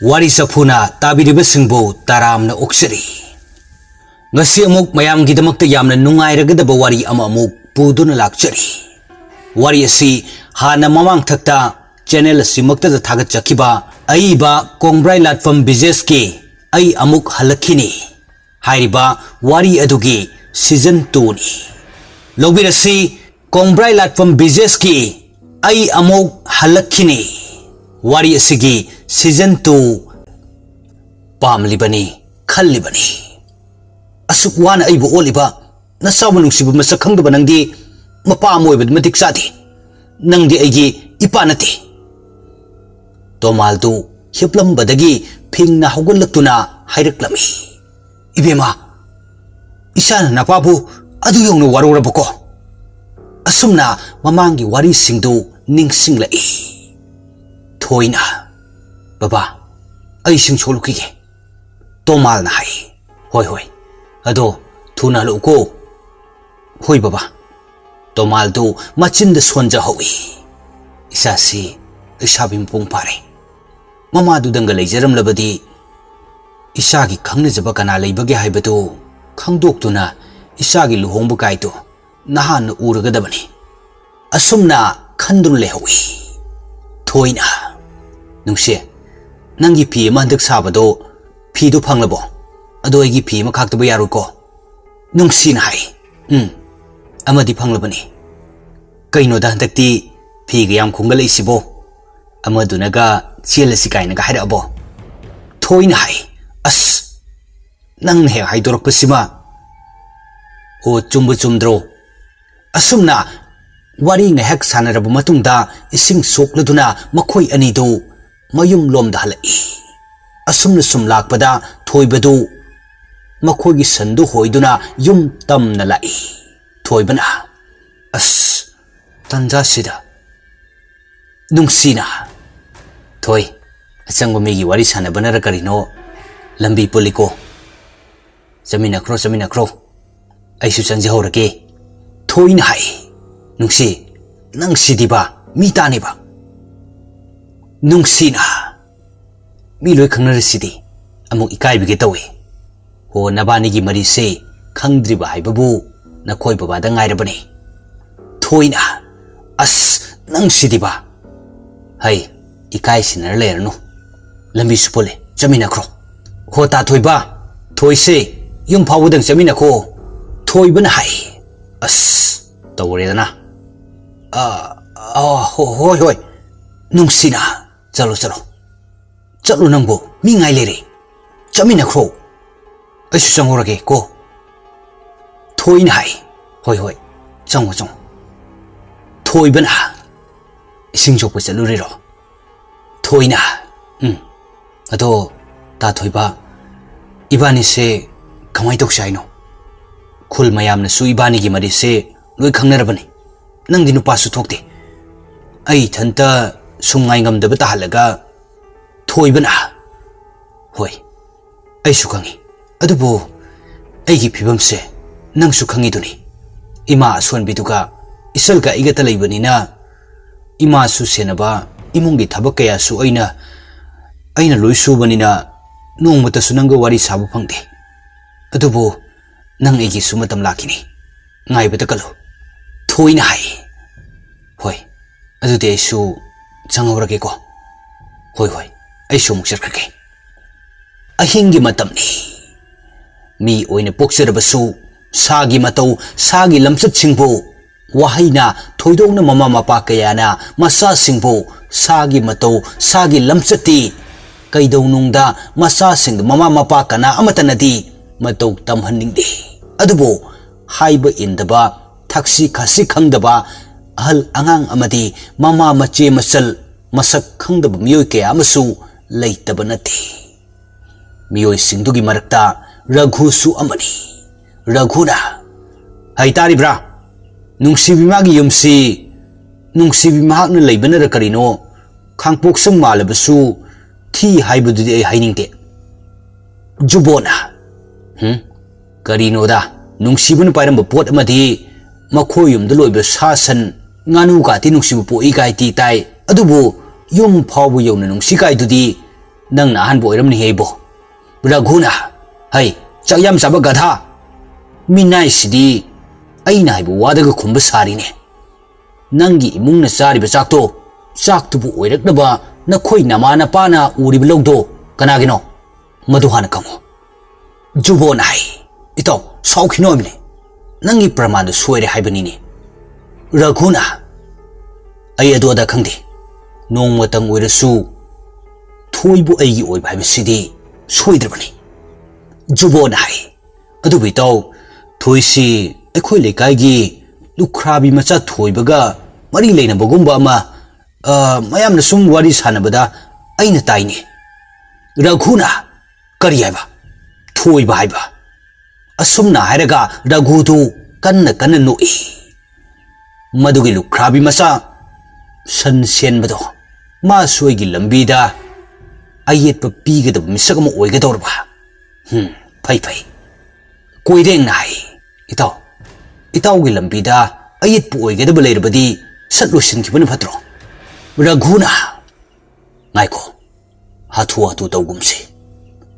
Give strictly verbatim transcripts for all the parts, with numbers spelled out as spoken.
ꯋꯥꯔꯤ ꯆꯐꯨꯅ ꯇꯥꯕꯤꯔꯤꯕꯁꯤꯡꯕꯨ ꯇꯔꯥꯝꯅ ꯑꯣꯛꯆꯔꯤ꯫ ꯉꯁꯤ ꯑꯃꯨꯛ ꯃꯌꯥꯝꯒꯤꯗꯃꯛꯇ ꯌꯥꯝꯅ ꯅꯨꯡꯉꯥꯏꯔꯒꯗꯕ ꯋꯥꯔꯤ ꯑꯃ ꯑꯃꯨꯛ ꯄꯨꯗꯨꯅ ꯂꯥꯛꯆꯔꯤ꯫ ꯋꯥꯔꯤ ꯑꯁꯤ ꯍꯥꯟꯅ ꯃꯃꯥꯡꯊꯛꯇ ꯆꯦꯅꯦꯜ ꯑꯁꯤꯃꯛꯇꯗ ꯊꯥꯒꯠꯆꯈꯤꯕ ꯑꯏꯕ ꯀꯣꯡꯕ꯭ꯔꯥꯏ ꯂꯥꯠꯐꯝ ꯕꯤꯖꯦꯁꯀꯤ "ꯑꯩ ꯑꯃꯨꯛ ꯍꯜꯂꯛꯈꯤꯅꯤ" ꯍꯥꯏꯔꯤꯕ ꯋꯥꯔꯤ ꯑꯗꯨꯒꯤ ꯁꯤꯖꯟ ꯇꯨꯅꯤ꯫ ꯂꯧꯕꯤꯔꯁꯤ, ꯀꯣꯡꯕ꯭ꯔꯥꯏ ꯂꯥꯠꯐꯝ ꯕꯤꯖꯦꯁꯀꯤ "ꯑꯩ ꯑꯃꯨꯛ ꯍꯜꯂꯛꯈꯤꯅꯤ" ꯋꯥꯔꯤ ꯑꯁꯤꯒꯤ ꯁꯤꯖꯟ ꯇꯨ꯫ ꯄꯥꯝꯂꯤꯕꯅꯤ, ꯈꯜꯂꯤꯕꯅꯤ꯫ ꯑꯁꯨꯛ ꯋꯥꯅ ꯑꯩꯕꯨ ꯑꯣꯠꯂꯤꯕ ꯅꯆꯥꯕꯨ ꯅꯨꯡꯁꯤꯕ ꯃꯁꯛ ꯈꯪꯗꯕ ꯅꯪꯗꯤ ꯃꯄꯥ ꯑꯃ ꯑꯣꯏꯕꯗ ꯃꯇꯤꯛ ꯆꯥꯗꯦ꯫ ꯅꯪꯗꯤ ꯑꯩꯒꯤ ꯏꯄꯥ ꯅꯠꯇꯦ꯫ ꯇꯣꯃꯥꯜꯗꯨ ꯍꯤꯞꯂꯝꯕꯗꯒꯤ ꯐꯤꯡꯅ ꯍꯧꯒꯠꯂꯛꯇꯨꯅ ꯍꯥꯏꯔꯛꯂꯝꯃꯤ, "ꯏꯕꯦꯝꯃ, ꯏꯆꯥꯅ ꯅꯄꯥꯕꯨ ꯑꯗꯨ ꯌꯧꯅ ꯋꯥꯔꯧꯔꯕꯀꯣ?" ꯑꯁꯨꯝꯅ ꯃꯃꯥꯡꯒꯤ ꯋꯥꯔꯤꯁꯤꯡꯗꯨ ꯅꯤꯡꯁꯤꯡꯂꯛꯏ꯫ ꯊꯣꯏꯅ, "ꯕꯕꯥ, ꯑꯩ ꯏꯁꯤꯡ ꯁꯣꯛꯂꯨꯈꯤꯒꯦ," ꯇꯣꯃꯥꯜꯅ ꯍꯥꯏ꯫ "ꯍꯣꯏ, ꯍꯣꯏ, ꯑꯗꯣ ꯊꯨꯅ ꯍꯜꯂꯛꯎꯀꯣ꯫" "ꯍꯣꯏ ꯕꯕꯥ꯫" ꯇꯣꯃꯥꯜꯗꯨ ꯃꯆꯤꯟꯗ ꯁꯣꯟꯖꯍꯧꯏ꯫ "ꯏꯆꯥꯁꯤ ꯂꯩꯁꯥꯕꯤ ꯃꯄꯨꯡ ꯐꯥꯔꯦ꯫ ꯃꯃꯥꯗꯨꯗꯪꯒ ꯂꯩꯖꯔꯝꯂꯕꯗꯤ ꯏꯆꯥꯒꯤ ꯈꯪꯅꯖꯕ ꯀꯅꯥ ꯂꯩꯕꯒꯦ ꯍꯥꯏꯕꯗꯨ ꯈꯪꯗꯣꯛꯇꯨꯅ ꯏꯆꯥꯒꯤ ꯂꯨꯍꯣꯡꯕ ꯀꯥꯏꯗꯨ ꯅꯍꯥꯟꯅ ꯎꯔꯒꯗꯕꯅꯤ꯫" ꯑꯁꯨꯝꯅ ꯈꯟꯗꯨꯅ ꯂꯩꯍꯧꯏ꯫ ꯊꯣꯏꯅ, "ꯅꯨꯡꯁꯤ, ꯅꯪꯒꯤ ꯐꯤ ꯑꯃ ꯍꯟꯗꯛ ꯁꯥꯕꯗꯣ, ꯐꯤꯗꯣ ꯐꯪꯂꯕꯣ? ꯑꯗꯣ ꯑꯩꯒꯤ ꯐꯤ ꯑꯃ ꯈꯥꯛꯇꯕ ꯌꯥꯔꯣꯏꯀꯣ?" ꯅꯨꯡꯁꯤꯅ ꯍꯥꯏ, "ꯎꯝ, ꯑꯃꯗꯤ ꯐꯪꯂꯕꯅꯤ꯫ ꯀꯩꯅꯣꯗ, ꯍꯟꯗꯛꯇꯤ ꯐꯤꯒ ꯌꯥꯝ ꯈꯣꯝꯒꯠꯂꯛꯏꯁꯤꯕꯣ? ꯑꯃꯗꯨꯅꯒ ꯆꯦꯜꯂꯁꯤ ꯀꯥꯏꯅꯒ ꯍꯥꯏꯔꯛꯑꯕꯣ?" ꯊꯣꯏꯅ ꯍꯥꯏ, "ꯑꯁ, ꯅꯪꯅ ꯍꯦꯛ ꯍꯥꯏꯗꯣꯔꯛꯄꯁꯤꯃ꯫ ꯑꯣ, ꯆꯨꯝꯕꯨ ꯆꯨꯝꯗ꯭ꯔꯣ?" ꯑꯁꯨꯝꯅ ꯋꯥꯔꯤ ꯉꯥꯏꯍꯥꯛ ꯁꯥꯟꯅꯔꯕ ꯃꯇꯨꯡꯗ ꯏꯁꯤꯡ ꯁꯣꯛꯂꯗꯨꯅ ꯃꯈꯣꯏ ꯑꯅꯤꯗꯨ ꯃꯌꯨꯝ ꯂꯣꯝꯗ ꯍꯜꯂꯛꯏ꯫ ꯑꯁꯨꯝꯅ ꯁꯨꯝ ꯂꯥꯛꯄꯗ ꯊꯣꯏꯕꯗꯨ ꯃꯈꯣꯏꯒꯤ ꯁꯟꯗꯨ ꯍꯣꯏꯗꯨꯅ ꯌꯨꯝ ꯇꯝꯅ ꯂꯥꯛꯏ꯫ ꯊꯣꯏꯕꯅ, "ꯑꯁ, ꯇꯟꯖꯥꯁꯤꯗ!" ꯅꯨꯡꯁꯤꯅ, "ꯊꯣꯏ, ꯑꯆꯪꯕ ꯃꯤꯒꯤ ꯋꯥꯔꯤ ꯁꯥꯟꯅꯕꯅꯔ ꯀꯔꯤꯅꯣ ꯂꯝꯕꯤ ꯄꯨꯜꯂꯤꯀꯣ꯫ ꯆꯠꯃꯤꯟꯅꯈ꯭ꯔꯣ, ꯆꯠꯃꯤꯟꯅꯈ꯭ꯔꯣ꯫ ꯑꯩꯁꯨ ꯆꯪꯖꯍꯧꯔꯒꯦ꯫" ꯊꯣꯏꯅ ꯍꯥꯏ, "ꯅꯨꯡꯁꯤ, ꯅꯪ ꯁꯤꯗꯤꯕ, ꯃꯤ ꯇꯥꯅꯤꯕ꯫" ꯅꯨꯡꯁꯤꯅ, ꯃꯤ ꯂꯣꯏ ꯈꯪꯅꯔꯤꯁꯤꯗꯤ꯫ ꯑꯃꯨꯛ ꯏꯀꯥꯏꯕꯤꯒꯦ ꯇꯧꯏ꯫ ꯍꯣ, ꯅꯕꯥꯅꯤꯒꯤ ꯃꯔꯤꯁꯦ ꯈꯪꯗ꯭ꯔꯤꯕ ꯍꯥꯏꯕꯕꯨ ꯅꯈꯣꯏ ꯕꯕꯥꯗ ꯉꯥꯏꯔꯕꯅꯤ꯫ ꯊꯣꯏꯅ, "ꯑꯁ, ꯅꯪ ꯁꯤꯗꯤꯕ!" "ꯍꯩ, ꯏꯀꯥꯏ ꯁꯤꯟꯅꯔ ꯂꯩꯔꯅꯨ꯫ ꯂꯝꯕꯤꯁꯨ ꯄꯨꯜꯂꯦ, ꯆꯠꯃꯤꯟꯅꯈ꯭ꯔꯣ꯫" "ꯍꯣ, ꯇꯥ ꯊꯣꯏꯕ, ꯊꯣꯏꯁꯦ ꯌꯨꯝ ꯐꯥꯎꯕꯗꯪ ꯆꯠꯃꯤꯟꯅꯈꯣ꯫" ꯊꯣꯏꯕꯅ ꯍꯥꯏ꯫ "ꯑꯁ, ꯇꯧꯔꯦꯗꯅ꯫ ꯑ, ꯑ, ꯍꯣ-, ꯍꯣꯏ, ꯍꯣꯏ, ꯅꯨꯡꯁꯤꯅ꯫ ꯆꯠꯂꯣ, ꯆꯠꯂꯣ꯫ ꯆꯠꯂꯣ ꯅꯪꯕꯨ, ꯃꯤ ꯉꯥꯏ ꯂꯩꯔꯦ꯫ ꯆꯠꯃꯤꯟꯅꯈ꯭ꯔꯣ꯫ ꯑꯩꯁꯨ ꯆꯪꯍꯧꯔꯒꯦ ꯀꯣ꯫" ꯊꯣꯏꯅ ꯍꯥꯏ꯫ "ꯍꯣꯏ, ꯍꯣꯏ, ꯆꯪꯉꯣ, ꯆꯪꯉꯣ꯫" ꯊꯣꯏꯕꯅ, "ꯏꯁꯤꯡ ꯁꯣꯛꯄ ꯆꯠꯂꯨꯔꯤꯔꯣ?" ꯊꯣꯏꯅ, "ꯎꯝ꯫ ꯑꯗꯣ, ꯇꯥ ꯊꯣꯏꯕ, ꯏꯕꯥꯅꯤꯁꯦ ꯀꯃꯥꯏ ꯇꯧꯁꯦ ꯍꯥꯏꯅꯣ? ꯈꯨꯜ ꯃꯌꯥꯝꯅꯁꯨ ꯏꯕꯥꯅꯤꯒꯤ ꯃꯔꯤꯁꯦ ꯂꯣꯏ ꯈꯪꯅꯔꯕꯅꯤ꯫ ꯅꯪꯗꯤ ꯅꯨꯄꯥꯁꯨ ꯊꯣꯛꯇꯦ꯫ ꯑꯩ ꯏꯊꯟꯇ ꯁꯨꯝ ꯉꯥꯏꯉꯝꯗꯕ ꯇꯥꯍꯜꯂꯒ꯫" ꯊꯣꯏꯕꯅ, "ꯍꯣꯏ, ꯑꯩꯁꯨ ꯈꯪꯉꯤ꯫ ꯑꯗꯨꯕꯨ ꯑꯩꯒꯤ ꯐꯤꯕꯝꯁꯦ ꯅꯪꯁꯨ ꯈꯪꯉꯤꯗꯨꯅꯤ꯫ ꯏꯃꯥ ꯑꯁꯣꯟꯕꯤꯗꯨꯒ ꯏꯆꯜꯒ ꯑꯩꯒꯇ ꯂꯩꯕꯅꯤꯅ, ꯏꯃꯥꯁꯨ ꯁꯦꯟꯅꯕ, ꯏꯃꯨꯡꯒꯤ ꯊꯕꯛ ꯀꯌꯥꯁꯨ ꯑꯩꯅ, ꯑꯩꯅ ꯂꯣꯏ ꯁꯨꯕꯅꯤꯅ ꯅꯣꯡꯃꯇꯁꯨ ꯅꯪꯒ ꯋꯥꯔꯤ ꯁꯥꯕ ꯐꯪꯗꯦ꯫ ꯑꯗꯨꯕꯨ ꯅꯪ ꯑꯩꯒꯤꯁꯨ ꯃꯇꯝ ꯂꯥꯛꯈꯤꯅꯤ꯫ ꯉꯥꯏꯕꯗ ꯀꯜꯂꯨ꯫" ꯊꯣꯏꯅ ꯍꯥꯏ꯫ "ꯍꯣꯏ, ꯑꯗꯨꯗꯤ ꯑꯩꯁꯨ ꯆꯪꯍꯧꯔꯒꯦꯀꯣ꯫" "ꯍꯣꯏ, ꯍꯣꯏ, ꯑꯩꯁꯨ ꯑꯃꯨꯛ ꯆꯠꯈ꯭ꯔꯒꯦ꯫" ꯑꯍꯤꯡꯒꯤ ꯃꯇꯝꯅꯤ꯫ ꯃꯤ ꯑꯣꯏꯅ ꯄꯣꯛꯆꯔꯕꯁꯨ ꯁꯥꯒꯤ ꯃꯇꯧ, ꯁꯥꯒꯤ ꯂꯝꯆꯠꯁꯤꯡꯕꯨ ꯋꯥꯍꯩꯅ ꯊꯣꯏꯗꯣꯛꯅ ꯃꯃꯥ ꯃꯄꯥ ꯀꯌꯥꯅ ꯃꯆꯥꯁꯤꯡꯕꯨ ꯁꯥꯒꯤ ꯃꯇꯧ, ꯁꯥꯒꯤ ꯂꯝꯆꯠꯇꯤ ꯀꯩꯗꯧꯅꯨꯡꯗ ꯃꯆꯥꯁꯤꯡꯗ ꯃꯃꯥ ꯃꯄꯥ ꯀꯅꯥ ꯑꯃꯠꯇꯅꯗꯤ ꯃꯇꯧ ꯇꯝꯍꯟꯅꯤꯡꯗꯦ꯫ ꯑꯗꯨꯕꯨ ꯍꯥꯏꯕ ꯏꯟꯗꯕ, ꯊꯛꯁꯤ ꯈꯥꯁꯤ ꯈꯪꯗꯕ ꯑꯍꯜ ꯑꯉꯥꯡ ꯑꯃꯗꯤ ꯃꯃꯥ ꯃꯆꯦ ꯃꯆꯜ ꯃꯁꯛ ꯈꯪꯗꯕ ꯃꯤꯑꯣꯏ ꯀꯌꯥ ꯑꯃꯁꯨ ꯂꯩꯇꯕ ꯅꯠꯇꯦ꯫ ꯃꯤꯑꯣꯏꯁꯤꯡꯗꯨꯒꯤ ꯃꯔꯛꯇ ꯔꯘꯨꯁꯨ ꯑꯃꯅꯤ꯫ ꯔꯘꯨꯅ, "ꯍꯩ ꯇꯥꯔꯤꯕ꯭ꯔꯥ? ꯅꯨꯡꯁꯤꯕꯤ ꯃꯥꯒꯤ ꯌꯨꯝꯁꯤ, ꯅꯨꯡꯁꯤꯕꯤ ꯃꯍꯥꯛꯅ ꯂꯩꯕꯅꯔ ꯀꯔꯤꯅꯣ, ꯈꯥꯡꯄꯣꯛꯁꯪ ꯃꯥꯜꯂꯕꯁꯨ ꯊꯤ ꯍꯥꯏꯕꯗꯨꯗꯤ ꯑꯩ ꯍꯥꯏꯅꯤꯡꯗꯦ꯫" ꯖꯨꯕꯣꯅ, "ꯍꯨꯝ? ꯀꯔꯤꯅꯣꯗ, ꯅꯨꯡꯁꯤꯕꯅ ꯄꯥꯏꯔꯝꯕ ꯄꯣꯠ ꯑꯃꯗꯤ ꯃꯈꯣꯏ ꯌꯨꯝꯗ ꯂꯣꯏꯕ ꯁꯥ ꯁꯟ, ꯉꯥꯅꯨ ꯀꯥꯇꯤ ꯅꯨꯡꯁꯤꯕ ꯄꯣꯛꯏ ꯀꯥꯏ ꯇꯤ ꯇꯥꯏ, ꯑꯗꯨꯕꯨ ꯌꯨꯝ ꯐꯥꯎꯕ ꯌꯧꯅ ꯅꯨꯡꯁꯤ ꯀꯥꯏꯗꯨꯗꯤ "ꯅꯪꯅ ꯑꯍꯥꯟꯕ ꯑꯣꯏꯔꯝꯅꯤ ꯏꯕꯣ꯫" ꯔꯘꯨꯅ, "ꯍꯩ, ꯆꯥꯛ ꯌꯥꯝ ꯆꯥꯕ ꯒꯙꯥ, ꯃꯤꯅꯥꯏꯁꯤꯗꯤ ꯑꯩꯅ ꯍꯥꯏꯕ ꯋꯥꯗꯒ ꯈꯨꯝꯕ ꯁꯥꯔꯤꯅꯦ꯫ ꯅꯪꯒꯤ ꯏꯃꯨꯡꯅ ꯆꯥꯔꯤꯕ ꯆꯥꯛꯇꯣ, ꯆꯥꯛꯇꯨꯕꯨ ꯑꯣꯏꯔꯛꯅꯕ ꯅꯈꯣꯏ ꯅꯃꯥ ꯅꯄꯥꯅ ꯎꯔꯤꯕ ꯂꯧꯗꯣ ꯀꯅꯥꯒꯤꯅꯣ? ꯃꯗꯨ ꯍꯥꯟꯅ ꯈꯪꯉꯨ꯫" ꯖꯨꯕꯣꯟꯅ ꯍꯥꯏ, "ꯏꯇꯥꯎ, ꯁꯥꯎꯈꯤꯅꯣ ꯍꯥꯏꯕꯅꯤ꯫ ꯅꯪꯒꯤ ꯄ꯭ꯔꯃꯥꯟꯗꯨ ꯁꯣꯏꯔꯦ ꯍꯥꯏꯕꯅꯤꯅꯦ꯫" ꯔꯘꯨꯅ, "ꯑꯩ ꯑꯗꯨ ꯑꯗꯥ ꯈꯪꯗꯦ꯫ ꯅꯣꯡꯃꯇꯪ ꯑꯣꯏꯔꯁꯨ ꯊꯣꯏꯕꯨ ꯑꯩꯒꯤ ꯑꯣꯏꯕ ꯍꯥꯏꯕꯁꯤꯗꯤ ꯁꯣꯏꯗ꯭ꯔꯕꯅꯤ꯫" ꯖꯨꯕꯣꯟꯅ ꯍꯥꯏ, "ꯑꯗꯨꯕꯨ ꯏꯇꯥꯎ, ꯊꯣꯏꯁꯤ ꯑꯩꯈꯣꯏ ꯂꯩꯀꯥꯏꯒꯤ ꯂꯨꯈ꯭ꯔꯥꯕꯤ ꯃꯆꯥ ꯊꯣꯏꯕꯒ ꯃꯔꯤ ꯂꯩꯅꯕꯒꯨꯝꯕ ꯑꯃ, ꯑ, ꯃꯌꯥꯝꯅ ꯁꯨꯝ ꯋꯥꯔꯤ ꯁꯥꯟꯅꯕꯗ ꯑꯩꯅ ꯇꯥꯏꯅꯦ꯫" ꯔꯘꯨꯅ, "ꯀꯔꯤ ꯍꯥꯏꯕ? ꯊꯣꯏꯕ ꯍꯥꯏꯕ?" ꯑꯁꯨꯝꯅ ꯍꯥꯏꯔꯒ ꯔꯘꯨꯗꯨ ꯀꯟꯅ ꯀꯟꯅ ꯅꯣꯛꯏ꯫ "ꯃꯗꯨꯒꯤ ꯂꯨꯈ꯭ꯔꯥꯕꯤ ꯃꯆꯥ ꯁꯟ ꯁꯦꯟꯕꯗꯣ, ꯃꯥꯁꯨ ꯑꯩꯒꯤ ꯂꯝꯕꯤꯗ ꯑꯌꯦꯠꯄ ꯄꯤꯒꯗꯕ ꯃꯤꯁꯛ ꯑꯃ ꯑꯣꯏꯒꯗꯧꯔꯕ? ꯍꯨꯝ, ꯐꯩ, ꯐꯩ꯫" ꯀꯣꯏꯔꯦꯡꯅ ꯍꯥꯏ, "ꯏꯇꯥꯎ, ꯏꯇꯥꯎꯒꯤ ꯂꯝꯕꯤꯗ ꯑꯌꯦꯠꯄ ꯑꯣꯏꯒꯗꯕ ꯂꯩꯔꯕꯗꯤ ꯁꯠ ꯂꯣꯏꯁꯤꯟꯈꯤꯕꯅ ꯐꯠꯇ꯭ꯔꯣ?" ꯔꯘꯨꯅ, "ꯉꯥꯏꯈꯣ, ꯍꯥꯊꯨ ꯍꯥꯊꯨ ꯇꯧꯒꯨꯝꯁꯤ꯫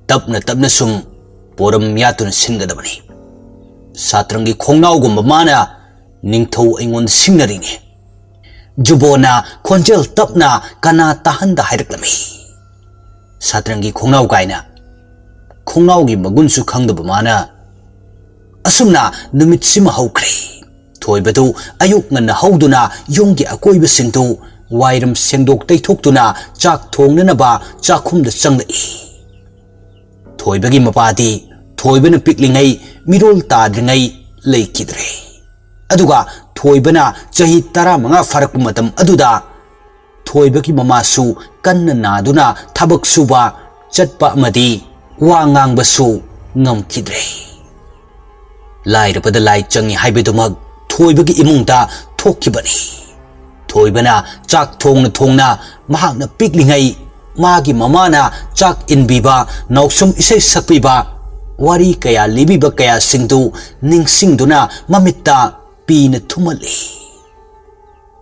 ꯇꯞꯅ ꯇꯞꯅ ꯁꯨꯝ ꯄꯣꯔꯝ ꯌꯥꯠꯇꯨꯅ ꯁꯤꯟꯒꯗꯕꯅꯤ꯫ ꯁꯥꯇ꯭ꯔꯪꯒꯤ ꯈꯣꯡꯅꯥꯎꯒꯨꯝꯕ ꯃꯥꯅ ꯅꯤꯡꯊꯧ ꯑꯩꯉꯣꯟꯗ ꯁꯤꯡꯅꯔꯤꯅꯤ꯫" ꯖꯨꯕꯣꯟꯅ ꯈꯣꯟꯖꯦꯜ ꯇꯞꯅ ꯀꯅꯥ ꯇꯥꯍꯟꯗ ꯍꯥꯏꯔꯛꯂꯝꯃꯤ꯫ ꯁꯥꯇ꯭ꯔꯪꯒꯤ ꯈꯣꯡꯅꯥꯎ ꯀꯥꯏꯅ꯫ ꯈꯣꯡꯅꯥꯎꯒꯤ ꯃꯒꯨꯟꯁꯨ ꯈꯪꯗꯕ ꯃꯥꯅ꯫ ꯑꯁꯨꯝꯅ ꯅꯨꯃꯤꯠꯁꯤꯃ ꯍꯧꯈ꯭ꯔꯦ꯫ ꯊꯣꯏꯕꯗꯨ ꯑꯌꯨꯛ ꯉꯟꯅ ꯍꯧꯗꯨꯅ ꯌꯨꯝꯒꯤ ꯑꯀꯣꯏꯕꯁꯤꯡꯗꯨ ꯋꯥꯏꯔꯝ ꯁꯦꯡꯗꯣꯛ ꯇꯩꯊꯣꯛꯇꯨꯅ ꯆꯥꯛ ꯊꯣꯡꯅꯅꯕ ꯆꯥꯛꯈꯨꯝꯗ ꯆꯪꯂꯛꯏ꯫ ꯊꯣꯏꯕꯒꯤ ꯃꯄꯥꯗꯤ ꯊꯣꯏꯕꯅ ꯄꯤꯛꯂꯤꯉꯩ ꯃꯤꯔꯣꯜ ꯇꯥꯗ꯭ꯔꯤꯉꯩ ꯂꯩꯈꯤꯗ꯭ꯔꯦ꯫ ꯑꯗꯨꯒ ꯊꯣꯏꯕꯅ ꯆꯍꯤ ꯇꯔꯥꯃꯉꯥ ꯐꯥꯔꯛꯄ ꯃꯇꯝ ꯑꯗꯨꯗ ꯊꯣꯏꯕꯒꯤ ꯃꯃꯥꯁꯨ ꯀꯟꯅ ꯅꯥꯗꯨꯅ ꯊꯕꯛ ꯁꯨꯕ ꯆꯠꯄ ꯑꯃꯗꯤ ꯋꯥ ꯉꯥꯡꯕꯁꯨ ꯉꯝꯈꯤꯗ꯭ꯔꯦ꯫ ꯂꯥꯏꯔꯕꯗ ꯂꯥꯏ ꯆꯪꯉꯤ ꯍꯥꯏꯕꯗꯨꯃꯛ ꯊꯣꯏꯕꯒꯤ ꯏꯃꯨꯡꯗ ꯊꯣꯛꯈꯤꯕꯅꯤ꯫ ꯊꯣꯏꯕꯅ ꯆꯥꯛ ꯊꯣꯡꯅ ꯊꯣꯡꯅ ꯃꯍꯥꯛꯅ ꯄꯤꯛꯂꯤꯉꯩ ꯃꯥꯒꯤ ꯃꯃꯥꯅ ꯆꯥꯛ ꯏꯟꯕꯤꯕ, ꯅꯥꯎꯁꯨꯝ ꯏꯁꯩ ꯁꯛꯄꯤꯕ, ꯋꯥꯔꯤ ꯀꯌꯥ ꯂꯤꯕꯤꯕ ꯀꯌꯥꯁꯤꯡꯗꯨ ꯅꯤꯡꯁꯤꯡꯗꯨꯅ ꯃꯃꯤꯠꯇ ꯄꯤꯅ ꯊꯨꯝꯍꯜꯂꯤ꯫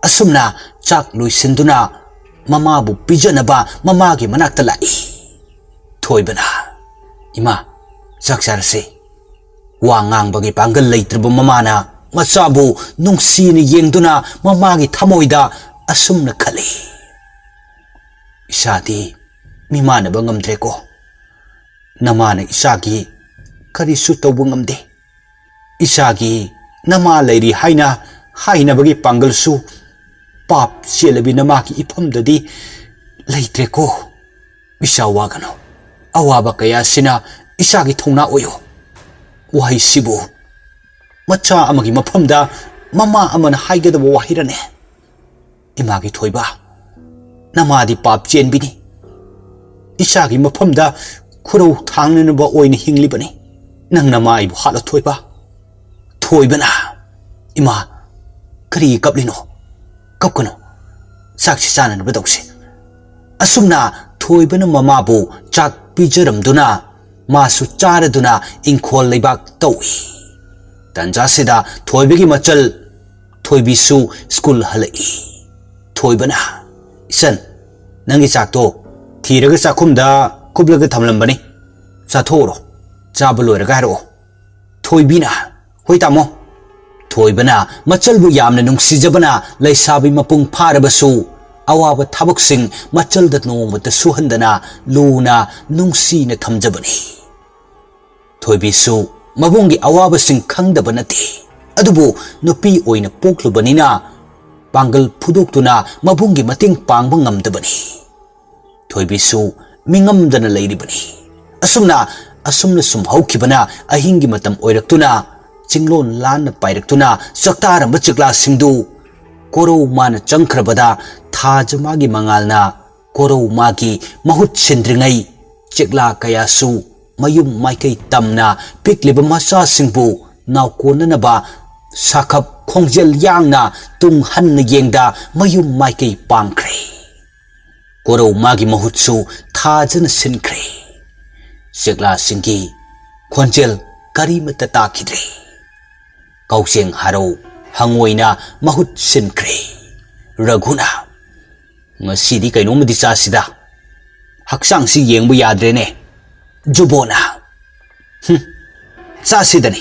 ꯑꯁꯨꯝꯅ ꯆꯥꯛ ꯂꯣꯏꯁꯤꯟꯗꯨꯅ ꯃꯃꯥꯕꯨ ꯄꯤꯖꯅꯕ ꯃꯃꯥꯒꯤ ꯃꯅꯥꯛꯇ ꯂꯥꯛꯏ꯫ ꯊꯣꯏꯕꯅ, "ꯏꯃꯥ, ꯆꯥꯛ ꯆꯥꯔꯁꯤ꯫" ꯋꯥ ꯉꯥꯡꯕꯒꯤ ꯄꯥꯡꯒꯜ ꯂꯩꯇ꯭ꯔꯕ ꯃꯃꯥꯅ ꯃꯆꯥꯕꯨ ꯅꯨꯡꯁꯤꯅ ꯌꯦꯡꯗꯨꯅ ꯃꯃꯥꯒꯤ ꯊꯃꯣꯏꯗ ꯑꯁꯨꯝꯅ ꯈꯜꯂꯤ, "ꯏꯁꯥꯗꯤ ꯃꯤꯃꯥꯟꯅꯕ ꯉꯝꯗ꯭ꯔꯦꯀꯣ꯫ ꯅꯃꯥꯅ ꯏꯆꯥꯒꯤ ꯀꯔꯤꯁꯨ ꯇꯧꯕ ꯉꯝꯗꯦ꯫ ꯏꯆꯥꯒꯤ ꯅꯃꯥ ꯂꯩꯔꯤ ꯍꯥꯏꯅ ꯍꯥꯏꯅꯕꯒꯤ ꯄꯥꯡꯒꯜꯁꯨ ꯄꯥꯞ ꯆꯦꯜꯂꯕꯤ ꯅꯃꯥꯒꯤ ꯏꯐꯝꯗꯗꯤ ꯂꯩꯇ꯭ꯔꯦꯀꯣ꯫ ꯏꯆꯥ ꯋꯥꯒꯅꯨ꯫ ꯑꯋꯥꯕ ꯀꯌꯥꯁꯤꯅ ꯏꯆꯥꯒꯤ ꯊꯧꯅꯥ ꯑꯣꯏꯌꯨ꯫" ꯋꯥꯍꯩꯁꯤꯕꯨ ꯃꯆꯥ ꯑꯃꯒꯤ ꯃꯐꯝꯗ ꯃꯃꯥ ꯑꯃꯅ ꯍꯥꯏꯒꯗꯕ ꯋꯥꯍꯩꯔꯅꯦ? "ꯏꯃꯥꯒꯤ ꯊꯣꯏꯕ, ꯅꯃꯥꯗꯤ ꯄꯥꯞ ꯆꯦꯟꯕꯤꯅꯤ꯫ ꯏꯆꯥꯒꯤ ꯃꯐꯝꯗ ꯈꯨꯔꯧ ꯊꯥꯡꯅꯅꯕ ꯑꯣꯏꯅ ꯍꯤꯡꯂꯤꯕꯅꯤ꯫ ꯅꯪ ꯅꯃꯥ ꯑꯩꯕꯨ ꯍꯥꯠꯂꯣ ꯊꯣꯏꯕ꯫" ꯊꯣꯏꯕꯅ, "ꯏꯃꯥ, ꯀꯔꯤ ꯀꯞꯂꯤꯅꯣ? ꯀꯞꯀꯅꯨ꯫ ꯆꯥꯛꯁꯤ ꯆꯥꯅꯅꯕ ꯇꯧꯁꯤ꯫" ꯑꯁꯨꯝꯅ ꯊꯣꯏꯕꯅ ꯃꯃꯥꯕꯨ ꯆꯥꯛ ꯄꯤꯖꯔꯝꯗꯨꯅ ꯃꯥꯁꯨ ꯆꯥꯔꯗꯨꯅ ꯏꯪꯈꯣꯜ ꯂꯩꯕꯥꯛ ꯇꯧꯏ꯫ ꯇꯟꯖꯥꯁꯤꯗ ꯊꯣꯏꯕꯒꯤ ꯃꯆꯜ ꯊꯣꯏꯕꯤꯁꯨ ꯁ꯭ꯀꯨꯜ ꯍꯜꯂꯛꯏ꯫ ꯊꯣꯏꯕꯅ, "ꯏꯆꯟ, ꯅꯪꯒꯤ ꯆꯥꯛꯇꯣ ꯊꯤꯔꯒ ꯆꯥꯛꯈꯨꯝꯗ ꯀꯨꯞꯂꯒ ꯊꯝꯂꯝꯕꯅꯤ꯫ ꯆꯥꯊꯣꯛꯎꯔꯣ꯫ ꯆꯥꯕ ꯂꯣꯏꯔꯒ ꯍꯥꯏꯔꯛꯑꯣ꯫" ꯊꯣꯏꯕꯤꯅ, "ꯍꯣꯏ ꯇꯥꯃꯣ꯫" ꯊꯣꯏꯕꯅ ꯃꯆꯜꯕꯨ ꯌꯥꯝꯅ ꯅꯨꯡꯁꯤꯖꯕꯅ ꯂꯩꯁꯥꯕꯤ ꯃꯄꯨꯡ ꯐꯥꯔꯕꯁꯨ ꯑꯋꯥꯕ ꯊꯕꯛꯁꯤꯡ ꯃꯆꯜꯗ ꯅꯣꯡꯃꯇ ꯁꯨꯍꯟꯗꯅ ꯂꯨꯅ ꯅꯨꯡꯁꯤꯅ ꯊꯝꯖꯕꯅꯤ꯫ ꯊꯣꯏꯕꯤꯁꯨ ꯃꯕꯨꯡꯒꯤ ꯑꯋꯥꯕꯁꯤꯡ ꯈꯪꯗꯕ ꯅꯠꯇꯦ꯫ ꯑꯗꯨꯕꯨ ꯅꯨꯄꯤ ꯑꯣꯏꯅ ꯄꯣꯛꯂꯨꯕꯅꯤꯅ ꯄꯥꯡꯒꯜ ꯐꯨꯗꯣꯛꯇꯨꯅ ꯃꯕꯨꯡꯒꯤ ꯃꯇꯦꯡ ꯄꯥꯡꯕ ꯉꯝꯗꯕꯅꯤ꯫ ꯊꯣꯏꯕꯤꯁꯨ ꯃꯤꯉꯝꯗꯅ ꯂꯩꯔꯤꯕꯅꯤ꯫ ꯑꯁꯨꯝꯅ, ꯑꯁꯨꯝꯅ ꯁꯨꯝ ꯍꯧꯈꯤꯕꯅ ꯑꯍꯤꯡꯒꯤ ꯃꯇꯝ ꯑꯣꯏꯔꯛꯇꯨꯅ ꯆꯤꯡꯂꯣꯟ ꯂꯥꯟꯅ ꯄꯥꯏꯔꯛꯇꯨꯅ ꯆꯥꯛꯇꯥꯔꯝꯕ ꯆꯦꯛꯂꯥꯁꯤꯡꯗꯨ ꯀꯣꯔꯧ ꯃꯥꯅ ꯆꯪꯈ꯭ꯔꯕꯗ ꯊꯥꯖ ꯃꯥꯒꯤ ꯃꯉꯥꯜꯅ ꯀꯣꯔꯧ ꯃꯥꯒꯤ ꯃꯍꯨꯠ ꯁꯤꯟꯗ꯭ꯔꯤꯉꯩ ꯆꯦꯛꯂꯥ ꯀꯌꯥꯁꯨ ꯃꯌꯨꯝ ꯃꯥꯏꯀꯩ ꯇꯝꯅ ꯄꯤꯛꯂꯤꯕ ꯃꯆꯥꯁꯤꯡꯕꯨ ꯅꯥꯎꯀꯣꯟꯅꯅꯕ ꯁꯥꯈꯞ ꯈꯣꯡꯖꯦꯜ ꯌꯥꯡꯅ ꯇꯨꯡ ꯍꯟꯅ ꯌꯦꯡꯗ ꯃꯌꯨꯝ ꯃꯥꯏꯀꯩ ꯄꯥꯡꯈ꯭ꯔꯦ꯫ ꯀꯣꯔꯧ ꯃꯥꯒꯤ ꯃꯍꯨꯠꯁꯨ ꯊꯥꯖꯅ ꯁꯤꯟꯈ꯭ꯔꯦ꯫ ꯆꯦꯛꯂꯥꯁꯤꯡꯒꯤ ꯈꯣꯟꯖꯦꯜ ꯀꯔꯤꯃꯠꯇ ꯇꯥꯈꯤꯗ꯭ꯔꯦ꯫ ꯀꯥꯎꯖꯦꯡ ꯍꯔꯧ ꯍꯪꯉꯣꯏꯅ ꯃꯍꯨꯠ ꯁꯤꯟꯈ꯭ꯔꯦ꯫ ꯔꯘꯨꯅ, "ꯉꯁꯤꯗꯤ ꯀꯩꯅꯣꯝꯃꯗꯤ ꯆꯥꯁꯤꯗ꯫ ꯍꯛꯆꯥꯡꯁꯤ ꯌꯦꯡꯕ ꯌꯥꯗ꯭ꯔꯦꯅꯦ, ꯖꯨꯕꯣꯟꯅ꯫ "ꯍꯨꯝ, ꯆꯥꯁꯤꯗꯅꯤ,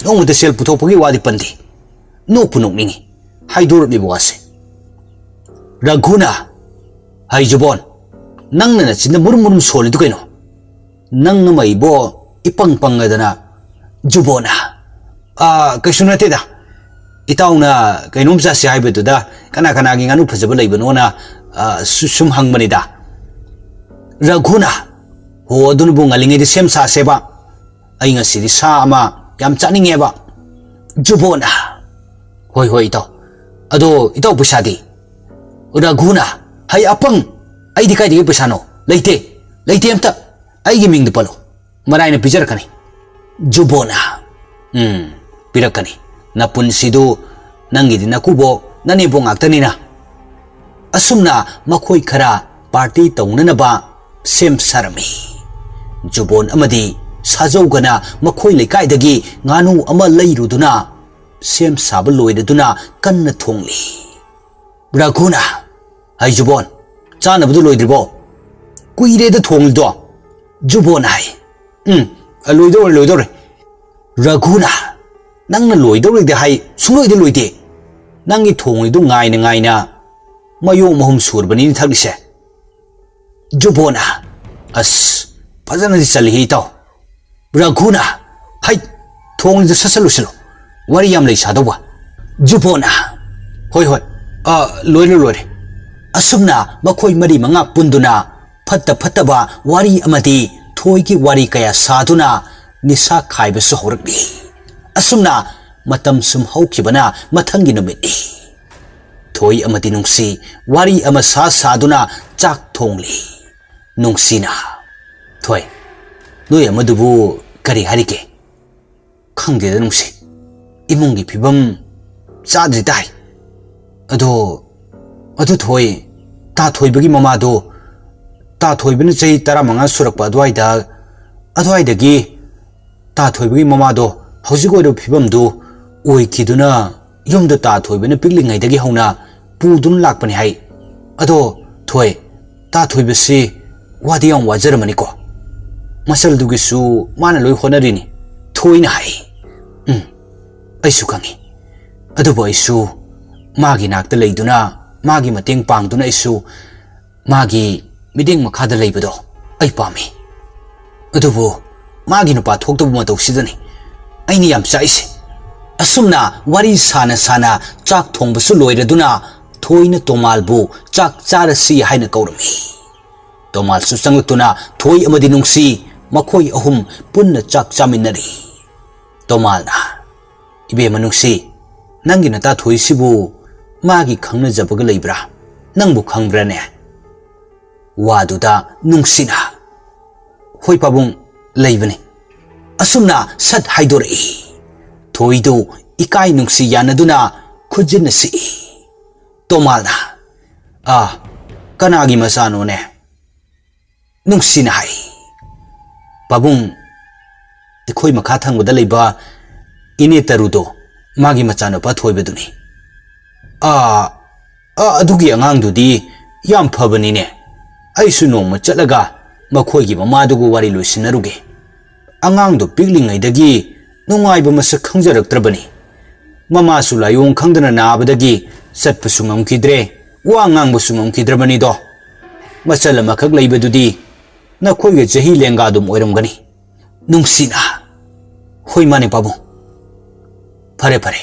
ꯅꯣꯡꯃꯇ ꯁꯦꯜ ꯄꯨꯊꯣꯛꯄꯒꯤ ꯋꯥꯗꯤ ꯄꯟꯗꯦ꯫ ꯅꯣꯛꯄꯨ ꯅꯣꯛꯅꯤꯡꯉꯤ, ꯍꯥꯏꯗꯣꯔꯛꯂꯤꯕ ꯋꯥꯁꯦ꯫" ꯔꯘꯨꯅ, "ꯍꯩ ꯖꯨꯕꯣꯟ, ꯅꯪꯅ ꯅꯆꯤꯟꯗ ꯃꯨꯔꯨꯝ ꯃꯨꯔꯨꯝ ꯁꯣꯜꯂꯤꯗꯨ ꯀꯩꯅꯣ? ꯅꯪ ꯑꯃ ꯏꯕꯣ, ꯏꯄꯪ ꯄꯪꯉꯗꯅ꯫" ꯖꯨꯕꯣꯟꯅ, "ꯑꯥ, ꯀꯩꯁꯨ ꯅꯠꯇꯦꯗ꯫ ꯏꯇꯥꯎꯅ ꯀꯩꯅꯣꯝ ꯆꯥꯁꯤ ꯍꯥꯏꯕꯗꯨꯗ ꯀꯅꯥ ꯀꯅꯥꯒꯤ ꯉꯥꯅꯨ ꯐꯖꯕ ꯂꯩꯕꯅꯣꯅ, ꯑꯥ, ꯁꯨ-, ꯁꯨꯝ ꯍꯪꯕꯅꯤꯗ꯫" ꯔꯘꯨꯅ, "ꯍꯣ, ꯑꯗꯨꯅꯕꯨ ꯉꯜꯂꯤꯉꯩꯗ ꯁꯦꯝ ꯁꯥꯁꯦꯕ꯫ ꯑꯩ ꯉꯁꯤꯗꯤ ꯁꯥ ꯑꯃ ꯌꯥꯝ ꯆꯥꯅꯤꯡꯉꯦꯕ꯫" ꯖꯨꯕꯣꯟꯅ, "ꯍꯣꯏ, ꯍꯣꯏ, ꯏꯇꯥꯎ꯫ ꯑꯗꯣ ꯏꯇꯥꯎ ꯄꯩꯁꯥꯗꯤ?" ꯔꯘꯨꯅ, "ꯍꯩ ꯑꯄꯪ, ꯑꯩꯗꯤ ꯀꯥꯏꯗꯒꯤ ꯄꯩꯁꯥꯅꯣ? ꯂꯩꯇꯦ, ꯂꯩꯇꯦ ꯑꯝꯇ꯫ ꯑꯩꯒꯤ ꯃꯤꯡꯗ ꯄꯜꯂꯣ, ꯃꯔꯥꯏꯅ ꯄꯤꯖꯔꯛꯀꯅꯤ꯫" ꯖꯨꯕꯣꯟꯅ, "ꯎꯝ, ꯄꯤꯔꯛꯀꯅꯤ꯫ ꯅꯄꯨꯟꯁꯤꯗꯨ ꯅꯪꯒꯤꯗꯤ ꯅꯀꯨꯕꯣꯛ, ꯅꯅꯦꯝꯕꯣꯛ ꯉꯥꯛꯇꯅꯤꯅ꯫" ꯑꯁꯨꯝꯅ ꯃꯈꯣꯏ ꯈꯔ ꯄꯥꯔꯇꯤ ꯇꯧꯅꯅꯕ ꯁꯦꯝ ꯁꯥꯔꯝꯃꯤ꯫ ꯖꯨꯕꯣꯟ ꯑꯃꯗꯤ ꯁꯥꯖꯧꯒꯅ ꯃꯈꯣꯏ ꯂꯩꯀꯥꯏꯗꯒꯤ ꯉꯥꯅꯨ ꯑꯃ ꯂꯩꯔꯨꯗꯨꯅ ꯁꯦꯝ ꯁꯥꯕ ꯂꯣꯏꯔꯗꯨꯅ ꯀꯟꯅ ꯊꯣꯡꯂꯤ꯫ ꯔꯘꯨꯅ, "ꯍꯩ ꯖꯨꯕꯣꯟ, ꯆꯥꯅꯕꯗꯨ ꯂꯣꯏꯗ꯭ꯔꯤꯕꯣ? ꯀꯨꯏꯔꯦꯗ ꯊꯣꯡꯂꯤꯗꯣ꯫" ꯖꯨꯕꯣꯟ ꯍꯥꯏ, "ꯎꯝ, ꯂꯣꯏꯗꯧꯔꯦ, ꯂꯣꯏꯗꯧꯔꯦ꯫" ꯔꯘꯨꯅ, "ꯅꯪꯅ ꯂꯣꯏꯗꯧꯔꯦꯗꯤ ꯍꯥꯏ, ꯁꯨꯡꯂꯣꯏꯗꯤ ꯂꯣꯏꯗꯦ꯫ ꯅꯪꯒꯤ ꯊꯣꯡꯂꯤꯗꯨ ꯉꯥꯏꯅ ꯉꯥꯏꯅ ꯃꯌꯣꯝ ꯑꯍꯨꯝ ꯁꯨꯔꯕꯅꯤꯅ ꯊꯛꯂꯤꯁꯦ꯫" ꯖꯨꯕꯣꯟꯅ, "ꯑꯁ, ꯐꯖꯅꯗꯤ ꯆꯜꯂꯤꯍꯦ ꯏꯇꯥꯎ꯫" ꯔꯘꯨꯅ, "ꯍꯩ, ꯊꯣꯡꯂꯤꯗꯨ ꯁꯠ ꯁꯠ ꯂꯣꯏꯁꯤꯜꯂꯨ, ꯋꯥꯔꯤ ꯌꯥꯝ ꯂꯩ ꯁꯥꯗꯧꯕ꯫" ꯖꯨꯕꯣꯟꯅ, "ꯍꯣꯏ, ꯍꯣꯏ, ꯑ, ꯂꯣꯏꯔꯦ, ꯂꯣꯏꯔꯦ꯫" ꯑꯁꯨꯝꯅ ꯃꯈꯣꯏ ꯃꯔꯤ ꯃꯉꯥ ꯄꯨꯟꯗꯨꯅ ꯐꯠꯇ ꯐꯠꯇꯕ ꯋꯥꯔꯤ ꯑꯃꯗꯤ ꯊꯣꯏꯒꯤ ꯋꯥꯔꯤ ꯀꯌꯥ ꯁꯥꯗꯨꯅ ꯅꯤꯁꯥ ꯈꯥꯏꯕꯁꯨ ꯍꯧꯔꯛꯂꯤ꯫ ꯑꯁꯨꯝꯅ ꯃꯇꯝ ꯁꯨꯝ ꯍꯧꯈꯤꯕꯅ ꯃꯊꯪꯒꯤ ꯅꯨꯃꯤꯠꯅꯤ꯫ ꯊꯣꯏ ꯑꯃꯗꯤ ꯅꯨꯡꯁꯤ ꯋꯥꯔꯤ ꯑꯃ ꯁꯥ ꯁꯥꯗꯨꯅ ꯆꯥꯛ ꯊꯣꯡꯂꯤ꯫ ꯅꯨꯡꯁꯤꯅ, "ꯊꯣꯏ, ꯅꯣꯏ ꯑꯃꯗꯨꯕꯨ ꯀꯔꯤ ꯍꯥꯏꯔꯤꯒꯦ?" "ꯈꯪꯗꯦꯗ ꯅꯨꯡꯁꯤ, ꯏꯃꯨꯡꯒꯤ ꯐꯤꯕꯝ ꯆꯥꯗ꯭ꯔꯤ ꯇꯥꯏ꯫ ꯑꯗꯣ, ꯑꯗꯨ ꯊꯣꯏ, ꯇꯥ ꯊꯣꯏꯕꯒꯤ ꯃꯃꯥꯗꯣ, ꯇꯥ ꯊꯣꯏꯕꯅ ꯆꯍꯤ ꯇꯔꯥꯃꯉꯥ ꯁꯨꯔꯛꯄ ꯑꯗꯨꯋꯥꯏꯗ, ꯑꯗꯨꯋꯥꯏꯗꯒꯤ ꯇꯥ ꯊꯣꯏꯕꯒꯤ ꯃꯃꯥꯗꯣ ꯍꯧꯖꯤꯛ ꯑꯣꯏꯔꯤꯕ ꯐꯤꯕꯝꯗꯨ ꯑꯣꯏꯈꯤꯗꯨꯅ ꯌꯨꯝꯗ ꯇꯥ ꯊꯣꯏꯕꯅ ꯄꯤꯛꯂꯤꯉꯩꯗꯒꯤ ꯍꯧꯅ ꯄꯨꯗꯨꯅ ꯂꯥꯛꯄꯅꯤ ꯍꯥꯏ꯫ ꯑꯗꯣ ꯊꯣꯏ, ꯇꯥ ꯊꯣꯏꯕꯁꯤ ꯋꯥꯗꯤ ꯌꯥꯝ ꯋꯥꯖꯔꯝꯃꯅꯤꯀꯣ꯫ ꯃꯆꯜꯗꯨꯒꯤꯁꯨ ꯃꯥꯅ ꯂꯣꯏ ꯍꯣꯠꯅꯔꯤꯅꯤ꯫ ꯊꯣꯏꯅ ꯍꯥꯏ꯫ "ꯎꯝ, ꯑꯩꯁꯨ ꯈꯪꯉꯤ꯫ ꯑꯗꯨꯕꯨ ꯑꯩꯁꯨ ꯃꯥꯒꯤ ꯅꯥꯛꯇ ꯂꯩꯗꯨꯅ, ꯃꯥꯒꯤ ꯃꯇꯦꯡ ꯄꯥꯡꯗꯨꯅ ꯑꯩꯁꯨ ꯃꯥꯒꯤ ꯃꯤꯠꯌꯦꯡ ꯃꯈꯥꯗ ꯂꯩꯕꯗꯣ ꯑꯩ ꯄꯥꯝꯃꯤ꯫ ꯑꯗꯨꯕꯨ ꯃꯥꯒꯤ ꯅꯨꯄꯥ ꯊꯣꯛꯇꯕ ꯃꯇꯧꯁꯤꯗꯅꯤ ꯑꯩꯅ ꯌꯥꯝ ꯆꯥꯛꯏꯁꯦ꯫" ꯑꯁꯨꯝꯅ ꯋꯥꯔꯤ ꯁꯥꯅ ꯁꯥꯅ ꯆꯥꯛ ꯊꯣꯡꯕꯁꯨ ꯂꯣꯏꯔꯗꯨꯅ ꯊꯣꯏꯅ ꯇꯣꯃꯥꯜꯕꯨ ꯆꯥꯛ ꯆꯥꯔꯁꯤ ꯍꯥꯏꯅ ꯀꯧꯔꯝꯃꯤ꯫ ꯇꯣꯃꯥꯜꯁꯨ ꯆꯪꯂꯛꯇꯨꯅ ꯊꯣꯏ ꯑꯃꯗꯤ ꯅꯨꯡꯁꯤ ꯃꯈꯣꯏ ꯑꯍꯨꯝ ꯄꯨꯟꯅ ꯆꯥꯛ ꯆꯥꯃꯤꯟꯅꯔꯤ꯫ ꯇꯣꯃꯥꯜꯅ, "ꯏꯕꯦꯝꯃ ꯅꯨꯡꯁꯤ, ꯅꯪꯒꯤ ꯅꯇꯥ ꯊꯣꯏꯁꯤꯕꯨ ꯃꯥꯒꯤ ꯈꯪꯅꯖꯕꯒ ꯂꯩꯕ꯭ꯔꯥ? ꯅꯪꯕꯨ ꯈꯪꯕ꯭ꯔꯥꯅꯦ?" ꯋꯥꯗꯨꯗ ꯅꯨꯡꯁꯤꯅ, "ꯍꯣꯏ ꯄꯥꯕꯨꯡ, ꯂꯩꯕꯅꯤ꯫" ꯑꯁꯨꯝꯅ ꯁꯠ ꯍꯥꯏꯗꯣꯔꯛꯏ꯫ ꯊꯣꯏꯗꯨ ꯏꯀꯥꯏ ꯅꯨꯡꯁꯤ ꯌꯥꯅꯗꯨꯅ ꯈꯨꯖꯤꯟꯅ ꯁꯤꯛꯏ꯫ ꯇꯣꯃꯥꯜꯅ, "ꯑꯥ, ꯀꯅꯥꯒꯤ ꯃꯆꯥꯅꯣꯅꯦ?" ꯅꯨꯡꯁꯤꯅ ꯍꯥꯏ꯫ "ꯄꯥꯕꯨꯡ, ꯑꯩꯈꯣꯏ ꯃꯈꯥ ꯊꯪꯕꯗ ꯂꯩꯕ ꯏꯅꯦ ꯇꯔꯨꯗꯣ, ꯃꯥꯒꯤ ꯃꯆꯥꯅꯨꯄꯥ ꯊꯣꯏꯕꯗꯨꯅꯤ꯫" "ꯑꯥ, ꯑꯥ, ꯑꯗꯨꯒꯤ ꯑꯉꯥꯡꯗꯨꯗꯤ ꯌꯥꯝ ꯐꯕꯅꯤꯅꯦ꯫ ꯑꯩꯁꯨ ꯅꯣꯡꯃ ꯆꯠꯂꯒ ꯃꯈꯣꯏꯒꯤ ꯃꯃꯥꯗꯨꯒ ꯋꯥꯔꯤ ꯂꯣꯏꯁꯤꯟꯅꯔꯨꯒꯦ꯫ ꯑꯉꯥꯡꯗꯣ ꯄꯤꯛꯂꯤꯉꯩꯗꯒꯤ ꯅꯨꯡꯉꯥꯏꯕ ꯃꯁꯛ ꯈꯪꯖꯔꯛꯇ꯭ꯔꯕꯅꯤ꯫ ꯃꯃꯥꯁꯨ ꯂꯥꯏꯑꯣꯡ ꯈꯪꯗꯅ ꯅꯥꯕꯗꯒꯤ ꯆꯠꯄꯁꯨ ꯉꯝꯈꯤꯗ꯭ꯔꯦ, ꯋꯥ ꯉꯥꯡꯕꯁꯨ ꯉꯝꯈꯤꯗ꯭ꯔꯕꯅꯤꯗꯣ꯫ ꯃꯆꯜ ꯑꯃꯈꯛ ꯂꯩꯕꯗꯨꯗꯤ ꯅꯈꯣꯏꯒ ꯆꯍꯤ ꯂꯦꯡꯒꯥꯗꯨꯝ ꯑꯣꯏꯔꯝꯒꯅꯤ꯫" ꯅꯨꯡꯁꯤꯅ, "ꯍꯣꯏ, ꯃꯥꯅꯦ ꯄꯥꯕꯨꯡ꯫ ꯐꯔꯦ, ꯐꯔꯦ,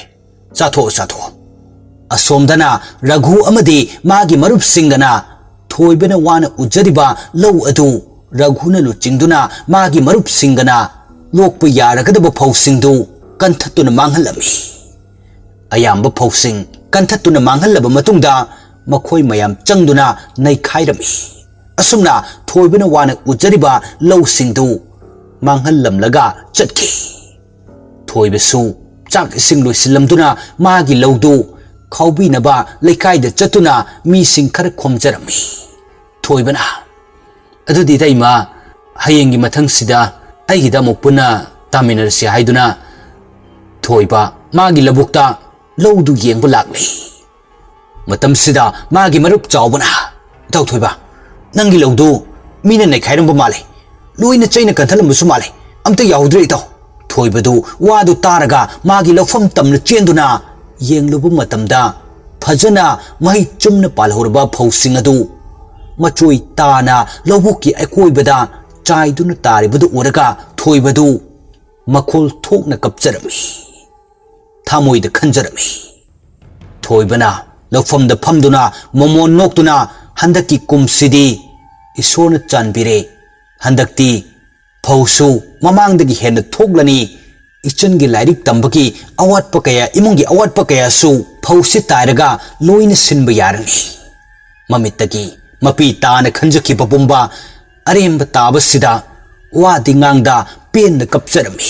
ꯆꯥꯊꯣꯛꯑꯣ, ꯆꯥꯊꯣꯛꯑꯣ꯫" ꯑꯁꯣꯝꯗꯅ ꯔꯘꯨ ꯑꯃꯗꯤ ꯃꯥꯒꯤ ꯃꯔꯨꯞꯁꯤꯡꯒꯅ ꯊꯣꯏꯕꯅ ꯋꯥꯅ ꯎꯖꯔꯤꯕ ꯂꯧ ꯑꯗꯨ ꯔꯘꯨꯅ ꯂꯨꯆꯤꯡꯗꯨꯅ ꯃꯥꯒꯤ ꯃꯔꯨꯞꯁꯤꯡꯒꯅ ꯂꯣꯛꯄ ꯌꯥꯔꯒꯗꯕ ꯐꯧꯁꯤꯡꯗꯨ ꯀꯟꯊꯠꯇꯨꯅ ꯃꯥꯡꯍꯜꯂꯝꯃꯤ꯫ ꯑꯌꯥꯝꯕ ꯐꯧꯁꯤꯡ ꯀꯟꯊꯠꯇꯨꯅ ꯃꯥꯡꯍꯜꯂꯕ ꯃꯇꯨꯡꯗ ꯃꯈꯣꯏ ꯃꯌꯥꯝ ꯆꯪꯗꯨꯅ ꯅꯩꯈꯥꯏꯔꯝꯃꯤ꯫ ꯑꯁꯨꯝꯅ ꯊꯣꯏꯕꯅ ꯋꯥꯅ ꯎꯖꯔꯤꯕ ꯂꯧꯁꯤꯡꯗꯨ ꯃꯥꯡꯍꯜꯂꯝꯂꯒ ꯆꯠꯈꯤ꯫ ꯊꯣꯏꯕꯁꯨ ꯆꯥꯛ ꯏꯁꯤꯡ ꯂꯣꯏꯁꯤꯜꯂꯝꯗꯨꯅ ꯃꯥꯒꯤ ꯂꯧꯗꯨ ꯈꯥꯎꯕꯤꯅꯕ ꯂꯩꯀꯥꯏꯗ ꯆꯠꯇꯨꯅ ꯃꯤꯁꯤꯡ ꯈꯔ ꯈꯣꯝꯖꯔꯝꯃꯤ꯫ ꯊꯣꯏꯕꯅ, "ꯑꯗꯨꯗꯤ ꯏꯇꯩꯃ, ꯍꯌꯦꯡꯒꯤ ꯃꯊꯪꯁꯤꯗ ꯑꯩꯒꯤꯗ ꯑꯃꯨꯛ ꯄꯨꯟꯅ ꯇꯥꯃꯤꯟꯅꯔꯁꯤ" ꯍꯥꯏꯗꯨꯅ ꯊꯣꯏꯕ ꯃꯥꯒꯤ ꯂꯧꯕꯨꯛꯇ ꯂꯧꯗꯨ ꯌꯦꯡꯕ ꯂꯥꯛꯂꯤ꯫ ꯃꯇꯝꯁꯤꯗ ꯃꯥꯒꯤ ꯃꯔꯨꯞ ꯆꯥꯎꯕꯅ, "ꯏꯇꯥꯎ ꯊꯣꯏꯕ, ꯅꯪꯒꯤ ꯂꯧꯗꯨ ꯃꯤꯅ ꯅꯩꯈꯥꯏꯔꯝꯕ ꯃꯥꯜꯂꯦ꯫ ꯂꯣꯏꯅ ꯆꯩꯅ ꯀꯟꯊꯠꯂꯝꯕꯁꯨ ꯃꯥꯜꯂꯦ꯫ ꯑꯝꯇ ꯌꯥꯍꯧꯗ꯭ꯔꯦ ꯏꯇꯥꯎ꯫ ꯊꯣꯏꯕꯗꯨ ꯋꯥꯗꯨ ꯇꯥꯔꯒ ꯃꯥꯒꯤ ꯂꯧꯐꯝ ꯇꯝꯅ ꯆꯦꯟꯗꯨꯅ ꯌꯦꯡꯂꯨꯕ ꯃꯇꯝꯗ ꯐꯖꯅ ꯃꯍꯩ ꯆꯨꯝꯅ ꯄꯥꯜꯍꯧꯔꯕ ꯐꯧꯁꯤꯡ ꯑꯗꯨ ꯃꯆꯣꯏ ꯇꯥꯅ ꯂꯧꯕꯨꯛꯀꯤ ꯑꯀꯣꯏꯕꯗ ꯆꯥꯏꯗꯨꯅ ꯇꯥꯔꯤꯕꯗꯨ ꯎꯔꯒ ꯊꯣꯏꯕꯗꯨ ꯃꯈꯣꯜ ꯊꯣꯛꯅ ꯀꯞꯆꯔꯝꯃꯤ꯫ ꯊꯃꯣꯏꯗ ꯈꯟꯖꯔꯝꯃꯤ꯫ ꯊꯣꯏꯕꯅ ꯂꯧꯐꯝꯗ ꯐꯝꯗꯨꯅ ꯃꯃꯣꯟ ꯅꯣꯛꯇꯨꯅ, "ꯍꯟꯗꯛꯀꯤ ꯀꯨꯝꯁꯤꯗꯤ ꯏꯁꯣꯔꯅ ꯆꯥꯟꯕꯤꯔꯦ꯫ ꯍꯟꯗꯛꯇꯤ ꯐꯧꯁꯨ ꯃꯃꯥꯡꯗꯒꯤ ꯍꯦꯟꯅ ꯊꯣꯛꯂꯅꯤ꯫ ꯏꯆꯟꯒꯤ ꯂꯥꯏꯔꯤꯛ ꯇꯝꯕꯒꯤ ꯑꯋꯥꯠꯄ ꯀꯌꯥ, ꯏꯃꯨꯡꯒꯤ ꯑꯋꯥꯠꯄ ꯀꯌꯥꯁꯨ ꯐꯧꯁꯤ ꯇꯥꯏꯔꯒ ꯂꯣꯏꯅ ꯁꯤꯟꯕ ꯌꯥꯔꯅꯤ"꯫ ꯃꯃꯤꯠꯇꯒꯤ ꯃꯄꯤ ꯇꯥꯅ ꯈꯟꯖꯈꯤꯕ ꯄꯨꯝꯕ ꯑꯔꯦꯝꯕ ꯇꯥꯕꯁꯤꯗ ꯋꯥꯗꯤ ꯉꯥꯡꯗ ꯄꯦꯟꯅ ꯀꯞꯆꯔꯝꯃꯤ꯫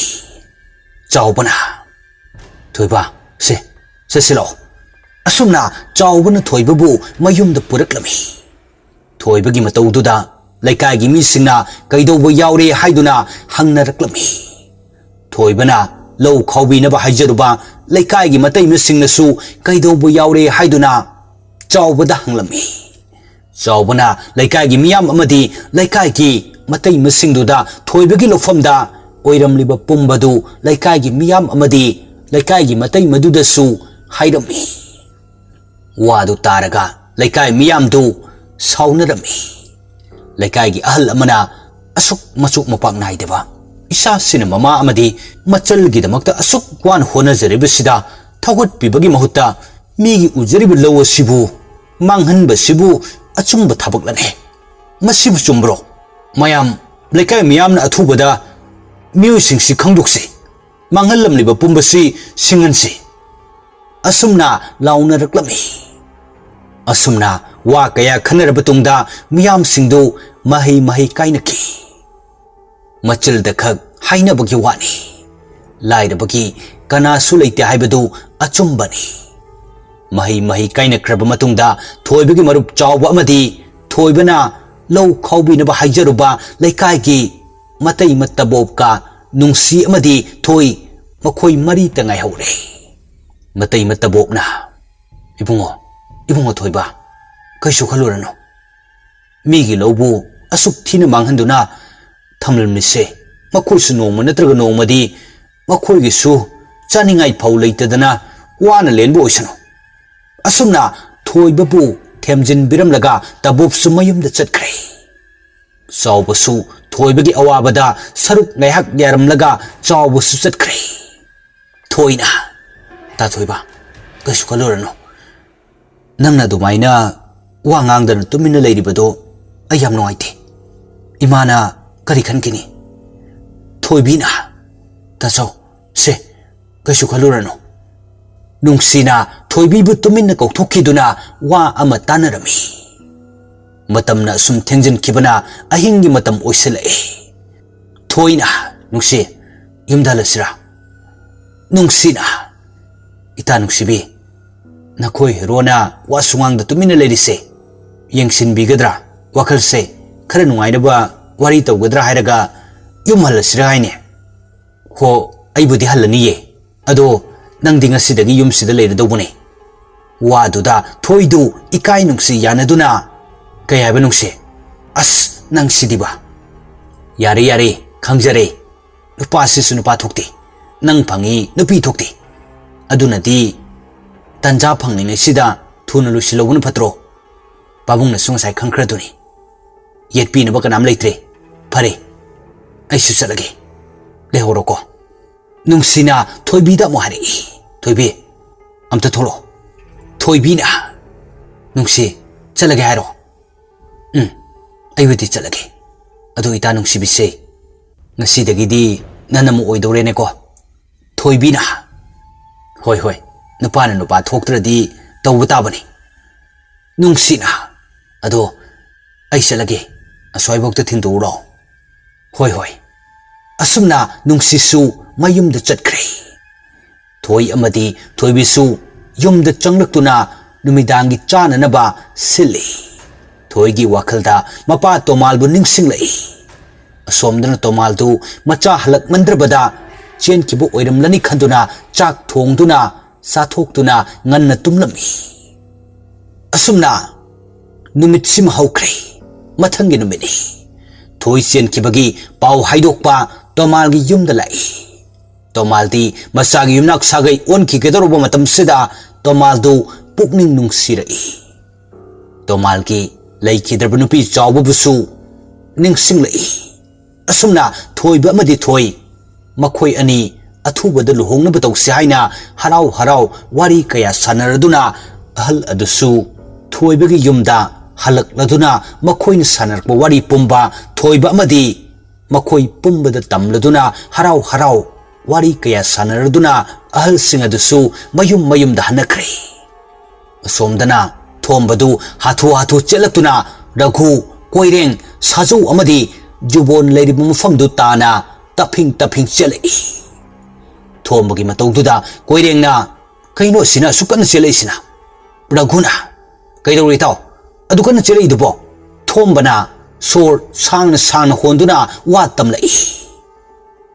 ꯆꯥꯎꯕꯅ, "ꯊꯣꯏꯕ, ꯁꯦ, ꯁꯦ, ꯁꯤ ꯂꯥꯛꯑꯣ"꯫ ꯑꯁꯨꯝꯅ ꯆꯥꯎꯕꯅ ꯊꯣꯏꯕꯕꯨ ꯃꯌꯨꯝꯗ ꯄꯨꯔꯛꯂꯝꯃꯤ꯫ ꯊꯣꯏꯕꯒꯤ ꯃꯇꯧꯗꯨꯗ ꯂꯩꯀꯥꯏꯒꯤ ꯃꯤꯁꯤꯡꯅ ꯀꯩꯗꯧꯕ ꯌꯥꯎꯔꯦ ꯍꯥꯏꯗꯨꯅ ꯍꯪꯅꯔꯛꯂꯝꯃꯤ꯫ ꯊꯣꯏꯕꯅ ꯂꯧ ꯈꯥꯎꯕꯤꯅꯕ ꯍꯥꯏꯖꯔꯨꯕ ꯂꯩꯀꯥꯏꯒꯤ ꯃꯇꯩꯃꯁꯤꯡꯅꯁꯨ ꯀꯩꯗꯧꯕ ꯌꯥꯎꯔꯦ ꯍꯥꯏꯗꯨꯅ ꯆꯥꯎꯕꯗ ꯍꯪꯂꯝꯃꯤ꯫ ꯆꯥꯎꯕꯅ ꯂꯩꯀꯥꯏꯒꯤ ꯃꯤꯌꯥꯝ ꯑꯃꯗꯤ ꯂꯩꯀꯥꯏꯒꯤ ꯃꯇꯩꯃꯁꯤꯡꯗꯨꯗ ꯊꯣꯏꯕꯒꯤ ꯂꯧꯐꯝꯗ ꯑꯣꯏꯔꯝꯂꯤꯕ ꯄꯨꯝꯕꯗꯨ ꯂꯩꯀꯥꯏꯒꯤ ꯃꯤꯌꯥꯝ ꯑꯃꯗꯤ ꯂꯩꯀꯥꯏꯒꯤ ꯃꯇꯩꯃꯗꯨꯗꯁꯨ ꯍꯥꯏꯔꯝꯃꯤ꯫ ꯋꯥꯗꯨ ꯇꯥꯔꯒ ꯂꯩꯀꯥꯏ ꯃꯤꯌꯥꯝꯗꯨ ꯁꯥꯎꯅꯔꯝꯃꯤ꯫ ꯂꯩꯀꯥꯏꯒꯤ ꯑꯍꯜ ꯑꯃꯅ, "ꯑꯁꯨꯛ ꯃꯆꯣꯛ ꯃꯄꯥꯛ ꯅꯥꯏꯗꯕ ꯏꯆꯥꯁꯤꯅ ꯃꯃꯥ ꯑꯃꯗꯤ ꯃꯆꯜꯒꯤꯗꯃꯛꯇ ꯑꯁꯨꯛ ꯋꯥꯅ ꯍꯣꯠꯅꯖꯔꯤꯕꯁꯤꯗ ꯊꯧꯒꯠꯄꯤꯕꯒꯤ ꯃꯍꯨꯠꯇ ꯃꯤꯒꯤ ꯎꯖꯔꯤꯕ ꯂꯧ ꯑꯁꯤꯕꯨ ꯃꯥꯡꯍꯟꯕꯁꯤꯕꯨ ꯑꯆꯨꯝꯕ ꯊꯕꯛꯂꯅꯦ? ꯃꯁꯤꯕꯨ ꯆꯨꯝꯕ꯭ꯔꯣ? ꯃꯌꯥꯝ, ꯂꯩꯀꯥꯏ ꯃꯤꯌꯥꯝꯅ ꯑꯊꯨꯕꯗ ꯃꯤꯑꯣꯏꯁꯤꯡꯁꯤ ꯈꯪꯗꯣꯛꯁꯤ꯫ ꯃꯥꯡꯍꯜꯂꯝꯂꯤꯕ ꯄꯨꯝꯕꯁꯤ ꯁꯤꯡꯍꯟꯁꯤ"꯫ ꯑꯁꯨꯝꯅ ꯂꯥꯎꯅꯔꯛꯂꯝꯃꯤ꯫ ꯑꯁꯨꯝꯅ ꯋꯥ ꯀꯌꯥ ꯈꯟꯅꯔꯕ ꯇꯨꯡꯗ ꯃꯤꯌꯥꯝꯁꯤꯡꯗꯨ ꯃꯍꯩ ꯃꯍꯩ ꯀꯥꯏꯅꯈꯤ꯫ ꯃꯆꯤꯜꯗ ꯈꯛ ꯍꯥꯏꯅꯕꯒꯤ ꯋꯥꯅꯤ꯫ ꯂꯥꯏꯔꯕꯒꯤ ꯀꯅꯥꯁꯨ ꯂꯩꯇꯦ ꯍꯥꯏꯕꯗꯨ ꯑꯆꯨꯝꯕꯅꯤ꯫ ꯃꯍꯩ ꯃꯍꯩ ꯀꯥꯏꯅꯈ꯭ꯔꯕ ꯃꯇꯨꯡꯗ ꯊꯣꯏꯕꯒꯤ ꯃꯔꯨꯞ ꯆꯥꯎꯕ ꯑꯃꯗꯤ ꯊꯣꯏꯕꯅ ꯂꯧ ꯈꯥꯎꯕꯤꯅꯕ ꯍꯥꯏꯖꯔꯨꯕ ꯂꯩꯀꯥꯏꯒꯤ ꯃꯇꯩ ꯃꯇꯕꯣꯞꯀ ꯅꯨꯡꯁꯤ ꯑꯃꯗꯤ ꯊꯣꯏ, ꯃꯈꯣꯏ ꯃꯔꯤꯇ ꯉꯥꯏꯍꯧꯔꯦ꯫ ꯃꯇꯩ ꯃꯇꯕꯣꯞꯅ, "ꯏꯕꯨꯡꯉꯣ, ꯏꯕꯨꯡꯉꯣ ꯊꯣꯏꯕ, ꯀꯩꯁꯨ ꯈꯜꯂꯨꯔꯅꯨ꯫ ꯃꯤꯒꯤ ꯂꯧꯕꯨ ꯑꯁꯨꯛ ꯊꯤꯅ ꯃꯥꯡꯍꯟꯗꯨꯅ ꯊꯝꯂꯝꯂꯤꯁꯦ, ꯃꯈꯣꯏꯁꯨ ꯅꯣꯡꯃ ꯅꯠꯇ꯭ꯔꯒ ꯅꯣꯡꯃꯗꯤ ꯃꯈꯣꯏꯒꯤꯁꯨ ꯆꯥꯅꯤꯡꯉꯥꯏ ꯐꯥꯎ ꯂꯩꯇꯗꯅ ꯋꯥꯅ ꯂꯦꯟꯕ ꯑꯣꯏꯁꯅꯨ꯫ ꯑꯁꯨꯝꯅ ꯊꯣꯏꯕꯕꯨ ꯊꯦꯝꯖꯤꯟꯕꯤꯔꯝꯂꯒ ꯇꯥꯕꯨꯞꯁꯨ ꯃꯌꯨꯝꯗ ꯆꯠꯈ꯭ꯔꯦ꯫ ꯆꯥꯎꯕꯁꯨ ꯊꯣꯏꯕꯒꯤ ꯑꯋꯥꯕꯗ ꯁꯔꯨꯛ ꯉꯥꯏꯍꯥꯛ ꯌꯥꯔꯝꯂꯒ ꯆꯥꯎꯕꯁꯨ ꯆꯠꯈ꯭ꯔꯦ꯫ ꯊꯣꯏꯅ, "ꯇꯥ ꯊꯣꯏꯕ, ꯀꯩꯁꯨ ꯈꯜꯂꯨꯔꯅꯨ꯫ ꯅꯪꯅ ꯑꯗꯨꯃꯥꯏꯅ ꯋꯥ ꯉꯥꯡꯗꯅ ꯇꯨꯃꯤꯟꯅ ꯂꯩꯔꯤꯕꯗꯣ ꯑꯩ ꯌꯥꯝ ꯅꯨꯡꯉꯥꯏꯇꯦ꯫ ꯏꯃꯥꯅ ꯀꯔꯤ ꯈꯟꯈꯤꯅꯤ?" ꯊꯣꯏꯕꯤꯅ, "ꯇꯥꯆꯧ, ꯁꯦ, ꯀꯩꯁꯨ ꯈꯜꯂꯨꯔꯅꯨ꯫" ꯅꯨꯡꯁꯤꯅ ꯊꯣꯏꯕꯤꯕꯨ ꯇꯨꯃꯤꯟꯅ ꯀꯧꯊꯣꯛꯈꯤꯗꯨꯅ ꯋꯥ ꯑꯃ ꯇꯥꯅꯔꯝꯃꯤ꯫ ꯃꯇꯝꯅ ꯑꯁꯨꯝ ꯊꯦꯡꯖꯤꯟꯈꯤꯕꯅ ꯑꯍꯤꯡꯒꯤ ꯃꯇꯝ ꯑꯣꯏꯁꯤꯜꯂꯛꯑꯦ꯫ ꯊꯣꯏꯅ, "ꯅꯨꯡꯁꯤ, ꯌꯨꯝꯗ ꯍꯜꯂꯁꯤꯔꯥ?" ꯅꯨꯡꯁꯤꯅ, "ꯏꯇꯥ ꯅꯨꯡꯁꯤꯕꯤ, ꯅꯈꯣꯏ ꯍꯦꯔꯣꯅ ꯋꯥꯁꯨ ꯉꯥꯡꯗ ꯇꯨꯃꯤꯟꯅ ꯂꯩꯔꯤꯁꯦ ꯌꯦꯡꯁꯤꯟꯕꯤꯒꯗ꯭ꯔꯥ? ꯋꯥꯈꯜꯁꯦ ꯈꯔ ꯅꯨꯡꯉꯥꯏꯅꯕ ꯋꯥꯔꯤ ꯇꯧꯒꯗ꯭ꯔꯥ ꯍꯥꯏꯔꯒ ꯌꯨꯝ ꯍꯜꯂꯁꯤꯔꯥ ꯍꯥꯏꯅꯦ?" "ꯍꯣ, ꯑꯩꯕꯨꯗꯤ ꯍꯜꯂꯅꯤꯌꯦ꯫ ꯑꯗꯣ ꯅꯪꯗꯤ ꯉꯁꯤꯗꯒꯤ ꯌꯨꯝꯁꯤꯗ ꯂꯩꯔꯗꯧꯕꯅꯦ꯫" ꯋꯥꯗꯨꯗ ꯊꯣꯏꯗꯨ ꯏꯀꯥꯏ ꯅꯨꯡꯁꯤ ꯌꯥꯅꯗꯨꯅ, "ꯀꯩ ꯍꯥꯏꯕ ꯅꯨꯡꯁꯤ? ꯑꯁ, ꯅꯪ ꯁꯤꯗꯤꯕ!" "ꯌꯥꯔꯦ, ꯌꯥꯔꯦ, ꯈꯪꯖꯔꯦ꯫ ꯅꯨꯄꯥꯁꯤꯁꯨ ꯅꯨꯄꯥ ꯊꯣꯛꯇꯦ꯫ ꯅꯪ ꯐꯪꯉꯤ, ꯅꯨꯄꯤ ꯊꯣꯛꯇꯦ꯫ ꯑꯗꯨꯅꯗꯤ ꯇꯟꯖꯥ ꯐꯪꯂꯤꯉꯩꯁꯤꯗ ꯊꯨꯅ ꯂꯣꯏꯁꯤꯜꯍꯧꯕꯅ ꯐꯠꯇ꯭ꯔꯣ? ꯄꯥꯕꯨꯡꯅꯁꯨ ꯉꯁꯥꯏ ꯈꯪꯈ꯭ꯔꯗꯨꯅꯤ꯫ ꯌꯦꯠꯄꯤꯅꯕ ꯀꯅꯥꯝ ꯂꯩꯇ꯭ꯔꯦ꯫ ꯐꯔꯦ, ꯑꯩꯁꯨ ꯆꯠꯂꯒꯦ꯫ ꯂꯩꯍꯧꯔꯣꯀꯣ꯫" ꯅꯨꯡꯁꯤꯅ ꯊꯣꯏꯕꯤꯗ ꯑꯃꯨꯛ ꯍꯥꯏꯔꯛꯏ꯫ "ꯊꯣꯏꯕꯤ, ꯑꯝꯇ ꯊꯣꯛꯂꯛꯑꯣ꯫" ꯊꯣꯏꯕꯤꯅ, "ꯅꯨꯡꯁꯤ, ꯆꯠꯂꯒꯦ ꯍꯥꯏꯔꯣ?" "ꯎꯝ, ꯑꯩꯕꯨꯗꯤ ꯆꯠꯂꯒꯦ꯫ ꯑꯗꯨ ꯏꯇꯥ ꯅꯨꯡꯁꯤꯕꯤꯁꯦ, ꯉꯁꯤꯗꯒꯤꯗꯤ ꯅꯅꯝꯃ ꯑꯣꯏꯗꯧꯔꯦꯅꯦꯀꯣ꯫" ꯊꯣꯏꯕꯤꯅ, "ꯍꯣꯏ, ꯍꯣꯏ, ꯅꯨꯄꯥꯅ ꯅꯨꯄꯥ ꯊꯣꯛꯇ꯭ꯔꯗꯤ ꯇꯧꯕ ꯇꯥꯕꯅꯤ꯫" ꯅꯨꯡꯁꯤꯅ, "ꯑꯗꯣ ꯑꯩ ꯆꯠꯂꯒꯦ, ꯑꯁ꯭ꯋꯥꯏꯐꯥꯎꯇ ꯊꯤꯟꯗꯣꯛꯎꯔꯣ꯫" "ꯍꯣꯏ, ꯍꯣꯏ꯫" ꯑꯁꯨꯝꯅ ꯅꯨꯡꯁꯤꯁꯨ ꯃꯌꯨꯝꯗ ꯆꯠꯈ꯭ꯔꯦ꯫ ꯊꯣꯏ ꯑꯃꯗꯤ ꯊꯣꯏꯕꯤꯁꯨ ꯌꯨꯝꯗ ꯆꯪꯂꯛꯇꯨꯅ ꯅꯨꯃꯤꯗꯥꯡꯒꯤ ꯆꯥꯅꯅꯕ ꯁꯤꯜꯂꯤ꯫ ꯊꯣꯏꯒꯤ ꯋꯥꯈꯜꯗ ꯃꯄꯥ ꯇꯣꯃꯥꯜꯕꯨ ꯅꯤꯡꯁꯤꯡꯂꯛꯏ꯫ ꯑꯁꯣꯝꯗꯅ ꯇꯣꯃꯥꯜꯗꯨ ꯃꯆꯥ ꯍꯜꯂꯛꯃꯟꯗ꯭ꯔꯕꯗ ꯆꯦꯟꯈꯤꯕ ꯑꯣꯏꯔꯝꯂꯅꯤ ꯈꯟꯗꯨꯅ ꯆꯥꯛ ꯊꯣꯡꯗꯨꯅ ꯆꯥꯊꯣꯛꯇꯨꯅ ꯉꯟꯅ ꯇꯨꯝꯂꯝꯃꯤ꯫ ꯑꯁꯨꯝꯅ ꯅꯨꯃꯤꯠꯁꯤꯃ ꯍꯧꯈ꯭ꯔꯦ꯫ ꯃꯊꯪꯒꯤ ꯅꯨꯃꯤꯠꯅꯤ꯫ ꯊꯣꯏ ꯆꯦꯟꯈꯤꯕꯒꯤ ꯄꯥꯎ ꯍꯥꯏꯗꯣꯛꯄ ꯇꯣꯃꯥꯜꯒꯤ ꯌꯨꯝꯗ ꯂꯥꯛꯏ꯫ ꯇꯣꯃꯥꯜꯗꯤ ꯃꯆꯥꯒꯤ ꯌꯨꯝꯅꯥꯛ ꯁꯥꯒꯩ ꯑꯣꯟꯈꯤꯒꯗꯧꯔꯕ ꯃꯇꯝꯁꯤꯗ ꯇꯣꯃꯥꯜꯗꯨ ꯄꯨꯛꯅꯤꯡ ꯅꯨꯡꯁꯤꯔꯛꯏ꯫ ꯇꯣꯃꯥꯜꯒꯤ ꯂꯩꯈꯤꯗ꯭ꯔꯕ ꯅꯨꯄꯤ ꯆꯥꯎꯕꯕꯨꯁꯨ ꯅꯤꯡꯁꯤꯡꯂꯛꯏ꯫ ꯑꯁꯨꯝꯅ ꯊꯣꯏꯕ ꯑꯃꯗꯤ ꯊꯣꯏ ꯃꯈꯣꯏ ꯑꯅꯤ ꯑꯊꯨꯕꯗ ꯂꯨꯍꯣꯡꯅꯕ ꯇꯧꯁꯤ ꯍꯥꯏꯅ ꯍꯔꯥꯎ ꯍꯔꯥꯎ ꯋꯥꯔꯤ ꯀꯌꯥ ꯁꯥꯟꯅꯔꯗꯨꯅ ꯑꯍꯜ ꯑꯗꯨꯁꯨ ꯊꯣꯏꯕꯒꯤ ꯌꯨꯝꯗ ꯍꯜꯂꯛꯂꯗꯨꯅ ꯃꯈꯣꯏꯅ ꯁꯥꯟꯅꯔꯛꯄ ꯋꯥꯔꯤ ꯄꯨꯝꯕ ꯊꯣꯏꯕ ꯑꯃꯗꯤ ꯃꯈꯣꯏ ꯄꯨꯝꯕꯗ ꯇꯝꯂꯗꯨꯅ ꯍꯔꯥꯎ ꯍꯔꯥꯎ ꯋꯥꯔꯤ ꯀꯌꯥ ꯁꯥꯟꯅꯔꯗꯨꯅ ꯑꯍꯜꯁꯤꯡ ꯑꯗꯨꯁꯨ ꯃꯌꯨꯝ ꯃꯌꯨꯝꯗ ꯍꯟꯅꯈ꯭ꯔꯦ꯫ ꯑꯁꯣꯝꯗꯅ ꯊꯣꯝꯕꯗꯨ ꯍꯥꯊꯨ ꯍꯥꯊꯨ ꯆꯦꯜꯂꯛꯇꯨꯅ ꯔꯘꯨ, ꯀꯣꯏꯔꯦꯡ, ꯁꯥꯖꯧ ꯑꯃꯗꯤ ꯖꯨꯕꯣꯟ ꯂꯩꯔꯤꯕ ꯃꯐꯝꯗꯨ ꯇꯥꯅ ꯇꯞꯐꯤꯡ ꯇꯞꯐꯤꯡ ꯆꯦꯜꯂꯛꯏ꯫ ꯊꯣꯝꯕꯒꯤ ꯃꯇꯧꯗꯨꯗ ꯀꯣꯏꯔꯦꯡꯅ, "ꯀꯩꯅꯣ ꯑꯁꯤꯅ ꯑꯁꯨꯛ ꯀꯟꯅ ꯆꯦꯜꯂꯛꯏꯁꯤꯅ?" ꯔꯘꯨꯅ, "ꯀꯩꯗꯧꯔꯦ ꯏꯇꯥꯎ? ꯑꯗꯨ ꯀꯟꯅ ꯆꯦꯜꯂꯛꯏꯗꯨꯕꯣ?" ꯊꯣꯝꯕꯅ ꯁꯣꯔ ꯁꯥꯡꯅ ꯁꯥꯡꯅ ꯍꯣꯟꯗꯨꯅ ꯋꯥ ꯇꯝꯂꯛꯏ꯫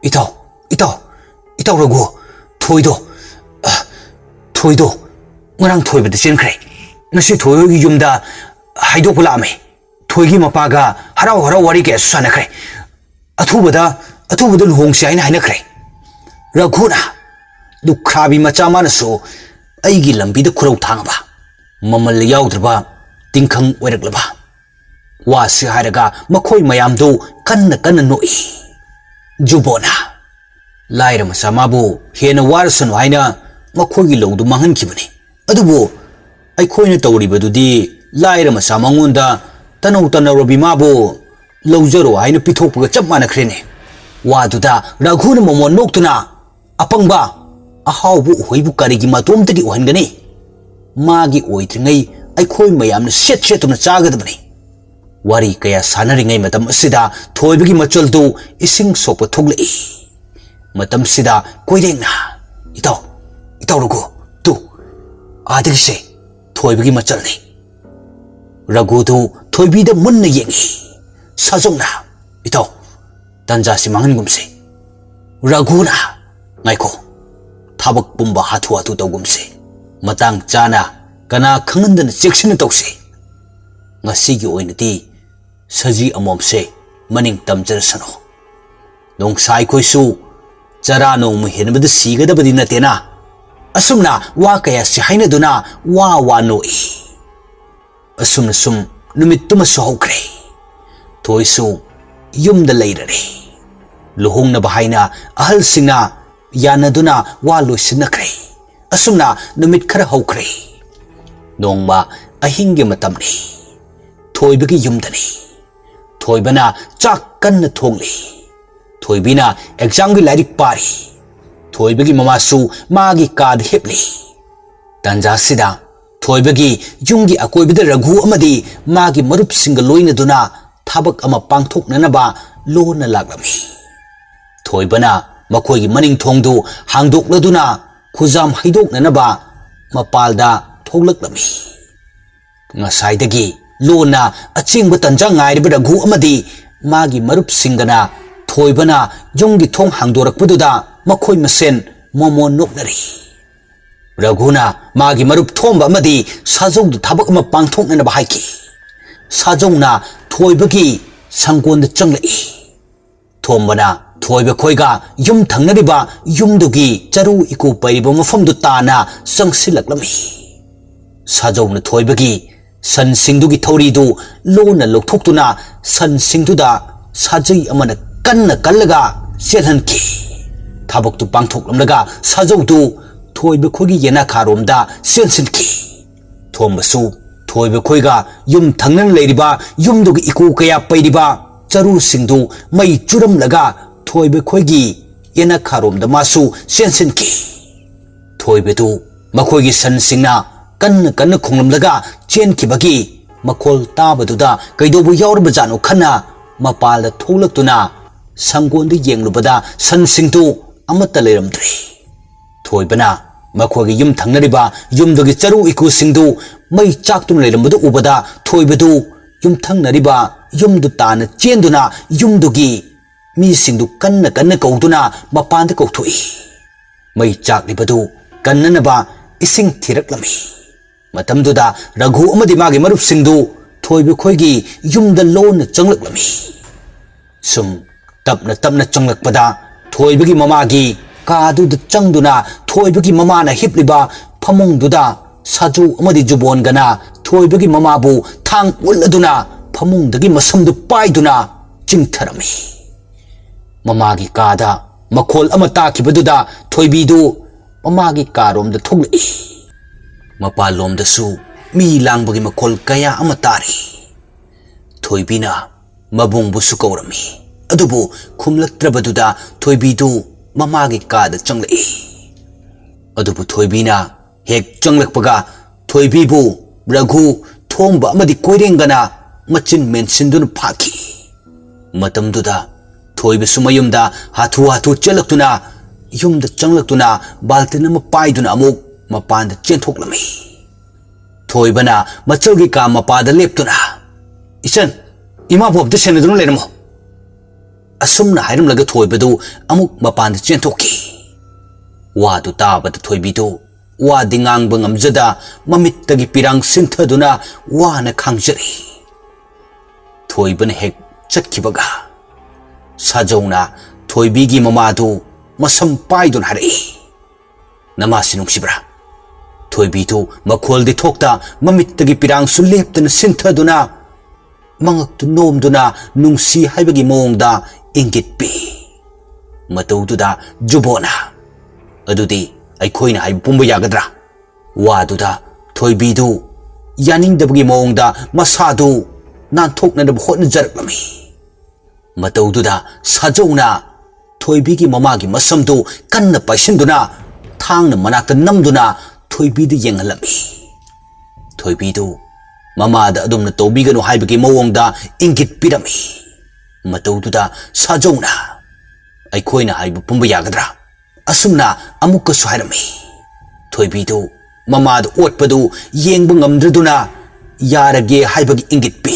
"ꯏꯇꯥꯎ, ꯏꯇꯥꯎ, ꯏꯇꯥꯎ ꯔꯘꯨ, ꯊꯣꯏꯗꯣ, ꯑ, ꯊꯣꯏꯗꯣ ꯉꯔꯥꯡ ꯊꯣꯏꯕꯗ ꯆꯦꯟꯈ꯭ꯔꯦ꯫ ꯉꯁꯤ ꯊꯣꯏ ꯍꯣꯏꯒꯤ ꯌꯨꯝꯗ ꯍꯥꯏꯗꯣꯛꯄ ꯂꯥꯛꯑꯝꯃꯦ꯫ ꯊꯣꯏꯒꯤ ꯃꯄꯥꯒ ꯍꯔꯥꯎ ꯍꯔꯥꯎ ꯋꯥꯔꯤ ꯀꯌꯥꯁꯨ ꯁꯥꯟꯅꯈ꯭ꯔꯦ꯫ ꯑꯊꯨꯕꯗ, ꯑꯊꯨꯕꯗ ꯂꯨꯍꯣꯡꯁꯤ ꯍꯥꯏꯅ ꯍꯥꯏꯅꯈ꯭ꯔꯦ꯫" ꯔꯘꯨꯅ, ꯂꯨꯈ꯭ꯔꯥꯕꯤ ꯃꯆꯥ ꯃꯥꯅꯁꯨ ꯑꯩꯒꯤ ꯂꯝꯕꯤꯗ ꯈꯨꯔꯧ ꯊꯥꯡꯉꯕ, ꯃꯃꯜ ꯌꯥꯎꯗ꯭ꯔꯕ ꯇꯤꯡꯈꯪ ꯑꯣꯏꯔꯛꯂꯕ꯫ ꯋꯥꯁꯤ ꯍꯥꯏꯔꯒ ꯃꯈꯣꯏ ꯃꯌꯥꯝꯗꯨ ꯀꯟꯅ ꯀꯟꯅ ꯅꯣꯛꯏ꯫ ꯖꯨꯕꯣꯅ, "ꯂꯥꯏꯔ ꯃꯆꯥ ꯃꯥꯕꯨ ꯍꯦꯟꯅ ꯋꯥꯔꯁꯅꯨ ꯍꯥꯏꯅ ꯃꯈꯣꯏꯒꯤ ꯂꯧꯗꯨ ꯃꯥꯡꯍꯟꯈꯤꯕꯅꯤ꯫ ꯑꯗꯨꯕꯨ ꯑꯩꯈꯣꯏꯅ ꯇꯧꯔꯤꯕꯗꯨꯗꯤ ꯂꯥꯏꯔ ꯃꯆꯥ ꯃꯉꯣꯟꯗ ꯇꯅꯧ ꯇꯅꯧꯔꯕꯤ ꯃꯥꯕꯨ ꯂꯧꯖꯔꯣ ꯍꯥꯏꯅ ꯄꯤꯊꯣꯛꯄꯒ ꯆꯞ ꯃꯥꯟꯅꯈ꯭ꯔꯦꯅꯦ꯫" ꯋꯥꯗꯨꯗ ꯔꯘꯨꯅ ꯃꯃꯣꯟ ꯅꯣꯛꯇꯨꯅ, "ꯑꯄꯪꯕ, ꯑꯍꯥꯎꯕ ꯎꯍꯩꯕꯨ ꯀꯔꯤꯒꯤ ꯃꯇꯣꯝꯇꯒꯤ ꯑꯣꯏꯍꯟꯒꯅꯤ? ꯃꯥꯒꯤ ꯑꯣꯏꯗ꯭ꯔꯤꯉꯩ ꯑꯩꯈꯣꯏ ꯃꯌꯥꯝꯅ ꯁꯦꯠ ꯁꯦꯠꯇꯨꯅ ꯆꯥꯒꯗꯕꯅꯤ꯫" ꯋꯥꯔꯤ ꯀꯌꯥ ꯁꯥꯟꯅꯔꯤꯉꯩ ꯃꯇꯝ ꯑꯁꯤꯗ ꯊꯣꯏꯕꯒꯤ ꯃꯆꯜꯗꯨ ꯏꯁꯤꯡ ꯁꯣꯛꯄ ꯊꯣꯛꯂꯛꯏ꯫ ꯃꯇꯝꯁꯤꯗ ꯀꯣꯏꯔꯦꯡꯅ, "ꯏꯇꯥꯎ, ꯏꯇꯥꯎ ꯔꯘꯨ, ꯇꯨ, ꯑꯥꯗꯒꯤꯁꯦ ꯊꯣꯏꯕꯒꯤ ꯃꯆꯜꯅꯤ꯫" ꯔꯘꯨꯗꯨ ꯊꯣꯏꯕꯤꯗ ꯃꯨꯟꯅ ꯌꯦꯡꯏ꯫ ꯁꯥꯖꯧꯅ, "ꯏꯇꯥꯎ, ꯇꯥꯟꯖꯥꯁꯤ ꯃꯥꯡꯍꯟꯒꯨꯝꯁꯤ꯫" ꯔꯘꯨꯅ, "ꯉꯥꯏꯈꯣ, ꯊꯕꯛ ꯄꯨꯝꯕ ꯍꯥꯊꯨ ꯍꯥꯊꯨ ꯇꯧꯒꯨꯝꯁꯤ꯫ ꯃꯇꯥꯡ ꯆꯥꯅ ꯀꯅꯥ ꯈꯪꯍꯟꯗꯅ ꯆꯦꯛꯁꯤꯟꯅ ꯇꯧꯁꯤ꯫ ꯉꯁꯤꯒꯤ ꯑꯣꯏꯅꯗꯤ ꯁꯖꯤ ꯑꯃꯣꯝꯁꯦ ꯃꯅꯤꯡ ꯇꯝꯖꯔꯁꯅꯨ꯫ ꯅꯣꯡꯁꯥꯏꯈꯣꯏꯁꯨ ꯆꯔꯥ ꯅꯣꯡꯃ ꯍꯦꯟꯕꯗ ꯁꯤꯒꯗꯕꯗꯤ ꯅꯠꯇꯦꯅ꯫ ꯑꯁꯨꯝꯅ ꯋꯥ ꯀꯌꯥꯁꯤ ꯍꯥꯏꯅꯗꯨꯅ ꯋꯥ ꯋꯥ ꯅꯣꯛꯏ꯫ ꯑꯁꯨꯝꯅ ꯁꯨꯝ ꯅꯨꯃꯤꯠꯇꯨꯃꯁꯨ ꯍꯧꯈ꯭ꯔꯦ꯫ ꯊꯣꯏꯁꯨ ꯌꯨꯝꯗ ꯂꯩꯔꯔꯦ꯫ ꯂꯨꯍꯣꯡꯅꯕ ꯍꯥꯏꯅ ꯑꯍꯜꯁꯤꯡꯅ ꯌꯥꯅꯗꯨꯅ ꯋꯥ ꯂꯣꯏꯁꯤꯟꯅꯈ꯭ꯔꯦ꯫ ꯑꯁꯨꯝꯅ ꯅꯨꯃꯤꯠ ꯈꯔ ꯍꯧꯈ꯭ꯔꯦ꯫ ꯅꯣꯡꯃ ꯑꯍꯤꯡꯒꯤ ꯃꯇꯝꯅꯤ꯫ ꯊꯣꯏꯕꯒꯤ ꯌꯨꯝꯗꯅꯤ꯫ ꯊꯣꯏꯕꯅ ꯆꯥꯛ ꯀꯟꯅ ꯊꯣꯡꯂꯤ꯫ ꯊꯣꯏꯕꯤꯅ ꯑꯦꯛꯖꯥꯝꯒꯤ ꯂꯥꯏꯔꯤꯛ ꯄꯥꯔꯤ꯫ ꯊꯣꯏꯕꯒꯤ ꯃꯃꯥꯁꯨ ꯃꯥꯒꯤ ꯀꯥꯗ ꯍꯤꯞꯂꯤ꯫ ꯇꯥꯟꯖꯥꯁꯤꯗ ꯊꯣꯏꯕꯒꯤ ꯌꯨꯝꯒꯤ ꯑꯀꯣꯏꯕꯗ ꯔꯘꯨ ꯑꯃꯗꯤ ꯃꯥꯒꯤ ꯃꯔꯨꯞꯁꯤꯡꯒ ꯂꯣꯏꯅꯗꯨꯅ ꯊꯕꯛ ꯑꯃ ꯄꯥꯡꯊꯣꯛꯅꯅꯕ ꯂꯣꯟꯅ ꯂꯥꯛꯂꯝꯃꯤ꯫ ꯊꯣꯏꯕꯅ ꯃꯈꯣꯏꯒꯤ ꯃꯅꯤꯡ ꯊꯣꯡꯗꯨ ꯍꯥꯡꯗꯣꯛꯂꯗꯨꯅ ꯈꯨꯖꯥꯝ ꯍꯩꯗꯣꯛꯅꯅꯕ ꯃꯄꯥꯜꯗ ꯊꯣꯛꯂꯛꯂꯝꯃꯤ꯫ ꯉꯁꯥꯏꯗꯒꯤ ꯂꯣꯟꯅ ꯑꯆꯦꯡꯕ ꯇꯟꯖꯥ ꯉꯥꯏꯔꯤꯕ ꯔꯘꯨ ꯑꯃꯗꯤ ꯃꯥꯒꯤ ꯃꯔꯨꯞꯁꯤꯡꯒꯅ ꯊꯣꯏꯕꯅ ꯌꯨꯝꯒꯤ ꯊꯣꯡ ꯍꯥꯡꯗꯣꯔꯛꯄꯗꯨꯗ ꯃꯈꯣꯏ ꯃꯁꯦꯟ ꯃꯣꯃꯣꯟ ꯅꯣꯛꯅꯔꯤ꯫ ꯔꯘꯨꯅ ꯃꯥꯒꯤ ꯃꯔꯨꯞ ꯊꯣꯝꯕ ꯑꯃꯗꯤ ꯁꯥꯖꯧꯗ ꯊꯕꯛ ꯑꯃ ꯄꯥꯡꯊꯣꯛꯅꯅꯕ ꯍꯥꯏꯈꯤ꯫ ꯁꯥꯖꯧꯅ ꯊꯣꯏꯕꯒꯤ ꯁꯪꯒꯣꯟꯗ ꯆꯪꯂꯛꯏ꯫ ꯊꯣꯝꯕꯅ ꯊꯣꯏꯕ ꯈꯣꯏꯒ ꯌꯨꯝ ꯊꯪꯅꯔꯤꯕ ꯌꯨꯝꯗꯨꯒꯤ ꯆꯔꯨ ꯏꯀꯨ ꯄꯩꯔꯤꯕ ꯃꯐꯝꯗꯨ ꯇꯥꯅ ꯆꯪꯁꯤꯜꯂꯛꯂꯝꯃꯤ꯫ ꯁꯥꯖꯧꯅ ꯊꯣꯏꯕꯒꯤ ꯁꯟꯁꯤꯡꯗꯨꯒꯤ ꯊꯧꯔꯤꯗꯨ ꯂꯣꯟꯅ ꯂꯧꯊꯣꯛꯇꯨꯅ ꯁꯟꯁꯤꯡꯗꯨꯗ ꯁꯥꯖꯩ ꯑꯃꯅ ꯀꯟꯅ ꯀꯜꯂꯒ ꯆꯦꯜꯍꯟꯈꯤ꯫ ꯊꯕꯛꯇꯨ ꯄꯥꯡꯊꯣꯛꯂꯝꯂꯒ ꯁꯥꯖꯧꯗꯨ ꯊꯣꯏꯕ ꯈꯣꯏꯒꯤ ꯌꯦꯅꯥꯈꯥꯔꯣꯝꯗ ꯆꯦꯟꯁꯤꯟꯈꯤ꯫ ꯊꯣꯝꯕꯁꯨ ꯊꯣꯏꯕ ꯈꯣꯏꯒ ꯌꯨꯝ ꯊꯪꯅꯅ ꯂꯩꯔꯤꯕ ꯌꯨꯝꯗꯨꯒꯤ ꯏꯀꯨ ꯀꯌꯥ ꯄꯩꯔꯤꯕ ꯆꯔꯨꯁꯤꯡꯗꯨ ꯃꯩ ꯆꯨꯔꯝꯂꯒ ꯊꯣꯏꯕ ꯈꯣꯏꯒꯤ ꯌꯦꯅꯥꯈꯥꯔꯣꯝꯗ ꯃꯥꯁꯨ ꯆꯦꯟꯁꯤꯟꯈꯤ꯫ ꯊꯣꯏꯕꯗꯨ ꯃꯈꯣꯏꯒꯤ ꯁꯟꯁꯤꯡꯅ ꯀꯟꯅ ꯀꯟꯅ ꯈꯣꯡꯂꯝꯂꯒ ꯆꯦꯟꯈꯤꯕꯒꯤ ꯃꯈꯣꯜ ꯇꯥꯕꯗꯨꯗ ꯀꯩꯗꯧꯕ ꯌꯥꯎꯔꯕꯖꯥꯠꯅꯣ ꯈꯟꯅ ꯃꯄꯥꯜꯗ ꯊꯣꯛꯂꯛꯇꯨꯅ ꯁꯪꯒꯣꯟꯗ ꯌꯦꯡꯂꯨꯕꯗ ꯁꯟꯁꯤꯡꯗꯨ ꯑꯃꯠꯇ ꯂꯩꯔꯝꯗ꯭ꯔꯦ꯫ ꯊꯣꯏꯕꯅ ꯃꯈꯣꯏꯒꯤ ꯌꯨꯝ ꯊꯪꯅꯔꯤꯕ ꯌꯨꯝꯗꯨꯒꯤ ꯆꯔꯨ ꯏꯀꯨꯁꯤꯡꯗꯨ ꯃꯩ ꯆꯥꯛꯇꯨꯅ ꯂꯩꯔꯝꯕꯗꯨ ꯎꯕꯗ ꯊꯣꯏꯕꯗꯨ ꯌꯨꯝꯊꯪꯅꯔꯤꯕ ꯌꯨꯝꯗꯨ ꯇꯥꯅ ꯆꯦꯟꯗꯨꯅ ꯌꯨꯝꯗꯨꯒꯤ ꯃꯤꯁꯤꯡꯗꯨ ꯀꯟꯅ ꯀꯟꯅ ꯀꯧꯗꯨꯅ ꯃꯄꯥꯟꯗ ꯀꯧꯊꯣꯛꯏ꯫ ꯃꯩ ꯆꯥꯛꯂꯤꯕꯗꯨ ꯀꯟꯅꯅꯕ ꯏꯁꯤꯡ ꯊꯤꯔꯛꯂꯝꯃꯤ꯫ ꯃꯇꯝꯗꯨꯗ ꯔꯘꯨ ꯑꯃꯗꯤ ꯃꯥꯒꯤ ꯃꯔꯨꯞꯁꯤꯡꯗꯨ ꯊꯣꯏꯕ ꯈꯣꯏꯒꯤ ꯌꯨꯝꯗ ꯂꯣꯟꯅ ꯆꯪꯂꯛꯂꯝꯃꯤ꯫ ꯁꯨꯝ ꯇꯞꯅ ꯇꯞꯅ ꯆꯪꯂꯛꯄꯗ ꯊꯣꯏꯕꯒꯤ ꯃꯃꯥꯒꯤ ꯀꯥꯗꯨꯗ ꯆꯪꯗꯨꯅ ꯊꯣꯏꯕꯒꯤ ꯃꯃꯥꯅ ꯍꯤꯞꯂꯤꯕ ꯐꯃꯨꯡꯗꯨꯗ ꯁꯥꯖꯨ ꯑꯃꯗꯤ ꯖꯨꯕꯣꯟꯒꯅ ꯊꯣꯏꯕꯒꯤ ꯃꯃꯥꯕꯨ ꯊꯥꯡ ꯎꯠꯂꯗꯨꯅ ꯐꯃꯨꯡꯗꯒꯤ ꯃꯁꯝꯗꯨ ꯄꯥꯏꯗꯨꯅ ꯆꯤꯡꯊꯔꯝꯃꯤ꯫ ꯃꯃꯥꯒꯤ ꯀꯥꯗ ꯃꯈꯣꯜ ꯑꯃ ꯇꯥꯈꯤꯕꯗꯨꯗ ꯊꯣꯏꯕꯤꯗꯨ ꯃꯃꯥꯒꯤ ꯀꯥꯔꯣꯝꯗ ꯊꯣꯛꯂꯛꯏ꯫ ꯃꯄꯥꯟꯂꯣꯝꯗꯁꯨ ꯃꯤ ꯂꯥꯡꯕꯒꯤ ꯃꯈꯣꯜ ꯀꯌꯥ ꯑꯃ ꯇꯥꯔꯤ꯫ ꯊꯣꯏꯕꯤꯅ ꯃꯕꯨꯡꯕꯨꯁꯨ ꯀꯧꯔꯝꯃꯤ꯫ ꯑꯗꯨꯕꯨ ꯈꯨꯝꯂꯛꯇ꯭ꯔꯕꯗꯨꯗ ꯊꯣꯏꯕꯤꯗꯨ ꯃꯃꯥꯒꯤ ꯀꯥꯗ ꯆꯪꯂꯛꯏ꯫ ꯑꯗꯨꯕꯨ ꯊꯣꯏꯕꯤꯅ ꯍꯦꯛ ꯆꯪꯂꯛꯄꯒ ꯊꯣꯏꯕꯤꯕꯨ ꯔꯘꯨ, ꯊꯣꯝꯕ ꯑꯃꯗꯤ ꯀꯣꯏꯔꯦꯡꯒꯅ ꯃꯆꯤꯟ ꯃꯦꯟꯁꯤꯟꯗꯨꯅ ꯐꯥꯈꯤ꯫ ꯃꯇꯝꯗꯨꯗ ꯊꯣꯏꯕꯁꯨ ꯃꯌꯨꯝꯗ ꯍꯥꯊꯨ ꯍꯥꯊꯨ ꯆꯦꯜꯂꯛꯇꯨꯅ ꯌꯨꯝꯗ ꯆꯪꯂꯛꯇꯨꯅ ꯕꯥꯜꯇꯤꯟ ꯑꯃ ꯄꯥꯏꯗꯨꯅ ꯑꯃꯨꯛ ꯃꯄꯥꯟꯗ ꯆꯦꯟꯊꯣꯛꯂꯝꯃꯤ꯫ ꯊꯣꯏꯕꯅ ꯃꯆꯜꯒꯤ ꯀꯥ ꯃꯄꯥꯗ ꯂꯦꯞꯇꯨꯅ, "ꯏꯆꯟ, ꯏꯃꯥꯕꯨ ꯑꯝꯇ ꯁꯦꯟꯅꯗꯨꯅ ꯂꯩꯔꯝꯃꯣ," ꯑꯁꯨꯝꯅ ꯍꯥꯏꯔꯝꯂꯒ ꯊꯣꯏꯕꯗꯨ ꯑꯃꯨꯛ ꯃꯄꯥꯟꯗ ꯆꯦꯟꯊꯣꯛꯈꯤ꯫ ꯋꯥꯗꯨ ꯇꯥꯕꯗ ꯊꯣꯏꯕꯤꯗꯨ ꯋꯥꯗꯤ ꯉꯥꯡꯕ ꯉꯝꯖꯗ ꯃꯃꯤꯠꯇꯒꯤ ꯄꯤꯔꯥꯡ ꯁꯤꯟꯊꯗꯨꯅ ꯋꯥꯅ ꯈꯥꯡꯖꯔꯤ꯫ ꯊꯣꯏꯕꯅ ꯍꯦꯛ ꯆꯠꯈꯤꯕꯒ ꯁꯥꯖꯧꯅ ꯊꯣꯏꯕꯤꯒꯤ ꯃꯃꯥꯗꯨ ꯃꯁꯝ ꯄꯥꯏꯗꯨꯅ ꯍꯥꯏꯔꯛꯏ, "ꯅꯃꯥꯁꯤ ꯅꯨꯡꯁꯤꯕ꯭ꯔꯥ?" ꯊꯣꯏꯕꯤꯗꯨ ꯃꯈꯣꯜꯗꯤ ꯊꯣꯛꯇ ꯃꯃꯤꯠꯇꯒꯤ ꯄꯤꯔꯥꯡꯁꯨ ꯂꯦꯞꯇꯅ ꯁꯤꯟꯊꯗꯨꯅ ꯃꯉꯛꯇꯨ ꯅꯣꯝꯗꯨꯅ ꯅꯨꯡꯁꯤ ꯍꯥꯏꯕꯒꯤ ꯃꯑꯣꯡꯗ ꯏꯪꯒꯤꯠ ꯄꯤ꯫ ꯃꯇꯧꯗꯨꯗ ꯖꯨꯕꯣꯅ, "ꯑꯗꯨꯗꯤ ꯑꯩꯈꯣꯏꯅ ꯍꯥꯏꯕ ꯄꯨꯝꯕ ꯌꯥꯒꯗ꯭ꯔꯥ?" ꯋꯥꯗꯨꯗ ꯊꯣꯏꯕꯤꯗꯨ ꯌꯥꯅꯤꯡꯗꯕꯒꯤ ꯃꯑꯣꯡꯗ ꯃꯁꯥꯗꯨ ꯅꯥꯟꯊꯣꯛꯅꯅꯕ ꯍꯣꯠꯅꯖꯔꯛꯂꯝꯃꯤ꯫ ꯃꯇꯧꯗꯨꯗ ꯁꯥꯖꯧꯅ ꯊꯣꯏꯕꯤꯒꯤ ꯃꯃꯥꯒꯤ ꯃꯁꯝꯗꯨ ꯀꯟꯅ ꯄꯥꯏꯁꯤꯟꯗꯨꯅ ꯊꯥꯡꯅ ꯃꯅꯥꯛꯇ ꯅꯝꯗꯨꯅ ꯊꯣꯏꯕꯤꯗ ꯌꯦꯡꯍꯜꯂꯝꯃꯤ꯫ ꯊꯣꯏꯕꯤꯗꯨ ꯃꯃꯥꯗ ꯑꯗꯨꯝꯅ ꯇꯧꯕꯤꯒꯅꯨ ꯍꯥꯏꯕꯒꯤ ꯃꯑꯣꯡꯗ ꯏꯪꯒꯤꯠ ꯄꯤꯔꯝꯃꯤ꯫ ꯃꯇꯧꯗꯨꯗ ꯁꯥꯖꯧꯅ, "ꯑꯩꯈꯣꯏꯅ ꯍꯥꯏꯕ ꯄꯨꯝꯕ ꯌꯥꯒꯗ꯭ꯔꯥ?" ꯑꯁꯨꯝꯅ ꯑꯃꯨꯛꯀꯁꯨ ꯍꯥꯏꯔꯝꯃꯤ꯫ ꯊꯣꯏꯕꯤꯗꯨ ꯃꯃꯥꯗ ꯑꯣꯠꯄꯗꯨ ꯌꯦꯡꯕ ꯉꯝꯗ꯭ꯔꯗꯨꯅ ꯌꯥꯔꯒꯦ ꯍꯥꯏꯕꯒꯤ ꯏꯪꯒꯤꯠ ꯄꯤ꯫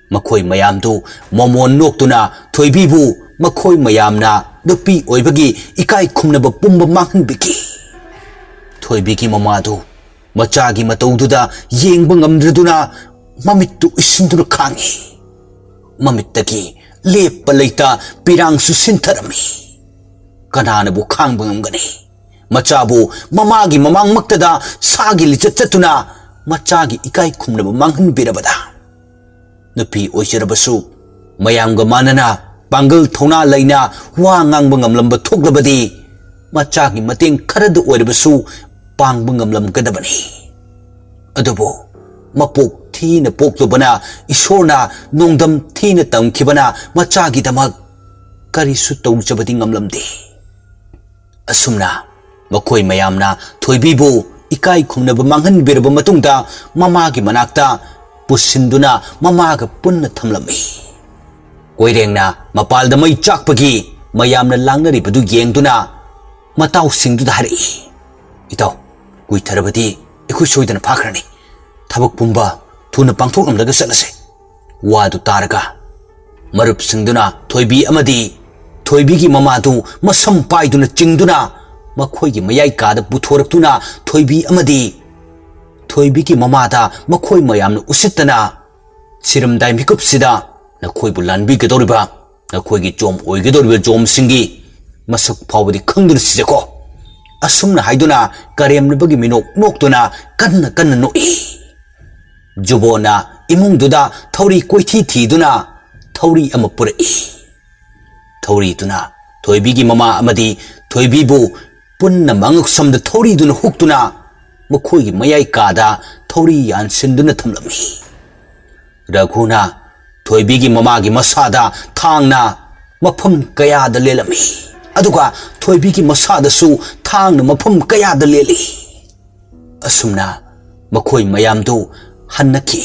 ꯃꯈꯣꯏ ꯃꯌꯥꯝꯗꯨ ꯃꯣꯃꯣꯟ ꯅꯣꯛꯇꯨꯅ ꯊꯣꯏꯕꯤꯕꯨ ꯃꯈꯣꯏ ꯃꯌꯥꯝꯅ ꯅꯨꯄꯤ ꯑꯣꯏꯕꯒꯤ ꯏꯀꯥꯏ ꯈꯨꯝꯅꯕ ꯄꯨꯝꯕ ꯃꯥꯡꯍꯟꯕꯤꯈꯤ꯫ ꯊꯣꯏꯕꯤꯒꯤ ꯃꯃꯥꯗꯨ ꯃꯆꯥꯒꯤ ꯃꯇꯧꯗꯨꯗ ꯌꯦꯡꯕ ꯉꯝꯗ꯭ꯔꯗꯨꯅ ꯃꯃꯤꯠꯇꯨ ꯎꯏꯁꯤꯟꯗꯨꯅ ꯈꯥꯡꯉꯤ꯫ ꯃꯃꯤꯠꯇꯒꯤ ꯂꯦꯞꯄ ꯂꯩꯇ ꯄꯤꯔꯥꯡꯁꯨ ꯁꯤꯟꯊꯔꯝꯃꯤ꯫ ꯀꯅꯥꯅꯕꯨ ꯈꯥꯡꯕ ꯉꯝꯒꯅꯤ? ꯃꯆꯥꯕꯨ ꯃꯃꯥꯒꯤ ꯃꯃꯥꯡꯃꯛꯇꯗ ꯁꯥꯒꯤ ꯂꯤꯆꯠ ꯆꯠꯇꯨꯅ ꯃꯆꯥꯒꯤ ꯏꯀꯥꯏ ꯈꯨꯝꯅꯕ ꯃꯥꯡꯍꯟꯕꯤꯔꯕꯗ, ꯅꯨꯄꯤ ꯑꯣꯏꯖꯔꯕꯁꯨ ꯃꯌꯥꯝꯒ ꯃꯥꯟꯅꯅ ꯄꯥꯡꯒꯜ ꯊꯧꯅꯥ ꯂꯩꯅ ꯋꯥ ꯉꯥꯡꯕ ꯉꯝꯂꯝꯕ ꯊꯣꯛꯂꯕꯗꯤ, ꯃꯆꯥꯒꯤ ꯃꯇꯦꯡ ꯈꯔꯗ ꯑꯣꯏꯔꯕꯁꯨ ꯄꯥꯡꯕ ꯉꯝꯂꯝꯒꯗꯕꯅꯤ꯫ ꯑꯗꯨꯕꯨ ꯃꯄꯣꯛ ꯊꯤꯅ ꯄꯣꯛꯂꯨꯕꯅ, ꯏꯁꯣꯔꯅ ꯅꯣꯡꯗꯝ ꯊꯤꯅ ꯇꯝꯈꯤꯕꯅ ꯃꯆꯥꯒꯤꯗꯃꯛ ꯀꯔꯤꯁꯨ ꯇꯧꯖꯕꯗꯤ ꯉꯝꯂꯝꯗꯦ꯫ ꯑꯁꯨꯝꯅ ꯃꯈꯣꯏ ꯃꯌꯥꯝꯅ ꯊꯣꯏꯕꯤꯕꯨ ꯏꯀꯥꯏ ꯈꯨꯝꯅꯕ ꯃꯥꯡꯍꯟꯕꯤꯔꯕ ꯃꯇꯨꯡꯗ, ꯃꯃꯥꯒꯤ ꯃꯅꯥꯛꯇ ꯄꯨꯁꯤꯟꯗꯨꯅ ꯃꯃꯥꯒ ꯄꯨꯟꯅ ꯊꯝꯂꯝꯃꯤ꯫ ꯀꯣꯏꯔꯦꯡꯅ ꯃꯄꯥꯜꯗ ꯃꯩ ꯆꯥꯛꯄꯒꯤ ꯃꯌꯥꯝꯅ ꯂꯥꯡꯅꯔꯤꯕꯗꯨ ꯌꯦꯡꯗꯨꯅ ꯃꯇꯥꯎꯁꯤꯡꯗꯨꯗ ꯍꯥꯏꯔꯛꯏ, "ꯏꯇꯥꯎ, ꯀꯨꯏꯊꯔꯕꯗꯤ ꯑꯩꯈꯣꯏ ꯁꯣꯏꯗꯅ ꯐꯥꯈ꯭ꯔꯅꯤ꯫ ꯊꯕꯛ ꯄꯨꯝꯕ ꯊꯨꯅ ꯄꯥꯡꯊꯣꯛꯂꯝꯂꯒ ꯆꯠꯂꯁꯦ꯫" ꯋꯥꯗꯨ ꯇꯥꯔꯒ ꯃꯔꯨꯞꯁꯤꯡꯗꯨꯅ ꯊꯣꯏꯕꯤ ꯑꯃꯗꯤ ꯊꯣꯏꯕꯤꯒꯤ ꯃꯃꯥꯗꯨ ꯃꯁꯝ ꯄꯥꯏꯗꯨꯅ ꯆꯤꯡꯗꯨꯅ ꯃꯈꯣꯏꯒꯤ ꯃꯌꯥꯏ ꯀꯥꯗ ꯄꯨꯊꯣꯔꯛꯇꯨꯅ ꯊꯣꯏꯕꯤ ꯑꯃꯗꯤ ꯊꯣꯏꯕꯤꯒꯤ ꯃꯃꯥꯗ ꯃꯈꯣꯏ ꯃꯌꯥꯝꯅ ꯎꯁꯤꯠꯇꯅ, "ꯁꯤꯔꯝꯗꯥꯏ ꯃꯤꯀꯨꯞꯁꯤꯗ ꯅꯈꯣꯏꯕꯨ ꯂꯥꯟꯕꯤꯒꯗꯧꯔꯤꯕ, ꯅꯈꯣꯏꯒꯤ ꯖꯣꯝ ꯑꯣꯏꯒꯗꯧꯔꯤꯕ ꯖꯣꯝꯁꯤꯡꯒꯤ ꯃꯁꯛ ꯐꯥꯎꯕꯗꯤ ꯈꯪꯗꯨꯅ ꯁꯤꯖꯈꯣ꯫" ꯑꯁꯨꯝꯅ ꯍꯥꯏꯗꯨꯅ ꯀꯔꯦꯝꯅꯕꯒꯤ ꯃꯤꯅꯣꯛ ꯅꯣꯛꯇꯨꯅ ꯀꯟꯅ ꯀꯟꯅ ꯅꯣꯛꯏ꯫ ꯖꯨꯕꯣꯅ ꯏꯃꯨꯡꯗꯨꯗ ꯊꯧꯔꯤ ꯀꯣꯏꯊꯤ ꯊꯤꯗꯨꯅ ꯊꯧꯔꯤ ꯑꯃ ꯄꯨꯔꯛꯏ꯫ ꯊꯧꯔꯤꯗꯨꯅ ꯊꯣꯏꯕꯤꯒꯤ ꯃꯃꯥ ꯑꯃꯗꯤ ꯊꯣꯏꯕꯤꯕꯨ ꯄꯨꯟꯅ ꯃꯉꯛꯁꯝꯗ ꯊꯧꯔꯤꯗꯨꯅ ꯍꯨꯛꯇꯨꯅ ꯃꯈꯣꯏꯒꯤ ꯃꯌꯥꯏ ꯀꯥꯗ ꯊꯧꯔꯤ ꯌꯥꯟꯁꯤꯟꯗꯨꯅ ꯊꯝꯂꯝꯃꯤ꯫ ꯔꯘꯨꯅ ꯊꯣꯏꯕꯤꯒꯤ ꯃꯃꯥꯒꯤ ꯃꯁꯥꯗ ꯊꯥꯡꯅ ꯃꯐꯝ ꯀꯌꯥꯗ ꯂꯦꯜꯂꯝꯃꯤ, ꯑꯗꯨꯒ ꯊꯣꯏꯕꯤꯒꯤ ꯃꯁꯥꯗꯁꯨ ꯊꯥꯡꯅ ꯃꯐꯝ ꯀꯌꯥꯗ ꯂꯦꯜꯂꯤ꯫ ꯑꯁꯨꯝꯅ ꯃꯈꯣꯏ ꯃꯌꯥꯝꯗꯨ ꯍꯟꯅꯈꯤ꯫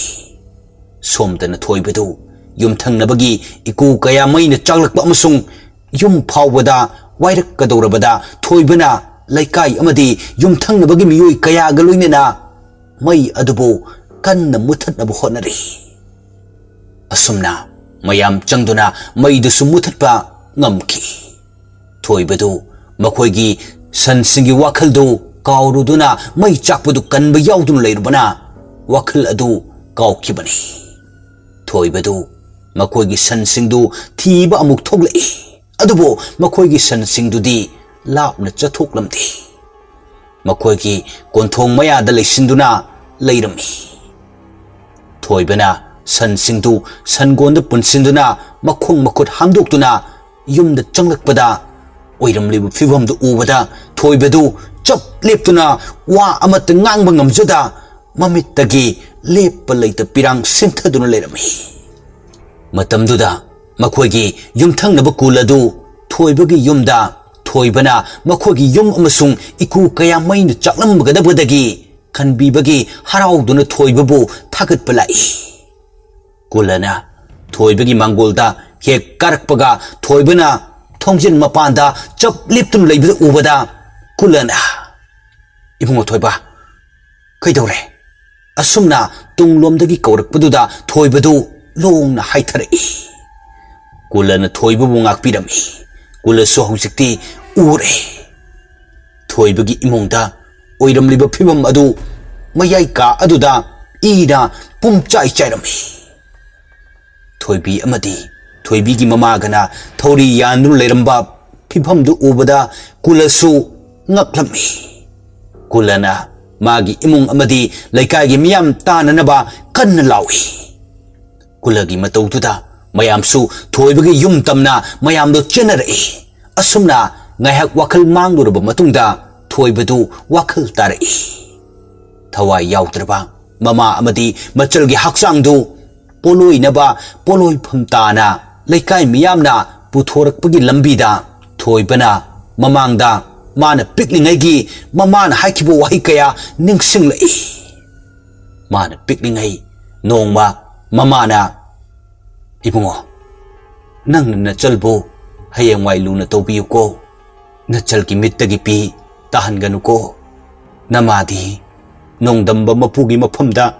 ꯁꯣꯝꯗꯅ ꯊꯣꯏꯕꯗꯨ ꯌꯨꯝꯊꯪꯅꯕꯒꯤ ꯏꯀꯨ ꯀꯌꯥ ꯃꯩꯅ ꯆꯥꯛꯂꯛꯄ ꯑꯃꯁꯨꯡ ꯌꯨꯝ ꯐꯥꯎꯕꯗ ꯋꯥꯏꯔꯛꯀꯗꯧꯔꯕꯗ, ꯊꯣꯏꯕꯅ ꯂꯩꯀꯥꯏ ꯑꯃꯗꯤ ꯌꯨꯝꯊꯪꯅꯕꯒꯤ ꯃꯤꯑꯣꯏ ꯀꯌꯥꯒ ꯂꯣꯏꯅꯅ ꯃꯩ ꯑꯗꯨꯕꯨ ꯀꯟꯅ ꯃꯨꯊꯠꯅꯕ ꯍꯣꯠꯅꯔꯤ꯫ ꯑꯁꯨꯝꯅ ꯃꯌꯥꯝ ꯆꯪꯗꯨꯅ ꯃꯩꯗꯨꯁꯨ ꯃꯨꯊꯠꯄ ꯉꯝꯈꯤ꯫ ꯊꯣꯏꯕꯗꯨ ꯃꯈꯣꯏꯒꯤ ꯁꯟꯁꯤꯡꯒꯤ ꯋꯥꯈꯜꯗꯨ ꯀꯥꯎꯔꯨꯗꯨꯅ ꯃꯩ ꯆꯥꯛꯄꯗꯨ ꯀꯟꯕ ꯌꯥꯎꯗꯨꯅ ꯂꯩꯔꯨꯕꯅ, ꯋꯥꯈꯜ ꯑꯗꯨ ꯀꯥꯎꯈꯤꯕꯅꯤ꯫ ꯊꯣꯏꯕꯗꯨ ꯃꯈꯣꯏꯒꯤ ꯁꯟꯁꯤꯡꯗꯨ ꯊꯤꯕ ꯑꯃꯨꯛ ꯊꯣꯛꯂꯛꯏ꯫ ꯑꯗꯨꯕꯨ ꯃꯈꯣꯏꯒꯤ ꯁꯟꯁꯤꯡꯗꯨꯗꯤ ꯂꯥꯞꯅ ꯆꯠꯊꯣꯛꯂꯝꯗꯦ꯫ ꯃꯈꯣꯏꯒꯤ ꯀꯣꯟꯊꯣꯡ ꯃꯌꯥꯗ ꯂꯩꯁꯤꯟꯗꯨꯅ ꯂꯩꯔꯝꯃꯤ꯫ ꯊꯣꯏꯕꯅ ꯁꯟꯁꯤꯡꯗꯨ ꯁꯟꯒꯣꯟꯗ ꯄꯨꯟꯁꯤꯟꯗꯨꯅ ꯃꯈꯣꯡ ꯃꯈꯨꯠ ꯍꯥꯝꯗꯣꯛꯇꯨꯅ ꯌꯨꯝꯗ ꯆꯪꯂꯛꯄꯗ, ꯑꯣꯏꯔꯝꯂꯤꯕ ꯐꯤꯕꯝꯗꯨ ꯎꯕꯗ ꯊꯣꯏꯕꯗꯨ ꯆꯞ ꯂꯦꯞꯇꯨꯅ ꯋꯥ ꯑꯃꯠꯇ ꯉꯥꯡꯕ ꯉꯝꯖꯗ ꯃꯃꯤꯠꯇꯒꯤ ꯂꯦꯞꯄ ꯂꯩꯇ ꯄꯤꯔꯥꯡ ꯁꯤꯟꯊꯗꯨꯅ ꯂꯩꯔꯝꯃꯤ꯫ ꯃꯇꯝꯗꯨꯗ ꯃꯈꯣꯏꯒꯤ ꯌꯨꯝꯊꯪꯅꯕ ꯀꯨꯜ ꯑꯗꯨ ꯊꯣꯏꯕꯒꯤ ꯌꯨꯝꯗ, ꯊꯣꯏꯕꯅ ꯃꯈꯣꯏꯒꯤ ꯌꯨꯝ ꯑꯃꯁꯨꯡ ꯏꯀꯨ ꯀꯌꯥ ꯃꯩꯅ ꯆꯥꯛꯂꯝꯒꯗꯕꯗꯒꯤ ꯀꯟꯕꯤꯕꯒꯤ ꯍꯔꯥꯎꯗꯨꯅ ꯊꯣꯏꯕꯕꯨ ꯊꯥꯒꯠꯄ ꯂꯥꯛꯏ꯫ ꯀꯨꯜ ꯑꯅ ꯊꯣꯏꯕꯒꯤ ꯃꯥꯡꯒꯣꯜꯗ ꯍꯦꯛ ꯀꯥꯔꯛꯄꯒ ꯊꯣꯏꯕꯅ ꯊꯣꯡꯖꯤꯟ ꯃꯄꯥꯟꯗ ꯆꯞ ꯂꯦꯞꯇꯨꯅ ꯂꯩꯕꯗꯨ ꯎꯕꯗ ꯀꯨꯜ ꯑꯅ, "ꯏꯕꯨꯡꯉꯣ ꯊꯣꯏꯕ, ꯀꯩꯗꯧꯔꯦ?" ꯑꯁꯨꯝꯅ ꯇꯨꯡꯂꯣꯝꯗꯒꯤ ꯀꯧꯔꯛꯄꯗꯨꯗ ꯊꯣꯏꯕꯗꯨ ꯂꯣꯡꯅ ꯍꯥꯏꯊꯔꯛꯏ꯫ ꯀꯨꯜ ꯑꯅ ꯊꯣꯏꯕꯕꯨ ꯉꯥꯛꯄꯤꯔꯝꯃꯤ꯫ ꯀꯨꯜ ꯑꯁꯨ ꯍꯧꯖꯤꯛꯇꯤ ꯎꯔꯦ꯫ ꯊꯣꯏꯕꯒꯤ ꯏꯃꯨꯡꯗ ꯑꯣꯏꯔꯝꯂꯤꯕ ꯐꯤꯕꯝ ꯑꯗꯨ ꯃꯌꯥꯏ ꯀꯥ ꯑꯗꯨꯗ ꯏꯅ ꯄꯨꯝꯆꯥꯏ ꯆꯥꯏꯔꯝꯃꯤ꯫ ꯊꯣꯏꯕꯤ ꯑꯃꯗꯤ ꯊꯣꯏꯕꯤꯒꯤ ꯃꯃꯥꯒꯅ ꯊꯧꯔꯤ ꯌꯥꯟꯗꯨꯅ ꯂꯩꯔꯝꯕ ꯐꯤꯕꯝꯗꯨ ꯎꯕꯗ ꯀꯨꯜ ꯑꯁꯨ ꯉꯛꯂꯝꯃꯤ꯫ ꯀꯨꯜ ꯑꯅ ꯃꯥꯒꯤ ꯏꯃꯨꯡ ꯑꯃꯗꯤ ꯂꯩꯀꯥꯏꯒꯤ ꯃꯤꯌꯥꯝ ꯇꯥꯅꯅꯕ ꯀꯟꯅ ꯂꯥꯎꯏ꯫ ꯀꯨꯜ ꯑꯒꯤ ꯃꯇꯧꯗꯨꯗ ꯃꯌꯥꯝꯁꯨ ꯊꯣꯏꯕꯒꯤ ꯌꯨꯝ ꯇꯝꯅ ꯃꯌꯥꯝꯗꯣ ꯆꯦꯟꯅꯔꯛꯏ꯫ ꯑꯁꯨꯝꯅ ꯉꯥꯏꯍꯥꯛ ꯋꯥꯈꯜ ꯃꯥꯡꯂꯨꯔꯕ ꯃꯇꯨꯡꯗ ꯊꯣꯏꯕꯗꯨ ꯋꯥꯈꯜ ꯇꯥꯔꯛꯏ꯫ ꯊꯋꯥꯏ ꯌꯥꯎꯗ꯭ꯔꯕ ꯃꯃꯥ ꯑꯃꯗꯤ ꯃꯆꯜꯒꯤ ꯍꯛꯆꯥꯡꯗꯨ ꯄꯣꯂꯣꯏꯅꯕ ꯄꯣꯂꯣꯏꯐꯝ ꯇꯥꯅ ꯂꯩꯀꯥꯏ ꯃꯤꯌꯥꯝꯅ ꯄꯨꯊꯣꯔꯛꯄꯒꯤ ꯂꯝꯕꯤꯗ ꯊꯣꯏꯕꯅ ꯃꯃꯥꯡꯗ ꯃꯥꯅ ꯄꯤꯛꯂꯤꯉꯩꯒꯤ ꯃꯃꯥꯅ ꯍꯥꯏꯈꯤꯕ ꯋꯥꯍꯩ ꯀꯌꯥ ꯅꯤꯡꯁꯤꯡꯂꯛꯏ꯫ ꯃꯥꯅ ꯄꯤꯛꯂꯤꯉꯩ ꯅꯣꯡꯃ ꯃꯃꯥꯅ, "ꯏꯕꯨꯡꯉꯣ, ꯅꯪꯅ ꯅꯆꯜꯕꯨ ꯍꯌꯦꯡꯋꯥꯏ ꯂꯨꯅ ꯇꯧꯕꯤꯌꯨꯀꯣ꯫ ꯅꯆꯜꯒꯤ ꯃꯤꯠꯇꯒꯤ ꯄꯤ ꯇꯥꯍꯟꯒꯅꯨꯀꯣ꯫ ꯅꯃꯥꯗꯤ ꯅꯣꯡꯗꯝꯕ ꯃꯄꯨꯒꯤ ꯃꯐꯝꯗ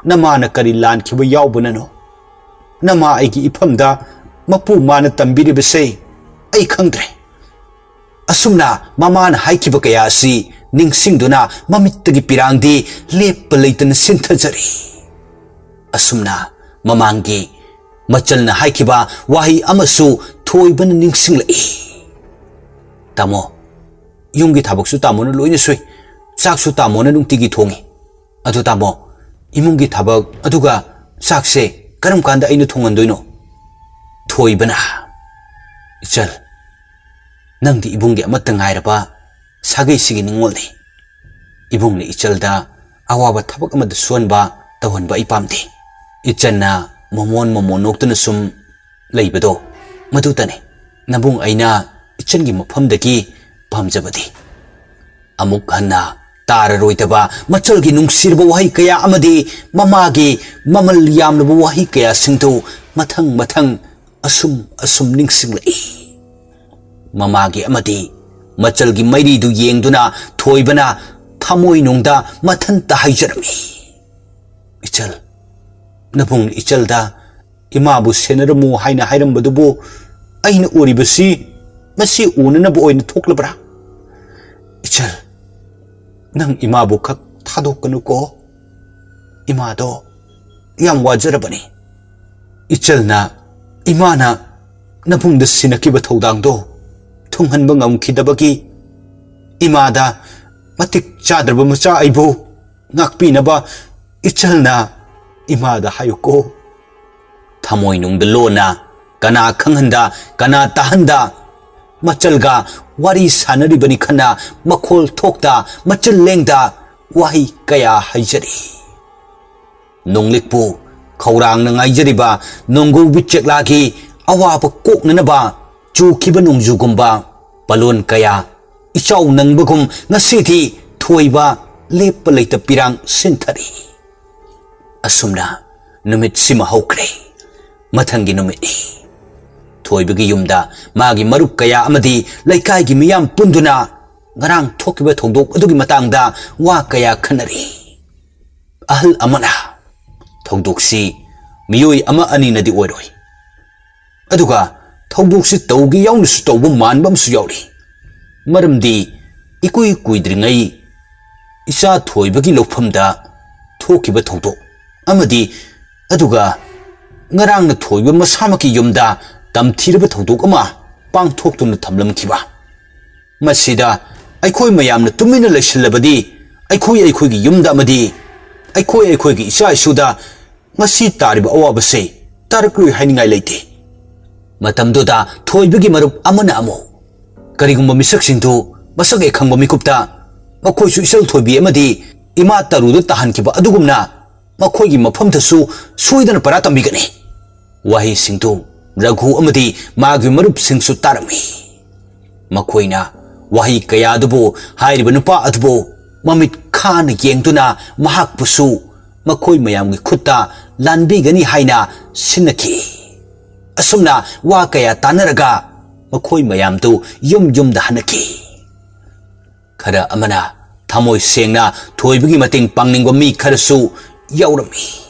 ꯅꯃꯥꯅ ꯀꯔꯤ ꯂꯥꯟꯈꯤꯕ ꯌꯥꯎꯕꯅꯅꯣ? ꯅꯃꯥ ꯑꯩꯒꯤ ꯏꯐꯝꯗ ꯃꯄꯨ ꯃꯥꯅ ꯇꯝꯕꯤꯔꯤꯕꯁꯦ ꯑꯩ ꯈꯪꯗ꯭ꯔꯦ꯫" ꯑꯁꯨꯝꯅ ꯃꯃꯥꯅ ꯍꯥꯏꯈꯤꯕ ꯀꯌꯥ ꯑꯁꯤ ꯅꯤꯡꯁꯤꯡꯗꯨꯅ ꯃꯃꯤꯠꯇꯒꯤ ꯄꯤꯔꯥꯡꯗꯤ ꯂꯦꯞꯄ ꯂꯩꯇꯅ ꯁꯤꯟꯊꯖꯔꯤ꯫ ꯑꯁꯨꯝꯅ ꯃꯃꯥꯡꯒꯤ ꯃꯆꯜꯅ ꯍꯥꯏꯈꯤꯕ ꯋꯥꯍꯩ ꯑꯃꯁꯨ ꯊꯣꯏꯕꯅ ꯅꯤꯡꯁꯤꯡꯂꯛꯏ꯫ "ꯇꯥꯃꯣ, ꯌꯨꯝꯒꯤ ꯊꯕꯛꯁꯨ ꯇꯥꯃꯣꯅ ꯂꯣꯏꯅ ꯁꯨꯏ, ꯆꯥꯛꯁꯨ ꯇꯥꯃꯣꯅ ꯅꯨꯡꯇꯤꯒꯤ ꯊꯣꯡꯉꯤ꯫ ꯑꯗꯨ ꯇꯥꯃꯣ, ꯏꯃꯨꯡꯒꯤ ꯊꯕꯛ ꯑꯗꯨꯒ ꯆꯥꯛꯁꯦ ꯀꯔꯝ ꯀꯥꯟꯗ ꯑꯩꯅ ꯊꯣꯡꯍꯟꯗꯣꯏꯅꯣ?" ꯊꯣꯏꯕꯅ, "ꯏꯆꯜ, ꯅꯪꯗꯤ ꯏꯕꯨꯡꯒꯤ ꯑꯃꯠꯇ ꯉꯥꯏꯔꯕ ꯁꯥꯒꯩꯁꯤꯒꯤ ꯅꯤꯡꯉꯣꯜꯅꯤ꯫ ꯏꯕꯨꯡꯅ ꯏꯆꯜꯗ ꯑꯋꯥꯕ ꯊꯕꯛ ꯑꯃꯗ ꯁꯨꯍꯟꯕ, ꯇꯧꯍꯟꯕ ꯑꯩ ꯄꯥꯝꯗꯦ꯫" ꯏꯆꯟꯅ ꯃꯃꯣꯟ ꯃꯃꯣꯟ ꯅꯣꯛꯇꯨꯅ ꯁꯨꯝ ꯂꯩꯕꯗꯣ, ꯃꯗꯨꯇꯅꯤ ꯅꯕꯨꯡ ꯑꯩꯅ ꯏꯆꯟꯒꯤ ꯃꯐꯝꯗꯒꯤ ꯄꯥꯝꯖꯕꯗꯤ꯫ ꯑꯃꯨꯛ ꯍꯟꯅ ꯇꯥꯔꯔꯣꯏꯗꯕ ꯃꯆꯜꯒꯤ ꯅꯨꯡꯁꯤꯔꯕ ꯋꯥꯍꯩ ꯀꯌꯥ ꯑꯃꯗꯤ ꯃꯃꯥꯒꯤ ꯃꯃꯜ ꯌꯥꯝꯂꯕ ꯋꯥꯍꯩ ꯀꯌꯥꯁꯤꯡꯗꯨ ꯃꯊꯪ ꯃꯊꯪ ꯑꯁꯨꯝ ꯑꯁꯨꯝ ꯅꯤꯡꯁꯤꯡꯂꯛꯏ꯫ ꯃꯃꯥꯒꯤ ꯑꯃꯗꯤ ꯃꯆꯜꯒꯤ ꯃꯩꯔꯤꯗꯨ ꯌꯦꯡꯗꯨꯅ ꯊꯣꯏꯕꯅ ꯊꯃꯣꯏꯅꯨꯡꯗ ꯃꯊꯟꯇ ꯍꯥꯏꯖꯔꯝꯃꯤ, "ꯏꯆꯜ, ꯅꯕꯨꯡꯅ ꯏꯆꯜꯗ ꯏꯃꯥꯕꯨ ꯁꯦꯟꯅꯔꯝꯃꯨ ꯍꯥꯏꯅ ꯍꯥꯏꯔꯝꯕꯗꯨꯕꯨ ꯑꯩꯅ ꯎꯔꯤꯕꯁꯤ ꯃꯁꯤ ꯎꯅꯅꯕ ꯑꯣꯏꯅ ꯊꯣꯛꯂꯕ꯭ꯔꯥ? ꯏꯆꯜ, ꯅꯪ ꯏꯃꯥꯕꯨ ꯈꯛ ꯊꯥꯗꯣꯛꯀꯅꯨꯀꯣ꯫ ꯏꯃꯥꯗꯣ ꯌꯥꯝ ꯋꯥꯖꯔꯕꯅꯤ꯫" ꯏꯆꯜꯅ ꯏꯃꯥꯅ ꯅꯕꯨꯡꯗ ꯁꯤꯟꯅꯈꯤꯕ ꯊꯧꯗꯥꯡꯗꯣ ꯊꯨꯡꯍꯟꯕ ꯉꯝꯈꯤꯗꯕꯒꯤ ꯏꯃꯥꯗ ꯃꯇꯤꯛ ꯆꯥꯗ꯭ꯔꯕ ꯃꯆꯥ ꯑꯩꯕꯨ ꯉꯥꯛꯄꯤꯅꯕ ꯏꯆꯜꯅ ꯏꯃꯥꯗ ꯍꯥꯏꯌꯨꯀꯣ꯫ ꯊꯃꯣꯏꯅꯨꯡꯗ ꯂꯣꯟꯅ ꯀꯅꯥ ꯈꯪꯍꯟꯗ, ꯀꯅꯥ ꯇꯥꯍꯟꯗ ꯃꯆꯜꯒ ꯋꯥꯔꯤ ꯁꯥꯟꯅꯔꯤꯕꯅꯤ ꯈꯟꯅ ꯃꯈꯣꯜ ꯊꯣꯛꯇ ꯃꯆꯤꯜ ꯂꯦꯡꯗ ꯋꯥꯍꯩ ꯀꯌꯥ ꯍꯥꯏꯖꯔꯤ꯫ ꯅꯣꯡꯂꯤꯛꯄꯨ ꯈꯧꯔꯥꯡꯅ ꯉꯥꯏꯖꯔꯤꯕ ꯅꯣꯡꯒꯧꯕꯤ ꯆꯦꯛꯂꯥꯒꯤ ꯑꯋꯥꯕ ꯀꯣꯛꯅꯅꯕ ꯆꯨꯈꯤꯕ ꯅꯣꯡꯖꯨꯒꯨꯝꯕ ꯄꯂꯣꯟ ꯀꯌꯥ ꯏꯆꯥꯎ ꯅꯪꯕꯒꯨꯝ ꯉꯁꯤꯗꯤ ꯊꯣꯏꯕ ꯂꯦꯞꯄ ꯂꯩꯇ ꯄꯤꯔꯥꯡ ꯁꯤꯟꯊꯔꯤ꯫ ꯑꯁꯨꯝꯅ ꯅꯨꯃꯤꯠꯁꯤꯃ ꯍꯧꯈ꯭ꯔꯦ꯫ ꯃꯊꯪꯒꯤ ꯅꯨꯃꯤꯠꯅꯤ꯫ ꯊꯣꯏꯕꯒꯤ ꯌꯨꯝꯗ ꯃꯥꯒꯤ ꯃꯔꯨꯞ ꯀꯌꯥ ꯑꯃꯗꯤ ꯂꯩꯀꯥꯏꯒꯤ ꯃꯤꯌꯥꯝ ꯄꯨꯟꯗꯨꯅ ꯉꯔꯥꯡ ꯊꯣꯛꯈꯤꯕ ꯊꯧꯗꯣꯛ ꯑꯗꯨꯒꯤ ꯃꯇꯥꯡꯗ ꯋꯥ ꯀꯌꯥ ꯈꯟꯅꯔꯤ꯫ ꯑꯍꯜ ꯑꯃꯅ, "ꯊꯧꯗꯣꯛꯁꯤ ꯃꯤꯑꯣꯏ ꯑꯃ ꯑꯅꯤꯅꯗꯤ ꯑꯣꯏꯔꯣꯏ, ꯑꯗꯨꯒ ꯊꯧꯗꯣꯛꯁꯤ ꯇꯧꯒꯦ ꯌꯥꯎꯅꯁꯨ ꯇꯧꯕ ꯃꯥꯟꯕ ꯑꯃꯁꯨ ꯌꯥꯎꯔꯤ꯫ ꯃꯔꯝꯗꯤ ꯏꯀꯨꯏ ꯀꯨꯏꯗ꯭ꯔꯤꯉꯩ ꯏꯆꯥ ꯊꯣꯏꯕꯒꯤ ꯂꯧꯐꯝꯗ ꯊꯣꯛꯈꯤꯕ ꯊꯧꯗꯣꯛ ꯑꯃꯗꯤ ꯑꯗꯨꯒ ꯉꯔꯥꯡꯅ ꯊꯣꯏꯕ ꯃꯁꯥꯃꯛꯀꯤ ꯌꯨꯝꯗ ꯇꯝꯊꯤꯔꯕ ꯊꯧꯗꯣꯛ ꯑꯃ ꯄꯥꯡꯊꯣꯛꯇꯨꯅ ꯊꯝꯂꯝꯈꯤꯕ꯫ ꯃꯁꯤꯗ ꯑꯩꯈꯣꯏ ꯃꯌꯥꯝꯅ ꯇꯨꯃꯤꯟꯅ ꯂꯩꯁꯤꯜꯂꯕꯗꯤ ꯑꯩꯈꯣꯏ ꯑꯩꯈꯣꯏꯒꯤ ꯌꯨꯝꯗ ꯑꯃꯗꯤ ꯑꯩꯈꯣꯏ ꯑꯩꯈꯣꯏꯒꯤ ꯏꯆꯥ ꯏꯁꯨꯗ ꯉꯁꯤ ꯇꯥꯔꯤꯕ ꯑꯋꯥꯕꯁꯦ ꯇꯥꯔꯛꯂꯣꯏ ꯍꯥꯏꯅꯤꯡꯉꯥꯏ ꯂꯩꯇꯦ꯫ ꯃꯇꯝꯗꯨꯗ ꯊꯣꯏꯕꯒꯤ ꯃꯔꯨꯞ ꯑꯃꯅ ꯑꯃꯨꯛ ꯀꯔꯤꯒꯨꯝꯕ ꯃꯤꯁꯛꯁꯤꯡꯗꯨ ꯃꯁꯛ ꯍꯦꯛ ꯈꯪꯕ ꯃꯤꯀꯨꯞꯇ ꯃꯈꯣꯏꯁꯨ ꯏꯆꯜ ꯊꯣꯏꯕꯤ ꯑꯃꯗꯤ ꯏꯃꯥ ꯇꯔꯨꯗ ꯇꯥꯍꯟꯈꯤꯕ ꯑꯗꯨꯒꯨꯝꯅ ꯃꯈꯣꯏꯒꯤ ꯃꯐꯝꯗꯁꯨ ꯁꯣꯏꯗꯅ ꯄꯔꯥ ꯇꯝꯕꯤꯒꯅꯤ꯫ ꯋꯥꯍꯩꯁꯤꯡꯗꯨ ꯔꯘꯨ ꯑꯃꯗꯤ ꯃꯥꯒꯤ ꯃꯔꯨꯞꯁꯤꯡꯁꯨ ꯇꯥꯔꯝꯃꯤ꯫ ꯃꯈꯣꯏꯅ ꯋꯥꯍꯩ ꯀꯌꯥ ꯑꯗꯨꯕꯨ ꯍꯥꯏꯔꯤꯕ ꯅꯨꯄꯥ ꯑꯗꯨꯕꯨ ꯃꯃꯤꯠ ꯈꯥꯅ ꯌꯦꯡꯗꯨꯅ ꯃꯍꯥꯛꯄꯨꯁꯨ ꯃꯈꯣꯏ ꯃꯌꯥꯝꯒꯤ ꯈꯨꯠꯇ ꯂꯥꯟꯕꯤꯒꯅꯤ ꯍꯥꯏꯅ ꯁꯤꯟꯅꯈꯤ꯫ ꯑꯁꯨꯝꯅ ꯋꯥ ꯀꯌꯥ ꯇꯥꯟꯅꯔꯒ ꯃꯈꯣꯏ ꯃꯌꯥꯝꯗꯨ ꯌꯨꯝ ꯌꯨꯝꯗ ꯍꯟꯅꯈꯤ꯫ ꯈꯔ ꯑꯃꯅ ꯊꯃꯣꯏ ꯁꯦꯡꯅ ꯊꯣꯏꯕꯒꯤ ꯃꯇꯦꯡ ꯄꯥꯡꯅꯤꯡꯕ ꯃꯤ ꯈꯔꯁꯨ ꯌꯥꯎꯔꯝꯃꯤ꯫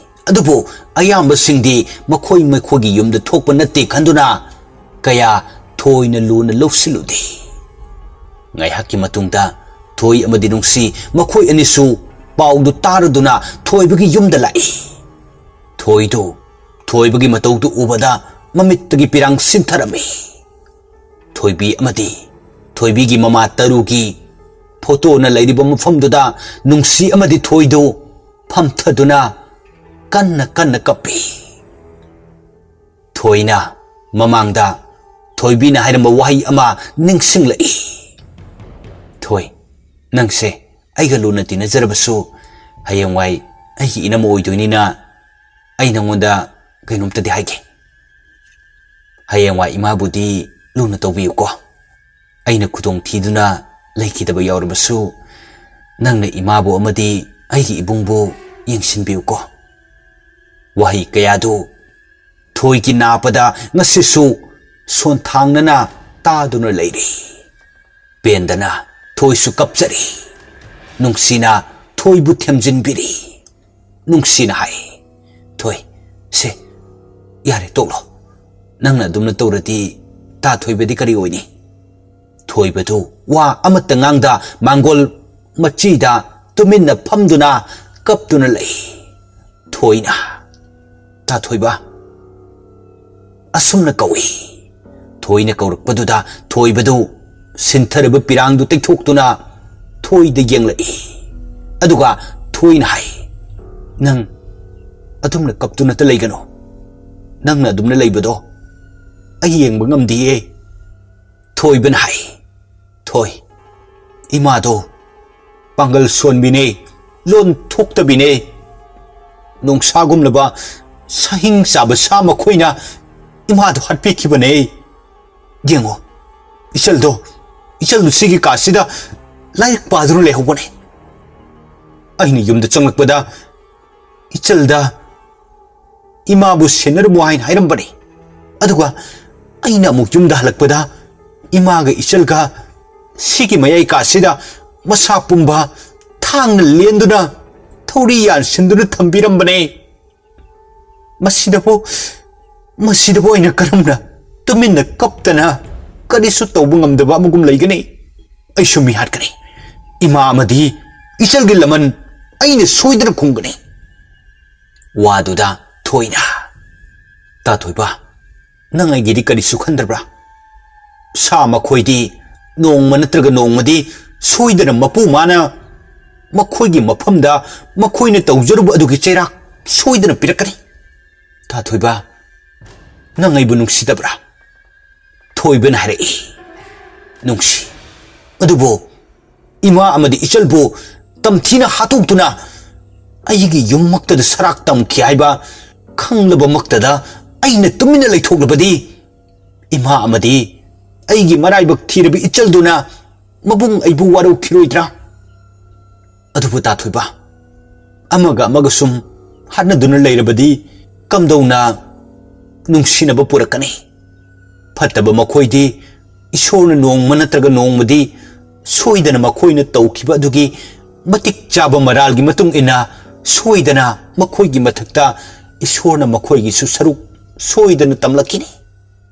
ꯑꯗꯨꯕꯨ ꯑꯌꯥꯝꯕꯁꯤꯡꯗꯤ ꯃꯈꯣꯏ ꯃꯈꯣꯏꯒꯤ ꯌꯨꯝꯗ ꯊꯣꯛꯄ ꯅꯠꯇꯦ ꯈꯟꯗꯨꯅ ꯀꯌꯥ ꯊꯣꯏꯅ ꯂꯨꯅ ꯂꯧꯁꯤꯜꯂꯨꯗꯦ꯫ ꯉꯥꯏꯍꯥꯛꯀꯤ ꯃꯇꯨꯡꯗ ꯊꯣꯏ ꯑꯃꯗꯤ ꯅꯨꯡꯁꯤ ꯃꯈꯣꯏ ꯑꯅꯤꯁꯨ ꯄꯥꯎꯗꯨ ꯇꯥꯔꯗꯨꯅ ꯊꯣꯏꯕꯒꯤ ꯌꯨꯝꯗ ꯂꯥꯛꯏ꯫ ꯊꯣꯏꯗꯨ ꯊꯣꯏꯕꯒꯤ ꯃꯇꯧꯗꯨ ꯎꯕꯗ ꯃꯃꯤꯠꯇꯒꯤ ꯄꯤꯔꯥꯡ ꯁꯤꯟꯊꯔꯝꯃꯤ꯫ ꯊꯣꯏꯕꯤ ꯑꯃꯗꯤ ꯊꯣꯏꯕꯤꯒꯤ ꯃꯃꯥ ꯇꯔꯨꯒꯤ ꯐꯣꯇꯣꯅ ꯂꯩꯔꯤꯕ ꯃꯐꯝꯗꯨꯗ ꯅꯨꯡꯁꯤ ꯑꯃꯗꯤ ꯊꯣꯏꯗꯨ ꯐꯝꯊꯗꯨꯅ ꯀꯟꯅ ꯀꯟꯅ ꯀꯞꯄꯤ꯫ ꯊꯣꯏꯅ ꯃꯃꯥꯡꯗ ꯊꯣꯏꯕꯤꯅ ꯍꯥꯏꯔꯝꯕ ꯋꯥꯍꯩ ꯑꯃ ꯅꯤꯡꯁꯤꯡꯂꯛꯏ꯫ "ꯊꯣꯏ, ꯅꯪꯁꯦ ꯑꯩꯒ ꯂꯨꯅ ꯇꯤꯟꯅꯖꯔꯕꯁꯨ ꯍꯌꯦꯡꯋꯥꯏ ꯑꯩꯒꯤ ꯏꯅꯝꯃ ꯑꯣꯏꯗꯣꯏꯅꯤꯅ ꯑꯩ ꯅꯪꯉꯣꯟꯗ ꯀꯩꯅꯣꯝꯇꯗꯤ ꯍꯥꯏꯒꯦ꯫ ꯍꯌꯦꯡꯋꯥꯏ ꯏꯃꯥꯕꯨꯗꯤ ꯂꯨꯅ ꯇꯧꯕꯤꯌꯨꯀꯣ꯫ ꯑꯩꯅ ꯈꯨꯗꯣꯡ ꯊꯤꯗꯨꯅ ꯂꯩꯈꯤꯗꯕ ꯌꯥꯎꯔꯕꯁꯨ ꯅꯪꯅ ꯏꯃꯥꯕꯨ ꯑꯃꯗꯤ ꯑꯩꯒꯤ ꯏꯕꯨꯡꯕꯨ ꯌꯦꯡꯁꯤꯟꯕꯤꯌꯨꯀꯣ"꯫ ꯋꯥꯍꯩ ꯀꯌꯥꯗꯨ ꯊꯣꯏꯒꯤ ꯅꯥꯄꯗ ꯉꯁꯤꯁꯨ ꯁꯣꯟꯊꯥꯡꯅꯅ ꯇꯥꯗꯨꯅ ꯂꯩꯔꯤ꯫ ꯄꯦꯟꯗꯅ ꯊꯣꯏꯁꯨ ꯀꯞꯆꯔꯤ꯫ ꯅꯨꯡꯁꯤꯅ ꯊꯣꯏꯕꯨ ꯊꯦꯝꯖꯤꯟꯕꯤꯔꯤ꯫ ꯅꯨꯡꯁꯤꯅ ꯍꯥꯏ, "ꯊꯣꯏ, ꯁꯦ, ꯌꯥꯔꯦ, ꯇꯣꯛꯂꯣ꯫ ꯅꯪꯅ ꯑꯗꯨꯝꯅ ꯇꯧꯔꯗꯤ ꯇꯥ ꯊꯣꯏꯕꯗꯤ ꯀꯔꯤ ꯑꯣꯏꯅꯤ?" ꯊꯣꯏꯕꯗꯨ ꯋꯥ ꯑꯃꯠꯇ ꯉꯥꯡꯗ ꯃꯥꯡꯒꯣꯜ ꯃꯆꯤꯗ ꯇꯨꯃꯤꯟꯅ ꯐꯝꯗꯨꯅ ꯀꯞꯇꯨꯅ ꯂꯩ꯫ ꯊꯣꯏꯅ, ꯇꯥꯊꯣꯏꯕ, ꯑꯁꯨꯝꯅ ꯀꯧꯏ꯫ ꯊꯣꯏꯅ ꯀꯧꯔꯛꯄꯗꯨꯗ ꯊꯣꯏꯕꯗꯨ ꯁꯤꯟꯊꯔꯕ ꯄꯤꯔꯥꯡꯗꯨ ꯇꯩꯊꯣꯛꯇꯨꯅ ꯊꯣꯏꯗ ꯌꯦꯡꯂꯛꯏ꯫ ꯑꯗꯨꯒ ꯊꯣꯏꯅ ꯍꯥꯏ, "ꯅꯪ ꯑꯗꯨꯝꯅ ꯀꯞꯇꯨꯅꯇ ꯂꯩꯒꯅꯨ꯫ ꯅꯪꯅ ꯑꯗꯨꯝꯅ ꯂꯩꯕꯗꯣ ꯑꯩ ꯌꯦꯡꯕ ꯉꯝꯗꯤꯌꯦ꯫" ꯊꯣꯏꯕꯅ ꯍꯥꯏ, "ꯊꯣꯏ, ꯏꯃꯥꯗꯣ ꯄꯥꯡꯒꯜ ꯁꯣꯟꯕꯤꯅꯦ, ꯂꯣꯟ ꯊꯣꯛꯇꯕꯤꯅꯦ꯫ ꯅꯣꯡꯁꯥꯒꯨꯝꯂꯕ ꯁꯥꯍꯤꯡ ꯆꯥꯕ ꯁꯥ ꯃꯈꯣꯏꯅ ꯏꯃꯥꯗꯣ ꯍꯥꯠꯄꯤꯈꯤꯕꯅꯦ꯫ ꯌꯦꯡꯉꯣ, ꯏꯆꯜꯗꯣ, ꯏꯆꯜꯗꯨ ꯁꯤꯒꯤ ꯀꯥꯁꯤꯗ ꯂꯥꯏꯔꯤꯛ ꯄꯥꯗꯨꯅ ꯂꯩꯍꯧꯕꯅꯦ꯫" ꯑꯩꯅ ꯌꯨꯝꯗ ꯆꯪꯂꯛꯄꯗ ꯏꯆꯜꯗ ꯏꯃꯥꯕꯨ ꯁꯦꯟꯅꯔꯝꯃꯨ ꯍꯥꯏꯅ ꯍꯥꯏꯔꯝꯕꯅꯤ꯫ ꯑꯗꯨꯒ ꯑꯩꯅ ꯑꯃꯨꯛ ꯌꯨꯝꯗ ꯍꯜꯂꯛꯄꯗ ꯏꯃꯥꯒ ꯏꯆꯜꯒ ꯁꯤꯒꯤ ꯃꯌꯥꯏ ꯀꯥꯁꯤꯗ ꯃꯁꯥ ꯄꯨꯝꯕ ꯊꯥꯡꯅ ꯂꯦꯟꯗꯨꯅ ꯊꯧꯔꯤ ꯌꯥꯟꯁꯤꯟꯗꯨꯅ ꯊꯝꯕꯤꯔꯝꯕꯅꯦ꯫ ꯃꯁꯤꯗꯕꯨ, ꯃꯁꯤꯗꯕꯨ ꯑꯩꯅ ꯀꯔꯝꯅ ꯇꯨꯃꯤꯟꯅ ꯀꯞꯇꯅ ꯀꯔꯤꯁꯨ ꯇꯧꯕ ꯉꯝꯗꯕ ꯑꯃꯒꯨꯝ ꯂꯩꯒꯅꯤ? ꯑꯩꯁꯨ ꯃꯤ ꯍꯥꯠꯀꯅꯤ꯫ ꯏꯃꯥ ꯑꯃꯗꯤ ꯏꯆꯜꯒꯤ ꯂꯃꯟ ꯑꯩꯅ ꯁꯣꯏꯗꯅ ꯈꯨꯝꯒꯅꯤ꯫ ꯋꯥꯗꯨꯗ ꯊꯣꯏꯅ, "ꯇꯥꯊꯣꯏꯕ, ꯅꯪ ꯑꯩꯒꯤꯗꯤ ꯀꯔꯤꯁꯨ ꯈꯟꯗ꯭ꯔꯕ꯭ꯔꯥ? ꯁꯥ ꯃꯈꯣꯏꯗꯤ ꯅꯣꯡꯃ ꯅꯠꯇ꯭ꯔꯒ ꯅꯣꯡꯃꯗꯤ ꯁꯣꯏꯗꯅ ꯃꯄꯨ ꯃꯥꯅ ꯃꯈꯣꯏꯒꯤ ꯃꯐꯝꯗ ꯃꯈꯣꯏꯅ ꯇꯧꯖꯔꯨꯕ ꯑꯗꯨꯒꯤ ꯆꯩꯔꯥꯛ ꯁꯣꯏꯗꯅ ꯄꯤꯔꯛꯀꯅꯤ꯫ ꯇꯥꯊꯣꯏꯕ, ꯅꯪ ꯑꯩꯕꯨ ꯅꯨꯡꯁꯤꯗꯕ꯭ꯔꯥ?" ꯊꯣꯏꯕꯅ ꯍꯥꯏꯔꯛꯏ, "ꯅꯨꯡꯁꯤ, ꯑꯗꯨꯕꯨ ꯏꯃꯥ ꯑꯃꯗꯤ ꯏꯆꯜꯕꯨ ꯇꯝꯊꯤꯅ ꯍꯥꯠꯇꯣꯛꯇꯨꯅ ꯑꯩꯒꯤ ꯌꯨꯝꯃꯛꯇꯗ ꯁꯔꯥꯛ ꯇꯝꯈꯤ ꯍꯥꯏꯕ ꯈꯪꯂꯕꯃꯛꯇꯗ ꯑꯩꯅ ꯇꯨꯃꯤꯟꯅ ꯂꯩꯊꯣꯛꯂꯕꯗꯤ ꯏꯃꯥ ꯑꯃꯗꯤ ꯑꯩꯒꯤ ꯃꯔꯥꯏꯕꯛ ꯊꯤꯔꯕ ꯏꯆꯜꯗꯨꯅ ꯃꯕꯨꯡ ꯑꯩꯕꯨ ꯋꯥꯔꯧꯈꯤꯔꯣꯏꯗ꯭ꯔꯥ? ꯑꯗꯨꯕꯨ ꯇꯥꯊꯣꯏꯕ, ꯑꯃꯒ ꯑꯃꯒ ꯁꯨꯝ ꯍꯥꯠꯅꯗꯨꯅ ꯂꯩꯔꯕꯗꯤ ꯀꯝꯗꯧꯅ ꯅꯨꯡꯁꯤꯅꯕ ꯄꯨꯔꯛꯀꯅꯤ? ꯐꯠꯇꯕ ꯃꯈꯣꯏꯗꯤ ꯏꯁꯣꯔꯅ ꯅꯣꯡꯃ ꯅꯠꯇ꯭ꯔꯒ ꯅꯣꯡꯃꯗꯤ ꯁꯣꯏꯗꯅ ꯃꯈꯣꯏꯅ ꯇꯧꯈꯤꯕ ꯑꯗꯨꯒꯤ ꯃꯇꯤꯛ ꯆꯥꯕ ꯃꯔꯥꯜꯒꯤ ꯃꯇꯨꯡ ꯏꯟꯅ ꯁꯣꯏꯗꯅ ꯃꯈꯣꯏꯒꯤ ꯃꯊꯛꯇ ꯏꯁꯣꯔꯅ ꯃꯈꯣꯏꯒꯤꯁꯨ ꯁꯔꯨꯛ ꯁꯣꯏꯗꯅ ꯇꯝꯂꯛꯈꯤꯅꯤ꯫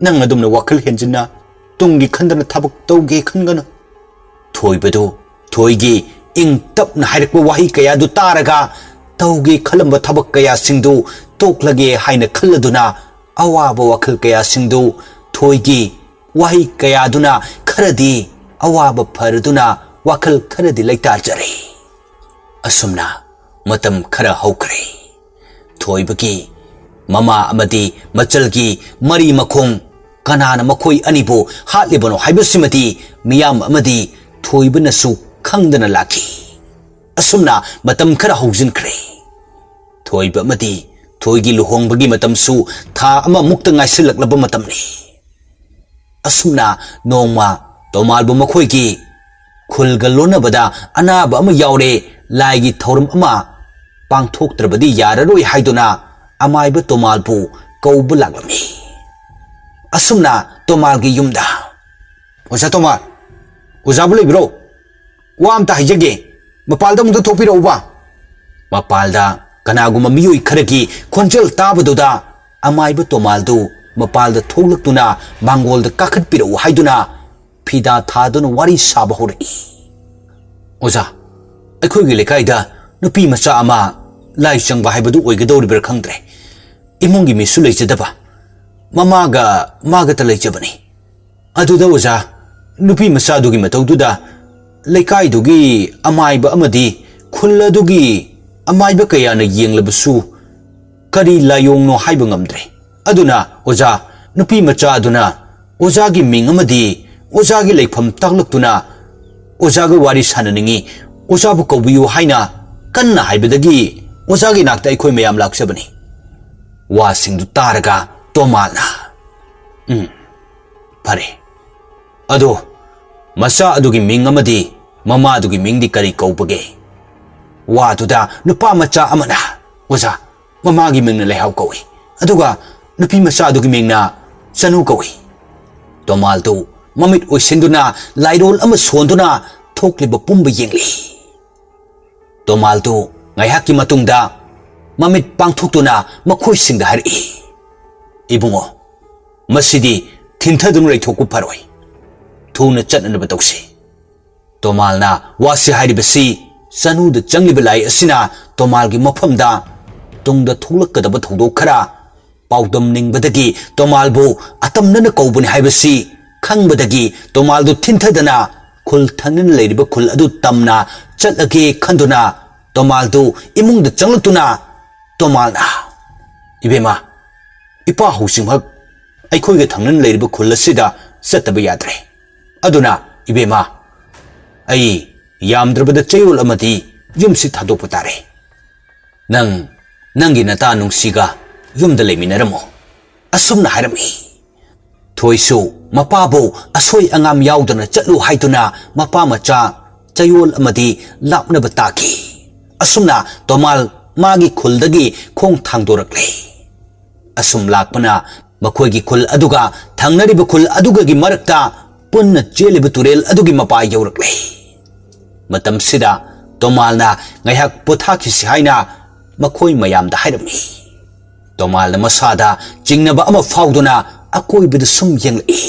ꯅꯪ ꯑꯗꯨꯝꯅ ꯋꯥꯈꯜ ꯍꯦꯟꯖꯤꯟꯅ ꯇꯨꯡꯒꯤ ꯈꯟꯗꯅ ꯊꯕꯛ ꯇꯧꯒꯦ ꯈꯟꯒꯅꯨ꯫" ꯊꯣꯏꯕꯗꯨ ꯊꯣꯏꯒꯤ ꯏꯪ ꯇꯞꯅ ꯍꯥꯏꯔꯛꯄ ꯋꯥꯍꯩ ꯀꯌꯥꯗꯨ ꯇꯥꯔꯒ ꯇꯧꯒꯦ ꯈꯜꯂꯝꯕ ꯊꯕꯛ ꯀꯌꯥꯁꯤꯡꯗꯨ ꯇꯣꯛꯂꯒꯦ ꯍꯥꯏꯅ ꯈꯜꯂꯗꯨꯅ ꯑꯋꯥꯕ ꯋꯥꯈꯜ ꯀꯌꯥꯁꯤꯡꯗꯨ ꯊꯣꯏꯒꯤ ꯋꯥꯍꯩ ꯀꯌꯥꯗꯨꯅ ꯈꯔꯗꯤ ꯑꯋꯥꯕ ꯐꯔꯗꯨꯅ ꯋꯥꯈꯜ ꯈꯔꯗꯤ ꯂꯩꯇꯥꯖꯔꯦ꯫ ꯑꯁꯨꯝꯅ ꯃꯇꯝ ꯈꯔ ꯍꯧꯈ꯭ꯔꯦ꯫ ꯊꯣꯏꯕꯒꯤ ꯃꯃꯥ ꯑꯃꯗꯤ ꯃꯆꯜꯒꯤ ꯃꯔꯤ ꯃꯈꯣꯡ ꯀꯅꯥꯅ ꯃꯈꯣꯏ ꯑꯅꯤꯕꯨ ꯍꯥꯠꯂꯤꯕꯅꯣ ꯍꯥꯏꯕꯁꯤꯃꯗꯤ ꯃꯤꯌꯥꯝ ꯑꯃꯗꯤ ꯊꯣꯏꯕꯅꯁꯨ ꯈꯪꯗꯅ ꯂꯥꯛꯈꯤ꯫ ꯑꯁꯨꯝꯅ ꯃꯇꯝ ꯈꯔ ꯍꯧꯖꯤꯟꯈ꯭ꯔꯦ꯫ ꯊꯣꯏꯕ ꯑꯃꯗꯤ ꯊꯣꯏꯒꯤ ꯂꯨꯍꯣꯡꯕꯒꯤ ꯃꯇꯝꯁꯨ ꯊꯥ ꯑꯃꯃꯨꯛꯇ ꯉꯥꯏꯁꯤꯜꯂꯛꯂꯕ ꯃꯇꯝꯅꯤ꯫ ꯑꯁꯨꯝꯅ ꯅꯣꯡꯃ ꯇꯣꯃꯥꯜꯕꯨ ꯃꯈꯣꯏꯒꯤ ꯈꯨꯜꯒ ꯂꯣꯟꯅꯕꯗ ꯑꯅꯥꯕ ꯑꯃ ꯌꯥꯎꯔꯦ, ꯂꯥꯏꯒꯤ ꯊꯧꯔꯝ ꯑꯃ ꯄꯥꯡꯊꯣꯛꯇ꯭ꯔꯕꯗꯤ ꯌꯥꯔꯔꯣꯏ ꯍꯥꯏꯗꯨꯅ ꯑꯃꯥꯏꯕ ꯇꯣꯃꯥꯜꯕꯨ ꯀꯧꯕ ꯂꯥꯛꯂꯝꯃꯤ꯫ ꯑꯁꯨꯝꯅ ꯇꯣꯃꯥꯜꯒꯤ ꯌꯨꯝꯗ, "ꯑꯣꯖꯥ ꯇꯣꯃꯥꯜ, ꯑꯣꯖꯥꯕꯨ ꯂꯩꯕꯤꯔꯣ? ꯋꯥ ꯑꯝꯇ ꯍꯥꯏꯖꯒꯦ, ꯃꯄꯥꯜꯗ ꯑꯃꯨꯛꯇ ꯊꯣꯛꯄꯤꯔꯛꯎꯕ꯫" ꯃꯄꯥꯜꯗ ꯀꯅꯥꯒꯨꯝꯕ ꯃꯤꯑꯣꯏ ꯈꯔꯒꯤ ꯈꯣꯟꯖꯦꯜ ꯇꯥꯕꯗꯨꯗ ꯑꯃꯥꯏꯕ ꯇꯣꯃꯥꯜꯗꯨ ꯃꯄꯥꯜꯗ ꯊꯣꯛꯂꯛꯇꯨꯅ ꯃꯥꯡꯒꯣꯜꯗ ꯀꯥꯈꯠꯄꯤꯔꯛꯎ ꯍꯥꯏꯗꯨꯅ ꯐꯤꯗꯥ ꯊꯥꯗꯨꯅ ꯋꯥꯔꯤ ꯁꯥꯕ ꯍꯧꯔꯛꯏ꯫ "ꯑꯣꯖꯥ, ꯑꯩꯈꯣꯏꯒꯤ ꯂꯩꯀꯥꯏꯗ ꯅꯨꯄꯤ ꯃꯆꯥ ꯑꯃ ꯂꯥꯏ ꯆꯪꯕ ꯍꯥꯏꯕꯗꯨ ꯑꯣꯏꯒꯗꯧꯔꯤꯕ꯭ꯔꯥ ꯈꯪꯗ꯭ꯔꯦ꯫ ꯏꯃꯨꯡꯒꯤ ꯃꯤꯁꯨ ꯂꯩꯖꯗꯕ, ꯃꯃꯥꯒ ꯃꯥꯒꯇ ꯂꯩꯖꯕꯅꯤ꯫ ꯑꯗꯨꯗ ꯑꯣꯖꯥ, ꯅꯨꯄꯤ ꯃꯆꯥꯗꯨꯒꯤ ꯃꯇꯧꯗꯨꯗ ꯂꯩꯀꯥꯏꯗꯨꯒꯤ ꯑꯃꯥꯏꯕ ꯑꯃꯗꯤ ꯈꯨꯜ ꯑꯗꯨꯒꯤ ꯑꯃꯥꯏꯕ ꯀꯌꯥꯅ ꯌꯦꯡꯂꯕꯁꯨ ꯀꯔꯤ ꯂꯥꯏꯑꯣꯡꯅꯣ ꯍꯥꯏꯕ ꯉꯝꯗ꯭ꯔꯦ꯫ ꯑꯗꯨꯅ ꯑꯣꯖꯥ, ꯅꯨꯄꯤ ꯃꯆꯥ ꯑꯗꯨꯅ ꯑꯣꯖꯥꯒꯤ ꯃꯤꯡ ꯑꯃꯗꯤ ꯑꯣꯖꯥꯒꯤ ꯂꯩꯐꯝ ꯇꯥꯛꯂꯛꯇꯨꯅ ꯑꯣꯖꯥꯒ ꯋꯥꯔꯤ ꯁꯥꯟꯅꯅꯤꯡꯏ, ꯑꯣꯖꯥꯕꯨ ꯀꯧꯕꯤꯌꯨ" ꯍꯥꯏꯅ ꯀꯟꯅ ꯍꯥꯏꯕꯗꯒꯤ ꯑꯣꯖꯥꯒꯤ ꯅꯥꯛꯇ ꯑꯩꯈꯣꯏ ꯃꯌꯥꯝ ꯂꯥꯛꯆꯕꯅꯤ꯫ ꯋꯥꯁꯤꯡꯗꯨ ꯇꯥꯔꯒ ꯇꯣꯃꯥꯜꯅ, "ꯎꯝ, ꯐꯔꯦ꯫ ꯑꯗꯣ ꯃꯆꯥ ꯑꯗꯨꯒꯤ ꯃꯤꯡ ꯑꯃꯗꯤ ꯃꯃꯥꯗꯨꯒꯤ ꯃꯤꯡꯗꯤ ꯀꯔꯤ ꯀꯧꯕꯒꯦ?" ꯋꯥꯗꯨꯗ ꯅꯨꯄꯥ ꯃꯆꯥ ꯑꯃꯅ, "ꯑꯣꯖꯥ, ꯃꯃꯥꯒꯤ ꯃꯤꯡꯅ ꯂꯩꯍꯥꯎ ꯀꯧꯏ, ꯑꯗꯨꯒ ꯅꯨꯄꯤ ꯃꯆꯥ ꯑꯗꯨꯒꯤ ꯃꯤꯡꯅ ꯆꯅꯨ ꯀꯧꯏ꯫" ꯇꯣꯃꯥꯜꯗꯨ ꯃꯃꯤꯠ ꯑꯣꯏꯁꯤꯟꯗꯨꯅ ꯂꯥꯏꯔꯣꯜ ꯑꯃ ꯁꯣꯟꯗꯨꯅ ꯊꯣꯛꯂꯤꯕ ꯄꯨꯝꯕ ꯌꯦꯡꯂꯤ꯫ ꯇꯣꯃꯥꯜꯗꯨ ꯉꯥꯏꯍꯥꯛꯀꯤ ꯃꯇꯨꯡꯗ ꯃꯃꯤꯠ ꯄꯥꯡꯊꯣꯛꯇꯨꯅ ꯃꯈꯣꯏꯁꯤꯡꯗ ꯍꯥꯏꯔꯛꯏ, "ꯏꯕꯨꯡꯉꯣ, ꯃꯁꯤꯗꯤ ꯊꯤꯟꯊꯗꯨꯅ ꯂꯩꯊꯣꯛꯄ ꯐꯔꯣꯏ꯫ ꯊꯨꯅ ꯆꯠꯅꯅꯕ ꯇꯧꯁꯤ꯫" ꯇꯣꯃꯥꯜꯅ ꯋꯥꯁꯤ ꯍꯥꯏꯔꯤꯕꯁꯤ ꯆꯅꯨꯗ ꯆꯪꯂꯤꯕ ꯂꯥꯏ ꯑꯁꯤꯅ ꯇꯣꯃꯥꯜꯒꯤ ꯃꯐꯝꯗ ꯇꯨꯡꯗ ꯊꯣꯛꯂꯛꯀꯗꯕ ꯊꯧꯗꯣꯛ ꯈꯔ ꯄꯥꯎꯗꯝꯅꯤꯡꯕꯗꯒꯤ ꯇꯣꯃꯥꯜꯕꯨ ꯑꯇꯝꯅꯅ ꯀꯧꯕꯅꯤ ꯍꯥꯏꯕꯁꯤ ꯈꯪꯕꯗꯒꯤ ꯇꯣꯃꯥꯜꯗꯨ ꯊꯤꯟꯊꯗꯅ ꯈꯨꯜ ꯊꯪꯅꯅ ꯂꯩꯔꯤꯕ ꯈꯨꯜ ꯑꯗꯨ ꯇꯝꯅ ꯆꯠꯂꯒꯦ ꯈꯟꯗꯨꯅ ꯇꯣꯃꯥꯜꯗꯨ ꯏꯃꯨꯡꯗ ꯆꯪꯂꯛꯇꯨꯅ ꯇꯣꯃꯥꯜꯅ, "ꯏꯕꯦꯝꯃ, ꯏꯄꯥ ꯍꯧꯖꯤꯛꯃꯛ ꯑꯩꯈꯣꯏꯒ ꯊꯪꯅꯅ ꯂꯩꯔꯤꯕ ꯈꯨꯜ ꯑꯁꯤꯗ ꯆꯠꯇꯕ ꯌꯥꯗ꯭ꯔꯦ꯫ ꯑꯗꯨꯅ ꯏꯕꯦꯝꯃ, ꯑꯩ ꯌꯥꯝꯗ꯭ꯔꯕꯗ ꯆꯌꯣꯜ ꯑꯃꯗꯤ ꯌꯨꯝꯁꯤ ꯊꯥꯗꯣꯛꯄ ꯇꯥꯔꯦ꯫ ꯅꯪ ꯅꯪꯒꯤ ꯅꯇꯥ ꯅꯨꯡꯁꯤꯒ ꯌꯨꯝꯗ ꯂꯩꯃꯤꯟꯅꯔꯝꯃꯣ," ꯑꯁꯨꯝꯅ ꯍꯥꯏꯔꯝꯃꯤ꯫ ꯊꯣꯏꯁꯨ ꯃꯄꯥꯕꯨ ꯑꯁꯣꯏ ꯑꯉꯥꯝ ꯌꯥꯎꯗꯅ ꯆꯠꯂꯨ ꯍꯥꯏꯗꯨꯅ ꯃꯄꯥ ꯃꯆꯥ ꯆꯌꯣꯜ ꯑꯃꯗꯤ ꯂꯥꯞꯅꯕ ꯇꯥꯈꯤ꯫ ꯑꯁꯨꯝꯅ ꯇꯣꯃꯥꯜ ꯃꯥꯒꯤ ꯈꯨꯜꯗꯒꯤ ꯈꯣꯡ ꯊꯥꯡꯗꯣꯔꯛꯂꯦ꯫ ꯑꯁꯨꯝ ꯂꯥꯛꯄꯅ ꯃꯈꯣꯏꯒꯤ ꯈꯨꯜ ꯑꯗꯨꯒ ꯊꯪꯅꯔꯤꯕ ꯈꯨꯜ ꯑꯗꯨꯒꯒꯤ ꯃꯔꯛꯇ ꯄꯨꯟꯅ ꯆꯦꯜꯂꯤꯕ ꯇꯨꯔꯦꯜ ꯑꯗꯨꯒꯤ ꯃꯄꯥ ꯌꯧꯔꯛꯂꯦ꯫ ꯃꯇꯝꯁꯤꯗ ꯇꯣꯃꯥꯜꯅ ꯉꯥꯏꯍꯥꯛ ꯄꯣꯊꯥꯈꯤꯁꯤ ꯍꯥꯏꯅ ꯃꯈꯣꯏ ꯃꯌꯥꯝꯗ ꯍꯥꯏꯔꯝꯃꯤ꯫ ꯇꯣꯃꯥꯜꯅ ꯃꯁꯥꯗ ꯆꯤꯡꯅꯕ ꯑꯃ ꯐꯥꯎꯗꯨꯅ ꯑꯀꯣꯏꯕꯗ ꯁꯨꯝ ꯌꯦꯡꯂꯛꯏ꯫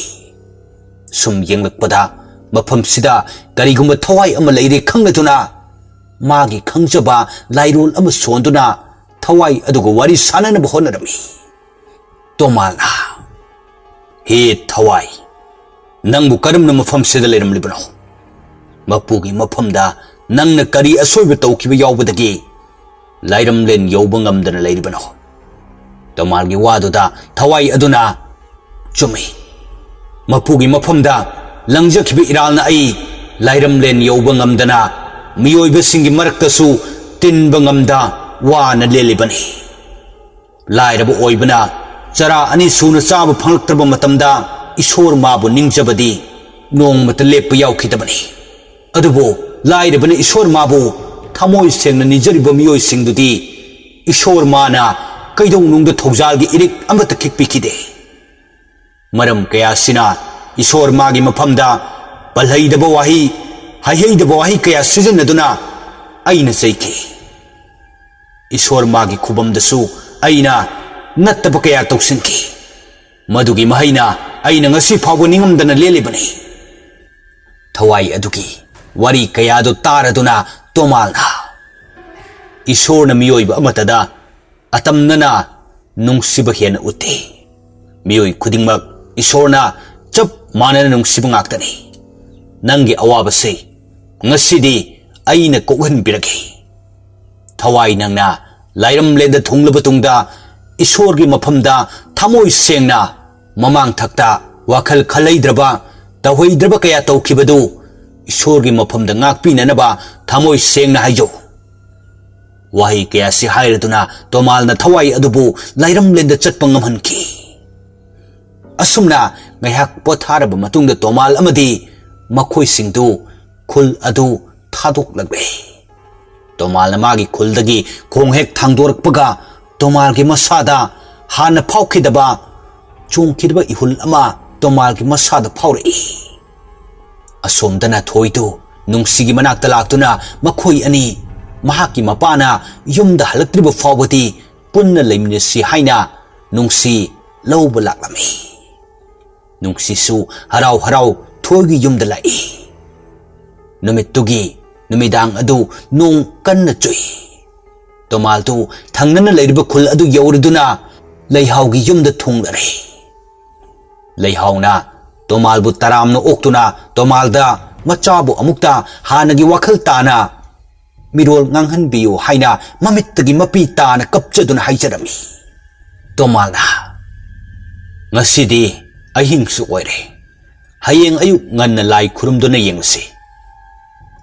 ꯁꯨꯝ ꯌꯦꯡꯂꯛꯄꯗ ꯃꯐꯝꯁꯤꯗ ꯀꯔꯤꯒꯨꯝꯕ ꯊꯋꯥꯏ ꯑꯃ ꯂꯩꯔꯦ ꯈꯪꯂꯗꯨꯅ ꯃꯥꯒꯤ ꯈꯪꯖꯕ ꯂꯥꯏꯔꯣꯜ ꯑꯃ ꯁꯣꯟꯗꯨꯅ ꯊꯋꯥꯏ ꯑꯗꯨꯒ ꯋꯥꯔꯤ ꯁꯥꯟꯅꯅꯕ ꯍꯣꯠꯅꯔꯝꯃꯤ꯫ ꯇꯣꯃꯥꯜꯅ, "ꯍꯦ ꯊꯋꯥꯏ, ꯅꯪꯕꯨ ꯀꯔꯝꯅ ꯃꯐꯝꯁꯤꯗ ꯂꯩꯔꯝꯂꯤꯕꯅꯣ? ꯃꯄꯨꯒꯤ ꯃꯐꯝꯗ ꯅꯪꯅ ꯀꯔꯤ ꯑꯁꯣꯏꯕ ꯇꯧꯈꯤꯕ ꯌꯥꯎꯕꯗꯒꯤ ꯂꯥꯏꯔꯝꯂꯦꯟ ꯌꯧꯕ ꯉꯝꯗꯅ ꯂꯩꯔꯤꯕꯅꯣ?" ꯇꯣꯃꯥꯜꯒꯤ ꯋꯥꯗꯨꯗ ꯊꯋꯥꯏ ꯑꯗꯨꯅ, "ꯆꯨꯝꯃꯤ꯫ ꯃꯄꯨꯒꯤ ꯃꯐꯝꯗ ꯂꯪꯖꯈꯤꯕ ꯏꯔꯥꯜꯅ ꯑꯩ ꯂꯥꯏꯔꯝꯂꯦꯟ ꯌꯧꯕ ꯉꯝꯗꯅ ꯃꯤꯑꯣꯏꯕꯁꯤꯡꯒꯤ ꯃꯔꯛꯇꯁꯨ ꯇꯤꯟꯕ ꯉꯝꯗ ꯋꯥꯅ ꯂꯦꯜꯂꯤꯕꯅꯤ꯫ ꯂꯥꯏꯔꯕ ꯑꯣꯏꯕꯅ ꯆꯔꯥ ꯑꯅꯤ ꯁꯨꯅ ꯆꯥꯕ ꯐꯪꯂꯛꯇ꯭ꯔꯕ ꯃꯇꯝꯗ ꯏꯁꯣꯔ ꯃꯥꯕꯨ ꯅꯤꯡꯖꯕꯗꯤ ꯅꯣꯡꯃꯇ ꯂꯦꯞꯄ ꯌꯥꯎꯈꯤꯗꯕꯅꯤ꯫ ꯑꯗꯨꯕꯨ ꯂꯥꯏꯔꯕꯅ ꯏꯁꯣꯔ ꯃꯥꯕꯨ ꯊꯃꯣꯏ ꯁꯦꯡꯅ ꯅꯤꯖꯔꯤꯕ ꯃꯤꯑꯣꯏꯁꯤꯡꯗꯨꯗꯤ ꯏꯁꯣꯔ ꯃꯥꯅ ꯀꯩꯗꯧꯅꯨꯡꯗ ꯊꯧꯖꯥꯜꯒꯤ ꯏꯔꯤꯛ ꯑꯃꯠꯇ ꯈꯤꯛꯄꯤꯈꯤꯗꯦ꯫ ꯃꯔꯝ ꯀꯌꯥꯁꯤꯅ ꯏꯁꯣꯔ ꯃꯥꯒꯤ ꯃꯐꯝꯗ ꯄꯜꯍꯩꯗꯕ ꯋꯥꯍꯩ, ꯍꯥꯏꯍꯩꯗꯕ ꯋꯥꯍꯩ ꯀꯌꯥ ꯁꯤꯖꯤꯟꯅꯗꯨꯅ ꯑꯩꯅ ꯆꯩꯈꯤ꯫ ꯏꯁꯣꯔ ꯃꯥꯒꯤ ꯈꯨꯕꯝꯗꯁꯨ ꯑꯩꯅ ꯅꯠꯇꯕ ꯀꯌꯥ ꯇꯧꯁꯤꯟꯈꯤ꯫ ꯃꯗꯨꯒꯤ ꯃꯍꯩꯅ ꯑꯩꯅ ꯉꯁꯤ ꯐꯥꯎꯕ ꯅꯤꯡꯉꯝꯗꯅ ꯂꯦꯜꯂꯤꯕꯅꯤ꯫" ꯊꯋꯥꯏ ꯑꯗꯨꯒꯤ ꯋꯥꯔꯤ ꯀꯌꯥꯗꯨ ꯇꯥꯔꯗꯨꯅ ꯇꯣꯃꯥꯜꯅ, "ꯏꯁꯣꯔꯅ ꯃꯤꯑꯣꯏꯕ ꯑꯃꯠꯇꯗ ꯑꯇꯝꯅꯅ ꯅꯨꯡꯁꯤꯕ ꯍꯦꯟꯅ ꯎꯠꯇꯦ꯫ ꯃꯤꯑꯣꯏ ꯈꯨꯗꯤꯡꯃꯛ ꯏꯁꯣꯔꯅ ꯆꯞ ꯃꯥꯟꯅꯅ ꯅꯨꯡꯁꯤꯕ ꯉꯥꯛꯇꯅꯤ꯫ ꯅꯪꯒꯤ ꯑꯋꯥꯕꯁꯤ ꯉꯁꯤꯗꯤ ꯑꯩꯅ ꯀꯣꯛꯍꯟꯕꯤꯔꯒꯦ꯫ ꯊꯋꯥꯏ ꯅꯪꯅ ꯂꯥꯏꯔꯝꯂꯦꯟꯗ ꯊꯨꯡꯂꯕ ꯇꯨꯡꯗ ꯏꯁꯣꯔꯒꯤ ꯃꯐꯝꯗ ꯊꯃꯣꯏ ꯁꯦꯡꯅ ꯃꯃꯥꯡ ꯊꯛꯇ ꯋꯥꯈꯜ ꯈꯜꯍꯩꯗ꯭ꯔꯕ, ꯇꯧꯍꯩꯗ꯭ꯔꯕ ꯀꯌꯥ ꯇꯧꯈꯤꯕꯗꯨ ꯏꯁꯣꯔꯒꯤ ꯃꯐꯝꯗ ꯉꯥꯛꯄꯤꯅꯅꯕ ꯊꯃꯣꯏ ꯁꯦꯡꯅ ꯍꯥꯏꯖꯧ꯫ ꯋꯥꯍꯩ ꯀꯌꯥꯁꯤ ꯍꯥꯏꯔꯗꯨꯅ ꯇꯣꯃꯥꯜꯅ ꯊꯋꯥꯏ ꯑꯗꯨꯕꯨ ꯂꯥꯏꯔꯝꯂꯦꯟꯗ ꯆꯠꯄ ꯉꯝꯍꯟꯈꯤ꯫ ꯑꯁꯨꯝꯅ ꯉꯥꯏꯍꯥꯛ ꯄꯣꯊꯥꯔꯕ ꯃꯇꯨꯡꯗ ꯇꯣꯃꯥꯜ ꯑꯃꯗꯤ ꯃꯈꯣꯏꯁꯤꯡꯗꯨ ꯈꯨꯜ ꯑꯗꯨ ꯊꯥꯗꯣꯛꯂꯛꯂꯦ꯫ ꯇꯣꯃꯥꯜꯅ ꯃꯥꯒꯤ ꯈꯨꯜꯗꯒꯤ ꯈꯣꯡ ꯍꯦꯛ ꯊꯥꯡꯗꯣꯔꯛꯄꯒ ꯇꯣꯃꯥꯜꯒꯤ ꯃꯁꯥꯗ ꯍꯥꯟꯅ ꯐꯥꯎꯈꯤꯗꯕ ꯆꯣꯡꯈꯤꯗꯕ ꯏꯍꯨꯜ ꯑꯃ ꯇꯣꯃꯥꯜꯒꯤ ꯃꯁꯥꯗ ꯐꯥꯎꯔꯛꯏ꯫ ꯑꯁꯣꯝꯗꯅ ꯊꯣꯏꯗꯨ ꯅꯨꯡꯁꯤꯒꯤ ꯃꯅꯥꯛꯇ ꯂꯥꯛꯇꯨꯅ ꯃꯈꯣꯏ ꯑꯅꯤ ꯃꯍꯥꯛꯀꯤ ꯃꯄꯥꯅ ꯌꯨꯝꯗ ꯍꯜꯂꯛꯇ꯭ꯔꯤꯕ ꯐꯥꯎꯕꯗꯤ ꯄꯨꯟꯅ ꯂꯩꯃꯤꯟꯅꯁꯤ ꯍꯥꯏꯅ ꯅꯨꯡꯁꯤ ꯂꯧꯕ ꯂꯥꯛꯂꯝꯃꯤ꯫ ꯅꯨꯡꯁꯤꯁꯨ ꯍꯔꯥꯎ ꯍꯔꯥꯎ ꯊꯣꯏꯒꯤ ꯌꯨꯝꯗ ꯂꯥꯛꯏ꯫ ꯅꯨꯃꯤꯠꯇꯨꯒꯤ ꯅꯨꯃꯤꯗꯥꯡ ꯑꯗꯨ ꯅꯣꯡ ꯀꯟꯅ ꯆꯨꯏ꯫ ꯇꯣꯃꯥꯜꯗꯨ ꯊꯪꯅꯅ ꯂꯩꯔꯤꯕ ꯈꯨꯜ ꯑꯗꯨ ꯌꯧꯔꯗꯨꯅ ꯂꯩꯍꯥꯎꯒꯤ ꯌꯨꯝꯗ ꯊꯨꯡꯂꯔꯦ꯫ ꯂꯩꯍꯥꯎꯅ ꯇꯣꯃꯥꯜꯕꯨ ꯇꯔꯥꯝꯅ ꯑꯣꯛꯇꯨꯅ ꯇꯣꯃꯥꯜꯗ ꯃꯆꯥꯕꯨ ꯑꯃꯨꯛꯇ ꯍꯥꯟꯅꯒꯤ ꯋꯥꯈꯜ ꯇꯥꯅ ꯃꯤꯔꯣꯜ ꯉꯥꯡꯍꯟꯕꯤꯌꯨ ꯍꯥꯏꯅ ꯃꯃꯤꯠꯇꯒꯤ ꯃꯄꯤ ꯇꯥꯅ ꯀꯞꯆꯗꯨꯅ ꯍꯥꯏꯖꯔꯝꯃꯤ꯫ ꯇꯣꯃꯥꯜꯅ, "ꯉꯁꯤꯗꯤ ꯑꯍꯤꯡꯁꯨ ꯑꯣꯏꯔꯦ, ꯍꯌꯦꯡ ꯑꯌꯨꯛ ꯉꯟꯅ ꯂꯥꯏ ꯈꯨꯔꯨꯝꯗꯨꯅ ꯌꯦꯡꯂꯁꯤ,"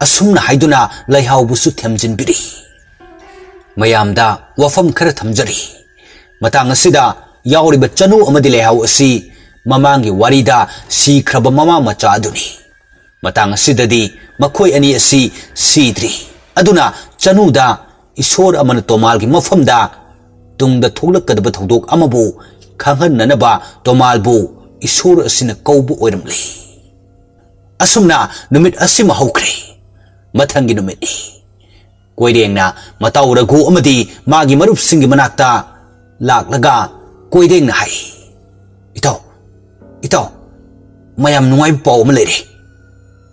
ꯑꯁꯨꯝꯅ ꯍꯥꯏꯗꯨꯅ ꯂꯩꯍꯥꯎꯕꯨꯁꯨ ꯊꯦꯝꯖꯤꯟꯕꯤꯔꯤ꯫ ꯃꯌꯥꯝꯗ ꯋꯥꯐꯝ ꯈꯔ ꯊꯝꯖꯔꯤ꯫ ꯃꯇꯥꯡ ꯑꯁꯤꯗ ꯌꯥꯎꯔꯤꯕ ꯆꯅꯨ ꯑꯃꯗꯤ ꯂꯩꯍꯥꯎ ꯑꯁꯤ ꯃꯃꯥꯡꯒꯤ ꯋꯥꯔꯤꯗ ꯁꯤꯈ꯭ꯔꯕ ꯃꯃꯥ ꯃꯆꯥ ꯑꯗꯨꯅꯤ꯫ ꯃꯇꯥꯡ ꯑꯁꯤꯗꯗꯤ ꯃꯈꯣꯏ ꯑꯅꯤ ꯑꯁꯤ ꯁꯤꯗ꯭ꯔꯤ꯫ ꯑꯗꯨꯅ ꯆꯅꯨꯗ ꯏꯁꯣꯔ ꯑꯃꯅ ꯇꯣꯃꯥꯜꯒꯤ ꯃꯐꯝꯗ ꯇꯨꯡꯗ ꯊꯣꯛꯂꯛꯀꯗꯕ ꯊꯧꯗꯣꯛ ꯑꯃꯕꯨ ꯈꯪꯍꯟꯅꯅꯕ ꯇꯣꯃꯥꯜꯕꯨ ꯏꯁꯣꯔ ꯑꯁꯤꯅ ꯀꯧꯕ ꯑꯣꯏꯔꯝꯂꯦ꯫ ꯑꯁꯨꯝꯅ ꯅꯨꯃꯤꯠ ꯑꯁꯤꯃ ꯍꯧꯈ꯭ꯔꯦ꯫ ꯃꯊꯪꯒꯤ ꯅꯨꯃꯤꯠꯅꯤ꯫ ꯀꯣꯏꯔꯦꯡꯅ ꯃꯇꯥꯎ ꯔꯘꯨ ꯑꯃꯗꯤ ꯃꯥꯒꯤ ꯃꯔꯨꯞꯁꯤꯡꯒꯤ ꯃꯅꯥꯛꯇ ꯂꯥꯛꯂꯒ ꯀꯣꯏꯔꯦꯡꯅ ꯍꯥꯏ, "ꯏꯇꯥꯎ, ꯏꯇꯥꯎ, ꯃꯌꯥꯝ ꯅꯨꯡꯉꯥꯏꯕ ꯄꯥꯎ ꯑꯃ ꯂꯩꯔꯦ꯫"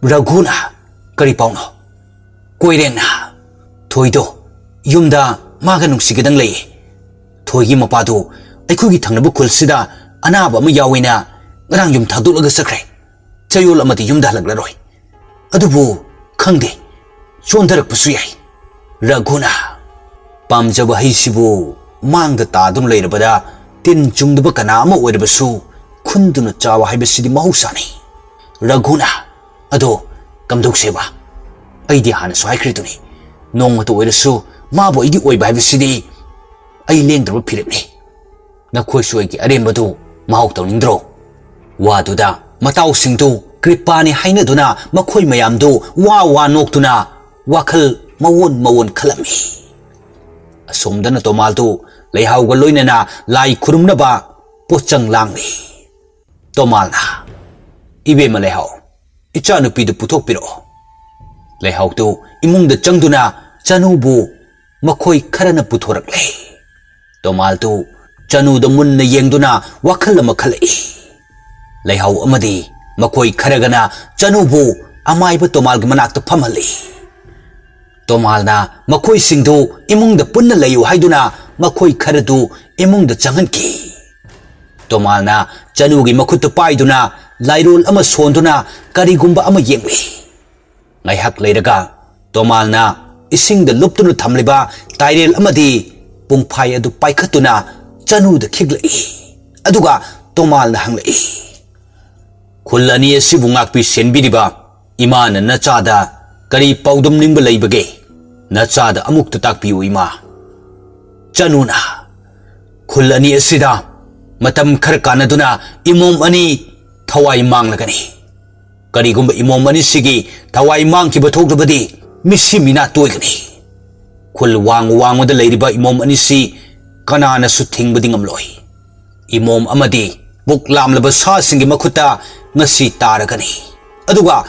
ꯔꯘꯨꯅ, "ꯀꯔꯤ ꯄꯥꯎꯅꯣ?" ꯀꯣꯏꯔꯦꯡꯅ, "ꯊꯣꯏꯗꯣ ꯌꯨꯝꯗ ꯃꯥꯒ ꯅꯨꯡꯁꯤꯒꯗꯪ ꯂꯩꯌꯦ꯫ ꯊꯣꯏꯒꯤ ꯃꯄꯥꯗꯨ ꯑꯩꯈꯣꯏꯒꯤ ꯊꯪꯅꯕ ꯈꯨꯜꯁꯤꯗ ꯑꯅꯥꯕ ꯑꯃ ꯌꯥꯎꯏꯅ ꯉꯔꯥꯡ ꯌꯨꯝ ꯊꯥꯗꯣꯛꯂꯒ ꯆꯠꯈ꯭ꯔꯦ꯫ ꯆꯌꯣꯜ ꯑꯃꯗꯤ ꯌꯨꯝꯗ ꯍꯜꯂꯛꯂꯔꯣꯏ꯫ ꯑꯗꯨꯕꯨ ꯈꯪꯗꯦ, ꯆꯣꯟꯊꯔꯛꯄꯁꯨ ꯌꯥꯏ꯫ ꯔꯘꯨꯅ ꯄꯥꯝꯖꯕ ꯍꯩꯁꯤꯕꯨ ꯃꯥꯡꯗ ꯇꯥꯗꯨꯅ ꯂꯩꯔꯕꯗ ꯇꯤꯟ ꯆꯨꯝꯗꯕ ꯀꯅꯥ ꯑꯃ ꯑꯣꯏꯔꯕꯁꯨ ꯈꯨꯟꯗꯨꯅ ꯆꯥꯕ ꯍꯥꯏꯕꯁꯤꯗꯤ ꯃꯍꯧꯁꯥꯅꯤ꯫ ꯔꯘꯨꯅ, "ꯑꯗꯣ ꯀꯝꯗꯧꯁꯦꯕ? ꯑꯩꯗꯤ ꯍꯥꯟꯅꯁꯨ ꯍꯥꯏꯈ꯭ꯔꯤꯗꯨꯅꯤ, ꯅꯣꯡꯃꯇ ꯑꯣꯏꯔꯁꯨ ꯃꯥꯕꯨ ꯑꯩꯒꯤ ꯑꯣꯏꯕ ꯍꯥꯏꯕꯁꯤꯗꯤ ꯑꯩ ꯂꯦꯡꯗ꯭ꯔꯕ ꯐꯤꯔꯦꯞꯅꯤ꯫ ꯅꯈꯣꯏꯁꯨ ꯑꯩꯒꯤ ꯑꯔꯦꯝꯕꯗꯨ ꯃꯍꯥꯎ ꯇꯧꯅꯤꯡꯗ꯭ꯔꯣ?" ꯋꯥꯗꯨꯗ ꯃꯇꯥꯎꯁꯤꯡꯗꯨ ꯀ꯭ꯔꯤꯄꯥꯅꯤ ꯍꯥꯏꯅꯗꯨꯅ ꯃꯈꯣꯏ ꯃꯌꯥꯝꯗꯨ ꯋꯥ ꯋꯥ ꯅꯣꯛꯇꯨꯅ ꯋꯥꯈꯜ ꯃꯑꯣꯟ ꯃꯑꯣꯟ ꯈꯜꯂꯝꯃꯤ꯫ ꯑꯁꯣꯝꯗꯅ ꯇꯣꯃꯥꯜꯗꯨ ꯂꯩꯍꯥꯎꯒ ꯂꯣꯏꯅꯅ ꯂꯥꯏ ꯈꯨꯔꯨꯝꯅꯕ ꯄꯣꯠꯆꯪ ꯂꯥꯡꯂꯤ꯫ ꯇꯣꯃꯥꯜꯅ, "ꯏꯕꯦꯝꯃ ꯂꯩꯍꯥꯎ, ꯏꯆꯥꯅꯨꯄꯤꯗꯨ ꯄꯨꯊꯣꯛꯄꯤꯔꯛꯑꯣ꯫" ꯂꯩꯍꯥꯎꯗꯨ ꯏꯃꯨꯡꯗ ꯆꯪꯗꯨꯅ ꯆꯅꯨꯕꯨ ꯃꯈꯣꯏ ꯈꯔꯅ ꯄꯨꯊꯣꯔꯛꯂꯦ꯫ ꯇꯣꯃꯥꯜꯗꯨ ꯆꯅꯨꯗ ꯃꯨꯟꯅ ꯌꯦꯡꯗꯨꯅ ꯋꯥꯈꯜ ꯑꯃ ꯈꯜꯂꯛꯏ꯫ ꯂꯩꯍꯥꯎ ꯑꯃꯗꯤ ꯃꯈꯣꯏ ꯈꯔꯒꯅ ꯆꯅꯨꯕꯨ ꯑꯃꯥꯏꯕ ꯇꯣꯃꯥꯜꯒꯤ ꯃꯅꯥꯛꯇ ꯐꯝꯍꯜꯂꯤ꯫ ꯇꯣꯃꯥꯜꯅ ꯃꯈꯣꯏꯁꯤꯡꯗꯨ ꯏꯃꯨꯡꯗ ꯄꯨꯟꯅ ꯂꯩꯌꯨ ꯍꯥꯏꯗꯨꯅ ꯃꯈꯣꯏ ꯈꯔꯗꯨ ꯏꯃꯨꯡꯗ ꯆꯪꯍꯟꯈꯤ꯫ ꯇꯣꯃꯥꯜꯅ ꯆꯅꯨꯒꯤ ꯃꯈꯨꯠꯇ ꯄꯥꯏꯗꯨꯅ ꯂꯥꯏꯔꯣꯜ ꯑꯃ ꯁꯣꯟꯗꯨꯅ ꯀꯔꯤꯒꯨꯝꯕ ꯑꯃ ꯌꯦꯡꯂꯤ꯫ ꯉꯥꯏꯍꯥꯛ ꯂꯩꯔꯒ ꯇꯣꯃꯥꯜꯅ ꯏꯁꯤꯡꯗ ꯂꯨꯞꯇꯨꯅ ꯊꯝꯂꯤꯕ ꯇꯥꯏꯔꯦꯜ ꯑꯃꯗꯤ ꯄꯨꯡꯐꯥꯏ ꯑꯗꯨ ꯄꯥꯏꯈꯠꯇꯨꯅ ꯆꯅꯨꯗ ꯈꯤꯛꯂꯛꯏ꯫ ꯑꯗꯨꯒ ꯇꯣꯃꯥꯜꯅ ꯍꯪꯂꯛꯏ, "ꯈꯨꯜ ꯑꯅꯤ ꯑꯁꯤꯕꯨ ꯉꯥꯛꯄꯤ ꯁꯦꯟꯕꯤꯔꯤꯕ ꯏꯃꯥꯅ ꯅꯆꯥꯗ ꯀꯔꯤ ꯄꯥꯎꯗꯝꯅꯤꯡꯕ ꯂꯩꯕꯒꯦ? ꯅꯆꯥꯗ ꯑꯃꯨꯛꯇ ꯇꯥꯛꯄꯤꯌꯨ ꯏꯃꯥ꯫" ꯆꯅꯨꯅ, "ꯈꯨꯜ ꯑꯅꯤ ꯑꯁꯤꯗ ꯃꯇꯝ ꯈꯔ ꯀꯥꯟꯅꯗꯨꯅ ꯏꯃꯣꯝ ꯑꯅꯤ ꯊꯋꯥꯏ ꯃꯥꯡꯂꯒꯅꯤ꯫ ꯀꯔꯤꯒꯨꯝꯕ ꯏꯃꯣꯝ ꯑꯅꯤꯁꯤꯒꯤ ꯊꯋꯥꯏ ꯃꯥꯡꯈꯤꯕ ꯊꯣꯛꯂꯕꯗꯤ ꯃꯤꯁꯤ ꯃꯤꯅꯥ ꯇꯣꯏꯒꯅꯤ꯫ ꯈꯨꯜ ꯋꯥꯡ ꯋꯥꯡꯃꯗ ꯂꯩꯔꯤꯕ ꯏꯃꯣꯝ ꯑꯅꯤꯁꯤ ꯀꯅꯥꯅꯁꯨ ꯊꯤꯡꯕꯗꯤ ꯉꯝꯂꯣꯏ꯫ ꯏꯃꯣꯝ ꯑꯃꯗꯤ ꯄꯨꯛ ꯂꯥꯝꯂꯕ ꯁꯥꯁꯤꯡꯒꯤ ꯃꯈꯨꯠꯇ ꯉꯁꯤ ꯇꯥꯔꯒꯅꯤ꯫ ꯑꯗꯨꯒ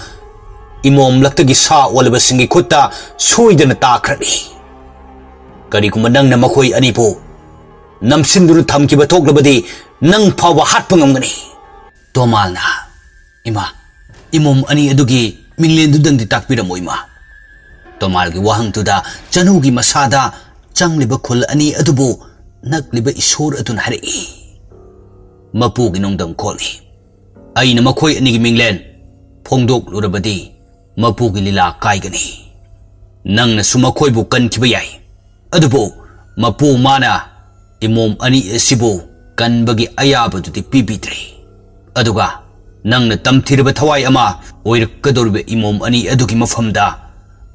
ꯏꯃꯣꯝ ꯂꯛꯇꯒꯤ ꯁꯥ ꯑꯣꯜꯂꯕꯁꯤꯡꯒꯤ ꯈꯨꯠꯇ ꯁꯣꯏꯗꯅ ꯇꯥꯈ꯭ꯔꯅꯤ꯫ ꯀꯔꯤꯒꯨꯝꯕ ꯅꯪꯅ ꯃꯈꯣꯏ ꯑꯅꯤꯕꯨ ꯅꯝꯁꯤꯟꯗꯨꯅ ꯊꯝꯈꯤꯕ ꯊꯣꯛꯂꯕꯗꯤ ꯅꯪ ꯐꯥꯎꯕ ꯍꯥꯠꯄ ꯉꯝꯒꯅꯤ꯫" ꯇꯣꯃꯥꯜꯅ, "ꯏꯃꯥ, ꯏꯃꯣꯝ ꯑꯅꯤ ꯑꯗꯨꯒꯤ ꯃꯤꯡꯂꯦꯟꯗꯨꯗꯪꯗꯤ ꯇꯥꯛꯄꯤꯔꯝꯃꯣ ꯏꯃꯥ꯫" ꯇꯣꯃꯥꯜꯒꯤ ꯋꯥꯍꯪꯗꯨꯗ ꯆꯅꯨꯒꯤ ꯃꯁꯥꯗ ꯆꯪꯂꯤꯕ ꯈꯨꯜ ꯑꯅꯤ ꯑꯗꯨꯕꯨ ꯅꯛꯂꯤꯕ ꯏꯁꯣꯔ ꯑꯗꯨꯅ ꯍꯥꯏꯔꯛꯏ, "ꯃꯄꯨꯒꯤ ꯅꯣꯡꯗꯝ ꯈꯣꯠꯂꯤ꯫ ꯑꯩꯅ ꯃꯈꯣꯏ ꯑꯅꯤꯒꯤ ꯃꯤꯡꯂꯦꯟ ꯐꯣꯡꯗꯣꯛꯂꯨꯔꯕꯗꯤ ꯃꯄꯨꯒꯤ ꯂꯤꯂꯥ ꯀꯥꯏꯒꯅꯤ꯫ ꯅꯪꯅꯁꯨ ꯃꯈꯣꯏꯕꯨ ꯀꯟꯈꯤꯕ ꯌꯥꯏ, ꯑꯗꯨꯕꯨ ꯃꯄꯨ ꯃꯥꯅ ꯏꯃꯣꯝ ꯑꯅꯤ ꯑꯁꯤꯕꯨ ꯀꯟꯕꯒꯤ ꯑꯌꯥꯕꯗꯨꯗꯤ ꯄꯤꯕꯤꯗ꯭ꯔꯦ꯫ ꯑꯗꯨꯒ ꯅꯪꯅ ꯇꯝꯊꯤꯔꯕ ꯊꯋꯥꯏ ꯑꯃ ꯑꯣꯏꯔꯛꯀꯗꯧꯔꯤꯕ ꯏꯃꯣꯝ ꯑꯅꯤ ꯑꯗꯨꯒꯤ ꯃꯐꯝꯗ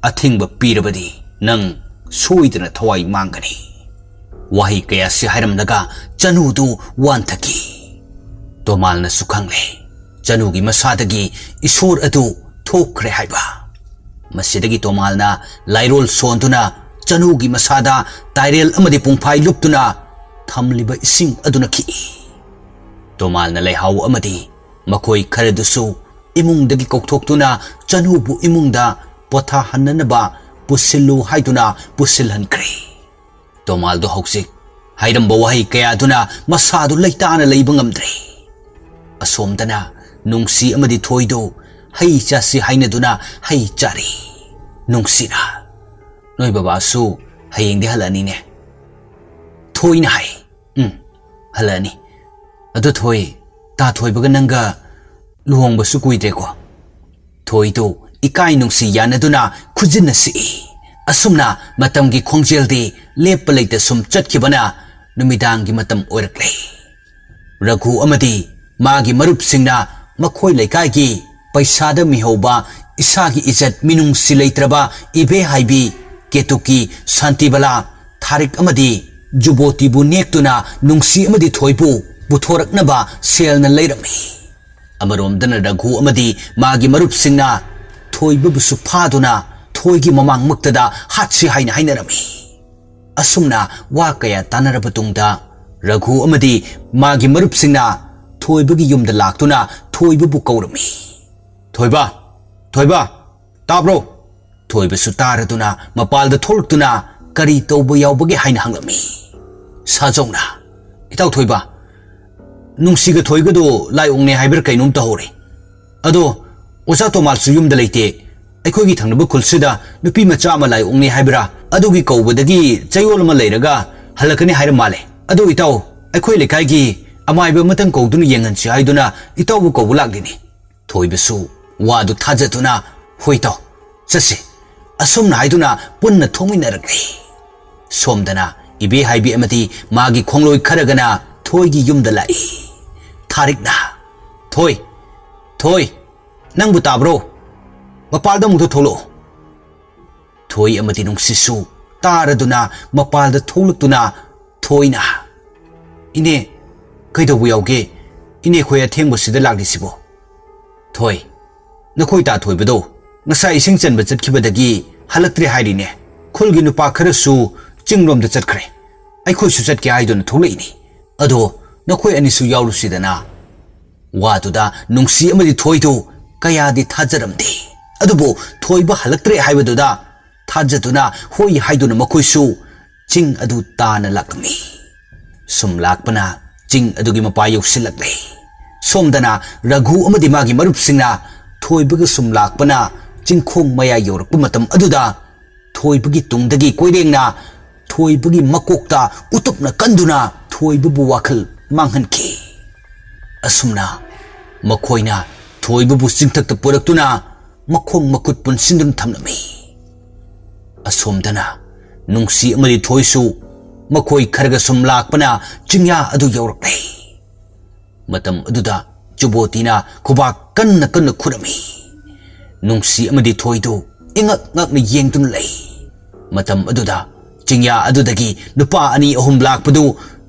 ꯑꯊꯤꯡꯕ ꯄꯤꯔꯕꯗꯤ ꯅꯪ ꯁꯣꯏꯗꯅ ꯊꯋꯥꯏ ꯃꯥꯡꯒꯅꯤ꯫" ꯋꯥꯍꯩ ꯀꯌꯥꯁꯤ ꯍꯥꯏꯔꯝꯂꯒ ꯆꯅꯨꯗꯨ ꯋꯥꯟꯊꯈꯤ꯫ ꯇꯣꯃꯥꯜꯅꯁꯨ ꯈꯪꯂꯦ, ꯆꯅꯨꯒꯤ ꯃꯁꯥꯗꯒꯤ ꯏꯁꯣꯔ ꯑꯗꯨ ꯊꯣꯛꯈ꯭ꯔꯦ ꯍꯥꯏꯕ꯫ ꯃꯁꯤꯗꯒꯤ ꯇꯣꯃꯥꯜꯅ ꯂꯥꯏꯔꯣꯜ ꯁꯣꯟꯗꯨꯅ ꯆꯅꯨꯒꯤ ꯃꯁꯥꯗ ꯇꯥꯏꯔꯦꯜ ꯑꯃꯗꯤ ꯄꯨꯡꯐꯥꯏ ꯂꯨꯞꯇꯨꯅ ꯊꯝꯂꯤꯕ ꯏꯁꯤꯡ ꯑꯗꯨꯅ ꯈꯤꯛꯏ꯫ ꯇꯣꯃꯥꯜꯅ ꯂꯩꯍꯥꯎ ꯑꯃꯗꯤ ꯃꯈꯣꯏ ꯈꯔꯗꯨꯁꯨ ꯏꯃꯨꯡꯗꯒꯤ ꯀꯧꯊꯣꯛꯇꯨꯅ ꯆꯅꯨꯕꯨ ꯏꯃꯨꯡꯗ ꯄꯣꯊꯥꯍꯟꯅꯅꯕ ꯄꯨꯁꯤꯜꯂꯨ ꯍꯥꯏꯗꯨꯅ ꯄꯨꯁꯤꯜꯍꯟꯈ꯭ꯔꯦ꯫ ꯇꯣꯃꯥꯜꯗꯣ ꯍꯧꯖꯤꯛ ꯍꯥꯏꯔꯝꯕ ꯋꯥꯍꯩ ꯀꯌꯥꯗꯨꯅ ꯃꯁꯥꯗꯨ ꯂꯩꯇꯥꯅ ꯂꯩꯕ ꯉꯝꯗ꯭ꯔꯦ꯫ ꯑꯁꯣꯝꯗꯅ ꯅꯨꯡꯁꯤ ꯑꯃꯗꯤ ꯊꯣꯏꯗꯨ ꯍꯩ ꯆꯥꯁꯤ ꯍꯥꯏꯅꯗꯨꯅ ꯍꯩ ꯆꯥꯔꯤ꯫ ꯅꯨꯡꯁꯤꯅ, "ꯅꯣꯏ ꯕꯕꯥꯁꯨ ꯍꯌꯦꯡꯗꯤ ꯍꯜꯂꯛꯑꯅꯤꯅꯦ?" ꯊꯣꯏꯅ ꯍꯥꯏ, "ꯎꯝ, ꯍꯜꯂꯛꯑꯅꯤ꯫ ꯑꯗꯨ ꯊꯣꯏ, ꯇꯥ ꯊꯣꯏꯕꯒ ꯅꯪꯒ ꯂꯨꯍꯣꯡꯕꯁꯨ ꯀꯨꯏꯗ꯭ꯔꯦꯀꯣ?" ꯊꯣꯏꯗꯨ ꯏꯀꯥꯏ ꯅꯨꯡꯁꯤ ꯌꯥꯅꯗꯨꯅ ꯈꯨꯖꯤꯟꯅ ꯁꯤꯛꯏ꯫ ꯑꯁꯨꯝꯅ ꯃꯇꯝꯒꯤ ꯈꯣꯡꯖꯦꯜꯗꯤ ꯂꯦꯞꯄ ꯂꯩꯇ ꯁꯨꯝ ꯆꯠꯈꯤꯕꯅ ꯅꯨꯃꯤꯗꯥꯡꯒꯤ ꯃꯇꯝ ꯑꯣꯏꯔꯛꯂꯦ꯫ ꯔꯘꯨ ꯑꯃꯗꯤ ꯃꯥꯒꯤ ꯃꯔꯨꯞꯁꯤꯡꯅ ꯃꯈꯣꯏ ꯂꯩꯀꯥꯏꯒꯤ ꯄꯩꯁꯥꯗ ꯃꯤꯍꯧꯕ, ꯏꯁꯥꯒꯤ ꯏꯖꯠ ꯃꯤꯅꯨꯡꯁꯤ ꯂꯩꯇ꯭ꯔꯕ ꯏꯕꯦ ꯍꯥꯏꯕꯤ ꯀꯦꯇꯨꯀꯤ, ꯁꯥꯟꯇꯤꯕꯂꯥ, ꯊꯥꯔꯤꯛ ꯑꯃꯗꯤ ꯖꯨꯕꯣꯇꯤꯕꯨ ꯅꯦꯛꯇꯨꯅ ꯅꯨꯡꯁꯤ ꯑꯃꯗꯤ ꯊꯣꯏꯕꯨ ꯄꯨꯊꯣꯔꯛꯅꯕ ꯁꯦꯜꯅ ꯂꯩꯔꯝꯃꯤ꯫ ꯑꯃꯔꯣꯝꯗꯅ ꯔꯘꯨ ꯑꯃꯗꯤ ꯃꯥꯒꯤ ꯃꯔꯨꯞꯁꯤꯡꯅ ꯊꯣꯏꯕꯕꯨꯁꯨ ꯐꯥꯗꯨꯅ ꯊꯣꯏꯒꯤ ꯃꯃꯥꯡꯃꯛꯇꯗ ꯍꯥꯠꯁꯤ ꯍꯥꯏꯅ ꯍꯥꯏꯅꯔꯝꯃꯤ꯫ ꯑꯁꯨꯝꯅ ꯋꯥ ꯀꯌꯥ ꯇꯥꯅꯔꯕ ꯇꯨꯡꯗ ꯔꯘꯨ ꯑꯃꯗꯤ ꯃꯥꯒꯤ ꯃꯔꯨꯞꯁꯤꯡꯅ ꯊꯣꯏꯕꯒꯤ ꯌꯨꯝꯗ ꯂꯥꯛꯇꯨꯅ ꯊꯣꯏꯕꯕꯨ ꯀꯧꯔꯝꯃꯤ꯫ "ꯊꯣꯏꯕ, ꯊꯣꯏꯕ, ꯇꯥꯕ꯭ꯔꯣ?" ꯊꯣꯏꯕꯁꯨ ꯇꯥꯔꯗꯨꯅ ꯃꯄꯥꯜꯗ ꯊꯣꯛꯂꯛꯇꯨꯅ ꯀꯔꯤ ꯇꯧꯕ ꯌꯥꯎꯕꯒꯦ ꯍꯥꯏꯅ ꯍꯪꯂꯝꯃꯤ꯫ ꯁꯥꯖꯧꯅ, "ꯏꯇꯥꯎ ꯊꯣꯏꯕ, ꯅꯨꯡꯁꯤꯒ ꯊꯣꯏꯒꯗꯣ ꯂꯥꯏ ꯑꯣꯛꯅꯩ ꯍꯥꯏꯕ꯭ꯔꯥ ꯀꯩꯅꯣꯝ ꯇꯧꯍꯧꯔꯦ꯫ ꯑꯗꯣ ꯑꯣꯖꯥ ꯇꯣꯃꯥꯜꯁꯨ ꯌꯨꯝꯗ ꯂꯩꯇꯦ꯫ ꯑꯩꯈꯣꯏꯒꯤ ꯊꯪꯅꯕ ꯈꯨꯜꯁꯤꯗ ꯅꯨꯄꯤ ꯃꯆꯥ ꯑꯃ ꯂꯥꯏ ꯑꯣꯛꯅꯩ ꯍꯥꯏꯕ꯭ꯔꯥ, ꯑꯗꯨꯒꯤ ꯀꯧꯕꯗꯒꯤ ꯆꯌꯣꯜ ꯑꯃ ꯂꯩꯔꯒ ꯍꯜꯂꯛꯀꯅꯤ ꯍꯥꯏꯔ ꯃꯥꯜꯂꯦ꯫ ꯑꯗꯨ ꯏꯇꯥꯎ, ꯑꯩꯈꯣꯏ ꯂꯩꯀꯥꯏꯒꯤ ꯑꯃꯥꯏꯕ ꯑꯃꯇꯪ ꯀꯧꯗꯨꯅ ꯌꯦꯡꯍꯟꯁꯤ ꯍꯥꯏꯗꯨꯅ ꯏꯇꯥꯎꯕꯨ ꯀꯧꯕ ꯂꯥꯛꯂꯤꯅꯤ꯫ ꯊꯣꯏꯕꯁꯨ ꯋꯥꯗꯨ ꯊꯥꯖꯗꯨꯅ, "ꯍꯣꯏ ꯏꯇꯥꯎ, ꯆꯠꯁꯤ"꯫ ꯑꯁꯨꯝꯅ ꯍꯥꯏꯗꯨꯅ ꯄꯨꯟꯅ ꯊꯣꯛꯃꯤꯟꯅꯔꯛꯂꯤ꯫ ꯁꯣꯝꯗꯅ ꯏꯕꯦ ꯍꯥꯏꯕꯤ ꯑꯃꯗꯤ ꯃꯥꯒꯤ ꯈꯣꯡꯂꯣꯏ ꯈꯔꯒꯅ ꯊꯣꯏꯒꯤ ꯌꯨꯝꯗ ꯂꯥꯛꯏ꯫ ꯊꯥꯔꯤꯛꯅ, "ꯊꯣꯏ, ꯊꯣꯏ, ꯅꯪꯕꯨ ꯇꯥꯕ꯭ꯔꯣ? ꯃꯄꯥꯜꯗ ꯑꯃꯨꯛꯇ ꯊꯣꯛꯂꯛꯑꯣ"꯫ ꯊꯣꯏ ꯑꯃꯗꯤ ꯅꯨꯡꯁꯤꯠꯁꯨ ꯇꯥꯔꯗꯨꯅ ꯃꯄꯥꯜꯗ ꯊꯣꯛꯂꯛꯇꯨꯅ ꯊꯣꯏꯅ, "ꯏꯅꯦ, ꯀꯩꯗꯧꯕ ꯌꯥꯎꯒꯦ? ꯏꯅꯦ ꯈꯣꯏ ꯑꯊꯦꯡꯕꯁꯤꯗ ꯂꯥꯛꯂꯤꯁꯤꯕꯣ?" "ꯊꯣꯏ, ꯅꯈꯣꯏ ꯇꯥ ꯊꯣꯏꯕꯗꯣ ꯉꯁꯥꯏ ꯏꯁꯤꯡ ꯆꯟꯕ ꯆꯠꯈꯤꯕꯗꯒꯤ ꯍꯜꯂꯛꯇ꯭ꯔꯦ ꯍꯥꯏꯔꯤꯅꯦ꯫ ꯈꯨꯜꯒꯤ ꯅꯨꯄꯥ ꯈꯔꯁꯨ ꯆꯤꯡꯂꯣꯝꯗ ꯆꯠꯈ꯭ꯔꯦ꯫ ꯑꯩꯈꯣꯏꯁꯨ ꯆꯠꯀꯦ ꯍꯥꯏꯗꯨꯅ ꯊꯣꯛꯂꯛꯏꯅꯤ꯫ ꯑꯗꯣ ꯅꯈꯣꯏ ꯑꯅꯤꯁꯨ ꯌꯥꯎꯔꯨꯁꯤꯗꯅ"꯫ ꯋꯥꯗꯨꯗ ꯅꯨꯡꯁꯤ ꯑꯃꯗꯤ ꯊꯣꯏꯗꯨ ꯀꯌꯥꯗꯤ ꯊꯥꯖꯔꯝꯗꯦ꯫ ꯑꯗꯨꯕꯨ ꯊꯣꯏꯕ ꯍꯜꯂꯛꯇ꯭ꯔꯦ ꯍꯥꯏꯕꯗꯨꯗ ꯊꯥꯖꯗꯨꯅ ꯍꯣꯏ ꯍꯥꯏꯗꯨꯅ ꯃꯈꯣꯏꯁꯨ ꯆꯤꯡ ꯑꯗꯨ ꯇꯥꯅ ꯂꯥꯛꯂꯝꯃꯤ꯫ ꯁꯨꯝ ꯂꯥꯛꯄꯅ ꯆꯤꯡ ꯑꯗꯨꯒꯤ ꯃꯄꯥ ꯌꯧꯁꯤꯜꯂꯛꯂꯦ꯫ ꯁꯣꯝꯗꯅ ꯔꯘꯨ ꯑꯃꯗꯤ ꯃꯥꯒꯤ ꯃꯔꯨꯞꯁꯤꯡꯅ ꯊꯣꯏꯕꯒ ꯁꯨꯝ ꯂꯥꯛꯄꯅ ꯆꯤꯡꯈꯣꯡ ꯃꯌꯥ ꯌꯧꯔꯛꯄ ꯃꯇꯝ ꯑꯗꯨꯗ ꯊꯣꯏꯕꯒꯤ ꯇꯨꯡꯗꯒꯤ ꯀꯣꯏꯔꯦꯡꯅ ꯊꯣꯏꯕꯒꯤ ꯃꯀꯣꯛꯇ ꯎꯇꯨꯞꯅ ꯀꯟꯗꯨꯅ ꯊꯣꯏꯕꯕꯨ ꯋꯥꯈꯜ ꯃꯥꯡꯍꯟꯈꯤ꯫ ꯑꯁꯨꯝꯅ ꯃꯈꯣꯏꯅ ꯊꯣꯏꯕꯕꯨ ꯆꯤꯡꯊꯛꯇ ꯄꯨꯔꯛꯇꯨꯅ ꯃꯈꯣꯡ ꯃꯈꯨꯠ ꯄꯨꯟꯁꯤꯟꯗꯨꯅ ꯊꯝꯂꯝꯃꯤ꯫ ꯑꯁꯣꯝꯗꯅ ꯅꯨꯡꯁꯤ ꯑꯃꯗꯤ ꯊꯣꯏꯁꯨ ꯃꯈꯣꯏ ꯈꯔꯒ ꯁꯨꯝ ꯂꯥꯛꯄꯅ ꯆꯤꯡꯌꯥ ꯑꯗꯨ ꯌꯧꯔꯛꯂꯦ꯫ ꯃꯇꯝ ꯑꯗꯨꯗ ꯆꯨꯕꯣꯇꯤꯅ ꯈꯨꯕꯥꯛ ꯀꯟꯅ ꯀꯟꯅ ꯈꯨꯔꯝꯃꯤ꯫ ꯅꯨꯡꯁꯤ ꯑꯃꯗꯤ ꯊꯣꯏꯗꯨ ꯏꯉꯛ ꯉꯛꯅ ꯌꯦꯡꯗꯨꯅ ꯂꯩ꯫ ꯃꯇꯝ ꯑꯗꯨꯗ ꯆꯤꯡꯌꯥ ꯑꯗꯨꯗꯒꯤ ꯅꯨꯄꯥ ꯑꯅꯤ ꯑꯍꯨꯝ ꯂꯥꯛꯄꯗꯨ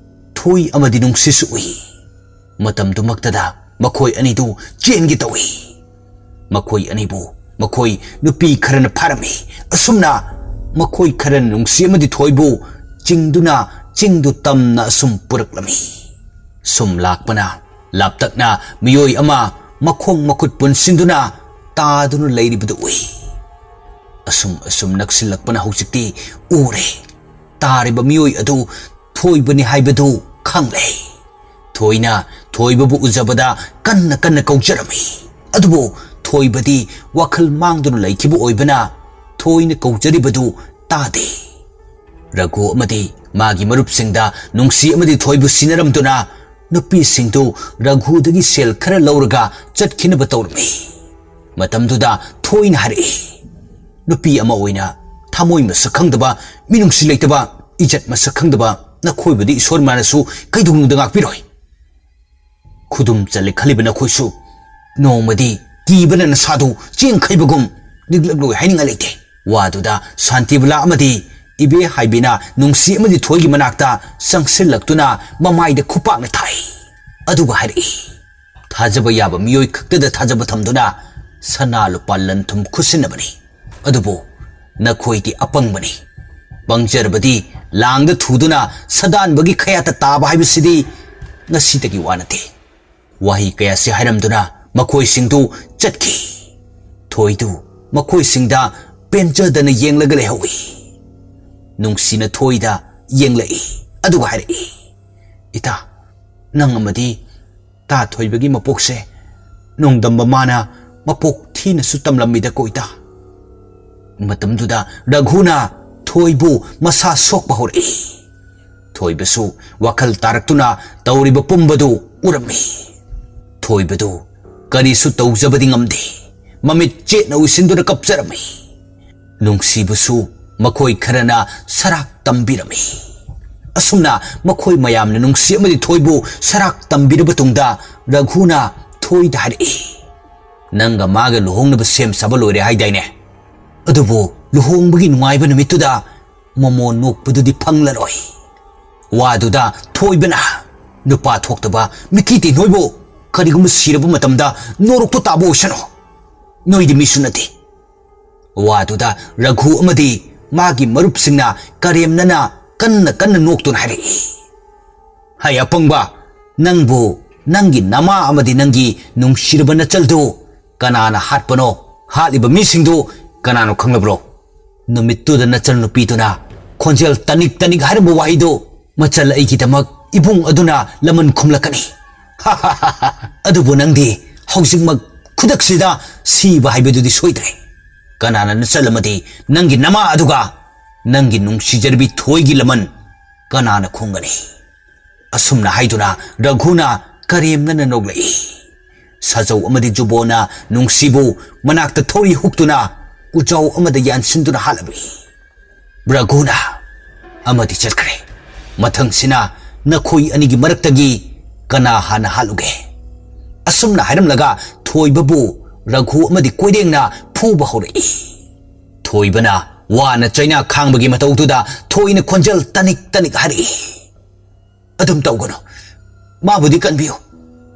ꯊꯣꯏ ꯑꯃꯗꯤ ꯅꯨꯡꯁꯤꯁꯨ ꯎꯏ꯫ ꯃꯇꯝꯗꯨꯃꯛꯇꯗ ꯃꯈꯣꯏ ꯑꯅꯤꯗꯨ ꯆꯦꯟꯒꯦ ꯇꯧꯏ꯫ ꯃꯈꯣꯏ ꯑꯅꯤꯕꯨ ꯃꯈꯣꯏ ꯅꯨꯄꯤ ꯈꯔꯅ ꯐꯥꯔꯝꯃꯤ꯫ ꯑꯁꯨꯝꯅ ꯃꯈꯣꯏ ꯈꯔꯅ ꯅꯨꯡꯁꯤ ꯑꯃꯗꯤ ꯊꯣꯏꯕꯨ ꯆꯤꯡꯗꯨꯅ ꯆꯤꯡꯗꯨ ꯇꯝꯅ ꯑꯁꯨꯝ ꯄꯨꯔꯛꯂꯝꯃꯤ꯫ ꯁꯨꯝ ꯂꯥꯛꯄꯅ ꯂꯥꯞꯇꯛꯅ ꯃꯤꯑꯣꯏ ꯑꯃ ꯃꯈꯣꯡ ꯃꯈꯨꯠ ꯄꯨꯟꯁꯤꯟꯗꯨꯅ ꯇꯥꯗꯨꯅ ꯂꯩꯔꯤꯕꯗꯨ ꯎꯏ꯫ ꯑꯁꯨꯝ ꯑꯁꯨꯝ ꯅꯛꯁꯤꯜꯂꯛꯄꯅ ꯍꯧꯖꯤꯛꯇꯤ ꯎꯔꯦ꯫ ꯇꯥꯔꯤꯕ ꯃꯤꯑꯣꯏ ꯑꯗꯨ ꯊꯣꯏꯕꯅꯤ ꯍꯥꯏꯕꯗꯨ ꯈꯪꯂꯦ꯫ ꯊꯣꯏꯅ ꯊꯣꯏꯕꯕꯨ ꯎꯖꯕꯗ ꯀꯟꯅ ꯀꯟꯅ ꯀꯧꯖꯔꯝꯃꯤ꯫ ꯑꯗꯨꯕꯨ ꯊꯣꯏꯕꯗꯤ ꯋꯥꯈꯜ ꯃꯥꯡꯗꯨꯅ ꯂꯩꯈꯤꯕ ꯑꯣꯏꯕꯅ ꯊꯣꯏꯅ ꯀꯧꯖꯔꯤꯕꯗꯨ ꯇꯥꯗꯦ꯫ ꯔꯘꯨ ꯑꯃꯗꯤ ꯃꯥꯒꯤ ꯃꯔꯨꯞꯁꯤꯡꯗ ꯅꯨꯡꯁꯤ ꯑꯃꯗꯤ ꯊꯣꯏꯕꯨ ꯁꯤꯟꯅꯔꯝꯗꯨꯅ ꯅꯨꯄꯤꯁꯤꯡꯗꯨ ꯔꯘꯨꯗꯒꯤ ꯁꯦꯜ ꯈꯔ ꯂꯧꯔꯒ ꯆꯠꯈꯤꯅꯕ ꯇꯧꯔꯝꯃꯤ꯫ ꯃꯇꯝꯗꯨꯗ ꯊꯣꯏꯅ ꯍꯥꯏꯔꯛꯏ, "ꯅꯨꯄꯤ ꯑꯃ ꯑꯣꯏꯅ ꯊꯃꯣꯏ ꯃꯁꯛ ꯈꯪꯗꯕ, ꯃꯤꯅꯨꯡꯁꯤ ꯂꯩꯇꯕ, ꯏꯖꯠ ꯃꯁꯛ ꯈꯪꯗꯕ ꯅꯈꯣꯏꯕꯨꯗꯤ ꯏꯁꯣꯔ ꯃꯥꯅꯁꯨ ꯀꯩꯗꯧꯅꯨꯡꯗ ꯉꯥꯛꯄꯤꯔꯣꯏ"꯫ ꯈꯨꯗꯨꯝ ꯆꯜꯂꯦ ꯈꯜꯂꯤꯕ ꯅꯈꯣꯏꯁꯨ ꯅꯣꯡꯃꯗꯤ ꯀꯤꯕꯅ ꯅꯁꯥꯗꯨ ꯆꯦꯟꯈꯩꯕꯒꯨꯝ ꯅꯤꯛꯂꯛꯂꯣꯏ ꯍꯥꯏꯅꯤꯡꯉꯥꯏ ꯂꯩꯇꯦ꯫ ꯋꯥꯗꯨꯗ ꯁꯥꯟꯇꯤꯕꯂꯥ ꯑꯃꯗꯤ ꯏꯕꯦ ꯍꯥꯏꯕꯤꯅ ꯅꯨꯡꯁꯤ ꯑꯃꯗꯤ ꯊꯣꯏꯒꯤ ꯃꯅꯥꯛꯇ ꯆꯪꯁꯤꯜꯂꯛꯇꯨꯅ ꯃꯃꯥꯏꯗ ꯈꯨꯄꯥꯛꯅ ꯊꯥꯏ꯫ ꯑꯗꯨꯒ ꯍꯥꯏꯔꯛꯏ, "ꯊꯥꯖꯕ ꯌꯥꯕ ꯃꯤꯑꯣꯏ ꯈꯛꯇꯗ ꯊꯥꯖꯕ ꯊꯝꯗꯨꯅ ꯁꯅꯥ ꯂꯨꯄꯥ ꯂꯟ ꯊꯨꯝ ꯈꯨꯠꯁꯤꯟꯅꯕꯅꯤ꯫ ꯑꯗꯨꯕꯨ ꯅꯈꯣꯏꯗꯤ ꯑꯄꯪꯕꯅꯤ꯫ ꯄꯪꯖꯔꯕꯗꯤ ꯂꯥꯡꯗ ꯊꯨꯗꯨꯅ ꯁꯥꯗꯥꯟꯕꯒꯤ ꯈꯌꯥꯠꯇ ꯇꯥꯕ ꯍꯥꯏꯕꯁꯤꯗꯤ ꯉꯁꯤꯗꯒꯤ ꯋꯥ ꯅꯠꯇꯦ"꯫ ꯋꯥꯍꯩ ꯀꯌꯥꯁꯤ ꯍꯥꯏꯔꯝꯗꯨꯅ ꯃꯈꯣꯏꯁꯤꯡꯗꯨ ꯆꯠꯈꯤ꯫ ꯊꯣꯏꯗꯨ ꯃꯈꯣꯏꯁꯤꯡꯗ ꯄꯦꯟꯖꯗꯅ ꯌꯦꯡꯂꯒ ꯂꯩꯍꯧꯏ꯫ ꯅꯨꯡꯁꯤꯅ ꯊꯣꯏꯗ ꯌꯦꯡꯂꯛꯏ꯫ ꯑꯗꯨꯒ ꯍꯥꯏꯔꯛꯏ, "ꯏꯇꯥ, ꯅꯪ ꯑꯃꯗꯤ ꯇꯥ ꯊꯣꯏꯕꯒꯤ ꯃꯄꯣꯛꯁꯦ ꯅꯣꯡꯗꯝꯕ ꯃꯥꯅ ꯃꯄꯣꯛ ꯊꯤꯅꯁꯨ ꯇꯝꯂꯝꯃꯤꯗꯀꯣ ꯏꯇꯥ"꯫ ꯃꯇꯝꯗꯨꯗ ꯔꯘꯨꯅ ꯊꯣꯏꯕꯨ ꯃꯁꯥ ꯁꯣꯛꯄ ꯍꯧꯔꯛꯏ꯫ ꯊꯣꯏꯕꯁꯨ ꯋꯥꯈꯜ ꯇꯥꯔꯛꯇꯨꯅ ꯇꯧꯔꯤꯕ ꯄꯨꯝꯕꯗꯨ ꯎꯔꯝꯃꯤ꯫ ꯊꯣꯏꯕꯗꯨ ꯀꯔꯤꯁꯨ ꯇꯧꯖꯕꯗꯤ ꯉꯝꯗꯦ꯫ ꯃꯃꯤꯠ ꯆꯦꯠꯅ ꯎꯏꯁꯤꯟꯗꯨꯅ ꯀꯞꯆꯔꯝꯃꯤ꯫ ꯅꯨꯡꯁꯤꯕꯁꯨ ꯃꯈꯣꯏ ꯈꯔꯅ ꯁꯔꯥꯛ ꯇꯝꯕꯤꯔꯝꯃꯤ꯫ ꯑꯁꯨꯝꯅ ꯃꯈꯣꯏ ꯃꯌꯥꯝꯅ ꯅꯨꯡꯁꯤ ꯑꯃꯗꯤ ꯊꯣꯏꯕꯨ ꯁꯔꯥꯛ ꯇꯝꯕꯤꯔꯕ ꯇꯨꯡꯗ ꯔꯘꯨꯅ ꯊꯣꯏꯗ ꯍꯥꯏꯔꯛꯏ, "ꯅꯪꯒ ꯃꯥꯒ ꯂꯨꯍꯣꯡꯅꯕ ꯁꯦꯝ ꯁꯥꯕ ꯂꯣꯏꯔꯦ ꯍꯥꯏꯗꯥꯏꯅꯦ? ꯑꯗꯨꯕꯨ ꯂꯨꯍꯣꯡꯕꯒꯤ ꯅꯨꯡꯉꯥꯏꯕ ꯅꯨꯃꯤꯠꯇꯨꯗ ꯃꯣꯃꯣ ꯅꯣꯛꯄꯗꯨꯗꯤ ꯐꯪꯂꯔꯣꯏ"꯫ ꯋꯥꯗꯨꯗ ꯊꯣꯏꯕꯅ, "ꯅꯨꯄꯥ ꯊꯣꯛꯇꯕ ꯃꯤꯀꯤ ꯇꯤ ꯅꯣꯏꯕꯨ ꯀꯔꯤꯒꯨꯝꯕ ꯁꯤꯔꯕ ꯃꯇꯝꯗ ꯅꯣꯔꯣꯛꯇ ꯇꯥꯕ ꯑꯣꯏꯁꯅꯨ꯫ ꯅꯣꯏꯗꯤ ꯃꯤꯁꯨ ꯅꯠꯇꯦ"꯫ ꯋꯥꯗꯨꯗ ꯔꯘꯨ ꯑꯃꯗꯤ ꯃꯥꯒꯤ ꯃꯔꯨꯞꯁꯤꯡꯅ ꯀꯔꯦꯝꯅꯅ ꯀꯟꯅ ꯀꯟꯅ ꯅꯣꯛꯇꯨꯅ ꯍꯥꯏꯔꯛꯏ, "ꯍꯩ ꯑꯄꯪꯕ, ꯅꯪꯕꯨ ꯅꯪꯒꯤ ꯅꯃꯥ ꯑꯃꯗꯤ ꯅꯪꯒꯤ ꯅꯨꯡꯁꯤꯔꯕ ꯅꯆꯜꯗꯨ ꯀꯅꯥꯅ ꯍꯥꯠꯄꯅꯣ? ꯍꯥꯠꯂꯤꯕ ꯃꯤꯁꯤꯡꯗꯨ ꯀꯅꯥꯅꯣ ꯈꯪꯂꯕ꯭ꯔꯣ? ꯅꯨꯃꯤꯠꯇꯨꯗ ꯅꯆꯜ ꯅꯨꯄꯤꯗꯨꯅ ꯈꯣꯟꯖꯦꯜ ꯇꯅꯤꯛ ꯇꯅꯤꯛ ꯍꯥꯏꯔꯝꯕ ꯋꯥꯍꯩꯗꯨ ꯃꯆꯜ ꯑꯩꯒꯤꯗꯃꯛ ꯏꯕꯨꯡ ꯑꯗꯨꯅ ꯂꯃꯟ ꯈꯨꯝꯂꯛꯀꯅꯤ꯫ ꯑꯗꯨꯕꯨ ꯅꯪꯗꯤ ꯍꯧꯖꯤꯛꯃꯛ ꯈꯨꯗꯛꯁꯤꯗ ꯁꯤꯕ ꯍꯥꯏꯕꯗꯨꯗꯤ ꯁꯣꯏꯗ꯭ꯔꯦ꯫ ꯀꯅꯥꯅ ꯅꯆꯜ ꯑꯃꯗꯤ ꯅꯪꯒꯤ ꯅꯃꯥ ꯑꯗꯨꯒ ꯅꯪꯒꯤ ꯅꯨꯡꯁꯤꯖꯔꯕꯤ ꯊꯣꯏꯒꯤ ꯂꯃꯟ ꯀꯅꯥꯅ ꯈꯨꯝꯒꯅꯤ? ꯑꯁꯨꯝꯅ ꯍꯥꯏꯗꯨꯅ ꯔꯘꯨꯅ ꯀꯔꯦꯝꯅꯅ ꯅꯣꯛꯂꯛꯏ꯫ ꯁꯥꯖꯧ ꯑꯃꯗꯤ ꯖꯨꯕꯣꯅ ꯅꯨꯡꯁꯤꯕꯨ ꯃꯅꯥꯛꯇ ꯊꯧꯔꯤ ꯍꯨꯛꯇꯨꯅ ꯎꯖꯥꯎ ꯑꯃꯗ ꯌꯥꯟꯁꯤꯟꯗꯨꯅ ꯍꯥꯠꯂꯝꯃꯤ꯫ ꯔꯘꯨꯅ ꯑꯃꯗꯤ ꯆꯠꯈ꯭ꯔꯦ꯫ ꯃꯊꯪꯁꯤꯅ ꯅꯈꯣꯏ ꯑꯅꯤꯒꯤ ꯃꯔꯛꯇꯒꯤ ꯀꯅꯥ ꯍꯥꯟꯅ ꯍꯥꯠꯂꯨꯒꯦ? ꯑꯁꯨꯝꯅ ꯍꯥꯏꯔꯝꯂꯒ ꯊꯣꯏꯕꯕꯨ ꯔꯘꯨ ꯑꯃꯗꯤ ꯀꯣꯏꯔꯦꯡꯅ ꯐꯨꯕ ꯍꯧꯔꯛꯏ꯫ ꯊꯣꯏꯕꯅ ꯋꯥꯅ ꯆꯩꯅꯥ ꯈꯥꯡꯕꯒꯤ ꯃꯇꯧꯗꯨꯗ ꯊꯣꯏꯅ ꯈꯣꯟꯖꯦꯜ ꯇꯅꯤꯛ ꯇꯅꯤꯛ ꯍꯥꯏꯔꯛꯏ꯫ "ꯑꯗꯨꯝ ꯇꯧꯒꯅꯨ, ꯃꯥꯕꯨꯗꯤ ꯀꯟꯕꯤꯌꯨ",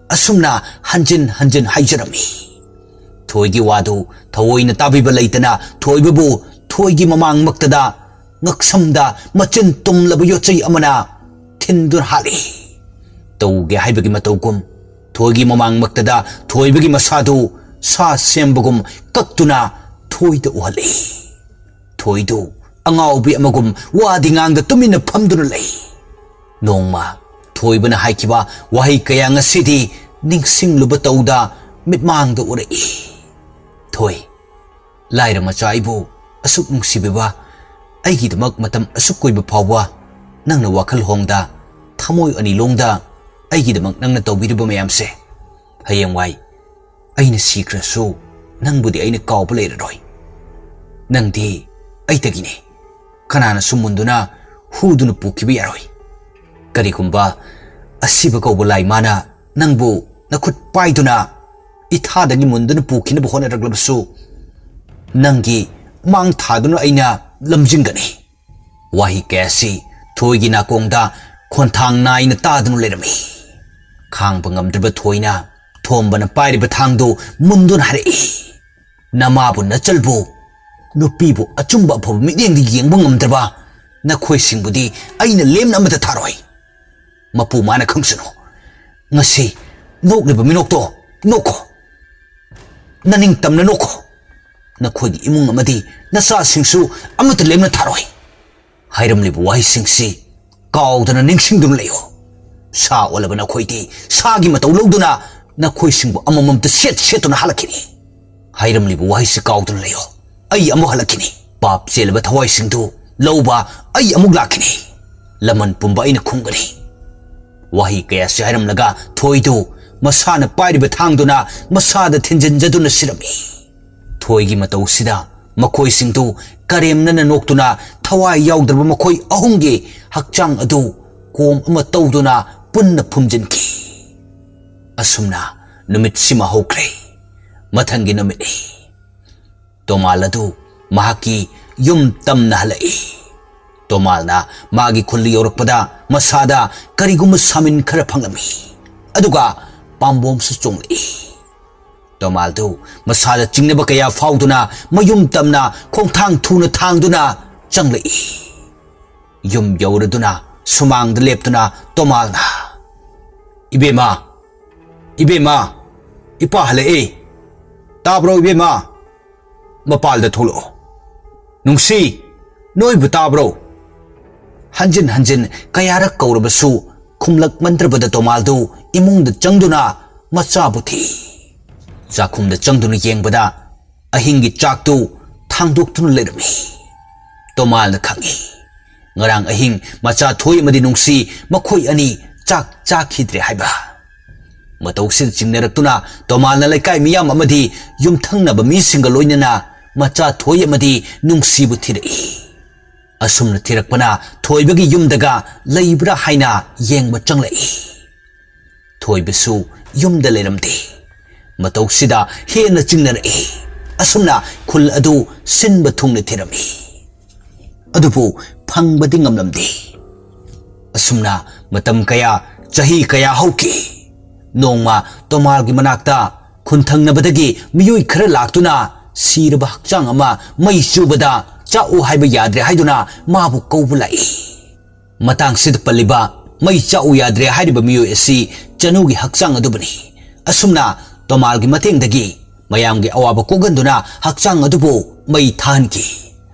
ꯑꯁꯨꯝꯅ ꯍꯟꯖꯤꯟ ꯍꯟꯖꯤꯟ ꯍꯥꯏꯖꯔꯝꯃꯤ꯫ ꯊꯣꯏꯒꯤ ꯋꯥꯗꯨ ꯊꯑꯣꯏꯅ ꯇꯥꯕꯤꯕ ꯂꯩꯇꯅ ꯊꯣꯏꯕꯕꯨ ꯊꯣꯏꯒꯤ ꯃꯃꯥꯡꯃꯛꯇꯗ ꯉꯛꯁꯝꯗ ꯃꯆꯤꯟ ꯇꯨꯝꯂꯕ ꯌꯣꯠꯆꯩ ꯑꯃꯅ ꯊꯤꯟꯗꯨꯅ ꯍꯥꯠꯂꯤ꯫ ꯇꯧꯒꯦ ꯍꯥꯏꯕꯒꯤ ꯃꯇꯧꯒꯨꯝ ꯊꯣꯏꯒꯤ ꯃꯃꯥꯡꯃꯛꯇꯗ ꯊꯣꯏꯕꯒꯤ ꯃꯁꯥꯗꯨ ꯁꯥ ꯁꯦꯝꯕꯒꯨꯝ ꯀꯛꯇꯨꯅ ꯊꯣꯏꯗ ꯎꯍꯜꯂꯤ꯫ ꯊꯣꯏꯗꯨ ꯑꯉꯥꯎꯕꯤ ꯑꯃꯒꯨꯝ ꯋꯥꯗꯤ ꯉꯥꯡꯗ ꯇꯨꯃꯤꯟꯅ ꯐꯝꯗꯨꯅ ꯂꯩ꯫ ꯅꯣꯡꯃ ꯊꯣꯏꯕꯅ ꯍꯥꯏꯈꯤꯕ ꯋꯥꯍꯩ ꯀꯌꯥ ꯉꯁꯤꯗꯤ ꯅꯤꯡꯁꯤꯡꯂꯨꯕ ꯇꯧꯗ ꯃꯤꯠꯃꯥꯡꯗ ꯎꯔꯛꯏ꯫ "ꯊꯣꯏ, ꯂꯥꯏꯔ ꯃꯆꯥ ꯑꯩꯕꯨ ꯑꯁꯨꯛ ꯅꯨꯡꯁꯤꯕꯤꯕ, ꯑꯩꯒꯤꯗꯃꯛ ꯃꯇꯝ ꯑꯁꯨꯛ ꯀꯨꯏꯕ ꯐꯥꯎꯕ ꯅꯪꯅ ꯋꯥꯈꯜ ꯍꯣꯡꯗ, ꯊꯃꯣꯏ ꯑꯅꯤ ꯂꯣꯡꯗ ꯑꯩꯒꯤꯗꯃꯛ ꯅꯪꯅ ꯇꯧꯕꯤꯔꯤꯕ ꯃꯌꯥꯝꯁꯦ, ꯍꯌꯦꯡꯋꯥꯏ ꯑꯩꯅ ꯁꯤꯈ꯭ꯔꯁꯨ ꯅꯪꯕꯨꯗꯤ ꯑꯩꯅ ꯀꯥꯎꯕ ꯂꯩꯔꯔꯣꯏ꯫ ꯅꯪꯗꯤ ꯑꯩꯇꯒꯤꯅꯤ꯫ ꯀꯅꯥꯅꯁꯨ ꯃꯨꯟꯗꯨꯅ ꯍꯨꯗꯨꯅ ꯄꯨꯈꯤꯕ ꯌꯥꯔꯣꯏ꯫ ꯀꯔꯤꯒꯨꯝꯕ ꯑꯁꯤꯕ ꯀꯧꯕ ꯂꯥꯏ ꯃꯥꯅ ꯅꯪꯕꯨ ꯅꯈꯨꯠ ꯄꯥꯏꯗꯨꯅ ꯏꯊꯥꯗꯒꯤ ꯃꯨꯟꯗꯨꯅ ꯄꯨꯈꯤꯅꯕ ꯍꯣꯠꯅꯔꯛꯂꯕꯁꯨ, ꯅꯪꯒꯤ ꯃꯥꯡ ꯊꯥꯗꯨꯅ ꯑꯩꯅ ꯂꯝꯖꯤꯡꯒꯅꯤ"꯫ ꯋꯥꯍꯩ ꯀꯌꯥꯁꯤ ꯊꯣꯏꯒꯤ ꯅꯥꯀꯣꯡꯗ ꯈꯣꯟꯊꯥꯡ ꯅꯥꯏꯅ ꯇꯥꯗꯨꯅ ꯂꯩꯔꯝꯃꯤ꯫ ꯈꯥꯡꯕ ꯉꯝꯗ꯭ꯔꯕ ꯊꯣꯏꯅ ꯊꯣꯝꯕꯅ ꯄꯥꯏꯔꯤꯕ ꯊꯥꯡꯗꯨ ꯃꯨꯟꯗꯨꯅ ꯍꯥꯏꯔꯛꯏ, "ꯅꯃꯥꯕꯨ ꯅꯆꯜꯕꯨ, ꯅꯨꯄꯤꯕꯨ ꯑꯆꯨꯝꯕ ꯑꯐꯕ ꯃꯤꯠꯌꯦꯡꯗ ꯌꯦꯡꯕ ꯉꯝꯗ꯭ꯔꯕ ꯅꯈꯣꯏꯁꯤꯡꯕꯨꯗꯤ ꯑꯩꯅ ꯂꯦꯝꯅ ꯑꯃꯠꯇ ꯊꯥꯔꯣꯏ꯫ ꯃꯄꯨ ꯃꯥꯅ ꯈꯪꯁꯅꯨ꯫ ꯉꯁꯤ ꯅꯣꯛꯂꯤꯕ ꯃꯤꯅꯣꯛꯇꯣ ꯅꯣꯛꯈꯣ꯫ ꯅꯅꯤꯡꯇꯝꯅ ꯅꯣꯛꯈꯣ꯫ ꯅꯈꯣꯏꯒꯤ ꯏꯃꯨꯡ ꯑꯃꯗꯤ ꯅꯆꯥꯁꯤꯡꯁꯨ ꯑꯃꯠꯇ ꯂꯦꯝꯅ ꯊꯥꯔꯣꯏ꯫ ꯍꯥꯏꯔꯝꯂꯤꯕ ꯋꯥꯍꯩꯁꯤꯡꯁꯤ ꯀꯥꯎꯗꯅ ꯅꯤꯡꯁꯤꯡꯗꯨꯅ ꯂꯩꯌꯨ꯫ ꯁꯥ ꯑꯣꯜꯂꯕ ꯅꯈꯣꯏꯗꯤ ꯁꯥꯒꯤ ꯃꯇꯧ ꯂꯧꯗꯨꯅ ꯅꯈꯣꯏꯁꯤꯡꯕꯨ ꯑꯃꯃꯝꯇ ꯁꯦꯠ ꯁꯦꯠꯇꯨꯅ ꯍꯜꯂꯛꯈꯤꯅꯤ꯫ ꯍꯥꯏꯔꯝꯂꯤꯕ ꯋꯥꯍꯩꯁꯤ ꯀꯥꯎꯗꯨꯅ ꯂꯩꯌꯨ꯫ ꯑꯩ ꯑꯃꯨꯛ ꯍꯜꯂꯛꯈꯤꯅꯤ꯫ ꯄꯥꯞ ꯆꯦꯜꯂꯕ ꯊꯋꯥꯏꯁꯤꯡꯗꯨ ꯂꯧꯕ ꯑꯩ ꯑꯃꯨꯛ ꯂꯥꯛꯈꯤꯅꯤ"꯫ ꯂꯃꯟ ꯄꯨꯝꯕ ꯑꯩꯅ ꯈꯨꯝꯒꯅꯤ꯫ ꯋꯥꯍꯩ ꯀꯌꯥꯁꯤ ꯍꯥꯏꯔꯝꯂꯒ ꯊꯣꯏꯗꯨ ꯃꯁꯥꯅ ꯄꯥꯏꯔꯤꯕ ꯊꯥꯡꯗꯨꯅ ꯃꯁꯥꯗ ꯊꯤꯟꯖꯤꯟꯖꯗꯨꯅ ꯁꯤꯔꯝꯃꯤ꯫ ꯊꯣꯏꯒꯤ ꯃꯇꯧꯁꯤꯗ ꯃꯈꯣꯏꯁꯤꯡꯗꯨ ꯀꯔꯦꯝꯅꯅ ꯅꯣꯛꯇꯨꯅ ꯊꯋꯥꯏ ꯌꯥꯎꯗ꯭ꯔꯕ ꯃꯈꯣꯏ ꯑꯍꯨꯝꯒꯤ ꯍꯛꯆꯥꯡ ꯑꯗꯨ ꯀꯣꯝ ꯑꯃ ꯇꯧꯗꯨꯅ ꯄꯨꯟꯅ ꯐꯨꯝꯖꯤꯟꯈꯤ꯫ ꯑꯁꯨꯝꯅ ꯅꯨꯃꯤꯠꯁꯤꯃ ꯍꯧꯈ꯭ꯔꯦ꯫ ꯃꯊꯪꯒꯤ ꯅꯨꯃꯤꯠꯅꯤ꯫ ꯇꯣꯃꯥꯜ ꯑꯗꯨ ꯃꯍꯥꯛꯀꯤ ꯌꯨꯝ ꯇꯝꯅ ꯍꯜꯂꯛꯏ꯫ ꯇꯣꯃꯥꯜꯅ ꯃꯥꯒꯤ ꯈꯨꯜꯗ ꯌꯧꯔꯛꯄꯗ ꯃꯁꯥꯗ ꯀꯔꯤꯒꯨꯝꯕ ꯁꯥꯃꯤꯟ ꯈꯔ ꯐꯪꯂꯝꯃꯤ꯫ ꯑꯗꯨꯒ ꯄꯥꯝꯕꯣꯝꯁꯨ ꯆꯣꯡꯂꯛꯏ꯫ ꯇꯣꯃꯥꯜꯗꯨ ꯃꯁꯥꯗ ꯆꯤꯡꯅꯕ ꯀꯌꯥ ꯐꯥꯎꯗꯨꯅ ꯃꯌꯨꯝ ꯇꯝꯅ ꯈꯣꯡꯊꯥꯡ ꯊꯨꯅ ꯊꯥꯡꯗꯨꯅ ꯆꯪꯂꯛꯏ꯫ ꯌꯨꯝ ꯌꯧꯔꯗꯨꯅ ꯁꯨꯃꯥꯡꯗ ꯂꯦꯞꯇꯨꯅ ꯇꯣꯃꯥꯜꯅ, "ꯏꯕꯦꯝꯃ, ꯏꯕꯦꯝꯃ, ꯏꯄꯥ ꯍꯜꯂꯛꯑꯦ꯫ ꯇꯥꯕ꯭ꯔꯣ ꯏꯕꯦꯝꯃ? ꯃꯄꯥꯜꯗ ꯊꯣꯛꯂꯛꯑꯣ꯫ ꯅꯨꯡꯁꯤ, ꯅꯣꯏꯕꯨ ꯇꯥꯕ꯭ꯔꯣ?" ꯍꯟꯖꯤꯟ ꯍꯟꯖꯤꯟ ꯀꯌꯥꯔꯛ ꯀꯧꯔꯕꯁꯨ ꯈꯨꯝꯂꯛꯃꯟꯗ꯭ꯔꯕꯗ ꯇꯣꯃꯥꯜꯗꯨ ꯏꯃꯨꯡꯗ ꯆꯪꯗꯨꯅ ꯃꯆꯥꯕꯨ ꯊꯤ꯫ ꯆꯥꯛꯈꯨꯝꯗ ꯆꯪꯗꯨꯅ ꯌꯦꯡꯕꯗ ꯑꯍꯤꯡꯒꯤ ꯆꯥꯛꯇꯨ ꯊꯥꯡꯗꯣꯛꯇꯨꯅ ꯂꯩꯔꯝꯃꯤ꯫ ꯇꯣꯃꯥꯜꯅ ꯈꯪꯏ, ꯉꯔꯥꯡ ꯑꯍꯤꯡ ꯃꯆꯥ ꯊꯣꯏ ꯑꯃꯗꯤ ꯅꯨꯡꯁꯤ ꯃꯈꯣꯏ ꯑꯅꯤ ꯆꯥꯛ ꯆꯥꯈꯤꯗ꯭ꯔꯦ ꯍꯥꯏꯕ꯫ ꯃꯇꯧꯁꯤꯗ ꯆꯤꯡꯅꯔꯛꯇꯨꯅ ꯇꯣꯃꯥꯜꯅ ꯂꯩꯀꯥꯏ ꯃꯤꯌꯥꯝ ꯑꯃꯗꯤ ꯌꯨꯝꯊꯪꯅꯕ ꯃꯤꯁꯤꯡꯒ ꯂꯣꯏꯅꯅ ꯃꯆꯥ ꯊꯣꯏ ꯑꯃꯗꯤ ꯅꯨꯡꯁꯤꯕꯨ ꯊꯤꯔꯛꯏ꯫ ꯑꯁꯨꯝꯅ ꯊꯤꯔꯛꯄꯅ ꯊꯣꯏꯕꯒꯤ ꯌꯨꯝꯗꯒ ꯂꯩꯕ꯭ꯔꯥ ꯍꯥꯏꯅ ꯌꯦꯡꯕ ꯆꯪꯂꯛꯏ꯫ ꯊꯣꯏꯕꯁꯨ ꯌꯨꯝꯗ ꯂꯩꯔꯝꯗꯦ꯫ ꯃꯇꯧꯁꯤꯗ ꯍꯦꯟꯅ ꯆꯤꯡꯅꯔꯛꯏ꯫ ꯑꯁꯨꯝꯅ ꯈꯨꯜ ꯑꯗꯨ ꯁꯤꯟꯕ ꯊꯨꯡꯅ ꯊꯤꯔꯝꯃꯤ꯫ ꯑꯗꯨꯕꯨ ꯐꯪꯕꯗꯤ ꯉꯝꯂꯝꯗꯦ꯫ ꯑꯁꯨꯝꯅ ꯃꯇꯝ ꯀꯌꯥ, ꯆꯍꯤ ꯀꯌꯥ ꯍꯧꯈꯤ꯫ ꯅꯣꯡꯃ ꯇꯣꯃꯥꯜꯒꯤ ꯃꯅꯥꯛꯇ ꯈꯨꯟꯊꯪꯅꯕꯗꯒꯤ ꯃꯤꯑꯣꯏ ꯈꯔ ꯂꯥꯛꯇꯨꯅ ꯁꯤꯔꯕ ꯍꯛꯆꯥꯡ ꯑꯃ ꯃꯩ ꯆꯨꯕꯗ ꯆꯥꯛꯎ ꯍꯥꯏꯕ ꯌꯥꯗ꯭ꯔꯦ ꯍꯥꯏꯗꯨꯅ ꯃꯥꯕꯨ ꯀꯧꯕ ꯂꯥꯛꯏ꯫ ꯃꯇꯥꯡꯁꯤꯗ ꯄꯜꯂꯤꯕ ꯃꯩ ꯆꯥꯛꯎ ꯌꯥꯗ꯭ꯔꯦ ꯍꯥꯏꯔꯤꯕ ꯃꯤꯑꯣꯏ ꯑꯁꯤ ꯆꯅꯨꯒꯤ ꯍꯛꯆꯥꯡ ꯑꯗꯨꯕꯨꯅꯤ꯫ ꯑꯁꯨꯝꯅ ꯇꯣꯃꯥꯜꯒꯤ ꯃꯇꯦꯡꯗꯒꯤ ꯃꯌꯥꯝꯒꯤ ꯑꯋꯥꯕ ꯀꯣꯛꯍꯟꯗꯨꯅ ꯍꯛꯆꯥꯡ ꯑꯗꯨꯕꯨ ꯃꯩ ꯊꯥꯍꯟꯈꯤ꯫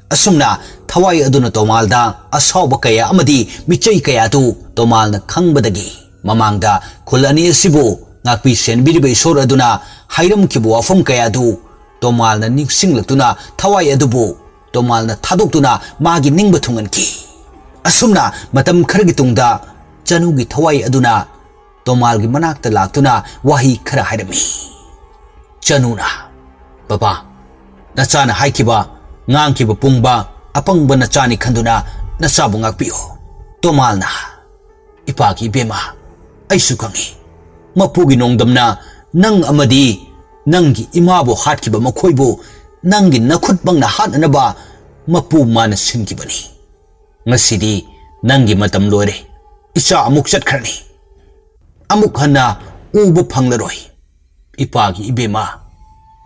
ꯑꯁꯨꯝꯅ ꯊꯋꯥꯏ ꯑꯗꯨꯅ ꯇꯣꯃꯥꯜꯗ ꯑꯁꯥꯎꯕ ꯀꯌꯥ ꯑꯃꯗꯤ ꯃꯤꯆꯩ ꯀꯌꯥ ꯑꯗꯨ ꯇꯣꯃꯥꯜꯅ ꯈꯪꯕꯗꯒꯤ ꯃꯃꯥꯡꯗ ꯈꯨꯜ ꯑꯅꯤ ꯑꯁꯤꯕꯨ ꯉꯥꯛꯄꯤ ꯁꯦꯟꯕꯤꯔꯤꯕ ꯏꯁꯣꯔ ꯑꯗꯨꯅ ꯍꯥꯏꯔꯝꯈꯤꯕ ꯋꯥꯐꯝ ꯀꯌꯥ ꯑꯗꯨ ꯇꯣꯃꯥꯜꯅ ꯅꯤꯡꯁꯤꯡꯂꯛꯇꯨꯅ ꯊꯋꯥꯏ ꯑꯗꯨꯕꯨ ꯇꯣꯃꯥꯜꯅ ꯊꯥꯗꯣꯛꯇꯨꯅ ꯃꯥꯒꯤ ꯅꯤꯡꯕ ꯊꯨꯡꯍꯟꯈꯤ꯫ ꯑꯁꯨꯝꯅ ꯃꯇꯝ ꯈꯔꯒꯤ ꯇꯨꯡꯗ ꯆꯅꯨꯒꯤ ꯊꯋꯥꯏ ꯑꯗꯨꯅ ꯇꯣꯃꯥꯜꯒꯤ ꯃꯅꯥꯛꯇ ꯂꯥꯛꯇꯨꯅ ꯋꯥꯍꯩ ꯈꯔ ꯍꯥꯏꯔꯝꯃꯤ꯫ ꯆꯅꯨꯅ, "ꯕꯕꯥ, ꯅꯆꯥꯅ ꯍꯥꯏꯈꯤꯕ, ꯉꯥꯡꯈꯤꯕ ꯄꯨꯝꯕ ꯑꯄꯪꯕ ꯅꯆꯥꯅꯤ ꯈꯟꯗꯨꯅ ꯅꯆꯥꯕꯨ ꯉꯥꯛꯄꯤꯌꯨ꯫" ꯇꯣꯃꯥꯜꯅ, "ꯏꯄꯥꯒꯤ ꯏꯕꯦꯝꯃ, ꯑꯩꯁꯨ ꯈꯪꯏ꯫ ꯃꯄꯨꯒꯤ ꯅꯣꯡꯗꯝꯅ ꯅꯪ ꯑꯃꯗꯤ ꯅꯪꯒꯤ ꯏꯃꯥꯕꯨ ꯍꯥꯠꯈꯤꯕ ꯃꯈꯣꯏꯕꯨ ꯅꯪꯒꯤ ꯅꯈꯨꯠꯃꯛꯅ ꯍꯥꯠꯅꯅꯕ ꯃꯄꯨ ꯃꯥꯅ ꯁꯤꯟꯈꯤꯕꯅꯤ꯫ ꯉꯁꯤꯗꯤ ꯅꯪꯒꯤ ꯃꯇꯝ ꯂꯣꯏꯔꯦ꯫ ꯏꯆꯥ ꯑꯃꯨꯛ ꯆꯠꯈ꯭ꯔꯅꯤ꯫ ꯑꯃꯨꯛ ꯍꯟꯅ ꯎꯕ ꯐꯪꯂꯔꯣꯏ꯫ ꯏꯄꯥꯒꯤ ꯏꯕꯦꯝꯃ,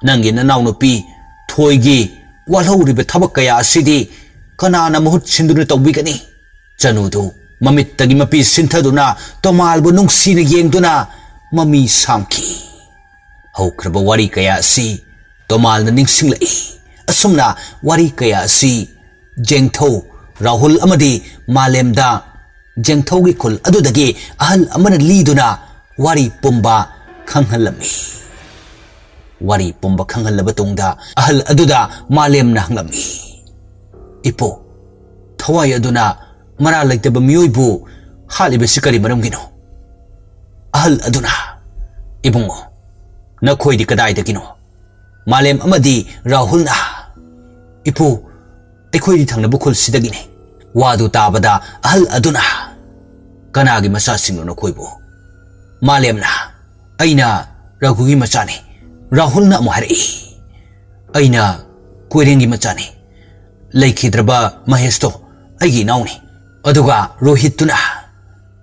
ꯅꯪꯒꯤ ꯅꯅꯥꯎꯅꯨꯄꯤ ꯊꯣꯏꯒꯤ ꯋꯥꯠꯍꯧꯔꯤꯕ ꯊꯕꯛ ꯀꯌꯥ ꯑꯁꯤꯗꯤ ꯀꯅꯥꯅ ꯃꯍꯨꯠ ꯁꯤꯟꯗꯨꯅ ꯇꯧꯕꯤꯒꯅꯤ?" ꯆꯅꯨꯗꯨ ꯃꯃꯤꯠꯇꯒꯤ ꯃꯄꯤ ꯁꯤꯟꯊꯗꯨꯅ ꯇꯣꯃꯥꯜꯕꯨ ꯅꯨꯡꯁꯤꯅ ꯌꯦꯡꯗꯨꯅ ꯃꯃꯤ ꯁꯥꯝꯈꯤ꯫ ꯍꯧꯈ꯭ꯔꯕ ꯋꯥꯔꯤ ꯀꯌꯥ ꯑꯁꯤ ꯇꯣꯃꯥꯜꯅ ꯅꯤꯡꯁꯤꯡꯂꯛꯏ꯫ ꯑꯁꯨꯝꯅ ꯋꯥꯔꯤ ꯀꯌꯥ ꯑꯁꯤ ꯖꯦꯡꯊꯧ, ꯔꯥꯍꯨꯜ ꯑꯃꯗꯤ ꯃꯥꯂꯦꯝꯗ ꯖꯦꯡꯊꯧꯒꯤ ꯈꯨꯜ ꯑꯗꯨꯗꯒꯤ ꯑꯍꯜ ꯑꯃꯅ ꯂꯤꯗꯨꯅ ꯋꯥꯔꯤ ꯄꯨꯝꯕ ꯈꯪꯍꯜꯂꯝꯃꯤ꯫ ꯋꯥꯔꯤ ꯄꯨꯝꯕ ꯈꯪꯍꯜꯂꯕ ꯇꯨꯡꯗ ꯑꯍꯜ ꯑꯗꯨꯗ ꯃꯥꯂꯦꯝꯅ ꯍꯪꯂꯝꯃꯤ, "ꯏꯄꯨ, ꯊꯋꯥꯏ ꯑꯗꯨꯅ ꯃꯔꯥ ꯂꯩꯇꯕ ꯃꯤꯑꯣꯏꯕꯨ ꯍꯥꯠꯂꯤꯕꯁꯤ ꯀꯔꯤ ꯃꯔꯝꯒꯤꯅꯣ?" ꯑꯍꯜ ꯑꯗꯨꯅ, "ꯏꯕꯨꯡꯉꯣ, ꯅꯈꯣꯏꯗꯤ ꯀꯗꯥꯏꯗꯒꯤꯅꯣ?" ꯃꯥꯂꯦꯝ ꯑꯃꯗꯤ ꯔꯥꯍꯨꯜꯅ, "ꯏꯄꯨ, ꯑꯩꯈꯣꯏꯗꯤ ꯊꯪꯅꯕ ꯈꯨꯜꯁꯤꯗꯒꯤꯅꯤ꯫" ꯋꯥꯗꯨ ꯇꯥꯕꯗ ꯑꯍꯜ ꯑꯗꯨꯅ, "ꯀꯅꯥꯒꯤ ꯃꯆꯥꯁꯤꯡꯅꯣ ꯅꯈꯣꯏꯕꯨ?" ꯃꯥꯂꯦꯝꯅ, "ꯑꯩꯅ ꯔꯘꯨꯒꯤ ꯃꯆꯥꯅꯤ꯫" ꯔꯥꯍꯨꯜꯅ ꯑꯃꯨꯛ ꯍꯥꯏꯔꯛꯏ, "ꯑꯩꯅ ꯀꯣꯏꯔꯦꯡꯒꯤ ꯃꯆꯥꯅꯤ꯫ ꯂꯩꯈꯤꯗ꯭ꯔꯕ ꯃꯍꯦꯁꯇꯣ ꯑꯩꯒꯤ ꯏꯅꯥꯎꯅꯤ꯫ ꯑꯗꯨꯒ ꯔꯣꯍꯤꯠꯇꯨꯅ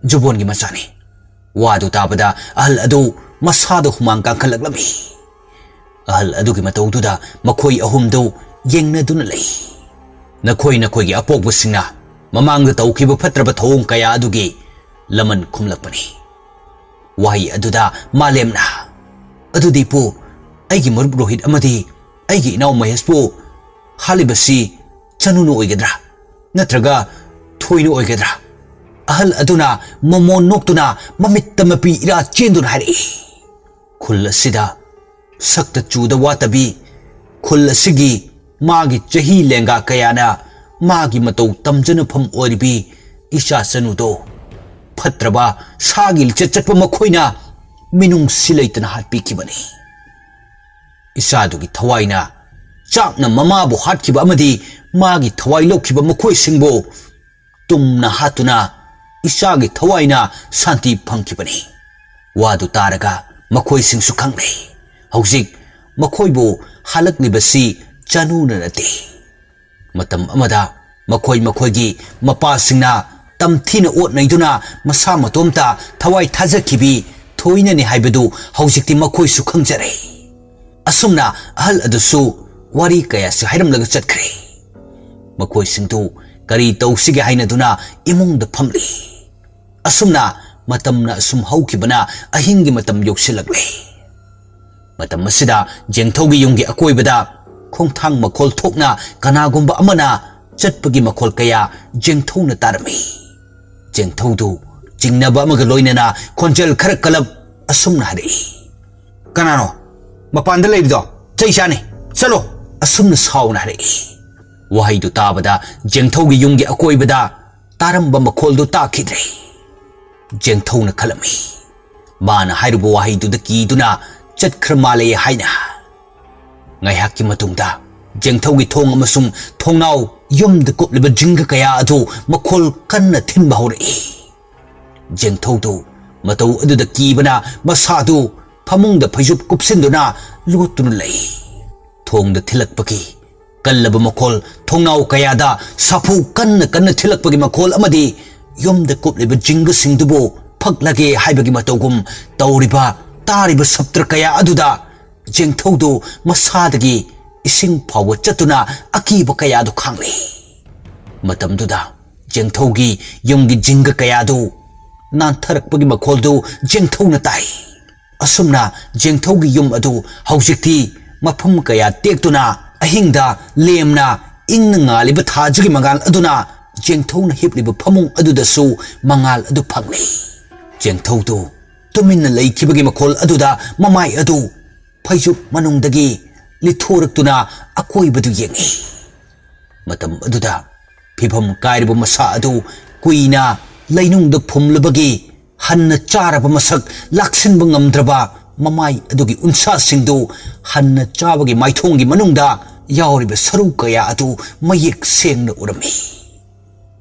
ꯖꯨꯕꯣꯟꯒꯤ ꯃꯆꯥꯅꯤ꯫" ꯋꯥꯗꯨ ꯇꯥꯕꯗ ꯑꯍꯜ ꯑꯗꯨ ꯃꯁꯥꯗ ꯍꯨꯃꯥꯡ ꯀꯥꯡꯈꯠꯂꯛꯂꯝꯃꯤ꯫ ꯑꯍꯜ ꯑꯗꯨꯒꯤ ꯃꯇꯧꯗꯨꯗ ꯃꯈꯣꯏ ꯑꯍꯨꯝꯗꯨ ꯌꯦꯡꯅꯗꯨꯅ ꯂꯩ꯫ "ꯅꯈꯣꯏ ꯅꯈꯣꯏꯒꯤ ꯑꯄꯣꯛꯄꯁꯤꯡꯅ ꯃꯃꯥꯡꯗ ꯇꯧꯈꯤꯕ ꯐꯠꯇ꯭ꯔꯕ ꯊꯧꯑꯣꯡ ꯀꯌꯥ ꯑꯗꯨꯒꯤ ꯂꯃꯟ ꯈꯨꯝꯂꯛꯄꯅꯤ꯫" ꯋꯥꯍꯩ ꯑꯗꯨꯗ ꯃꯥꯂꯦꯝꯅ, "ꯑꯗꯨꯗꯤ ꯄꯨ, ꯑꯩꯒꯤ ꯃꯔꯨꯞ ꯔꯣꯍꯤꯠ ꯑꯃꯗꯤ ꯑꯩꯒꯤ ꯏꯅꯥꯎ ꯃꯍꯦꯁꯄꯨ ꯍꯥꯠꯂꯤꯕꯁꯤ ꯆꯅꯨꯅ ꯑꯣꯏꯒꯗ꯭ꯔꯥ? ꯅꯠꯇ꯭ꯔꯒ ꯊꯣꯏꯅ ꯑꯣꯏꯒꯗ꯭ꯔꯥ?" ꯑꯍꯜ ꯑꯗꯨꯅ ꯃꯃꯣꯟ ꯅꯣꯛꯇꯨꯅ ꯃꯃꯤꯠꯇ ꯃꯄꯤ ꯏꯔꯥ ꯆꯦꯟꯗꯨꯅ ꯍꯥꯏꯔꯛꯏ, "ꯈꯨꯜ ꯑꯁꯤꯗ ꯁꯛꯇ ꯆꯨꯗ ꯋꯥꯠꯇꯕꯤ, ꯈꯨꯜ ꯑꯁꯤꯒꯤ ꯃꯥꯒꯤ ꯆꯍꯤ ꯂꯦꯡꯒꯥ ꯀꯌꯥꯅ ꯃꯥꯒꯤ ꯃꯇꯧ ꯇꯝꯖꯅꯐꯝ ꯑꯣꯏꯔꯤꯕꯤ ꯏꯆꯥ ꯆꯅꯨꯗꯣ ꯐꯠꯇ꯭ꯔꯕ ꯁꯥꯒꯤ ꯂꯤꯆꯠ ꯆꯠꯄ ꯃꯈꯣꯏꯅ ꯃꯤꯅꯨꯡꯁꯤ ꯂꯩꯇꯅ ꯍꯥꯠꯄꯤꯈꯤꯕꯅꯤ꯫ ꯏꯆꯥꯗꯨꯒꯤ ꯊꯋꯥꯏꯅ ꯆꯥꯛꯅ ꯃꯃꯥꯕꯨ ꯍꯥꯠꯈꯤꯕ ꯑꯃꯗꯤ ꯃꯥꯒꯤ ꯊꯋꯥꯏ ꯂꯧꯈꯤꯕ ꯃꯈꯣꯏꯁꯤꯡꯕꯨ ꯇꯨꯝꯅ ꯍꯥꯠꯇꯨꯅ ꯏꯆꯥꯒꯤ ꯊꯋꯥꯏꯅ ꯁꯥꯟꯇꯤ ꯐꯪꯈꯤꯕꯅꯤ꯫ ꯋꯥꯗꯨ ꯇꯥꯔꯒ ꯃꯈꯣꯏꯁꯤꯡꯁꯨ ꯈꯪꯂꯦ꯫ ꯍꯧꯖꯤꯛ ꯃꯈꯣꯏꯕꯨ ꯍꯜꯂꯛꯂꯤꯕꯁꯤ ꯆꯅꯨꯅ ꯅꯠꯇꯦ꯫ ꯃꯇꯝ ꯑꯃꯗ ꯃꯈꯣꯏ ꯃꯈꯣꯏꯒꯤ ꯃꯄꯥꯁꯤꯡꯅ ꯇꯝꯊꯤꯅ ꯑꯣꯠ ꯅꯩꯗꯨꯅ ꯃꯁꯥ ꯃꯇꯣꯝꯇ ꯊꯋꯥꯏ ꯊꯥꯖꯈꯤꯕꯤ ꯊꯣꯏꯅꯅꯤ ꯍꯥꯏꯕꯗꯨ ꯍꯧꯖꯤꯛꯇꯤ ꯃꯈꯣꯏꯁꯨ ꯈꯪꯖꯔꯦ꯫ ꯑꯁꯨꯝꯅ ꯑꯍꯜ ꯑꯗꯨꯁꯨ ꯋꯥꯔꯤ ꯀꯌꯥꯁꯤ ꯍꯥꯏꯔꯝꯂꯒ ꯆꯠꯈ꯭ꯔꯦ꯫ ꯃꯈꯣꯏꯁꯤꯡꯗꯨ ꯀꯔꯤ ꯇꯧꯁꯤꯒꯦ ꯍꯥꯏꯅꯗꯨꯅ ꯏꯃꯨꯡꯗ ꯐꯝꯂꯤ꯫ ꯑꯁꯨꯝꯅ ꯃꯇꯝꯅ ꯑꯁꯨꯝ ꯍꯧꯈꯤꯕꯅ ꯑꯍꯤꯡꯒꯤ ꯃꯇꯝ ꯌꯧꯁꯤꯜꯂꯛꯂꯦ꯫ ꯃꯇꯝ ꯑꯁꯤꯗ ꯖꯦꯡꯊꯧꯒꯤ ꯌꯨꯝꯒꯤ ꯑꯀꯣꯏꯕꯗ ꯈꯣꯡꯊꯥꯡ ꯃꯈꯣꯜ ꯊꯣꯛꯅ ꯀꯅꯥꯒꯨꯝꯕ ꯑꯃꯅ ꯆꯠꯄꯒꯤ ꯃꯈꯣꯜ ꯀꯌꯥ ꯖꯦꯡꯊꯧꯅ ꯇꯥꯔꯝꯃꯤ꯫ ꯖꯦꯡꯊꯧꯗꯨ ꯆꯤꯡꯅꯕ ꯑꯃꯒ ꯂꯣꯏꯅꯅ ꯈꯣꯟꯖꯦꯜ ꯈꯔ ꯀꯜꯂꯞ ꯑꯁꯨꯝꯅ ꯍꯥꯏꯔꯛꯏ, "ꯀꯅꯥꯅꯣ? ꯃꯄꯥꯟꯗ ꯂꯩꯔꯤꯗꯣ ꯆꯩ ꯆꯥꯅꯤ꯫ ꯆꯠꯂꯣ!" ꯑꯁꯨꯝꯅ ꯁꯥꯎꯅ ꯍꯥꯏꯔꯛꯏ꯫ ꯋꯥꯍꯩꯗꯨ ꯇꯥꯕꯗ ꯖꯦꯡꯊꯧꯒꯤ ꯌꯨꯝꯒꯤ ꯑꯀꯣꯏꯕꯗ ꯇꯥꯔꯝꯕ ꯃꯈꯣꯜꯗꯨ ꯇꯥꯈꯤꯗ꯭ꯔꯦ꯫ ꯖꯦꯡꯊꯧꯅ ꯈꯜꯂꯝꯃꯤ, ꯃꯥꯅ ꯍꯥꯏꯔꯨꯕ ꯋꯥꯍꯩꯗꯨꯗ ꯀꯤꯗꯨꯅ ꯆꯠꯈ꯭ꯔ ꯃꯥꯜꯂꯦ ꯍꯥꯏꯅ꯫ ꯉꯥꯏꯍꯥꯛꯀꯤ ꯃꯇꯨꯡꯗ ꯖꯦꯡꯊꯧꯒꯤ ꯊꯣꯡ ꯑꯃꯁꯨꯡ ꯊꯣꯡꯅꯥꯎ ꯌꯨꯝꯗ ꯀꯨꯞꯂꯤꯕ ꯖꯤꯡꯒ ꯀꯌꯥ ꯑꯗꯨ ꯃꯈꯣꯜ ꯀꯟꯅ ꯊꯤꯟꯕ ꯍꯧꯔꯛꯏ꯫ ꯖꯦꯡꯊꯧꯗꯨ ꯃꯇꯧ ꯑꯗꯨꯗ ꯀꯤꯕꯅ ꯃꯁꯥꯗꯨ ꯐꯃꯨꯡꯗ ꯐꯩꯖꯨꯞ ꯀꯨꯞꯁꯤꯟꯗꯨꯅ ꯂꯣꯠꯇꯨꯅ ꯂꯩ꯫ ꯊꯣꯡꯗ ꯊꯤꯜꯂꯛꯄꯒꯤ ꯀꯜꯂꯕ ꯃꯈꯣꯜ, ꯊꯣꯡꯅꯥꯎ ꯀꯌꯥꯗ ꯁꯥꯐꯨ ꯀꯟꯅ ꯀꯟꯅ ꯊꯤꯜꯂꯛꯄꯒꯤ ꯃꯈꯣꯜ ꯑꯃꯗꯤ ꯌꯨꯝꯗ ꯀꯨꯞꯂꯤꯕ ꯖꯤꯡꯒꯁꯤꯡꯗꯨꯕꯨ ꯐꯛꯂꯒꯦ ꯍꯥꯏꯕꯒꯤ ꯃꯇꯧꯒꯨꯝ ꯇꯧꯔꯤꯕ, ꯇꯥꯔꯤꯕ ꯁꯞꯇ꯭ꯔ ꯀꯌꯥ ꯑꯗꯨꯗ ꯖꯦꯡꯊꯧꯗꯨ ꯃꯁꯥꯗꯒꯤ ꯏꯁꯤꯡ ꯐꯥꯎꯕ ꯆꯠꯇꯨꯅ ꯑꯀꯤꯕ ꯀꯌꯥꯗꯨ ꯈꯥꯡꯂꯤ꯫ ꯃꯇꯝꯗꯨꯗ ꯖꯦꯡꯊꯧꯒꯤ ꯌꯨꯝꯒꯤ ꯖꯤꯡꯒ ꯀꯌꯥꯗꯨ ꯅꯥꯟꯊꯔꯛꯄꯒꯤ ꯃꯈꯣꯜꯗꯨ ꯖꯦꯡꯊꯧꯅ ꯇꯥꯏ꯫ ꯑꯁꯨꯝꯅ ꯖꯦꯡꯊꯧꯒꯤ ꯌꯨꯝ ꯑꯗꯨ ꯍꯧꯖꯤꯛꯇꯤ ꯃꯐꯝ ꯀꯌꯥ ꯇꯦꯛꯇꯨꯅ ꯑꯍꯤꯡꯗ ꯂꯦꯝꯅ ꯏꯪꯅ ꯉꯥꯜꯂꯤꯕ ꯊꯥꯖꯒꯤ ꯃꯉꯥꯜ ꯑꯗꯨꯅ ꯖꯦꯡꯊꯧꯅ ꯍꯤꯞꯂꯤꯕ ꯐꯃꯨꯡ ꯑꯗꯨꯗꯁꯨ ꯃꯉꯥꯜ ꯑꯗꯨ ꯐꯪꯂꯤ꯫ ꯖꯦꯡꯊꯧꯗꯨ ꯇꯨꯃꯤꯟꯅ ꯂꯩꯈꯤꯕꯒꯤ ꯃꯈꯣꯜ ꯑꯗꯨꯗ ꯃꯃꯥꯏ ꯑꯗꯨ ꯐꯩꯖꯨꯞ ꯃꯅꯨꯡꯗꯒꯤ ꯂꯤꯊꯣꯔꯛꯇꯨꯅ ꯑꯀꯣꯏꯕꯗꯨ ꯌꯦꯡꯏ꯫ ꯃꯇꯝ ꯑꯗꯨꯗ ꯐꯤꯚꯝ ꯀꯥꯏꯔꯕ ꯃꯁꯥ ꯑꯗꯨ ꯀꯨꯏꯅ ꯂꯩꯅꯨꯡꯗ ꯐꯨꯝꯂꯕꯒꯤ ꯍꯟꯅ ꯆꯥꯔꯕ ꯃꯁꯛ ꯂꯥꯛꯁꯤꯟꯕ ꯉꯝꯗ꯭ꯔꯕ ꯃꯃꯥꯏ ꯑꯗꯨꯒꯤ ꯎꯟꯁꯥꯁꯤꯡꯗꯨ ꯍꯟꯅ ꯆꯥꯕꯒꯤ ꯃꯥꯏꯊꯣꯡꯒꯤ ꯃꯅꯨꯡꯗ ꯌꯥꯎꯔꯤꯕ ꯁꯔꯨ ꯀꯌꯥ ꯑꯗꯨ ꯃꯌꯦꯛ ꯁꯦꯡꯅ ꯎꯔꯝꯃꯤ꯫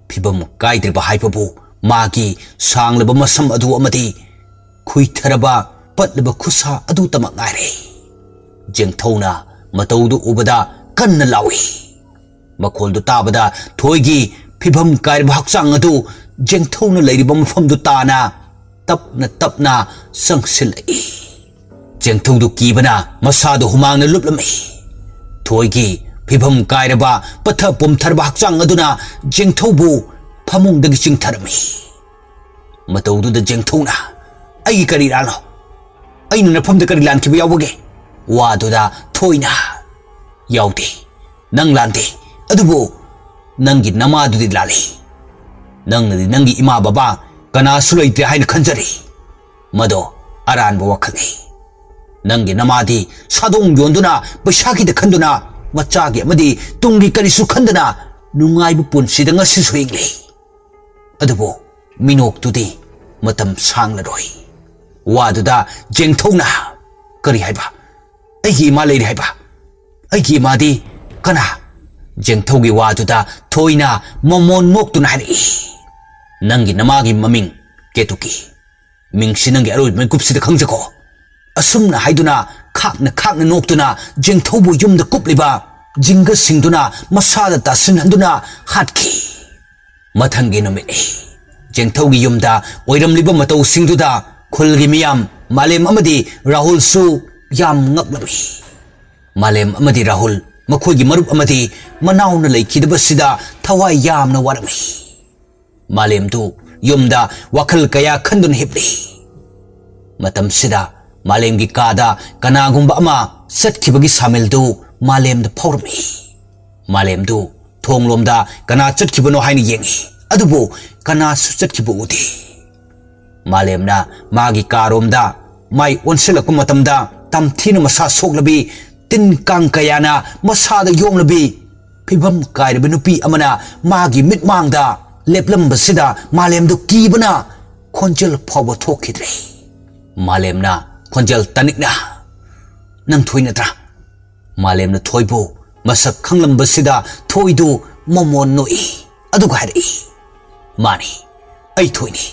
ꯐꯤꯚꯝ ꯀꯥꯏꯗ꯭ꯔꯤꯕ ꯍꯥꯏꯕꯕꯨ ꯃꯥꯒꯤ ꯁꯥꯡꯂꯕ ꯃꯁꯝ ꯑꯗꯨ ꯑꯃꯗꯤ ꯈꯨꯏꯊꯔꯕ ꯄꯠꯂꯕ ꯈꯨꯠꯁꯥ ꯑꯗꯨꯇꯃꯛ ꯉꯥꯏꯔꯦ꯫ ꯖꯦꯡꯊꯧꯅ ꯃꯇꯧꯗꯨ ꯎꯕꯗ ꯀꯟꯅ ꯂꯥꯎꯏ꯫ ꯃꯈꯣꯜꯗꯨ ꯇꯥꯕꯗ ꯊꯣꯏꯒꯤ ꯐꯤꯚꯝ ꯀꯥꯏꯔꯕ ꯍꯛꯆꯥꯡ ꯑꯗꯨ ꯖꯦꯡꯊꯧꯅ ꯂꯩꯔꯤꯕ ꯃꯐꯝꯗꯨ ꯇꯥꯅ ꯇꯞꯅ ꯇꯞꯅ ꯆꯪꯁꯤꯜꯂꯛꯏ꯫ ꯖꯦꯡꯊꯧꯗꯨ ꯀꯤꯕꯅ ꯃꯁꯥꯗꯨ ꯍꯨꯃꯥꯡꯅ ꯂꯨꯞꯂꯝꯃꯤ꯫ ꯊꯣꯏꯒꯤ ꯐꯤꯚꯝ ꯀꯥꯏꯔꯕ ꯄꯠꯊ ꯄꯨꯝꯊꯔꯕ ꯍꯛꯆꯥꯡ ꯑꯗꯨꯅ ꯖꯦꯡꯊꯧꯕꯨ ꯐꯃꯨꯡꯗꯒꯤ ꯆꯤꯡꯊꯔꯝꯃꯤ꯫ ꯃꯇꯧꯗꯨꯗ ꯖꯦꯡꯊꯧꯅ, "ꯑꯩꯒꯤ ꯀꯔꯤ ꯂꯥꯟꯅꯣ? ꯑꯩꯅ ꯅꯐꯝꯗ ꯀꯔꯤ ꯂꯥꯟꯈꯤꯕ ꯌꯥꯎꯕꯒꯦ?" ꯋꯥꯗꯨꯗ ꯊꯣꯏꯅ, "ꯌꯥꯎꯗꯦ, ꯅꯪ ꯂꯥꯟꯗꯦ, ꯑꯗꯨꯕꯨ ꯅꯪꯒꯤ ꯅꯃꯥꯗꯨꯗꯤ ꯂꯥꯜꯂꯤ꯫ ꯅꯪꯅꯗꯤ ꯅꯪꯒꯤ ꯏꯃꯥ ꯕꯕꯥ ꯀꯅꯥꯁꯨ ꯂꯩꯇ꯭ꯔꯦ ꯍꯥꯏꯅ ꯈꯟꯖꯔꯤ꯫ ꯃꯗꯣ ꯑꯔꯥꯟꯕ ꯋꯥꯈꯜꯅꯤ꯫ ꯅꯪꯒꯤ ꯅꯃꯥꯗꯤ ꯁꯥꯗꯣꯡ ꯌꯣꯟꯗꯨꯅ ꯄꯩꯁꯥ ꯈꯤꯇ ꯈꯟꯗꯨꯅ ꯃꯆꯥꯒꯤ ꯑꯃꯗꯤ ꯇꯨꯡꯒꯤ ꯀꯔꯤꯁꯨ ꯈꯟꯗꯅ ꯅꯨꯡꯉꯥꯏꯕ ꯄꯨꯟꯁꯤꯗ ꯉꯁꯤꯁꯨ ꯍꯤꯡꯂꯤ꯫ ꯑꯗꯨꯕꯨ ꯃꯤꯅꯣꯛꯇꯨꯗꯤ ꯃꯇꯝ ꯁꯥꯡꯂꯔꯣꯏ꯫" ꯋꯥꯗꯨꯗ ꯖꯦꯡꯊꯧꯅ, "ꯀꯔꯤ ꯍꯥꯏꯕ? ꯑꯩꯒꯤ ꯏꯃꯥ ꯂꯩꯔꯤ ꯍꯥꯏꯕ? ꯑꯩꯒꯤ ꯏꯃꯥꯗꯤ ꯀꯅꯥ?" ꯖꯦꯡꯊꯧꯒꯤ ꯋꯥꯗꯨꯗ ꯊꯣꯏꯅ ꯃꯃꯣꯟ ꯅꯣꯛꯇꯨꯅ ꯍꯥꯏꯔꯛꯏ, "ꯅꯪꯒꯤ ꯅꯃꯥꯒꯤ ꯃꯃꯤꯡ ꯀꯦꯇꯨꯀꯤ꯫ ꯃꯤꯡꯁꯤ ꯅꯪꯒꯤ ꯑꯔꯣꯏꯕ ꯃꯤꯀꯨꯞꯁꯤꯗ ꯈꯪꯖꯀꯣ꯫" ꯑꯁꯨꯝꯅ ꯍꯥꯏꯗꯨꯅ ꯈꯥꯛꯅ ꯈꯥꯛꯅ ꯅꯣꯛꯇꯨꯅ ꯖꯦꯡꯊꯧꯕꯨ ꯌꯨꯝꯗ ꯀꯨꯞꯂꯤꯕ ꯖꯤꯡꯒꯁꯤꯡꯗꯨꯅ ꯃꯁꯥꯗ ꯇꯥꯁꯤꯟꯍꯟꯗꯨꯅ ꯍꯥꯠꯈꯤ꯫ ꯃꯊꯪꯒꯤ ꯅꯨꯃꯤꯠꯅꯤ꯫ ꯖꯦꯡꯊꯧꯒꯤ ꯌꯨꯝꯗ ꯑꯣꯏꯔꯝꯂꯤꯕ ꯃꯇꯧꯁꯤꯡꯗꯨꯗ ꯈꯨꯜꯒꯤ ꯃꯤꯌꯥꯝ ꯃꯥꯂꯦꯝ ꯑꯃꯗꯤ ꯔꯥꯍꯨꯜꯁꯨ ꯌꯥꯝ ꯉꯛꯂꯝꯃꯤ꯫ ꯃꯥꯂꯦꯝ ꯑꯃꯗꯤ ꯔꯥꯍꯨꯜ ꯃꯈꯣꯏꯒꯤ ꯃꯔꯨꯞ ꯑꯃꯗꯤ ꯃꯅꯥꯎꯅ ꯂꯩꯈꯤꯗꯕꯁꯤꯗ ꯊꯋꯥꯏ ꯌꯥꯝꯅ ꯋꯥꯔꯝꯃꯤ꯫ ꯃꯥꯂꯦꯝꯗꯨ ꯌꯨꯝꯗ ꯋꯥꯈꯜ ꯀꯌꯥ ꯈꯟꯗꯨꯅ ꯍꯤꯞꯂꯤ꯫ ꯃꯇꯝꯁꯤꯗ ꯃꯥꯂꯦꯝꯒꯤ ꯀꯥꯗ ꯀꯅꯥꯒꯨꯝꯕ ꯑꯃ ꯆꯠꯈꯤꯕꯒꯤ ꯁꯥꯃꯤꯜꯗꯨ ꯃꯥꯂꯦꯝꯗ ꯐꯥꯎꯔꯝꯃꯤ꯫ ꯃꯥꯂꯦꯝꯗꯨ ꯊꯣꯡꯂꯣꯝꯗ ꯀꯅꯥ ꯆꯠꯈꯤꯕꯅꯣ ꯍꯥꯏꯅ ꯌꯦꯡꯉꯤ, ꯑꯗꯨꯕꯨ ꯀꯅꯥꯁꯨ ꯆꯠꯈꯤꯕ ꯎꯗꯦ꯫ ꯃꯥꯂꯦꯝꯅ ꯃꯥꯒꯤ ꯀꯥꯔꯣꯝꯗ ꯃꯥꯏ ꯑꯣꯟꯁꯤꯜꯂꯛꯄ ꯃꯇꯝꯗ ꯇꯝꯊꯤꯅ ꯃꯁꯥ ꯁꯣꯛꯂꯕꯤ ꯇꯤꯟ ꯀꯥꯡ ꯀꯌꯥꯅ ꯃꯁꯥꯗ ꯌꯣꯝꯂꯕꯤ ꯐꯤꯕꯝ ꯀꯥꯏꯔꯕ ꯅꯨꯄꯤ ꯑꯃꯅ ꯃꯥꯒꯤ ꯃꯤꯠꯃꯥꯡꯗ ꯂꯦꯞꯂꯝꯕꯁꯤꯗ ꯃꯥꯂꯦꯝꯗꯨ ꯀꯤꯕꯅ ꯈꯣꯟꯖꯦꯜ ꯐꯥꯎꯕ ꯊꯣꯛꯈꯤꯗ꯭ꯔꯦ꯫ ꯃꯥꯂꯦꯝꯅ ꯈꯣꯟꯖꯦꯜ ꯇꯥꯅꯤꯡꯅ, "ꯅꯪ ꯊꯣꯏ ꯅꯠꯇ꯭ꯔꯥ?" ꯃꯥꯂꯦꯝꯅ ꯊꯣꯏꯕꯨ ꯃꯁꯛ ꯈꯪꯂꯝꯕꯁꯤꯗ ꯊꯣꯏꯗꯨ ꯃꯃꯣꯟ ꯅꯣꯛꯏ꯫ ꯑꯗꯨꯒ ꯍꯥꯏꯔꯛꯏ, "ꯃꯥꯅꯤ, ꯑꯩ ꯊꯣꯏꯅꯤ꯫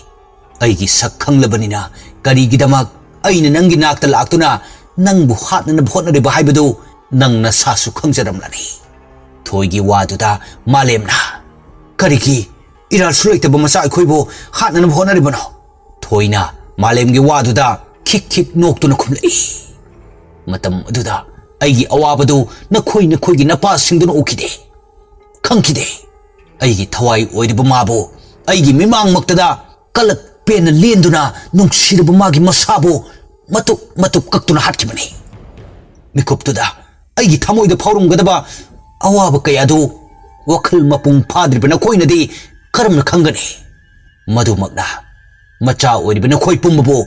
ꯑꯩꯒꯤ ꯁꯛ ꯈꯪꯂꯕꯅꯤꯅ ꯀꯔꯤꯒꯤꯗꯃꯛ ꯑꯩꯅ ꯅꯪꯒꯤ ꯅꯥꯛꯇ ꯂꯥꯛꯇꯨꯅ ꯅꯪꯕꯨ ꯍꯥꯠꯅꯅꯕ ꯍꯣꯠꯅꯔꯤꯕ ꯍꯥꯏꯕꯗꯨ ꯅꯪ ꯅꯁꯥꯁꯨ ꯈꯪꯖꯔꯝꯂꯅꯤ꯫" ꯊꯣꯏꯒꯤ ꯋꯥꯗꯨꯗ ꯃꯥꯂꯦꯝꯅ, "ꯀꯔꯤꯒꯤ ꯏꯔꯥꯜꯁꯨ ꯂꯩꯇꯕ ꯃꯆꯥ ꯑꯩꯈꯣꯏꯕꯨ ꯍꯥꯠꯅꯅꯕ ꯍꯣꯠꯅꯔꯤꯕꯅꯣ?" ꯊꯣꯏꯅ ꯃꯥꯂꯦꯝꯒꯤ ꯋꯥꯗꯨꯗ ꯈꯤꯛ ꯈꯤꯛ ꯅꯣꯛꯇꯨꯅ ꯈꯨꯝꯂꯛꯏ, "ꯃꯇꯝ ꯑꯗꯨꯗ ꯑꯩꯒꯤ ꯑꯋꯥꯕꯗꯨ ꯅꯈꯣꯏ ꯅꯈꯣꯏꯒꯤ ꯅꯄꯥꯁꯤꯡꯗꯨꯅ ꯎꯈꯤꯗꯦ, ꯈꯪꯈꯤꯗꯦ꯫ ꯑꯩꯒꯤ ꯊꯋꯥꯏ ꯑꯣꯏꯔꯤꯕ ꯃꯥꯕꯨ ꯑꯩꯒꯤ ꯃꯤꯃꯥꯡꯃꯛꯇꯗ ꯀꯂꯛ ꯄꯦꯟꯅ ꯂꯦꯟꯗꯨꯅ ꯅꯨꯡꯁꯤꯔꯕ ꯃꯥꯒꯤ ꯃꯁꯥꯕꯨ ꯃꯇꯨꯞ ꯃꯇꯨꯞ ꯀꯛꯇꯨꯅ ꯍꯥꯠꯈꯤꯕꯅꯤ꯫ ꯃꯤꯀꯨꯞꯇꯨꯗ ꯑꯩꯒꯤ ꯊꯃꯣꯏꯗ ꯐꯥꯎꯔꯝꯒꯗꯕ ꯑꯋꯥꯕ ꯀꯌꯥꯗꯨ ꯋꯥꯈꯜ ꯃꯄꯨꯡ ꯐꯥꯗ꯭ꯔꯤꯕ ꯅꯈꯣꯏꯅꯗꯤ ꯀꯔꯝꯅ ꯈꯪꯒꯅꯤ? ꯃꯗꯨꯃꯛꯅ ꯃꯆꯥ ꯑꯣꯏꯔꯤꯕ ꯅꯈꯣꯏ ꯄꯨꯝꯕꯕꯨ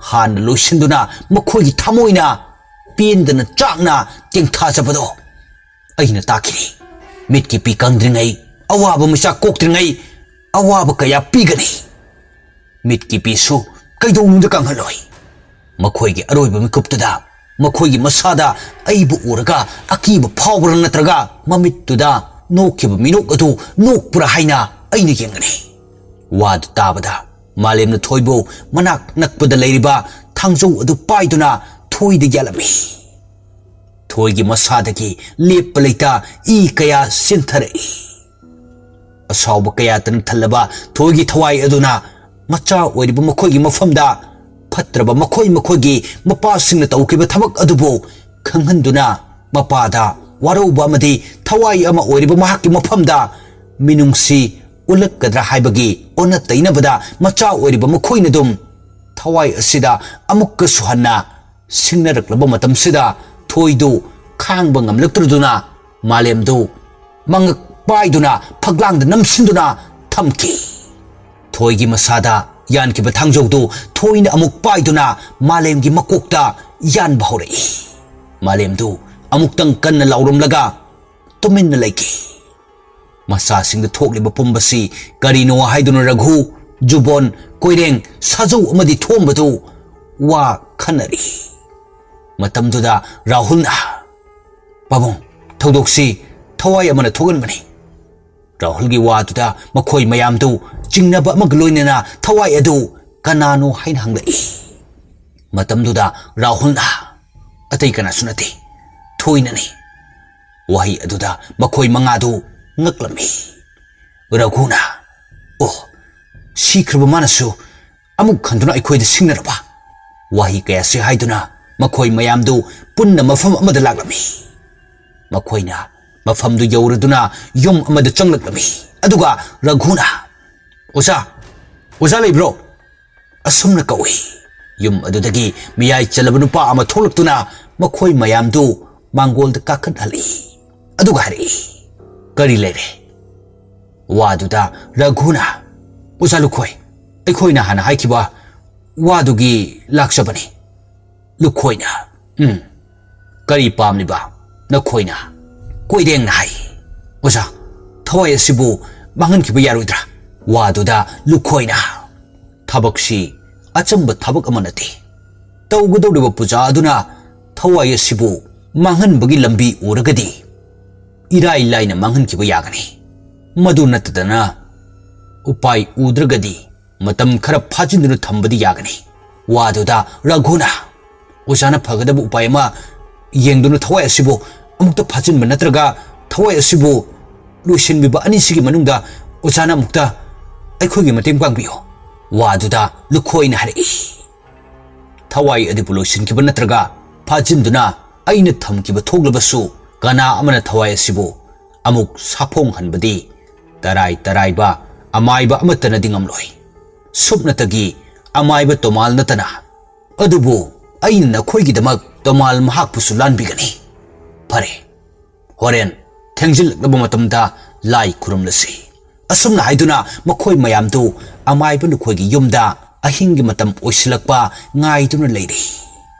ꯍꯥꯟꯅ ꯂꯣꯏꯁꯤꯟꯗꯨꯅ ꯃꯈꯣꯏꯒꯤ ꯊꯃꯣꯏꯅ ꯄꯦꯟꯗꯅ ꯆꯥꯛꯅ ꯇꯦꯡꯊꯥꯖꯕꯗꯣ ꯑꯩꯅ ꯇꯥꯛꯈꯤꯅꯤ꯫ ꯃꯤꯠꯀꯤ ꯄꯤ ꯀꯪꯗ꯭ꯔꯤꯉꯩ ꯑꯋꯥꯕ ꯃꯆꯥ ꯀꯣꯛꯇ꯭ꯔꯤꯉꯩ ꯑꯋꯥꯕ ꯀꯌꯥ ꯄꯤꯒꯅꯤ꯫ ꯃꯤꯠꯀꯤ ꯄꯤꯁꯨ ꯀꯩꯗꯧꯅꯨꯡꯗ ꯀꯪꯍꯜꯂꯣꯏ꯫ ꯃꯈꯣꯏꯒꯤ ꯑꯔꯣꯏꯕ ꯃꯤꯀꯨꯞꯇꯨꯗ ꯃꯈꯣꯏꯒꯤ ꯃꯁꯥꯗ ꯑꯩꯕꯨ ꯎꯔꯒ ꯑꯀꯤꯕ ꯐꯥꯎꯕ꯭ꯔꯥ ꯅꯠꯇ꯭ꯔꯒ ꯃꯃꯤꯠꯇꯨꯗ ꯅꯣꯛꯈꯤꯕ ꯃꯤꯅꯣꯛ ꯑꯗꯨ ꯅꯣꯛꯄ꯭ꯔꯥ ꯍꯥꯏꯅ ꯑꯩꯅ ꯌꯦꯡꯒꯅꯤ꯫" ꯋꯥꯗꯨ ꯇꯥꯕꯗ ꯃꯥꯂꯦꯝꯅ ꯊꯣꯏꯕꯨ ꯃꯅꯥꯛ ꯅꯛꯄꯗ ꯂꯩꯔꯤꯕ ꯊꯥꯡꯖꯧ ꯑꯗꯨ ꯄꯥꯏꯗꯨꯅ ꯊꯣꯏꯗ ꯌꯥꯜꯂꯝꯃꯤ꯫ ꯊꯣꯏꯒꯤ ꯃꯁꯥꯗꯒꯤ ꯂꯦꯞꯄ ꯂꯩꯇ ꯏ ꯀꯌꯥ ꯆꯦꯟꯊꯔꯛꯏ꯫ ꯑꯁꯥꯎꯕ ꯀꯌꯥꯇꯅ ꯊꯜꯂꯕ ꯊꯣꯏꯒꯤ ꯊꯋꯥꯏ ꯑꯗꯨꯅ ꯃꯆꯥ ꯑꯣꯏꯔꯤꯕ ꯃꯈꯣꯏꯒꯤ ꯃꯐꯝꯗ ꯐꯠꯇ꯭ꯔꯕ ꯃꯈꯣꯏ ꯃꯈꯣꯏꯒꯤ ꯃꯄꯥꯁꯤꯡꯅ ꯇꯧꯈꯤꯕ ꯊꯕꯛ ꯑꯗꯨꯕꯨ ꯈꯪꯍꯟꯗꯨꯅ ꯃꯄꯥꯗ ꯋꯥꯔꯧꯕ ꯑꯃꯗꯤ ꯊꯋꯥꯏ ꯑꯃ ꯑꯣꯏꯔꯤꯕ ꯃꯍꯥꯛꯀꯤ ꯃꯐꯝꯗ ꯃꯤꯅꯨꯡꯁꯤ ꯎꯠꯂꯛꯀꯗ꯭ꯔꯥ ꯍꯥꯏꯕꯒꯤ ꯑꯣꯟꯅ ꯇꯩꯅꯕꯗ ꯃꯆꯥ ꯑꯣꯏꯔꯤꯕ ꯃꯈꯣꯏꯅ ꯑꯗꯨꯝ ꯊꯋꯥꯏ ꯑꯁꯤꯗ ꯑꯃꯨꯛꯀꯁꯨ ꯍꯟꯅ ꯁꯤꯡꯅꯔꯛꯂꯕ ꯃꯇꯝꯁꯤꯗ ꯊꯣꯏꯗꯨ ꯈꯥꯡꯕ ꯉꯝꯂꯛꯇ꯭ꯔꯗꯨꯅ ꯃꯥꯂꯦꯝꯗꯨ ꯃꯉꯛ ꯄꯥꯏꯗꯨꯅ ꯐꯛꯂꯥꯡꯗ ꯅꯝꯁꯤꯟꯗꯨꯅ ꯊꯝꯈꯤ꯫ ꯊꯣꯏꯒꯤ ꯃꯁꯥꯗ ꯌꯥꯟꯈꯤꯕ ꯊꯥꯡꯖꯧꯗꯨ ꯊꯣꯏꯅ ꯑꯃꯨꯛ ꯄꯥꯏꯗꯨꯅ ꯃꯥꯂꯦꯝꯒꯤ ꯃꯀꯣꯛꯇ ꯌꯥꯟꯕ ꯍꯧꯔꯛꯏ꯫ ꯃꯥꯂꯦꯝꯗꯨ ꯑꯃꯨꯛꯇꯪ ꯀꯟꯅ ꯂꯥꯎꯔꯝꯂꯒ ꯇꯨꯃꯤꯟꯅ ꯂꯩꯈꯤ꯫ ꯃꯆꯥꯁꯤꯡꯗ ꯊꯣꯛꯂꯤꯕ ꯄꯨꯝꯕꯁꯤ ꯀꯔꯤꯅꯣ ꯍꯥꯏꯗꯨꯅ ꯔꯘꯨ, ꯖꯨꯕꯣꯟ, ꯀꯣꯏꯔꯦꯡ, ꯁꯥꯖꯧ ꯑꯃꯗꯤ ꯊꯣꯝꯕꯗꯨ ꯋꯥ ꯈꯟꯅꯔꯤ꯫ ꯃꯇꯝꯗꯨꯗ ꯔꯥꯍꯨꯜꯅ, "ꯄꯥꯕꯨꯡ, ꯊꯧꯗꯣꯛꯁꯤ ꯊꯋꯥꯏ ꯑꯃꯅ ꯊꯣꯛꯍꯟꯕꯅꯤ꯫" ꯔꯥꯍꯨꯜꯒꯤ ꯋꯥꯗꯨꯗ ꯃꯈꯣꯏ ꯃꯌꯥꯝꯗꯨ ꯆꯤꯡꯅꯕ ꯑꯃꯒ ꯂꯣꯏꯅꯅ ꯊꯋꯥꯏ ꯑꯗꯨ ꯀꯅꯥꯅꯣ ꯍꯥꯏꯅ ꯍꯪꯂꯛꯏ꯫ ꯃꯇꯝꯗꯨꯗ ꯔꯥꯍꯨꯜꯅ, "ꯑꯇꯩ ꯀꯅꯥꯁꯨ ꯅꯠꯇꯦ, ꯊꯣꯏꯅꯅꯤ꯫" ꯋꯥꯍꯩ ꯑꯗꯨꯗ ꯃꯈꯣꯏ ꯃꯉꯥꯗꯨ ꯉꯛꯂꯝꯃꯤ꯫ ꯔꯘꯨꯅ, "ꯑꯣ, ꯁꯤꯈ꯭ꯔꯕ ꯃꯥꯅꯁꯨ ꯑꯃꯨꯛ ꯍꯟꯗꯨꯅ ꯑꯩꯈꯣꯏꯗ ꯁꯤꯡꯅꯔꯕ?" ꯋꯥꯍꯩ ꯀꯌꯥꯁꯤ ꯍꯥꯏꯗꯨꯅ ꯃꯈꯣꯏ ꯃꯌꯥꯝꯗꯨ ꯄꯨꯟꯅ ꯃꯐꯝ ꯑꯃꯗ ꯂꯥꯛꯂꯝꯃꯤ꯫ ꯃꯈꯣꯏꯅ ꯃꯐꯝꯗꯨ ꯌꯧꯔꯗꯨꯅ ꯌꯨꯝ ꯑꯃꯗ ꯆꯪꯂꯛꯂꯝꯃꯤ꯫ ꯑꯗꯨꯒ ꯔꯘꯨꯅ, "ꯑꯣꯖꯥ, ꯑꯣꯖꯥ ꯂꯩꯕ꯭ꯔꯣ?" ꯑꯁꯨꯝꯅ ꯀꯧꯏ꯫ ꯌꯨꯝ ꯑꯗꯨꯗꯒꯤ ꯃꯤꯌꯥꯏ ꯆꯜꯂꯕ ꯅꯨꯄꯥ ꯑꯃ ꯊꯣꯛꯂꯛꯇꯨꯅ ꯃꯈꯣꯏ ꯃꯌꯥꯝꯗꯨ ꯃꯥꯡꯒꯣꯜꯗ ꯀꯥꯈꯠꯍꯜꯂꯤ꯫ ꯑꯗꯨꯒ ꯍꯥꯏꯔꯛꯏ, "ꯀꯔꯤ ꯂꯩꯔꯦ?" ꯋꯥꯗꯨꯗ ꯔꯘꯨꯅ, "ꯑꯣꯖꯥ ꯂꯨꯈꯣꯏ, ꯑꯩꯈꯣꯏꯅ ꯍꯥꯟꯅ ꯍꯥꯏꯈꯤꯕ ꯋꯥꯗꯨꯒꯤ ꯂꯥꯛꯆꯕꯅꯤ꯫" ꯂꯨꯈꯣꯏꯅ, "ꯎꯝ, ꯀꯔꯤ ꯄꯥꯝꯂꯤꯕ ꯅꯈꯣꯏꯅ?" ꯀꯣꯏꯔꯦꯡꯅ ꯍꯥꯏ, "ꯑꯣꯖꯥ, ꯊꯋꯥꯏ ꯑꯁꯤꯕꯨ ꯃꯥꯡꯍꯟꯈꯤꯕ ꯌꯥꯔꯣꯏꯗ꯭ꯔꯥ?" ꯋꯥꯗꯨꯗ ꯂꯨꯈꯣꯏꯅ, "ꯊꯕꯛꯁꯤ ꯑꯆꯝꯕ ꯊꯕꯛ ꯑꯃ ꯅꯠꯇꯦ꯫ ꯇꯧꯒꯗꯧꯔꯤꯕ ꯄꯨꯖꯥ ꯑꯗꯨꯅ ꯊꯋꯥꯏ ꯑꯁꯤꯕꯨ ꯃꯥꯡꯍꯟꯕꯒꯤ ꯂꯝꯕꯤ ꯎꯔꯒꯗꯤ, ꯏꯔꯥꯏ ꯂꯥꯏꯅ ꯃꯥꯡꯍꯟꯈꯤꯕ ꯌꯥꯒꯅꯤ꯫ ꯃꯗꯨ ꯅꯠꯇꯗꯅ ꯎꯄꯥꯏ ꯎꯗ꯭ꯔꯒꯗꯤ ꯃꯇꯝ ꯈꯔ ꯐꯥꯖꯤꯟꯗꯨꯅ ꯊꯝꯕꯗꯤ ꯌꯥꯒꯅꯤ꯫" ꯋꯥꯗꯨꯗ ꯔꯘꯨꯅ, "ꯑꯣꯖꯥꯅ ꯐꯒꯗꯕ ꯎꯄꯥꯏ ꯑꯃ ꯌꯦꯡꯗꯨꯅ ꯊꯋꯥꯏ ꯑꯁꯤꯕꯨ ꯑꯃꯨꯛꯇ ꯐꯥꯖꯤꯟꯕ ꯅꯠꯇ꯭ꯔꯒ ꯊꯋꯥꯏ ꯑꯁꯤꯕꯨ ꯂꯣꯏꯁꯤꯟꯕꯤꯕ ꯑꯅꯤꯁꯤꯒꯤ ꯃꯅꯨꯡꯗ ꯑꯣꯖꯥꯅ ꯑꯃꯨꯛꯇ ꯑꯩꯈꯣꯏꯒꯤ ꯃꯇꯦꯡ ꯄꯥꯡꯕꯤꯌꯨ꯫" ꯋꯥꯗꯨꯗ ꯂꯨꯈꯣꯏꯅ ꯍꯥꯏꯔꯛꯏ, "ꯊꯋꯥꯏ ꯑꯗꯨꯕꯨ ꯂꯣꯏꯁꯤꯟꯈꯤꯕ ꯅꯠꯇ꯭ꯔꯒ ꯐꯥꯖꯤꯟꯗꯨꯅ ꯑꯩꯅ ꯊꯝꯈꯤꯕ ꯊꯣꯛꯂꯕꯁꯨ, ꯀꯅꯥ ꯑꯃꯅ ꯊꯋꯥꯏ ꯑꯁꯤꯕꯨ ꯑꯃꯨꯛ ꯁꯥꯐꯣꯡꯍꯟꯕꯗꯤ ꯇꯔꯥꯏ ꯇꯔꯥꯏꯕ ꯑꯃꯥꯏꯕ ꯑꯃꯠꯇꯅꯗꯤ ꯉꯝꯂꯣꯏ꯫ ꯁꯨꯞꯅꯇꯒꯤ ꯑꯃꯥꯏꯕ ꯇꯣꯃꯥꯜ ꯅꯠꯇꯅ꯫ ꯑꯗꯨꯕꯨ ꯑꯩꯅ ꯅꯈꯣꯏꯒꯤꯗꯃꯛ ꯇꯣꯃꯥꯜ ꯃꯍꯥꯛꯄꯨꯁꯨ ꯂꯥꯟꯕꯤꯒꯅꯤ꯫ ꯐꯔꯦ, ꯍꯣꯔꯦꯟ ꯊꯦꯡꯖꯤꯜꯂꯛꯂꯕ ꯃꯇꯝꯗ ꯂꯥꯏ ꯈꯨꯔꯨꯝꯂꯁꯤ꯫" ꯑꯁꯨꯝꯅ ꯍꯥꯏꯗꯨꯅ ꯃꯈꯣꯏ ꯃꯌꯥꯝꯗꯨ ꯑꯃꯥꯏꯕ ꯂꯨꯈꯣꯏꯒꯤ ꯌꯨꯝꯗ ꯑꯍꯤꯡꯒꯤ ꯃꯇꯝ ꯑꯣꯏꯁꯤꯜꯂꯛꯄ ꯉꯥꯏꯗꯨꯅ ꯂꯩꯔꯤ꯫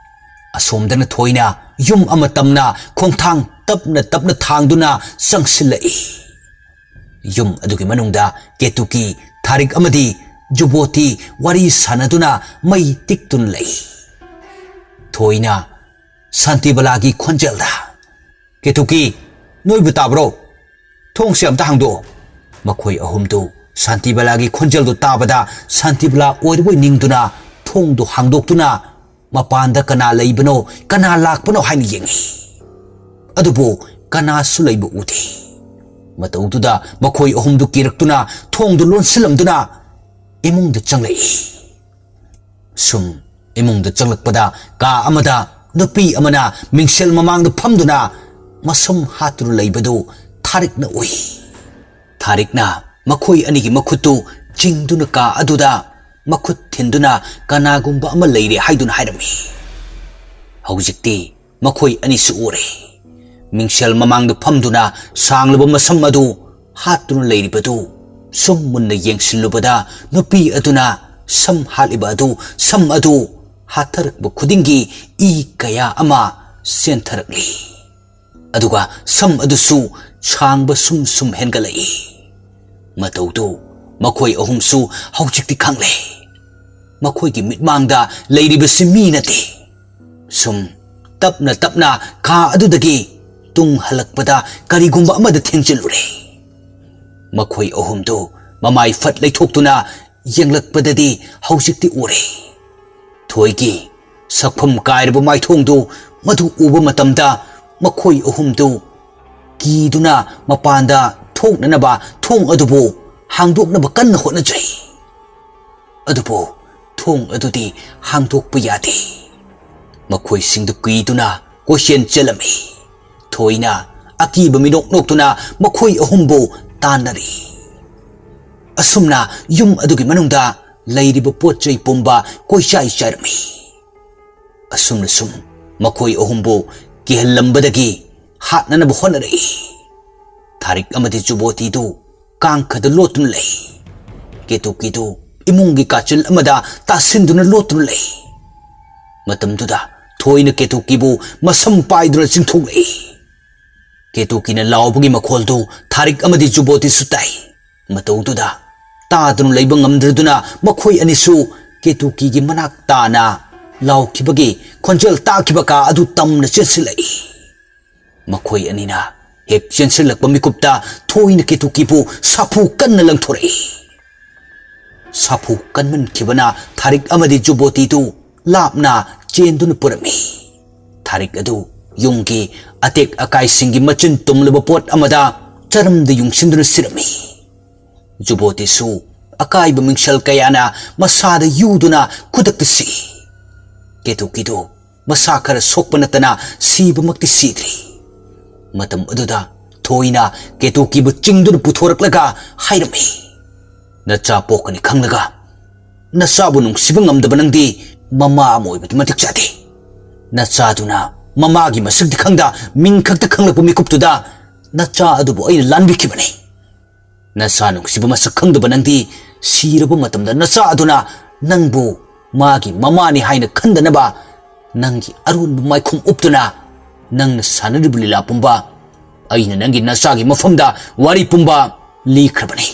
ꯑꯁꯣꯝꯗꯅ ꯊꯣꯏꯅ ꯌꯨꯝ ꯑꯃ ꯇꯝꯅ ꯈꯣꯡꯊꯥꯡ ꯇꯞꯅ ꯇꯞꯅ ꯊꯥꯡꯗꯨꯅ ꯆꯪꯁꯤꯜꯂꯛꯏ꯫ ꯌꯨꯝ ꯑꯗꯨꯒꯤ ꯃꯅꯨꯡꯗ ꯀꯦꯇꯨꯀꯤ, ꯊꯥꯔꯤꯛ ꯑꯃꯗꯤ ꯖꯨꯕꯣꯇꯤ ꯋꯥꯔꯤ ꯁꯥꯟꯅꯗꯨꯅ ꯃꯩ ꯇꯤꯛꯇꯨꯅ ꯂꯩ꯫ ꯊꯣꯏꯅ ꯁꯥꯟꯇꯤꯕꯂꯥꯒꯤ ꯈꯣꯟꯖꯦꯜꯗ, "ꯀꯦꯇꯨꯀꯤ, ꯅꯣꯏꯕꯨ ꯇꯥꯕ꯭ꯔꯣ? ꯊꯣꯡꯁꯦ ꯑꯝꯇ ꯍꯥꯡꯗꯣꯛꯑꯣ꯫" ꯃꯈꯣꯏ ꯑꯍꯨꯝꯗꯨ ꯁꯥꯟꯇꯤꯕꯂꯥꯒꯤ ꯈꯣꯟꯖꯦꯜꯗꯨ ꯇꯥꯕꯗ ꯁꯥꯟꯇꯤꯕꯂꯥ ꯑꯣꯏꯔꯕꯣꯏ ꯅꯤꯡꯗꯨꯅ ꯊꯣꯡꯗꯨ ꯍꯥꯡꯗꯣꯛꯇꯨꯅ ꯃꯄꯥꯟꯗ ꯀꯅꯥ ꯂꯩꯕꯅꯣ, ꯀꯅꯥ ꯂꯥꯛꯄꯅꯣ ꯍꯥꯏꯅ ꯌꯦꯡꯏ꯫ ꯑꯗꯨꯕꯨ ꯀꯅꯥꯁꯨ ꯂꯩꯕ ꯎꯗꯦ꯫ ꯃꯇꯧꯗꯨꯗ ꯃꯈꯣꯏ ꯑꯍꯨꯝꯗꯨ ꯀꯤꯔꯛꯇꯨꯅ ꯊꯣꯡꯗꯨ ꯂꯣꯟꯁꯤꯜꯂꯝꯗꯨꯅ ꯏꯃꯨꯡꯗ ꯆꯪꯂꯛꯏ꯫ ꯁꯨꯝ ꯏꯃꯨꯡꯗ ꯆꯪꯂꯛꯄꯗ ꯀꯥ ꯑꯃꯗ ꯅꯨꯄꯤ ꯑꯃꯅ ꯃꯤꯡꯁꯦꯜ ꯃꯃꯥꯡꯗ ꯐꯝꯗꯨꯅ ꯃꯁꯝ ꯍꯥꯠꯇꯨꯅ ꯂꯩꯕꯗꯨ ꯊꯥꯔꯤꯛꯅ ꯎꯏ꯫ ꯊꯥꯔꯤꯛꯅ ꯃꯈꯣꯏ ꯑꯅꯤꯒꯤ ꯃꯈꯨꯠꯇꯨ ꯆꯤꯡꯗꯨꯅ ꯀꯥ ꯑꯗꯨꯗ ꯃꯈꯨꯠ ꯊꯤꯟꯗꯨꯅ ꯀꯅꯥꯒꯨꯝꯕ ꯑꯃ ꯂꯩꯔꯦ ꯍꯥꯏꯗꯨꯅ ꯍꯥꯏꯔꯝꯃꯤ꯫ ꯍꯧꯖꯤꯛꯇꯤ ꯃꯈꯣꯏ ꯑꯅꯤꯁꯨ ꯎꯔꯦ꯫ ꯃꯤꯡꯁꯦꯜ ꯃꯃꯥꯡꯗ ꯐꯝꯗꯨꯅ ꯁꯥꯡꯂꯕ ꯃꯁꯝ ꯑꯗꯨ ꯍꯥꯠꯇꯨꯅ ꯂꯩꯔꯤꯕꯗꯨ ꯁꯨꯝ ꯃꯨꯟꯅ ꯌꯦꯡꯁꯤꯜꯂꯨꯕꯗ ꯅꯨꯄꯤ ꯑꯗꯨꯅ ꯁꯝ ꯍꯥꯠꯂꯤꯕ ꯑꯗꯨ, ꯁꯝ ꯑꯗꯨ ꯍꯥꯠꯊꯔꯛꯄ ꯈꯨꯗꯤꯡꯒꯤ ꯏ ꯀꯌꯥ ꯑꯃ ꯆꯦꯟꯊꯔꯛꯂꯤ꯫ ꯑꯗꯨꯒ ꯁꯝ ꯑꯗꯨꯁꯨ ꯁꯥꯡꯕ ꯁꯨꯝ ꯁꯨꯝ ꯍꯦꯟꯒꯠꯂꯛꯏ꯫ ꯃꯇꯧꯗꯨ ꯃꯈꯣꯏ ꯑꯍꯨꯝꯁꯨ ꯍꯧꯖꯤꯛꯇꯤ ꯈꯪꯂꯦ꯫ ꯃꯈꯣꯏꯒꯤ ꯃꯤꯠꯃꯥꯡꯗ ꯂꯩꯔꯤꯕꯁꯤ ꯃꯤ ꯅꯠꯇꯦ꯫ ꯁꯨꯝ ꯇꯞꯅ ꯇꯞꯅ ꯀꯥ ꯑꯗꯨꯗꯒꯤ ꯇꯨꯡ ꯍꯜꯂꯛꯄꯗ ꯀꯔꯤꯒꯨꯝꯕ ꯑꯃꯗ ꯊꯦꯡꯖꯤꯜꯂꯨꯔꯦ꯫ ꯃꯈꯣꯏ ꯑꯍꯨꯝꯗꯨ ꯃꯃꯥꯏ ꯐꯠ ꯂꯩꯊꯣꯛꯇꯨꯅ ꯌꯦꯡꯂꯛꯄꯗꯗꯤ ꯍꯧꯖꯤꯛꯇꯤ ꯎꯔꯦ꯫ ꯊꯣꯏꯒꯤ ꯁꯛꯐꯝ ꯀꯥꯏꯔꯕ ꯃꯥꯏꯊꯣꯡꯗꯨ ꯃꯗꯨ ꯎꯕ ꯃꯇꯝꯗ ꯃꯈꯣꯏ ꯑꯍꯨꯝꯗꯨ ꯀꯤꯗꯨꯅ ꯃꯄꯥꯟꯗ ꯊꯣꯛꯅꯅꯕ ꯊꯣꯡ ꯑꯗꯨꯕꯨ ꯍꯥꯡꯗꯣꯛꯅꯕ ꯀꯟꯅ ꯍꯣꯠꯅꯖꯩ꯫ ꯑꯗꯨꯕꯨ ꯊꯣꯡ ꯑꯗꯨꯗꯤ ꯍꯥꯡꯗꯣꯛꯄ ꯌꯥꯗꯦ꯫ ꯃꯈꯣꯏꯁꯤꯡꯗꯨ ꯀꯤꯗꯨꯅ ꯀꯣꯏꯆꯦꯟ ꯆꯦꯜꯂꯝꯃꯤ꯫ ꯊꯣꯏꯅ ꯑꯀꯤꯕ ꯃꯤꯅꯣꯛ ꯅꯣꯛꯇꯨꯅ ꯃꯈꯣꯏ ꯑꯍꯨꯝꯕꯨ ꯇꯥꯟꯅꯔꯤ꯫ ꯑꯁꯨꯝꯅ ꯌꯨꯝ ꯑꯗꯨꯒꯤ ꯃꯅꯨꯡꯗ ꯂꯩꯔꯤꯕ ꯄꯣꯠ ꯆꯩ ꯄꯨꯝꯕ ꯀꯣꯏꯆꯥꯏ ꯆꯥꯏꯔꯝꯃꯤ꯫ ꯑꯁꯨꯝꯅ ꯁꯨꯝ ꯃꯈꯣꯏ ꯑꯍꯨꯝꯕꯨ ꯀꯤꯍꯜꯂꯝꯕꯗꯒꯤ ꯍꯥꯠꯅꯅꯕ ꯍꯣꯠꯅꯔꯛꯏ꯫ ꯊꯥꯔꯤꯛ ꯑꯃꯗꯤ ꯖꯨꯕꯣꯇꯤꯗꯨ ꯀꯥꯡꯈꯗ ꯂꯣꯠꯇꯨꯅ ꯂꯩ꯫ ꯀꯦꯇꯨꯀꯤꯗꯨ ꯏꯃꯨꯡꯒꯤ ꯀꯥꯆꯤꯜ ꯑꯃꯗ ꯇꯥꯁꯤꯟꯗꯨꯅ ꯂꯣꯠꯇꯨꯅ ꯂꯩ꯫ ꯃꯇꯝꯗꯨꯗ ꯊꯣꯏꯅ ꯀꯦꯇꯨꯀꯤꯕꯨ ꯃꯁꯝ ꯄꯥꯏꯗꯨꯅ ꯆꯤꯡꯊꯣꯛꯂꯛꯏ꯫ ꯀꯦꯇꯨꯀꯤꯅ ꯂꯥꯎꯕꯒꯤ ꯃꯈꯣꯜꯗꯨ ꯊꯥꯔꯤꯛ ꯑꯃꯗꯤ ꯖꯨꯕꯣꯇꯤꯁꯨ ꯇꯥꯏ꯫ ꯃꯇꯧꯗꯨꯗ ꯇꯥꯗꯨꯅ ꯂꯩꯕ ꯉꯝꯗ꯭ꯔꯗꯨꯅ ꯃꯈꯣꯏ ꯑꯅꯤꯁꯨ ꯀꯦꯇꯨꯀꯤꯒꯤ ꯃꯅꯥꯛ ꯇꯥꯅ ꯂꯥꯎꯈꯤꯕꯒꯤ ꯈꯣꯟꯖꯦꯜ ꯇꯥꯈꯤꯕ ꯀꯥ ꯑꯗꯨ ꯇꯝꯅ ꯆꯦꯟꯁꯤꯜꯂꯛꯏ꯫ ꯃꯈꯣꯏ ꯑꯅꯤꯅ ꯍꯦꯛ ꯆꯦꯟꯁꯤꯜꯂꯛꯄ ꯃꯤꯀꯨꯞꯇ ꯊꯣꯏꯅ ꯀꯦꯇꯨꯀꯤꯕꯨ ꯁꯥꯐꯨ ꯀꯟꯅ ꯂꯪꯊꯣꯔꯛꯏ꯫ ꯁꯥꯐꯨ ꯀꯟꯃꯟꯈꯤꯕꯅ ꯊꯥꯔꯤꯛ ꯑꯃꯗꯤ ꯖꯨꯕꯣꯇꯤꯗꯨ ꯂꯥꯞꯅ ꯆꯦꯟꯗꯨꯅ ꯄꯨꯔꯝꯃꯤ꯫ ꯊꯥꯔꯤꯛ ꯑꯗꯨ ꯌꯨꯝꯒꯤ ꯑꯇꯦꯛ ꯑꯀꯥꯏꯁꯤꯡꯒꯤ ꯃꯆꯤꯟ ꯇꯨꯝꯂꯕ ꯄꯣꯠ ꯑꯃꯗ ꯆꯔꯝꯗ ꯌꯨꯡꯁꯤꯟꯗꯨꯅ ꯁꯤꯔꯝꯃꯤ꯫ ꯖꯨꯕꯣꯇꯤꯁꯨ ꯑꯀꯥꯏꯕ ꯃꯤꯡꯁꯦꯜ ꯀꯌꯥꯅ ꯃꯁꯥꯗ ꯌꯨꯗꯨꯅ ꯈꯨꯗꯛꯇ ꯁꯤ꯫ ꯀꯦꯇꯨꯀꯤꯗꯨ ꯃꯁꯥ ꯈꯔ ꯁꯣꯛꯄ ꯅꯠꯇꯅ ꯁꯤꯕꯃꯛꯇꯤ ꯁꯤꯗ꯭ꯔꯤ꯫ ꯃꯇꯝ ꯑꯗꯨꯗ ꯊꯣꯏꯅ ꯀꯦꯇꯨꯀꯤꯕꯨ ꯆꯤꯡꯗꯨꯅ ꯄꯨꯊꯣꯔꯛꯂꯒ ꯍꯥꯏꯔꯝꯃꯤ, "ꯅꯆꯥ ꯄꯣꯛꯀꯅꯤ ꯈꯪꯂꯒ ꯅꯆꯥꯕꯨ ꯅꯨꯡꯁꯤꯕ ꯉꯝꯗꯕ ꯅꯪꯗꯤ ꯃꯃꯥ ꯑꯃ ꯑꯣꯏꯕꯗꯤ ꯃꯇꯤꯛ ꯆꯥꯗꯦ꯫ ꯅꯆꯥꯗꯨꯅ ꯃꯃꯥꯒꯤ ꯃꯁꯛꯇꯤ ꯈꯪꯗ ꯃꯤꯡ ꯈꯛꯇ ꯈꯪꯂꯛꯄ ꯃꯤꯀꯨꯞꯇꯨꯗ ꯅꯆꯥ ꯑꯗꯨꯕꯨ ꯑꯩꯅ ꯂꯥꯟꯕꯤꯈꯤꯕꯅꯤ꯫ ꯅꯆꯥ ꯅꯨꯡꯁꯤꯕ ꯃꯁꯛ ꯈꯪꯗꯕ ꯅꯪꯗꯤ ꯁꯤꯔꯕ ꯃꯇꯝꯗ ꯅꯆꯥ ꯑꯗꯨꯅ ꯅꯪꯕꯨ ꯃꯥꯒꯤ ꯃꯃꯥꯅꯤ ꯍꯥꯏꯅ ꯈꯟꯗꯅꯕ ꯅꯪꯒꯤ ꯑꯔꯣꯟꯕ ꯃꯥꯏꯈꯨꯝ ꯎꯞꯇꯨꯅ ꯅꯪꯅ ꯁꯥꯟꯅꯔꯤꯕ ꯂꯤꯂꯥ ꯄꯨꯝꯕ ꯑꯩꯅ ꯅꯪꯒꯤ ꯅꯆꯥꯒꯤ ꯃꯐꯝꯗ ꯋꯥꯔꯤ ꯄꯨꯝꯕ ꯂꯤꯈ꯭ꯔꯕꯅꯤ꯫"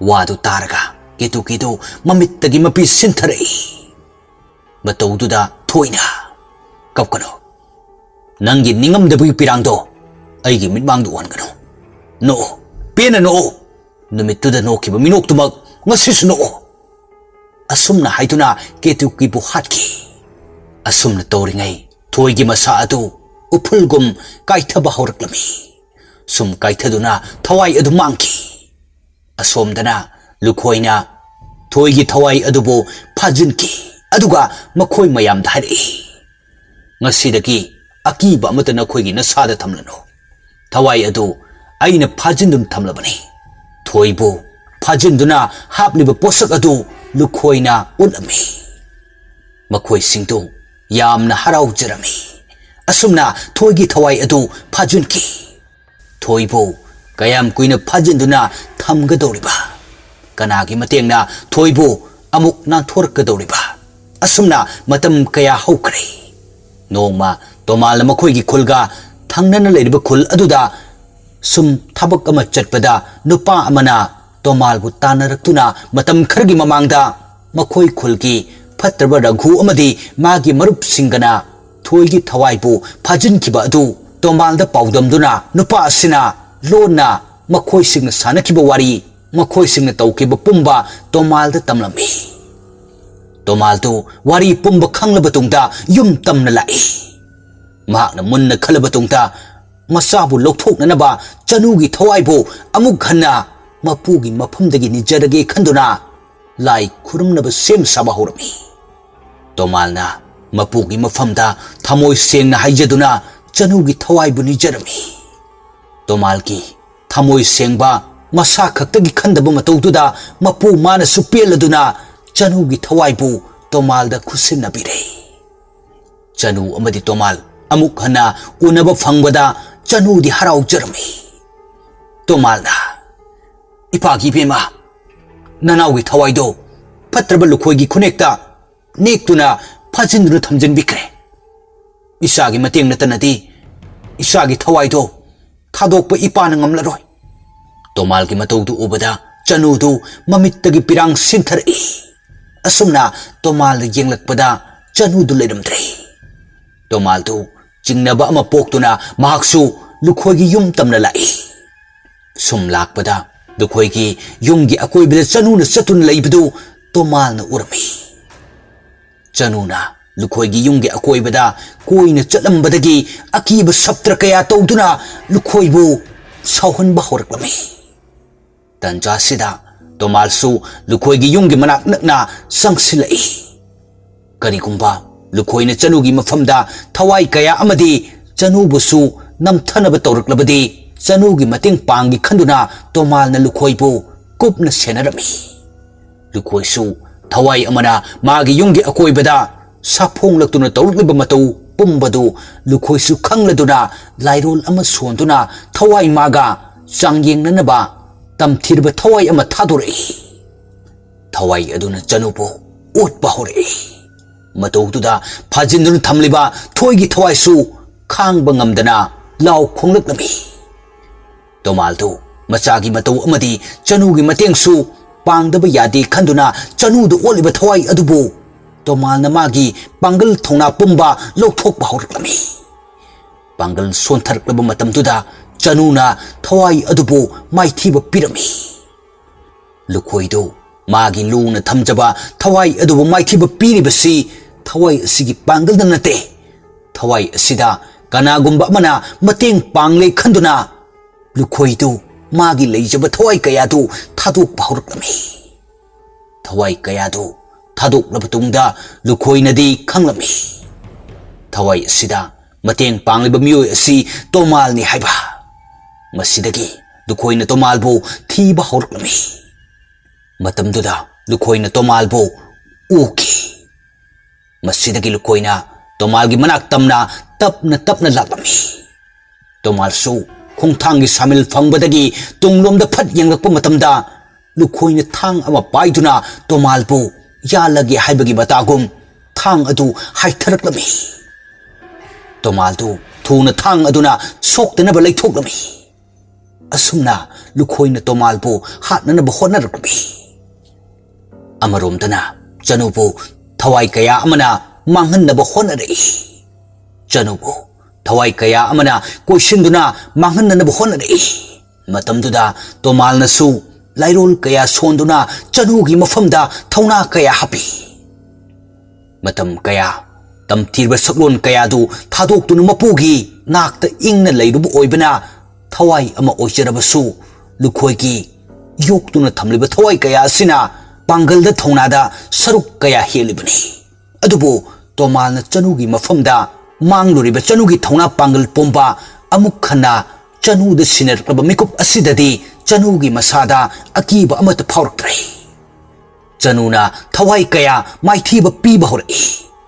ꯋꯥꯗꯨ ꯇꯥꯔꯒ ꯀꯦꯇꯨꯀꯤꯗꯨ ꯃꯃꯤꯠꯇꯒꯤ ꯃꯄꯤ ꯁꯤꯟꯊꯔꯛꯏ꯫ ꯃꯇꯧꯗꯨꯗ ꯊꯣꯏꯅ, "ꯀꯞꯀꯅꯨ꯫ ꯅꯪꯒꯤ ꯅꯤꯡꯉꯝꯗꯕꯒꯤ ꯄꯤꯔꯥꯡꯗꯣ ꯑꯩꯒꯤ ꯃꯤꯠꯃꯥꯡꯗ ꯎꯍꯟꯒꯅꯨ꯫ ꯅꯣꯛꯎ, ꯄꯦꯟꯅ ꯅꯣꯛꯎ꯫ ꯅꯨꯃꯤꯠꯇꯨꯗ ꯅꯣꯛꯈꯤꯕ ꯃꯤꯅꯣꯛꯇꯨꯃꯛ ꯉꯁꯤꯁꯨ ꯅꯣꯛꯎ꯫" ꯑꯁꯨꯝꯅ ꯍꯥꯏꯗꯨꯅ ꯀꯦꯇꯨꯀꯤꯕꯨ ꯍꯥꯠꯈꯤ꯫ ꯑꯁꯨꯝꯅ ꯇꯧꯔꯤꯉꯩ ꯊꯣꯏꯒꯤ ꯃꯁꯥ ꯑꯗꯨ ꯎꯐꯨꯜꯒꯨꯝ ꯀꯥꯏꯊꯕ ꯍꯧꯔꯛꯂꯝꯃꯤ꯫ ꯁꯨꯝ ꯀꯥꯏꯊꯗꯨꯅ ꯊꯋꯥꯏ ꯑꯗꯨ ꯃꯥꯡꯈꯤ꯫ ꯑꯁꯣꯝꯗꯅ ꯂꯨꯈꯣꯏꯅ ꯊꯣꯏꯒꯤ ꯊꯋꯥꯏ ꯑꯗꯨꯕꯨ ꯐꯥꯖꯤꯟꯈꯤ꯫ ꯑꯗꯨꯒ ꯃꯈꯣꯏ ꯃꯌꯥꯝꯗ ꯍꯥꯏꯔꯛꯏ, "ꯉꯁꯤꯗꯒꯤ ꯑꯀꯤꯕ ꯑꯃꯠꯇ ꯅꯈꯣꯏꯒꯤ ꯅꯁꯥꯗ ꯊꯝꯂꯅꯨ꯫ ꯊꯋꯥꯏ ꯑꯗꯨ ꯑꯩꯅ ꯐꯥꯖꯤꯟꯗꯨꯅ ꯊꯝꯂꯕꯅꯤ꯫" ꯊꯣꯏꯕꯨ ꯐꯥꯖꯤꯟꯗꯨꯅ ꯍꯥꯞꯂꯤꯕ ꯄꯣꯠꯁꯛ ꯑꯗꯨ ꯂꯨꯈꯣꯏꯅ ꯎꯠꯂꯝꯃꯤ꯫ ꯃꯈꯣꯏꯁꯤꯡꯗꯨ ꯌꯥꯝꯅ ꯍꯔꯥꯎꯖꯔꯝꯃꯤ꯫ ꯑꯁꯨꯝꯅ ꯊꯣꯏꯒꯤ ꯊꯋꯥꯏ ꯑꯗꯨ ꯐꯥꯖꯤꯟꯈꯤ꯫ ꯊꯣꯏꯕꯨ ꯀꯌꯥꯝ ꯀꯨꯏꯅ ꯐꯥꯖꯤꯟꯗꯨꯅ ꯊꯝꯒꯗꯧꯔꯤꯕ? ꯀꯅꯥꯒꯤ ꯃꯇꯦꯡꯅ ꯊꯣꯏꯕꯨ ꯑꯃꯨꯛ ꯅꯥꯟꯊꯣꯔꯛꯀꯗꯧꯔꯤꯕ? ꯑꯁꯨꯝꯅ ꯃꯇꯝ ꯀꯌꯥ ꯍꯧꯈ꯭ꯔꯦ꯫ ꯅꯣꯡꯃ ꯇꯣꯃꯥꯜꯅ ꯃꯈꯣꯏꯒꯤ ꯈꯨꯜꯒ ꯊꯪꯅꯅ ꯂꯩꯔꯤꯕ ꯈꯨꯜ ꯑꯗꯨꯗ ꯁꯨꯝ ꯊꯕꯛ ꯑꯃ ꯆꯠꯄꯗ ꯅꯨꯄꯥ ꯑꯃꯅ ꯇꯣꯃꯥꯜꯕꯨ ꯇꯥꯟꯅꯔꯛꯇꯨꯅ ꯃꯇꯝ ꯈꯔꯒꯤ ꯃꯃꯥꯡꯗ ꯃꯈꯣꯏ ꯈꯨꯜꯒꯤ ꯐꯠꯇ꯭ꯔꯕ ꯔꯘꯨ ꯑꯃꯗꯤ ꯃꯥꯒꯤ ꯃꯔꯨꯞꯁꯤꯡꯒꯅ ꯊꯣꯏꯒꯤ ꯊꯋꯥꯏꯕꯨ ꯐꯥꯖꯤꯟꯈꯤꯕ ꯑꯗꯨ ꯇꯣꯃꯥꯜꯗ ꯄꯥꯎꯗꯝꯗꯨꯅ ꯅꯨꯄꯥ ꯑꯁꯤꯅ ꯂꯣꯟꯅ ꯃꯈꯣꯏꯁꯤꯡꯅ ꯁꯥꯟꯅꯈꯤꯕ ꯋꯥꯔꯤ, ꯃꯈꯣꯏꯁꯤꯡꯅ ꯇꯧꯈꯤꯕ ꯄꯨꯝꯕ ꯇꯣꯃꯥꯜꯗ ꯇꯝꯂꯝꯃꯤ꯫ ꯇꯣꯃꯥꯜꯗꯨ ꯋꯥꯔꯤ ꯄꯨꯝꯕ ꯈꯪꯂꯕ ꯇꯨꯡꯗ ꯌꯨꯝ ꯇꯝꯅ ꯂꯥꯛꯏ꯫ ꯃꯍꯥꯛꯅ ꯃꯨꯟꯅ ꯈꯜꯂꯕ ꯇꯨꯡꯗ ꯃꯆꯥꯕꯨ ꯂꯧꯊꯣꯛꯅꯅꯕ ꯆꯅꯨꯒꯤ ꯊꯋꯥꯏꯕꯨ ꯑꯃꯨꯛ ꯍꯟꯅ ꯃꯄꯨꯒꯤ ꯃꯐꯝꯗꯒꯤ ꯅꯤꯖꯔꯒꯦ ꯈꯟꯗꯨꯅ ꯂꯥꯏ ꯈꯨꯔꯨꯝꯅꯕ ꯁꯦꯝ ꯁꯥꯕ ꯍꯧꯔꯝꯃꯤ꯫ ꯇꯣꯃꯥꯜꯅ ꯃꯄꯨꯒꯤ ꯃꯐꯝꯗ ꯊꯃꯣꯏ ꯁꯦꯡꯅ ꯍꯥꯏꯖꯗꯨꯅ ꯆꯅꯨꯒꯤ ꯊꯋꯥꯏꯕꯨ ꯅꯤꯖꯔꯝꯃꯤ꯫ ꯇꯣꯃꯥꯜꯒꯤ ꯊꯃꯣꯏ ꯁꯦꯡꯕ ꯃꯁꯥ ꯈꯛꯇꯒꯤ ꯈꯟꯗꯕ ꯃꯇꯧꯗꯨꯗ ꯃꯄꯨ ꯃꯥꯅꯁꯨ ꯄꯦꯜꯂꯗꯨꯅ ꯆꯅꯨꯒꯤ ꯊꯋꯥꯏꯕꯨ ꯇꯣꯃꯥꯜꯗ ꯈꯨꯠꯁꯤꯟꯅꯕꯤꯔꯦ꯫ ꯆꯅꯨ ꯑꯃꯗꯤ ꯇꯣꯃꯥꯜ ꯑꯃꯨꯛ ꯍꯟꯅ ꯎꯅꯕ ꯐꯪꯕꯗ ꯆꯅꯨꯗꯤ ꯍꯔꯥꯎꯖꯔꯝꯃꯤ꯫ ꯇꯣꯃꯥꯜꯅ, "ꯏꯄꯥꯒꯤ ꯏꯕꯦꯝꯃ, ꯅꯅꯥꯎꯒꯤ ꯊꯋꯥꯏꯗꯣ ꯐꯠꯇ꯭ꯔꯕ ꯂꯨꯈꯣꯏꯒꯤ ꯈꯨꯅꯦꯛꯇ ꯅꯦꯛꯇꯨꯅ ꯐꯥꯖꯤꯟꯗꯨꯅ ꯊꯝꯖꯤꯟꯕꯤꯈ꯭ꯔꯦ꯫ ꯏꯆꯥꯒꯤ ꯃꯇꯦꯡ ꯅꯠꯇꯅꯗꯤ ꯏꯆꯥꯒꯤ ꯊꯋꯥꯏꯗꯣ ꯊꯥꯗꯣꯛꯄ ꯏꯄꯥꯅ ꯉꯝꯂꯔꯣꯏ꯫" ꯇꯣꯃꯥꯜꯒꯤ ꯃꯇꯧꯗꯨ ꯎꯕꯗ ꯆꯅꯨꯗꯨ ꯃꯃꯤꯠꯇꯒꯤ ꯄꯤꯔꯥꯡ ꯁꯤꯟꯊꯔꯛꯏ꯫ ꯑꯁꯨꯝꯅ ꯇꯣꯃꯥꯜꯗ ꯌꯦꯡꯂꯛꯄꯗ ꯆꯅꯨꯗꯨ ꯂꯩꯔꯝꯗ꯭ꯔꯦ꯫ ꯇꯣꯃꯥꯜꯗꯨ ꯆꯤꯡꯅꯕ ꯑꯃ ꯄꯣꯛꯇꯨꯅ ꯃꯍꯥꯛꯁꯨ ꯂꯨꯈꯣꯏꯒꯤ ꯌꯨꯝ ꯇꯝꯅ ꯂꯥꯛꯏ꯫ ꯁꯨꯝ ꯂꯥꯛꯄꯗ ꯂꯨꯈꯣꯏꯒꯤ ꯌꯨꯝꯒꯤ ꯑꯀꯣꯏꯕꯗ ꯆꯅꯨꯅ ꯆꯠꯇꯨꯅ ꯂꯩꯕꯗꯨ ꯇꯣꯃꯥꯜꯅ ꯎꯔꯝꯃꯤ꯫ ꯆꯅꯨꯅ ꯂꯨꯈꯣꯏꯒꯤ ꯌꯨꯝꯒꯤ ꯑꯀꯣꯏꯕꯗ ꯀꯣꯏꯅ ꯆꯠꯂꯝꯕꯗꯒꯤ ꯑꯀꯤꯕ ꯁꯞꯇ꯭ꯔ ꯀꯌꯥ ꯇꯧꯗꯨꯅ ꯂꯨꯈꯣꯏꯕꯨ ꯁꯥꯎꯍꯟꯕ ꯍꯧꯔꯛꯂꯝꯃꯤ꯫ ꯇꯟꯖꯥꯁꯤꯗ ꯇꯣꯃꯥꯜꯁꯨ ꯂꯨꯈꯣꯏꯒꯤ ꯌꯨꯝꯒꯤ ꯃꯅꯥꯛ ꯅꯛꯅ ꯆꯪꯁꯤꯜꯂꯛꯏ꯫ ꯀꯔꯤꯒꯨꯝꯕ ꯂꯨꯈꯣꯏꯅ ꯆꯅꯨꯒꯤ ꯃꯐꯝꯗ ꯊꯋꯥꯏ ꯀꯌꯥ ꯑꯃꯗꯤ ꯆꯅꯨꯕꯨꯁꯨ ꯅꯝꯊꯅꯕ ꯇꯧꯔꯛꯂꯕꯗꯤ ꯆꯅꯨꯒꯤ ꯃꯇꯦꯡ ꯄꯥꯡꯒꯦ ꯈꯟꯗꯨꯅ ꯇꯣꯃꯥꯜꯅ ꯂꯨꯈꯣꯏꯕꯨ ꯀꯨꯞꯅ ꯁꯦꯟꯅꯔꯝꯃꯤ꯫ ꯂꯨꯈꯣꯏꯁꯨ ꯊꯋꯥꯏ ꯑꯃꯅ ꯃꯥꯒꯤ ꯌꯨꯝꯒꯤ ꯑꯀꯣꯏꯕꯗ ꯁꯥꯐꯣꯡꯂꯛꯇꯨꯅ ꯇꯧꯔꯛꯂꯤꯕ ꯃꯇꯧ ꯄꯨꯝꯕꯗꯨ ꯂꯨꯈꯣꯏꯁꯨ ꯈꯪꯂꯗꯨꯅ ꯂꯥꯏꯔꯣꯜ ꯑꯃ ꯁꯣꯟꯗꯨꯅ ꯊꯋꯥꯏ ꯃꯥꯒ ꯆꯥꯡꯌꯦꯡꯅꯅꯕ ꯇꯝꯊꯤꯔꯕ ꯊꯋꯥꯏ ꯑꯃ ꯊꯥꯗꯣꯔꯛꯏ꯫ ꯊꯋꯥꯏ ꯑꯗꯨꯅ ꯆꯅꯨꯕꯨ ꯑꯣꯠꯄ ꯍꯧꯔꯛꯏ꯫ ꯃꯇꯧꯗꯨꯗ ꯐꯥꯖꯤꯟꯗꯨꯅ ꯊꯝꯂꯤꯕ ꯊꯣꯏꯒꯤ ꯊꯋꯥꯏꯁꯨ ꯈꯥꯡꯕ ꯉꯝꯗꯅ ꯂꯥꯎ ꯈꯣꯡꯂꯛꯂꯝꯃꯤ꯫ ꯇꯣꯃꯥꯜꯗꯨ ꯃꯆꯥꯒꯤ ꯃꯇꯧ ꯑꯃꯗꯤ ꯆꯅꯨꯒꯤ ꯃꯇꯦꯡꯁꯨ ꯄꯥꯡꯗꯕ ꯌꯥꯗꯦ ꯈꯟꯗꯨꯅ ꯆꯅꯨꯗ ꯑꯣꯠꯂꯤꯕ ꯊꯋꯥꯏ ꯑꯗꯨꯕꯨ ꯇꯣꯃꯥꯜꯅ ꯃꯥꯒꯤ ꯄꯥꯡꯒꯜ ꯊꯧꯅꯥ ꯄꯨꯝꯕ ꯂꯧꯊꯣꯛꯄ ꯍꯧꯔꯛꯂꯝꯃꯤ꯫ ꯄꯥꯡꯒꯜ ꯁꯣꯟꯊꯔꯛꯂꯕ ꯃꯇꯝꯗꯨꯗ ꯆꯅꯨꯅ ꯊꯋꯥꯏ ꯑꯗꯨꯕꯨ ꯃꯥꯏꯊꯤꯕ ꯄꯤꯔꯝꯃꯤ꯫ ꯂꯨꯈꯣꯏꯗꯨ ꯃꯥꯒꯤ ꯂꯨꯅ ꯊꯝꯖꯕ ꯊꯋꯥꯏ ꯑꯗꯨꯕꯨ ꯃꯥꯏꯊꯤꯕ ꯄꯤꯔꯤꯕꯁꯤ ꯊꯋꯥꯏ ꯑꯁꯤꯒꯤ ꯄꯥꯡꯒꯜꯅ ꯅꯠꯇꯦ꯫ ꯊꯋꯥꯏ ꯑꯁꯤꯗ ꯀꯅꯥꯒꯨꯝꯕ ꯑꯃꯅ ꯃꯇꯦꯡ ꯄꯥꯡꯂꯦ ꯈꯟꯗꯨꯅ ꯂꯨꯈꯣꯏꯗꯨ ꯃꯥꯒꯤ ꯂꯩꯖꯕ ꯊꯋꯥꯏ ꯀꯌꯥꯗꯨ ꯊꯥꯗꯣꯛꯄ ꯍꯧꯔꯛꯂꯝꯃꯤ꯫ ꯊꯋꯥꯏ ꯀꯌꯥꯗꯨ ꯊꯥꯗꯣꯛꯂꯕ ꯇꯨꯡꯗ ꯂꯨꯈꯣꯏꯅꯗꯤ ꯈꯪꯂꯝꯃꯤ, ꯊꯋꯥꯏ ꯑꯁꯤꯗ ꯃꯇꯦꯡ ꯄꯥꯡꯂꯤꯕ ꯃꯤꯑꯣꯏ ꯑꯁꯤ ꯇꯣꯃꯥꯜꯅꯤ ꯍꯥꯏꯕ꯫ ꯃꯁꯤꯗꯒꯤ ꯂꯨꯈꯣꯏꯅ ꯇꯣꯃꯥꯜꯕꯨ ꯊꯤꯕ ꯍꯧꯔꯛꯂꯝꯃꯤ꯫ ꯃꯇꯝꯗꯨꯗ ꯂꯨꯈꯣꯏꯅ ꯇꯣꯃꯥꯜꯕꯨ ꯎꯈꯤ꯫ ꯃꯁꯤꯗꯒꯤ ꯂꯨꯈꯣꯏꯅ ꯇꯣꯃꯥꯜꯒꯤ ꯃꯅꯥꯛ ꯇꯝꯅ ꯇꯞꯅ ꯇꯞꯅ ꯂꯥꯛꯂꯝꯃꯤ꯫ ꯇꯣꯃꯥꯜꯁꯨ ꯈꯣꯡꯊꯥꯡꯒꯤ ꯁꯥꯃꯤꯜ ꯐꯪꯕꯗꯒꯤ ꯇꯨꯡꯂꯣꯝꯗ ꯐꯠ ꯌꯦꯡꯂꯛꯄ ꯃꯇꯝꯗ ꯂꯨꯈꯣꯏꯅ ꯊꯥꯡ ꯑꯃ ꯄꯥꯏꯗꯨꯅ ꯇꯣꯃꯥꯜꯕꯨ ꯌꯥꯜꯂꯒꯦ ꯍꯥꯏꯕꯒꯤ ꯃꯇꯥꯒꯨꯝ ꯊꯥꯡ ꯑꯗꯨ ꯍꯥꯏꯊꯔꯛꯂꯝꯃꯤ꯫ ꯇꯣꯃꯥꯜꯗꯨ ꯊꯨꯅ ꯊꯥꯡ ꯑꯗꯨꯅ ꯁꯣꯛꯇꯅꯕ ꯂꯩꯊꯣꯛꯂꯝꯃꯤ꯫ ꯑꯁꯨꯝꯅ ꯂꯨꯈꯣꯏꯅ ꯇꯣꯃꯥꯜꯕꯨ ꯍꯥꯠꯅꯅꯕ ꯍꯣꯠꯅꯔꯛꯂꯝꯃꯤ꯫ ꯑꯃꯔꯣꯝꯗꯅ ꯆꯅꯨꯕꯨ ꯊꯋꯥꯏ ꯀꯌꯥ ꯑꯃꯅ ꯃꯥꯡꯍꯟꯅꯕ ꯍꯣꯠꯅꯔꯛꯏ꯫ ꯆꯅꯨꯕꯨ ꯊꯋꯥꯏ ꯀꯌꯥ ꯑꯃꯅ ꯀꯣꯏꯁꯤꯟꯗꯨꯅ ꯃꯥꯡꯍꯟꯅꯅꯕ ꯍꯣꯠꯅꯔꯛꯏ꯫ ꯃꯇꯝꯗꯨꯗ ꯇꯣꯃꯥꯜꯅꯁꯨ ꯂꯥꯏꯔꯣꯜ ꯀꯌꯥ ꯁꯣꯟꯗꯨꯅ ꯆꯅꯨꯒꯤ ꯃꯐꯝꯗ ꯊꯧꯅꯥ ꯀꯌꯥ ꯍꯥꯞꯄꯤ꯫ ꯃꯇꯝ ꯀꯌꯥ ꯇꯝꯊꯤꯔꯕ ꯁꯛꯂꯣꯟ ꯀꯌꯥꯗꯨ ꯊꯥꯗꯣꯛꯇꯨꯅ ꯃꯄꯨꯒꯤ ꯅꯥꯛꯇ ꯏꯪꯅ ꯂꯩꯔꯨꯕ ꯑꯣꯏꯕꯅ ꯊꯋꯥꯏ ꯑꯃ ꯑꯣꯏꯖꯔꯕꯁꯨ ꯂꯨꯈꯣꯏꯒꯤ ꯌꯣꯛꯇꯨꯅ ꯊꯝꯂꯤꯕ ꯊꯋꯥꯏ ꯀꯌꯥ ꯑꯁꯤꯅ ꯄꯥꯡꯒꯜꯗ ꯊꯧꯅꯥꯗ ꯁꯔꯨꯛ ꯀꯌꯥ ꯍꯦꯜꯂꯤꯕꯅꯤ꯫ ꯑꯗꯨꯕꯨ ꯇꯣꯃꯥꯜꯅ ꯆꯅꯨꯒꯤ ꯃꯐꯝꯗ ꯃꯥꯡꯂꯨꯔꯤꯕ ꯆꯅꯨꯒꯤ ꯊꯧꯅꯥ ꯄꯥꯡꯒꯜ ꯄꯨꯝꯕ ꯑꯃꯨꯛ ꯍꯟꯅ ꯆꯅꯨꯗ ꯁꯤꯟꯅꯔꯛꯂꯕ ꯃꯤꯀꯨꯞ ꯑꯁꯤꯗꯗꯤ ꯆꯅꯨꯒꯤ ꯃꯁꯥꯗ ꯑꯀꯤꯕ ꯑꯃꯠꯇ ꯐꯥꯎꯔꯛꯇ꯭ꯔꯦ꯫ ꯆꯅꯨꯅ ꯊꯋꯥꯏ ꯀꯌꯥ ꯃꯥꯏꯊꯤꯕ ꯄꯤꯕ ꯍꯧꯔꯛꯏ꯫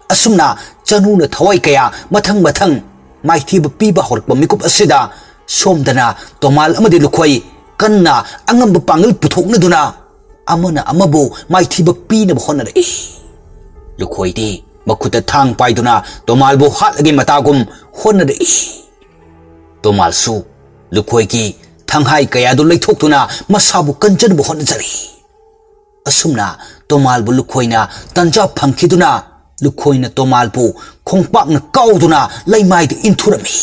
ꯑꯁꯨꯝꯅ ꯆꯅꯨꯅ ꯊꯋꯥꯏ ꯀꯌꯥ ꯃꯊꯪ ꯃꯊꯪ ꯃꯥꯏꯊꯤꯕ ꯄꯤꯕ ꯍꯧꯔꯛꯄ ꯃꯤꯀꯨꯞ ꯑꯁꯤꯗ ꯁꯣꯝꯗꯅ ꯇꯣꯃꯥꯜ ꯑꯃꯗꯤ ꯂꯨꯈꯣꯏ ꯀꯟꯅ ꯑꯉꯝꯕ ꯄꯥꯡꯒꯜ ꯄꯨꯊꯣꯛꯅꯗꯨꯅ ꯑꯃꯅ ꯑꯃꯕꯨ ꯃꯥꯏꯊꯤꯕ ꯄꯤꯅꯕ ꯍꯣꯠꯅꯔꯛꯏ꯫ ꯂꯨꯈꯣꯏꯗꯤ ꯃꯈꯨꯠꯇ ꯊꯥꯡ ꯄꯥꯏꯗꯨꯅ ꯇꯣꯃꯥꯜꯕꯨ ꯍꯥꯠꯂꯒꯦ ꯃꯇꯥꯒꯨꯝ ꯍꯣꯠꯅꯔꯛꯏ꯫ ꯇꯣꯃꯥꯜꯁꯨ ꯂꯨꯈꯣꯏꯒꯤ ꯊꯪꯍꯥꯏ ꯀꯌꯥꯗꯨ ꯂꯩꯊꯣꯛꯇꯨꯅ ꯃꯁꯥꯕꯨ ꯀꯟꯖꯅꯕ ꯍꯣꯠꯅꯖꯔꯤ꯫ ꯑꯁꯨꯝꯅ ꯇꯣꯃꯥꯜꯕꯨ ꯂꯨꯈꯣꯏꯅ ꯇꯟꯖꯥ ꯐꯪꯈꯤꯗꯨꯅ ꯂꯨꯈꯣꯏꯅ ꯇꯣꯃꯥꯜꯕꯨ ꯈꯣꯡꯄꯥꯛꯅ ꯀꯥꯎꯗꯨꯅ ꯂꯩꯃꯥꯏꯗ ꯏꯟꯊꯨꯔꯝꯃꯤ꯫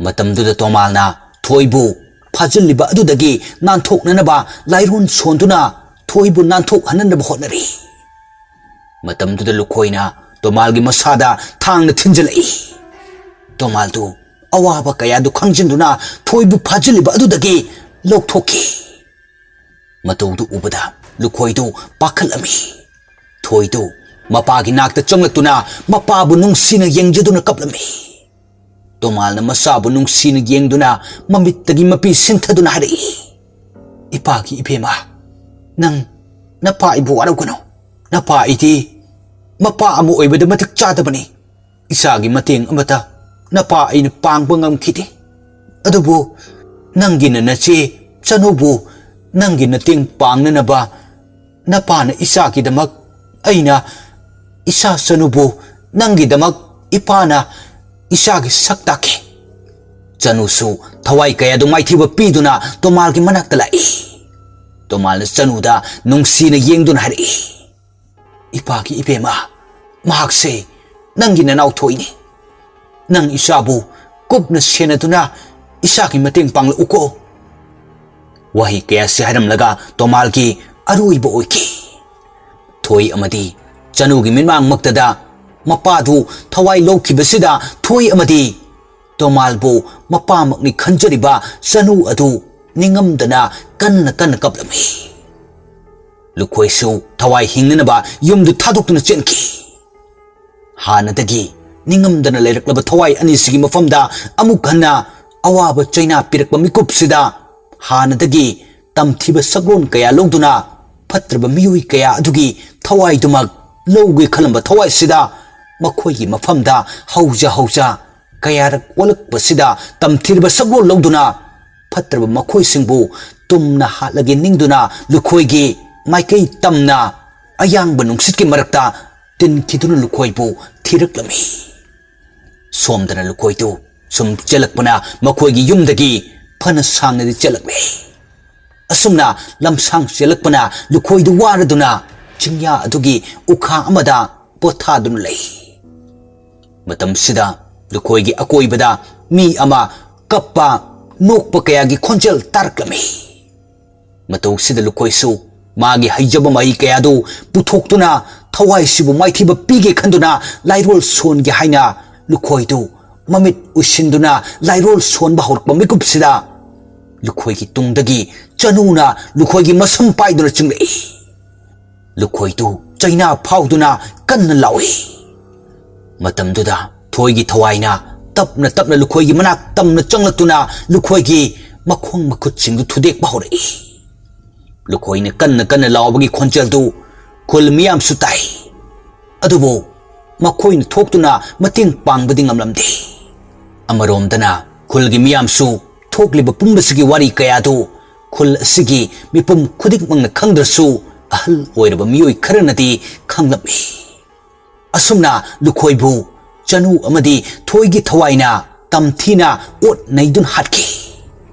ꯃꯇꯝꯗꯨꯗ ꯇꯣꯃꯥꯜꯅ ꯊꯣꯏꯕꯨ ꯐꯥꯖꯤꯜꯂꯤꯕ ꯑꯗꯨꯗꯒꯤ ꯅꯥꯟꯊꯣꯛꯅꯅꯕ ꯂꯥꯏꯔꯣꯟ ꯁꯣꯟꯗꯨꯅ ꯊꯣꯏꯕꯨ ꯅꯥꯟꯊꯣꯛꯍꯟꯅꯅꯕ ꯍꯣꯠꯅꯔꯤ꯫ ꯃꯇꯝꯗꯨꯗ ꯂꯨꯈꯣꯏꯅ ꯇꯣꯃꯥꯜꯒꯤ ꯃꯁꯥꯗ ꯊꯥꯡꯅ ꯊꯤꯟꯖꯤꯜꯂꯛꯏ꯫ ꯇꯣꯃꯥꯜꯗꯨ ꯑꯋꯥꯕ ꯀꯌꯥꯗꯨ ꯈꯪꯖꯤꯟꯗꯨꯅ ꯊꯣꯏꯕꯨ ꯐꯥꯖꯤꯜꯂꯤꯕ ꯑꯗꯨꯗꯒꯤ ꯂꯧꯊꯣꯛꯈꯤ꯫ ꯃꯇꯧꯗꯨ ꯎꯕꯗ ꯂꯨꯈꯣꯏꯗꯨ ꯄꯥꯈꯠꯂꯝꯃꯤ꯫ ꯊꯣꯏꯗꯨ ꯃꯄꯥꯒꯤ ꯅꯥꯛꯇ ꯆꯪꯂꯛꯇꯨꯅ ꯃꯄꯥꯕꯨ ꯅꯨꯡꯁꯤꯅ ꯌꯦꯡꯖꯗꯨꯅ ꯀꯞꯂꯝꯃꯤ꯫ ꯇꯣꯃꯥꯜꯅ ꯃꯆꯥꯕꯨ ꯅꯨꯡꯁꯤꯅ ꯌꯦꯡꯗꯨꯅ ꯃꯃꯤꯠꯇꯒꯤ ꯃꯄꯤ ꯁꯤꯟꯊꯗꯨꯅ ꯍꯥꯏꯔꯛꯏ, "ꯏꯄꯥꯒꯤ ꯏꯕꯦꯝꯃ, ꯅꯪ ꯅꯄꯥ ꯑꯩꯕꯨ ꯋꯥꯔꯧꯒꯅꯨ꯫ ꯅꯄꯥ ꯑꯩꯗꯤ ꯃꯄꯥ ꯑꯃ ꯑꯣꯏꯕꯗ ꯃꯇꯤꯛ ꯆꯥꯗꯕꯅꯤ꯫ ꯏꯆꯥꯒꯤ ꯃꯇꯦꯡ ꯑꯃꯠꯇ ꯅꯄꯥ ꯑꯩꯅ ꯄꯥꯡꯕ ꯉꯝꯈꯤꯗꯦ꯫ ꯑꯗꯨꯕꯨ ꯅꯪꯒꯤꯅ ꯅꯆꯦ ꯆꯅꯨꯕꯨ ꯅꯪꯒꯤ ꯃꯇꯦꯡ ꯄꯥꯡꯅꯅꯕ ꯅꯄꯥꯅ ꯏꯆꯥꯒꯤꯗꯃꯛ ꯑꯩꯅ ꯏꯆꯥ ꯆꯅꯨꯕꯨ ꯅꯪꯒꯤꯗꯃꯛ ꯏꯄꯥꯅ ꯏꯆꯥꯒꯤ ꯁꯛ ꯇꯥꯛꯈꯤ꯫" ꯆꯅꯨꯁꯨ ꯊꯋꯥꯏ ꯀꯌꯥꯗꯨ ꯃꯥꯏꯊꯤꯕ ꯄꯤꯗꯨꯅ ꯇꯣꯃꯥꯜꯒꯤ ꯃꯅꯥꯛꯇ ꯂꯥꯛꯏ꯫ ꯇꯣꯃꯥꯜꯅ ꯆꯅꯨꯗ ꯅꯨꯡꯁꯤꯅ ꯌꯦꯡꯗꯨꯅ ꯍꯥꯏꯔꯛꯏ, "ꯏꯄꯥꯒꯤ ꯏꯕꯦꯝꯃ, ꯃꯍꯥꯛꯁꯦ ꯅꯪꯒꯤ ꯅꯅꯥꯎ ꯊꯣꯏꯅꯤ꯫ ꯅꯪ ꯏꯆꯥꯕꯨ ꯀꯨꯞꯅ ꯁꯦꯟꯅꯗꯨꯅ ꯏꯆꯥꯒꯤ ꯃꯇꯦꯡ ꯄꯥꯡꯂꯛꯎꯀꯣ꯫" ꯋꯥꯍꯩ ꯀꯌꯥꯁꯤ ꯍꯥꯏꯔꯝꯂꯒ ꯇꯣꯃꯥꯜꯒꯤ ꯑꯔꯣꯏꯕ ꯑꯣꯏꯈꯤ꯫ ꯊꯣꯏ ꯑꯃꯗꯤ ꯆꯅꯨꯒꯤ ꯃꯤꯠꯃꯥꯡꯃꯛꯇꯗ ꯃꯄꯥꯗꯨ ꯊꯋꯥꯏ ꯂꯧꯈꯤꯕꯁꯤꯗ ꯊꯣꯏ ꯑꯃꯗꯤ ꯇꯣꯃꯥꯜꯕꯨ ꯃꯄꯥꯃꯛꯅꯤ ꯈꯟꯖꯔꯤꯕ ꯆꯅꯨ ꯑꯗꯨ ꯅꯤꯡꯉꯝꯗꯅ ꯀꯟꯅ ꯀꯟꯅ ꯀꯞꯂꯝꯃꯤ꯫ ꯂꯨꯈꯣꯏꯁꯨ ꯊꯋꯥꯏ ꯍꯤꯡꯅꯅꯕ ꯌꯨꯝꯗꯨ ꯊꯥꯗꯣꯛꯇꯨꯅ ꯆꯦꯟꯈꯤ꯫ ꯍꯥꯟꯅꯗꯒꯤ ꯅꯤꯡꯉꯝꯗꯅ ꯂꯩꯔꯛꯂꯕ ꯊꯋꯥꯏ ꯑꯅꯤꯁꯤꯒꯤ ꯃꯐꯝꯗ ꯑꯃꯨꯛ ꯍꯟꯅ ꯑꯋꯥꯕ ꯆꯩꯅꯥ ꯄꯤꯔꯛꯄ ꯃꯤꯀꯨꯞꯁꯤꯗ ꯍꯥꯟꯅꯗꯒꯤ ꯇꯝꯊꯤꯕ ꯁꯛꯂꯣꯟ ꯀꯌꯥ ꯂꯧꯗꯨꯅ ꯐꯠꯇ꯭ꯔꯕ ꯃꯤꯑꯣꯏ ꯀꯌꯥ ꯑꯗꯨꯒꯤ ꯊꯋꯥꯏꯗꯨꯃꯛ ꯂꯧꯒꯦ ꯈꯜꯂꯝꯕ ꯊꯋꯥꯏꯁꯤꯗ ꯃꯈꯣꯏꯒꯤ ꯃꯐꯝꯗ ꯍꯧꯖ ꯍꯧꯖ ꯀꯌꯥꯔꯛ ꯑꯣꯜꯂꯛꯄꯁꯤꯗ ꯇꯝꯊꯤꯔꯕ ꯁꯛꯂꯣꯟ ꯂꯧꯗꯨꯅ ꯐꯠꯇ꯭ꯔꯕ ꯃꯈꯣꯏꯁꯤꯡꯕꯨ ꯇꯨꯝꯅ ꯍꯥꯠꯂꯒꯦ ꯅꯤꯡꯗꯨꯅ ꯂꯨꯈꯣꯏꯒꯤ ꯃꯥꯏꯀꯩ ꯇꯝꯅ ꯑꯌꯥꯡꯕ ꯅꯨꯡꯁꯤꯠꯀꯤ ꯃꯔꯛꯇ ꯇꯤꯟꯈꯤꯗꯨꯅ ꯂꯨꯈꯣꯏꯕꯨ ꯊꯤꯔꯛꯂꯝꯃꯤ꯫ ꯁꯣꯝꯗꯅ ꯂꯨꯈꯣꯏꯗꯨ ꯁꯨꯝ ꯆꯦꯜꯂꯛꯄꯅ ꯃꯈꯣꯏꯒꯤ ꯌꯨꯝꯗꯒꯤ ꯐꯅ ꯁꯥꯡꯅꯗꯤ ꯆꯦꯜꯂꯛꯂꯦ꯫ ꯑꯁꯨꯝꯅ ꯂꯝꯁꯥꯡ ꯆꯦꯜꯂꯛꯄꯅ ꯂꯨꯈꯣꯏꯗꯨ ꯋꯥꯔꯗꯨꯅ ꯆꯤꯡꯌꯥ ꯑꯗꯨꯒꯤ ꯎꯈꯥ ꯑꯃꯗ ꯄꯣꯊꯥꯗꯨꯅ ꯂꯩ꯫ ꯃꯇꯝꯁꯤꯗ ꯂꯨꯈꯣꯏꯒꯤ ꯑꯀꯣꯏꯕꯗ ꯃꯤ ꯑꯃ ꯀꯞꯄ, ꯅꯣꯛꯄ ꯀꯌꯥꯒꯤ ꯈꯣꯟꯖꯦꯜ ꯇꯥꯔꯛꯂꯝꯃꯤ꯫ ꯃꯇꯧꯁꯤꯗ ꯂꯨꯈꯣꯏꯁꯨ ꯃꯥꯒꯤ ꯍꯩꯖꯕ ꯃꯍꯩ ꯀꯌꯥꯗꯨ ꯄꯨꯊꯣꯛꯇꯨꯅ ꯊꯋꯥꯏꯁꯤꯕꯨ ꯃꯥꯏꯊꯤꯕ ꯄꯤꯒꯦ ꯈꯟꯗꯨꯅ ꯂꯥꯏꯔꯣꯜ ꯁꯣꯟꯒꯦ ꯍꯥꯏꯅ ꯂꯨꯈꯣꯏꯗꯨ ꯃꯃꯤꯠ ꯎꯏꯁꯤꯟꯗꯨꯅ ꯂꯥꯏꯔꯣꯜ ꯁꯣꯟꯕ ꯍꯧꯔꯛꯄ ꯃꯤꯀꯨꯞꯁꯤꯗ ꯂꯨꯈꯣꯏꯒꯤ ꯇꯨꯡꯗꯒꯤ ꯆꯅꯨꯅ ꯂꯨꯈꯣꯏꯒꯤ ꯃꯁꯝ ꯄꯥꯏꯗꯨꯅ ꯆꯤꯡꯂꯛꯏ꯫ ꯂꯨꯈꯣꯏꯗꯨ ꯆꯩꯅꯥ ꯐꯥꯎꯗꯨꯅ ꯀꯟꯅ ꯂꯥꯎꯏ꯫ ꯃꯇꯝꯗꯨꯗ ꯊꯣꯏꯒꯤ ꯊꯋꯥꯏꯅ ꯇꯞꯅ ꯇꯞꯅ ꯂꯨꯈꯣꯏꯒꯤ ꯃꯅꯥꯛ ꯇꯝꯅ ꯆꯪꯂꯛꯇꯨꯅ ꯂꯨꯈꯣꯏꯒꯤ ꯃꯈꯣꯡ ꯃꯈꯨꯠꯁꯤꯡꯗꯨ ꯊꯨꯗꯦꯛꯄ ꯍꯧꯔꯛꯏ꯫ ꯂꯨꯈꯣꯏꯅ ꯀꯟꯅ ꯀꯟꯅ ꯂꯥꯎꯕꯒꯤ ꯈꯣꯟꯖꯦꯜꯗꯨ ꯈꯨꯜ ꯃꯤꯌꯥꯝꯁꯨ ꯇꯥꯏ꯫ ꯑꯗꯨꯕꯨ ꯃꯈꯣꯏꯅ ꯊꯣꯛꯇꯨꯅ ꯃꯇꯦꯡ ꯄꯥꯡꯕꯗꯤ ꯉꯝꯂꯝꯗꯦ꯫ ꯑꯃꯔꯣꯝꯗꯅ ꯈꯨꯜꯒꯤ ꯃꯤꯌꯥꯝꯁꯨ ꯊꯣꯛꯂꯤꯕ ꯄꯨꯝꯕꯁꯤꯒꯤ ꯋꯥꯔꯤ ꯀꯌꯥꯗꯨ ꯈꯨꯜ ꯑꯁꯤꯒꯤ ꯃꯤꯄꯨꯝ ꯈꯨꯗꯤꯡꯃꯛꯅ ꯈꯪꯗ꯭ꯔꯁꯨ ꯑꯍꯜ ꯑꯣꯏꯔꯕ ꯃꯤꯑꯣꯏ ꯈꯔꯅꯗꯤ ꯈꯪꯂꯝꯃꯤ꯫ ꯑꯁꯨꯝꯅ ꯂꯨꯈꯣꯏꯕꯨ ꯆꯅꯨ ꯑꯃꯗꯤ ꯊꯣꯏꯒꯤ ꯊꯋꯥꯏꯅ ꯇꯝꯊꯤꯅ ꯑꯣꯠ ꯅꯩꯗꯨꯅ ꯍꯥꯠꯈꯤ꯫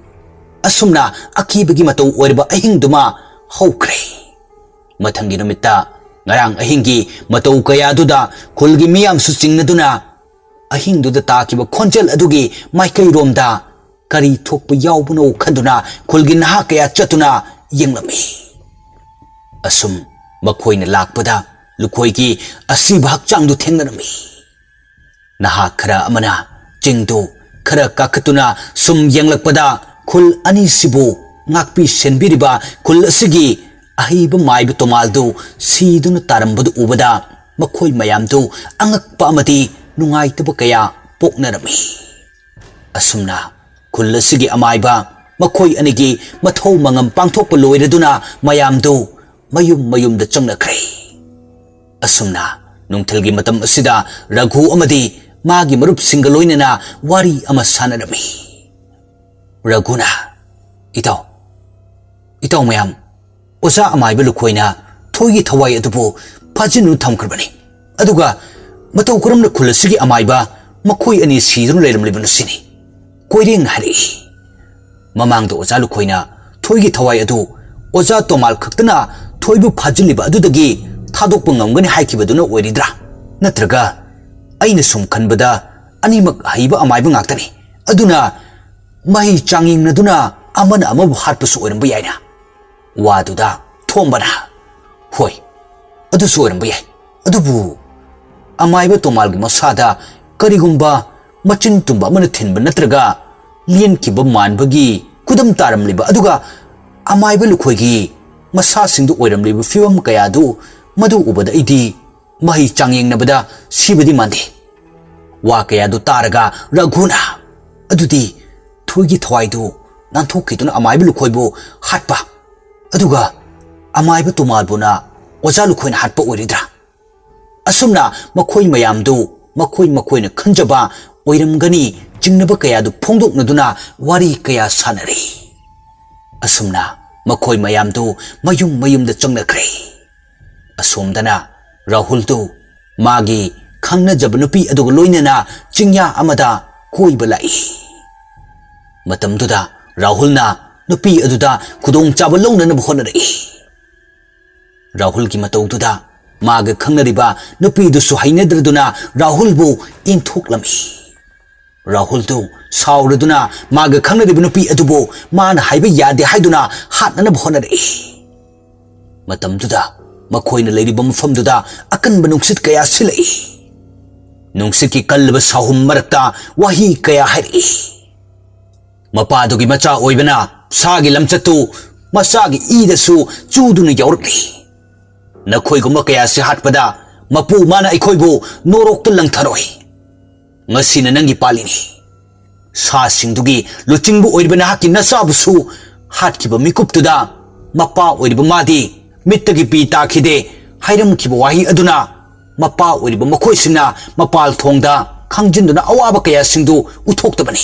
ꯑꯁꯨꯝꯅ ꯑꯀꯤꯕꯒꯤ ꯃꯇꯧ ꯑꯣꯏꯔꯕ ꯑꯍꯤꯡꯗꯨꯃ ꯍꯧꯈ꯭ꯔꯦ꯫ ꯃꯊꯪꯒꯤ ꯅꯨꯃꯤꯠꯇ ꯉꯔꯥꯡ ꯑꯍꯤꯡꯒꯤ ꯃꯇꯧ ꯀꯌꯥꯗꯨꯗ ꯈꯨꯜꯒꯤ ꯃꯤꯌꯥꯝꯁꯨ ꯆꯤꯡꯅꯗꯨꯅ ꯑꯍꯤꯡꯗꯨꯗ ꯇꯥꯈꯤꯕ ꯈꯣꯟꯖꯦꯜ ꯑꯗꯨꯒꯤ ꯃꯥꯏꯀꯩꯔꯣꯝꯗ ꯀꯔꯤ ꯊꯣꯛꯄ ꯌꯥꯎꯕꯅꯣ ꯈꯟꯗꯨꯅ ꯈꯨꯜꯒꯤ ꯅꯍꯥ ꯀꯌꯥ ꯆꯠꯇꯨꯅ ꯌꯦꯡꯂꯝꯃꯤ꯫ ꯑꯁꯨꯝ ꯃꯈꯣꯏꯅ ꯂꯥꯛꯄꯗ ꯂꯨꯈꯣꯏꯒꯤ ꯑꯁꯤꯕ ꯍꯛꯆꯥꯡꯗꯨ ꯊꯦꯡꯅꯔꯝꯃꯤ꯫ ꯅꯍꯥ ꯈꯔ ꯑꯃꯅ ꯆꯤꯡꯗꯨ ꯈꯔ ꯀꯥꯈꯠꯇꯨꯅ ꯁꯨꯝ ꯌꯦꯡꯂꯛꯄꯗ ꯈꯨꯜ ꯑꯅꯤꯁꯤꯕꯨ ꯉꯥꯛꯄꯤ ꯁꯦꯟꯕꯤꯔꯤꯕ ꯈꯨꯜ ꯑꯁꯤꯒꯤ ꯑꯍꯩꯕ ꯃꯥꯏꯕ ꯇꯣꯃꯥꯜꯗꯨ ꯁꯤꯗꯨꯅ ꯇꯥꯔꯝꯕꯗꯨ ꯎꯕꯗ ꯃꯈꯣꯏ ꯃꯌꯥꯝꯗꯨ ꯑꯉꯛꯄ ꯑꯃꯗꯤ ꯅꯨꯡꯉꯥꯏꯇꯕ ꯀꯌꯥ ꯄꯣꯛꯅꯔꯝꯃꯤ꯫ ꯑꯁꯨꯝꯅ ꯈꯨꯜ ꯑꯁꯤꯒꯤ ꯑꯃꯥꯏꯕ ꯃꯈꯣꯏ ꯑꯅꯤꯒꯤ ꯃꯊꯧ ꯃꯉꯝ ꯄꯥꯡꯊꯣꯛꯄ ꯂꯣꯏꯔꯗꯨꯅ ꯃꯌꯥꯝꯗꯨ ꯃꯌꯨꯝ ꯃꯌꯨꯝꯗ ꯆꯪꯅꯈ꯭ꯔꯦ꯫ ꯑꯁꯨꯝꯅ ꯅꯨꯡꯊꯤꯜꯒꯤ ꯃꯇꯝ ꯑꯁꯤꯗ ꯔꯘꯨ ꯑꯃꯗꯤ ꯃꯥꯒꯤ ꯃꯔꯨꯞꯁꯤꯡꯒ ꯂꯣꯏꯅꯅ ꯋꯥꯔꯤ ꯑꯃ ꯁꯥꯟꯅꯔꯝꯃꯤ꯫ ꯔꯘꯨꯅ, "ꯏꯇꯥꯎ, ꯏꯇꯥꯎ ꯃꯌꯥꯝ, ꯑꯣꯖꯥ ꯑꯃꯥꯏꯕ ꯂꯨꯈꯣꯏꯅ ꯊꯣꯏꯒꯤ ꯊꯋꯥꯏ ꯑꯗꯨꯕꯨ ꯐꯥꯖꯤꯟꯗꯨꯅ ꯊꯝꯈ꯭ꯔꯕꯅꯤ꯫ ꯑꯗꯨꯒ ꯃꯇꯧ ꯀꯔꯝꯅ ꯈꯨꯜ ꯑꯁꯤꯒꯤ ꯑꯃꯥꯏꯕ ꯃꯈꯣꯏ ꯑꯅꯤ ꯁꯤꯗꯨꯅ ꯂꯩꯔꯝꯂꯤꯕꯅꯣ ꯁꯤꯅꯤ꯫ ꯀꯣꯏꯔꯦꯡꯅ ꯍꯥꯏꯔꯛꯏ꯫ ꯃꯃꯥꯡꯗ ꯑꯣꯖꯥ ꯂꯨꯈꯣꯏꯅ ꯊꯣꯏꯒꯤ ꯊꯋꯥꯏ ꯑꯗꯨ ꯑꯣꯖꯥ ꯇꯣꯃꯥꯜ ꯈꯛꯇꯅ ꯊꯣꯏꯕꯨ ꯐꯥꯖꯤꯜꯂꯤꯕ ꯑꯗꯨꯗꯒꯤ ꯊꯥꯗꯣꯛꯄ ꯉꯝꯒꯅꯤ ꯍꯥꯏꯈꯤꯕꯗꯨꯅ ꯑꯣꯏꯔꯤꯗ꯭ꯔꯥ? ꯅꯠꯇ꯭ꯔꯒ ꯑꯩꯅ ꯁꯨꯝ ꯈꯟꯕꯗ ꯑꯅꯤꯃꯛ ꯑꯍꯩꯕ ꯑꯃꯥꯏꯕ ꯉꯥꯛꯇꯅꯤ꯫ ꯑꯗꯨꯅ ꯃꯍꯩ ꯆꯥꯡꯌꯦꯡꯅꯗꯨꯅ ꯑꯃꯅ ꯑꯃꯕꯨ ꯍꯥꯠꯄꯁꯨ ꯑꯣꯏꯔꯝꯕ ꯌꯥꯏꯅ꯫ ꯋꯥꯗꯨꯗ ꯊꯣꯝꯕꯅ, "ꯍꯣꯏ, ꯑꯗꯨꯁꯨ ꯑꯣꯏꯔꯝꯕ ꯌꯥꯏ꯫ ꯑꯗꯨꯕꯨ ꯑꯃꯥꯏꯕ ꯇꯣꯃꯥꯜꯒꯤ ꯃꯁꯥꯗ ꯀꯔꯤꯒꯨꯝꯕ ꯃꯆꯤꯟ ꯇꯨꯝꯕ ꯑꯃꯅ ꯊꯤꯟꯕ ꯅꯠꯇ꯭ꯔꯒ ꯂꯦꯟꯈꯤꯕ ꯃꯥꯟꯕꯒꯤ ꯈꯨꯗꯝ ꯇꯥꯔꯝꯂꯤꯕ, ꯑꯗꯨꯒ ꯑꯃꯥꯏꯕ ꯂꯨꯈꯣꯏꯒꯤ ꯃꯁꯥꯁꯤꯡꯗ ꯑꯣꯏꯔꯝꯂꯤꯕ ꯐꯤꯕꯝ ꯀꯌꯥꯗꯨ, ꯃꯗꯨ ꯎꯕꯗ ꯑꯩꯗꯤ ꯃꯍꯩ ꯆꯥꯡꯌꯦꯡꯅꯕꯗ ꯁꯤꯕꯗꯤ ꯃꯥꯟꯗꯦ꯫" ꯋꯥ ꯀꯌꯥꯗꯨ ꯇꯥꯔꯒ ꯔꯘꯨꯅ, "ꯑꯗꯨꯗꯤ ꯊꯣꯏꯒꯤ ꯊꯋꯥꯏꯗꯨ ꯅꯥꯟꯊꯣꯛꯈꯤꯗꯨꯅ ꯑꯃꯥꯏꯕ ꯂꯨꯈꯣꯏꯕꯨ ꯍꯥꯠꯄ, ꯑꯗꯨꯒ ꯑꯃꯥꯏꯕ ꯇꯣꯃꯥꯜꯕꯨꯅ ꯑꯣꯖꯥ ꯂꯨꯈꯣꯏꯅ ꯍꯥꯠꯄ ꯑꯣꯏꯔꯤꯗ꯭ꯔꯥ?" ꯑꯁꯨꯝꯅ ꯃꯈꯣꯏ ꯃꯌꯥꯝꯗꯨ ꯃꯈꯣꯏ ꯃꯈꯣꯏꯅ ꯈꯟꯖꯕ ꯑꯣꯏꯔꯝꯒꯅꯤ ꯆꯤꯡꯅꯕ ꯀꯌꯥꯗꯨ ꯐꯣꯡꯗꯣꯛꯅꯗꯨꯅ ꯋꯥꯔꯤ ꯀꯌꯥ ꯁꯥꯟꯅꯔꯤ꯫ ꯑꯁꯨꯝꯅ ꯃꯈꯣꯏ ꯃꯌꯥꯝꯗꯨ ꯃꯌꯨꯝ ꯃꯌꯨꯝꯗ ꯆꯪꯅꯈ꯭ꯔꯦ꯫ ꯑꯁꯣꯝꯗꯅ ꯔꯥꯍꯨꯜꯗꯨ ꯃꯥꯒꯤ ꯈꯪꯅꯖꯕ ꯅꯨꯄꯤ ꯑꯗꯨꯒ ꯂꯣꯏꯅꯅ ꯆꯤꯡꯌꯥ ꯑꯃꯗ ꯀꯣꯏꯕ ꯂꯥꯛꯏ꯫ ꯃꯇꯝꯗꯨꯗ ꯔꯥꯍꯨꯜꯅ ꯅꯨꯄꯤ ꯑꯗꯨꯗ ꯈꯨꯗꯣꯡꯆꯥꯕ ꯂꯧꯅꯅꯕ ꯍꯣꯠꯅꯔꯛꯏ꯫ ꯔꯥꯍꯨꯜꯒꯤ ꯃꯇꯧꯗꯨꯗ ꯃꯥꯒ ꯈꯪꯅꯔꯤꯕ ꯅꯨꯄꯤꯗꯨꯁꯨ ꯍꯩꯅꯗ꯭ꯔꯗꯨꯅ ꯔꯥꯍꯨꯜꯕꯨ ꯏꯟꯊꯣꯛꯂꯝꯃꯤ꯫ ꯔꯥꯍꯨꯜꯗꯨ ꯁꯥꯎꯔꯗꯨꯅ ꯃꯥꯒ ꯈꯪꯅꯔꯤꯕ ꯅꯨꯄꯤ ꯑꯗꯨꯕꯨ ꯃꯥꯅ ꯍꯥꯏꯕ ꯌꯥꯗꯦ ꯍꯥꯏꯗꯨꯅ ꯍꯥꯠꯅꯅꯕ ꯍꯣꯠꯅꯔꯛꯏ꯫ ꯃꯇꯝꯗꯨꯗ ꯃꯈꯣꯏꯅ ꯂꯩꯔꯤꯕ ꯃꯐꯝꯗꯨꯗ ꯑꯀꯟꯕ ꯅꯨꯡꯁꯤꯠ ꯀꯌꯥ ꯁꯤꯜꯂꯛꯏ꯫ ꯅꯨꯡꯁꯤꯠꯀꯤ ꯀꯜꯂꯕ ꯁꯥꯍꯨꯝ ꯃꯔꯛꯇ ꯋꯥꯍꯩ ꯀꯌꯥ ꯍꯥꯏꯔꯛꯏ꯫ ꯃꯄꯥꯗꯨꯒꯤ ꯃꯆꯥ ꯑꯣꯏꯕꯅ ꯁꯥꯒꯤ ꯂꯝꯆꯠꯇꯨ ꯃꯆꯥꯒꯤ ꯏꯗꯁꯨ ꯆꯨꯗꯨꯅ ꯌꯥꯎꯔꯛꯂꯤ꯫ ꯅꯈꯣꯏꯒꯨꯝꯕ ꯀꯌꯥꯁꯤ ꯍꯥꯠꯄꯗ ꯃꯄꯨ ꯃꯥꯅ ꯑꯩꯈꯣꯏꯕꯨ ꯅꯣꯔꯣꯛꯇ ꯂꯪꯊꯔꯣꯏ꯫ ꯉꯁꯤꯅ ꯅꯪꯒꯤ ꯄꯥꯜꯂꯤꯅꯤ꯫ ꯁꯥꯁꯤꯡꯗꯨꯒꯤ ꯂꯨꯆꯤꯡꯕ ꯑꯣꯏꯔꯤꯕ ꯅꯍꯥꯛꯀꯤ ꯅꯆꯥꯕꯨꯁꯨ ꯍꯥꯠꯈꯤꯕ ꯃꯤꯀꯨꯞꯇꯨꯗ ꯃꯄꯥ ꯑꯣꯏꯔꯤꯕ ꯃꯥꯗꯤ ꯃꯤꯠꯇꯒꯤ ꯄꯤ ꯇꯥꯈꯤꯗꯦ ꯍꯥꯏꯔꯝꯈꯤꯕ ꯋꯥꯍꯩ ꯑꯗꯨꯅ ꯃꯄꯥ ꯑꯣꯏꯔꯤꯕ ꯃꯈꯣꯏꯁꯤꯡꯅ ꯃꯄꯥꯜ ꯊꯣꯡꯗ ꯈꯪꯖꯤꯟꯗꯨꯅ ꯑꯋꯥꯕ ꯀꯌꯥꯁꯤꯡꯗꯨ ꯎꯠꯊꯣꯛꯇꯕꯅꯤ꯫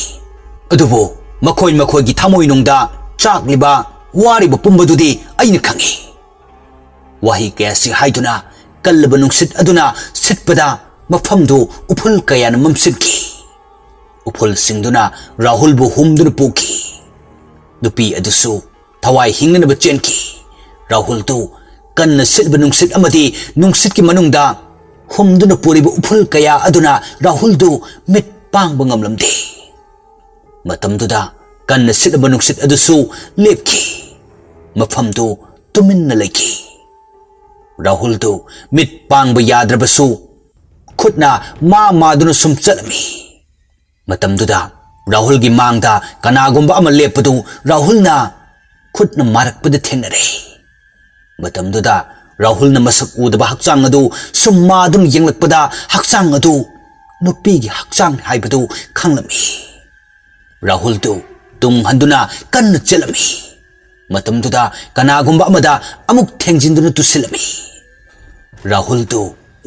ꯑꯗꯨꯕꯨ ꯃꯈꯣꯏ ꯃꯈꯣꯏꯒꯤ ꯊꯃꯣꯏꯅꯨꯡꯗ ꯆꯥꯛꯂꯤꯕ, ꯋꯥꯔꯤꯕ ꯄꯨꯝꯕꯗꯨꯗꯤ ꯑꯩꯅ ꯈꯪꯏ꯫ ꯋꯥꯍꯩ ꯀꯌꯥꯁꯤ ꯍꯥꯏꯗꯨꯅ ꯀꯜꯂꯕ ꯅꯨꯡꯁꯤꯠ ꯑꯗꯨꯅ ꯁꯤꯠꯄꯗ ꯃꯐꯝꯗꯨ ꯎꯐꯨꯜ ꯀꯌꯥꯅ ꯃꯝꯁꯤꯟꯈꯤ꯫ ꯎꯐꯨꯜꯁꯤꯡꯗꯨꯅ ꯔꯥꯍꯨꯜꯕꯨ ꯍꯨꯝꯗꯨꯅ ꯄꯨꯈꯤ꯫ ꯅꯨꯄꯤ ꯑꯗꯨꯁꯨ ꯊꯋꯥꯏ ꯍꯤꯡꯅꯅꯕ ꯆꯦꯟꯈꯤ꯫ ꯔꯥꯍꯨꯜꯗꯨ ꯀꯟꯅ ꯁꯤꯠꯂꯤꯕ ꯅꯨꯡꯁꯤꯠ ꯑꯃꯗꯤ ꯅꯨꯡꯁꯤꯠꯀꯤ ꯃꯅꯨꯡꯗ ꯍꯨꯝꯗꯨꯅ ꯄꯨꯔꯤꯕ ꯎꯐꯨꯜ ꯀꯌꯥ ꯑꯗꯨꯅ ꯔꯥꯍꯨꯜꯗꯨ ꯃꯤꯠ ꯄꯥꯡꯕ ꯉꯝꯂꯝꯗꯦ꯫ ꯃꯇꯝꯗꯨꯗ ꯀꯟꯅ ꯁꯤꯠꯂꯤꯕ ꯅꯨꯡꯁꯤꯠ ꯑꯗꯨꯁꯨ ꯂꯦꯞꯈꯤ꯫ ꯃꯐꯝꯗꯨ ꯇꯨꯃꯤꯟꯅ ꯂꯩꯈꯤ꯫ ꯔꯥꯍꯨꯜꯗꯨ ꯃꯤꯠ ꯄꯥꯡꯕ ꯌꯥꯗ꯭ꯔꯕꯁꯨ ꯈꯨꯠꯅ ꯃꯥ ꯃꯥꯗꯨꯅ ꯁꯨꯝ ꯆꯠꯂꯝꯃꯤ꯫ ꯃꯇꯝꯗꯨꯗ ꯔꯥꯍꯨꯜꯒꯤ ꯃꯥꯡꯗ ꯀꯅꯥꯒꯨꯝꯕ ꯑꯃ ꯂꯦꯞꯄꯗꯨ ꯔꯥꯍꯨꯜꯅ ꯈꯨꯠꯅ ꯃꯥꯔꯛꯄꯗ ꯊꯦꯡꯅꯔꯦ꯫ ꯃꯇꯝꯗꯨꯗ ꯔꯥꯍꯨꯜꯅ ꯃꯁꯛ ꯎꯗꯕ ꯍꯛꯆꯥꯡ ꯑꯗꯨ ꯁꯨꯝ ꯃꯥꯗꯨꯅ ꯌꯦꯡꯂꯛꯄꯗ ꯍꯛꯆꯥꯡ ꯑꯗꯨ ꯅꯨꯄꯤꯒꯤ ꯍꯛꯆꯥꯡ ꯍꯥꯏꯕꯗꯨ ꯈꯪꯂꯝꯃꯤ꯫ ꯔꯥꯍꯨꯜꯗꯨ ꯇꯨꯡ ꯍꯟꯗꯨꯅ ꯀꯟꯅ ꯆꯦꯜꯂꯝꯃꯤ꯫ ꯃꯇꯝꯗꯨꯗ ꯀꯅꯥꯒꯨꯝꯕ ꯑꯃꯗ ꯑꯃꯨꯛ ꯊꯦꯡꯖꯤꯟꯗꯨꯅ ꯇꯨꯁꯤꯜꯂꯝꯃꯤ꯫ ꯔꯥꯍꯨꯜꯗꯨ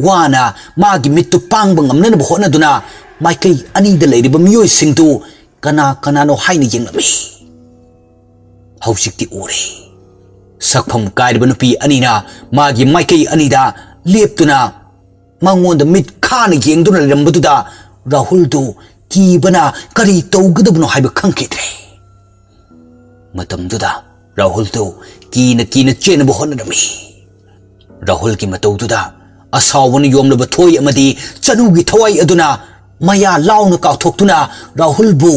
ꯋꯥꯅ ꯃꯥꯒꯤ ꯃꯤꯠꯇꯨ ꯄꯥꯡꯕ ꯉꯝꯅꯅꯕ ꯍꯣꯠꯅꯗꯨꯅ ꯃꯥꯏꯀꯩ ꯑꯅꯤꯗ ꯂꯩꯔꯤꯕ ꯃꯤꯑꯣꯏꯁꯤꯡꯗꯨ ꯀꯅꯥ ꯀꯅꯥꯅꯣ ꯍꯥꯏꯅ ꯌꯦꯡꯂꯝꯃꯤ꯫ ꯍꯧꯖꯤꯛꯇꯤ ꯎꯔꯦ꯫ ꯁꯛꯐꯝ ꯀꯥꯏꯔꯕ ꯅꯨꯄꯤ ꯑꯅꯤꯅ ꯃꯥꯒꯤ ꯃꯥꯏꯀꯩ ꯑꯅꯤꯗ ꯂꯦꯞꯇꯨꯅ ꯃꯉꯣꯟꯗ ꯃꯤꯠ ꯈꯥꯅ ꯌꯦꯡꯗꯨꯅ ꯂꯩꯔꯝꯕꯗꯨꯗ ꯔꯥꯍꯨꯜꯗꯨ ꯀꯤꯕꯅ ꯀꯔꯤ ꯇꯧꯒꯗꯕꯅꯣ ꯍꯥꯏꯕ ꯈꯪꯈꯤꯗ꯭ꯔꯦ꯫ ꯃꯇꯝꯗꯨꯗ ꯔꯥꯍꯨꯜꯗꯨ ꯀꯤꯅ ꯀꯤꯅ ꯆꯦꯟꯅꯕ ꯍꯣꯠꯅꯔꯝꯃꯤ꯫ ꯔꯥꯍꯨꯜꯒꯤ ꯃꯇꯧꯗꯨꯗ ꯑꯁꯥꯎꯕꯅ ꯌꯣꯝꯂꯕ ꯊꯣꯏ ꯑꯃꯗꯤ ꯆꯅꯨꯒꯤ ꯊꯋꯥꯏ ꯑꯗꯨꯅ ꯃꯌꯥ ꯂꯥꯎꯅ ꯀꯥꯎꯊꯣꯛꯇꯨꯅ ꯔꯥꯍꯨꯜꯕꯨ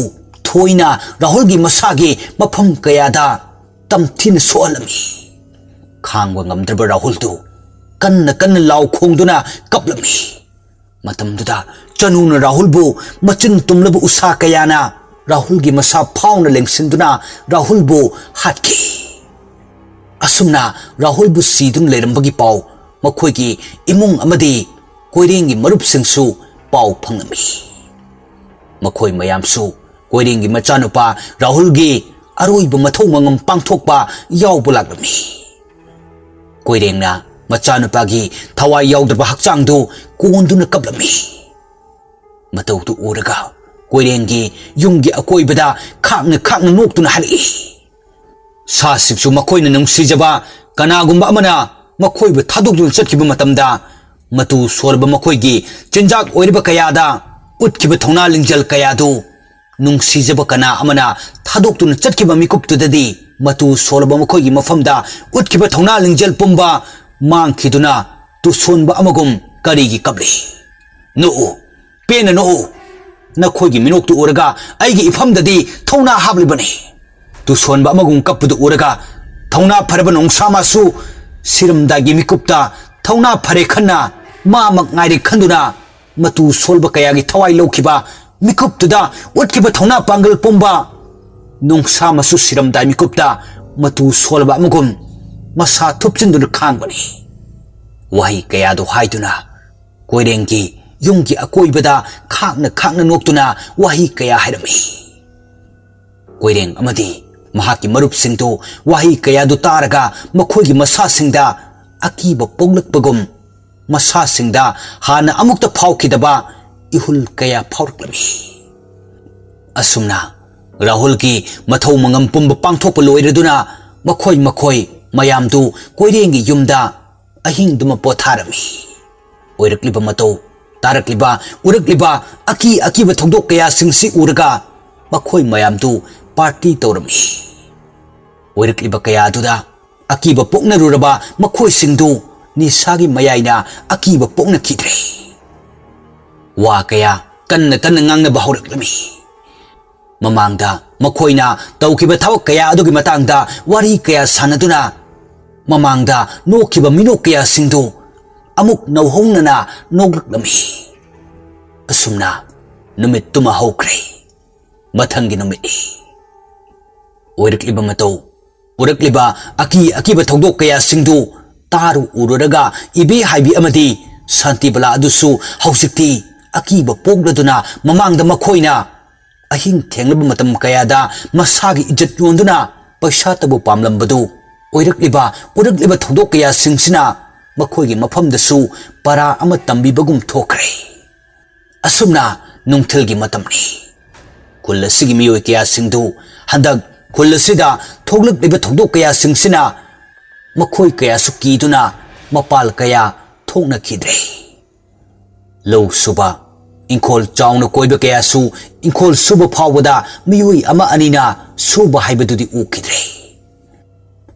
ꯊꯣꯏꯅ ꯔꯥꯍꯨꯜꯒꯤ ꯃꯁꯥꯒꯤ ꯃꯐꯝ ꯀꯌꯥꯗ ꯇꯝꯊꯤꯅ ꯁꯣꯛꯍꯜꯂꯝꯃꯤ꯫ ꯈꯥꯡꯕ ꯉꯝꯗ꯭ꯔꯕ ꯔꯥꯍꯨꯜꯗꯨ ꯀꯟꯅ ꯀꯟꯅ ꯂꯥꯎ ꯈꯣꯡꯗꯨꯅ ꯀꯞꯂꯝꯃꯤ꯫ ꯃꯇꯝꯗꯨꯗ ꯆꯅꯨꯅ ꯔꯥꯍꯨꯜꯕꯨ ꯃꯆꯤꯟ ꯇꯨꯝꯂꯕ ꯎꯁꯥ ꯀꯌꯥꯅ ꯔꯥꯍꯨꯜꯒꯤ ꯃꯁꯥ ꯐꯥꯎꯅ ꯂꯦꯡꯁꯤꯟꯗꯨꯅ ꯔꯥꯍꯨꯜꯕꯨ ꯍꯥꯠꯈꯤ꯫ ꯑꯁꯨꯝꯅ ꯔꯥꯍꯨꯜꯕꯨ ꯁꯤꯗꯨꯅ ꯂꯩꯔꯝꯕꯒꯤ ꯄꯥꯎ ꯃꯈꯣꯏꯒꯤ ꯏꯃꯨꯡ ꯑꯃꯗꯤ ꯀꯣꯏꯔꯦꯡꯒꯤ ꯃꯔꯨꯞꯁꯤꯡꯁꯨ ꯄꯥꯎ ꯐꯪꯂꯝꯃꯤ꯫ ꯃꯈꯣꯏ ꯃꯌꯥꯝꯁꯨ ꯀꯣꯏꯔꯦꯡꯒꯤ ꯃꯆꯥꯅꯨꯄꯥ ꯔꯥꯍꯨꯜꯒꯤ ꯑꯔꯣꯏꯕ ꯃꯊꯧ ꯃꯉꯝ ꯄꯥꯡꯊꯣꯛꯄ ꯌꯥꯎꯕ ꯂꯥꯛꯂꯝꯃꯤ꯫ ꯀꯣꯏꯔꯦꯡꯅ ꯃꯆꯥꯅꯨꯄꯥꯒꯤ ꯊꯋꯥꯏ ꯌꯥꯎꯗ꯭ꯔꯕ ꯍꯛꯆꯥꯡꯗꯨ ꯀꯣꯟꯗꯨꯅ ꯀꯞꯂꯝꯃꯤ꯫ ꯃꯇꯧꯗꯨ ꯎꯔꯒ ꯀꯣꯏꯔꯦꯡꯒꯤ ꯌꯨꯝꯒꯤ ꯑꯀꯣꯏꯕꯗ ꯈꯥꯛꯅ ꯈꯥꯛꯅ ꯅꯣꯛꯇꯨꯅ ꯍꯜꯂꯛꯏ꯫ ꯁꯥꯁꯤꯡꯁꯨ ꯃꯈꯣꯏꯅ ꯅꯨꯡꯁꯤꯖꯕ ꯀꯅꯥꯒꯨꯝꯕ ꯑꯃꯅ ꯃꯈꯣꯏꯕꯨ ꯊꯥꯗꯣꯛꯇꯨꯅ ꯆꯠꯈꯤꯕ ꯃꯇꯝꯗ ꯃꯇꯨ ꯁꯣꯜꯂꯕ ꯃꯈꯣꯏꯒꯤ ꯆꯤꯟꯖꯥꯛ ꯑꯣꯏꯔꯤꯕ ꯀꯌꯥꯗ ꯎꯠꯈꯤꯕ ꯊꯧꯅꯥ ꯂꯤꯡꯖꯦꯜ ꯀꯌꯥꯗꯨ ꯅꯨꯡꯁꯤꯖꯕ ꯀꯅꯥ ꯑꯃꯅ ꯊꯥꯗꯣꯛꯇꯨꯅ ꯆꯠꯈꯤꯕ ꯃꯤꯀꯨꯞꯇꯨꯗꯗꯤ, ꯃꯇꯨ ꯁꯣꯜꯂꯕ ꯃꯈꯣꯏꯒꯤ ꯃꯐꯝꯗ ꯎꯠꯈꯤꯕ ꯊꯧꯅꯥ ꯂꯤꯡꯖꯦꯜ ꯄꯨꯝꯕ ꯃꯥꯡꯈꯤꯗꯨꯅ ꯇꯨꯁꯣꯟꯕ ꯑꯃꯒꯨꯝ ꯀꯔꯤꯒꯤ ꯀꯞꯂꯤ? ꯅꯣꯛꯎ, ꯄꯦꯟꯅ ꯅꯣꯛꯎ꯫ ꯅꯈꯣꯏꯒꯤ ꯃꯤꯅꯣꯛꯇꯨ ꯎꯔꯒ ꯑꯩꯒꯤ ꯏꯐꯝꯗꯗꯤ ꯊꯧꯅꯥ ꯍꯥꯞꯂꯤꯕꯅꯤ꯫ ꯇꯨꯁꯣꯟꯕ ꯑꯃꯒꯨꯝ ꯀꯞꯄꯗꯨ ꯎꯔꯒ ꯊꯧꯅꯥ ꯐꯔꯕ ꯅꯣꯡꯁꯥ ꯃꯥꯁꯨ ꯁꯤꯔꯝꯗꯥꯏꯒꯤ ꯃꯤꯀꯨꯞꯇ ꯊꯧꯅꯥ ꯐꯔꯦ ꯈꯟꯅ ꯃꯥꯃꯛ ꯉꯥꯏꯔꯦ ꯈꯟꯗꯨꯅ ꯃꯇꯨ ꯁꯣꯜꯕ ꯀꯌꯥꯒꯤ ꯊꯋꯥꯏ ꯂꯧꯈꯤꯕ ꯃꯤꯀꯨꯞꯇꯨꯗ ꯎꯠꯈꯤꯕ ꯊꯧꯅꯥ ꯄꯥꯡꯒꯜ ꯄꯨꯝꯕ ꯅꯣꯡꯁꯥ ꯃꯁꯨ ꯁꯤꯔꯝꯗꯥꯏ ꯃꯤꯀꯨꯞꯇ ꯃꯇꯨ ꯁꯣꯜꯂꯕ ꯑꯃꯒꯨꯝ ꯃꯁꯥ ꯊꯨꯞꯆꯤꯟꯗꯨꯅ ꯈꯥꯡꯕꯅꯤ꯫ ꯋꯥꯍꯩ ꯀꯌꯥꯗꯨ ꯍꯥꯏꯗꯨꯅ ꯀꯣꯏꯔꯦꯡꯒꯤ ꯌꯨꯝꯒꯤ ꯑꯀꯣꯏꯕꯗ ꯈꯥꯛꯅ ꯈꯥꯛꯅ ꯅꯣꯛꯇꯨꯅ ꯋꯥꯍꯩ ꯀꯌꯥ ꯍꯥꯏꯔꯝꯃꯤ꯫ ꯀꯣꯏꯔꯦꯡ ꯑꯃꯗꯤ ꯃꯍꯥꯛꯀꯤ ꯃꯔꯨꯞꯁꯤꯡꯗꯨ ꯋꯥꯍꯩ ꯀꯌꯥꯗꯨ ꯇꯥꯔꯒ ꯃꯈꯣꯏꯒꯤ ꯃꯁꯥꯁꯤꯡꯗ ꯑꯀꯤꯕ ꯄꯣꯛꯂꯛꯄꯒꯨꯝ ꯃꯁꯥꯁꯤꯡꯗ ꯍꯥꯟꯅ ꯑꯃꯨꯛꯇ ꯐꯥꯎꯈꯤꯗꯕ ꯏꯍꯨꯜ ꯀꯌꯥ ꯐꯥꯎꯔꯛꯂꯝꯃꯤ꯫ ꯑꯁꯨꯝꯅ ꯔꯥꯍꯨꯜꯒꯤ ꯃꯊꯧ ꯃꯉꯝ ꯄꯨꯝꯕ ꯄꯥꯡꯊꯣꯛꯄ ꯂꯣꯏꯔꯗꯨꯅ ꯃꯈꯣꯏ ꯃꯈꯣꯏ ꯃꯌꯥꯝꯗꯨ ꯀꯣꯏꯔꯦꯡꯒꯤ ꯌꯨꯝꯗ ꯑꯍꯤꯡꯗꯨꯃ ꯄꯣꯊꯥꯔꯝꯃꯤ꯫ ꯑꯣꯏꯔꯛꯂꯤꯕ ꯃꯇꯧ, ꯇꯥꯔꯛꯂꯤꯕ, ꯎꯔꯛꯂꯤꯕ ꯑꯀꯤ ꯑꯀꯤꯕ ꯊꯧꯗꯣꯛ ꯀꯌꯥꯁꯤꯡꯁꯤ ꯎꯔꯒ ꯃꯈꯣꯏ ꯃꯌꯥꯝꯗꯨ ꯄꯥꯔꯇꯤ ꯇꯧꯔꯝꯃꯤ꯫ ꯑꯣꯏꯔꯛꯂꯤꯕ ꯀꯌꯥ ꯑꯗꯨꯗ ꯑꯀꯤꯕ ꯄꯣꯛꯅꯔꯨꯔꯕ ꯃꯈꯣꯏꯁꯤꯡꯗꯨ ꯅꯤꯁꯥꯒꯤ ꯃꯌꯥꯏꯅ ꯑꯀꯤꯕ ꯄꯣꯛꯅꯈꯤꯗ꯭ꯔꯦ꯫ ꯋꯥ ꯀꯌꯥ ꯀꯟꯅ ꯀꯟꯅ ꯉꯥꯡꯅꯕ ꯍꯧꯔꯛꯂꯝꯃꯤ꯫ ꯃꯃꯥꯡꯗ ꯃꯈꯣꯏꯅ ꯇꯧꯈꯤꯕ ꯊꯕꯛ ꯀꯌꯥ ꯑꯗꯨꯒꯤ ꯃꯇꯥꯡꯗ ꯋꯥꯔꯤ ꯀꯌꯥ ꯁꯥꯟꯅꯗꯨꯅ ꯃꯃꯥꯡꯗ ꯅꯣꯛꯈꯤꯕ ꯃꯤꯅꯣꯛ ꯀꯌꯥꯁꯤꯡꯗꯨ ꯑꯃꯨꯛ ꯅꯧꯍꯧꯅꯅ ꯅꯣꯛꯂꯛꯂꯝꯃꯤ꯫ ꯑꯁꯨꯝꯅ ꯅꯨꯃꯤꯠꯇꯨꯃ ꯍꯧꯈ꯭ꯔꯦ꯫ ꯃꯊꯪꯒꯤ ꯅꯨꯃꯤꯠꯅꯤ꯫ ꯑꯣꯏꯔꯛꯂꯤꯕ ꯃꯇꯧ, ꯎꯔꯛꯂꯤꯕ ꯑꯀꯤ ꯑꯀꯤꯕ ꯊꯧꯗꯣꯛ ꯀꯌꯥꯁꯤꯡꯗꯨ ꯇꯥꯔꯨ ꯎꯔꯨꯔꯒ ꯏꯕꯦ ꯍꯥꯏꯕꯤ ꯑꯃꯗꯤ ꯁꯥꯟꯇꯤꯕꯂꯥ ꯑꯗꯨꯁꯨ ꯍꯧꯖꯤꯛꯇꯤ ꯑꯀꯤꯕ ꯄꯣꯛꯂꯗꯨꯅ ꯃꯃꯥꯡꯗ ꯃꯈꯣꯏꯅ ꯑꯍꯤꯡ ꯊꯦꯡꯂꯕ ꯃꯇꯝ ꯀꯌꯥꯗ ꯃꯁꯥꯒꯤ ꯏꯖꯠ ꯌꯣꯟꯗꯨꯅ ꯄꯩꯁꯥꯇꯕꯨ ꯄꯥꯝꯂꯝꯕꯗꯨ ꯑꯣꯏꯔꯛꯂꯤꯕ ꯎꯔꯛꯂꯤꯕ ꯊꯧꯗꯣꯛ ꯀꯌꯥꯁꯤꯡꯁꯤꯅ ꯃꯈꯣꯏꯒꯤ ꯃꯐꯝꯗꯁꯨ ꯄꯔꯥ ꯑꯃ ꯇꯝꯕꯤꯕꯒꯨꯝ ꯊꯣꯛꯈ꯭ꯔꯦ꯫ ꯑꯁꯨꯝꯅ ꯅꯨꯡꯊꯤꯜꯒꯤ ꯃꯇꯝꯅꯤ꯫ ꯈꯨꯜ ꯑꯁꯤꯒꯤ ꯃꯤꯑꯣꯏ ꯀꯌꯥꯁꯤꯡꯗꯨ ꯍꯟꯗꯛ ꯈꯨꯜ ꯑꯁꯤꯗ ꯊꯣꯛꯂꯛꯂꯤꯕ ꯊꯧꯗꯣꯛ ꯀꯌꯥꯁꯤꯡꯁꯤꯅ ꯃꯈꯣꯏ ꯀꯌꯥꯁꯨ ꯀꯤꯗꯨꯅ ꯃꯄꯥꯜ ꯀꯌꯥ ꯊꯣꯛꯅꯈꯤꯗ꯭ꯔꯦ꯫ ꯂꯧ ꯁꯨꯕ, ꯏꯪꯈꯣꯜ ꯆꯥꯎꯅ ꯀꯣꯏꯕ ꯀꯌꯥꯁꯨ ꯏꯪꯈꯣꯜ ꯁꯨꯕ ꯐꯥꯎꯕꯗ ꯃꯤꯑꯣꯏ ꯑꯃ ꯑꯅꯤꯅ ꯁꯨꯕ ꯍꯥꯏꯕꯗꯨꯗꯤ ꯎꯈꯤꯗ꯭ꯔꯦ꯫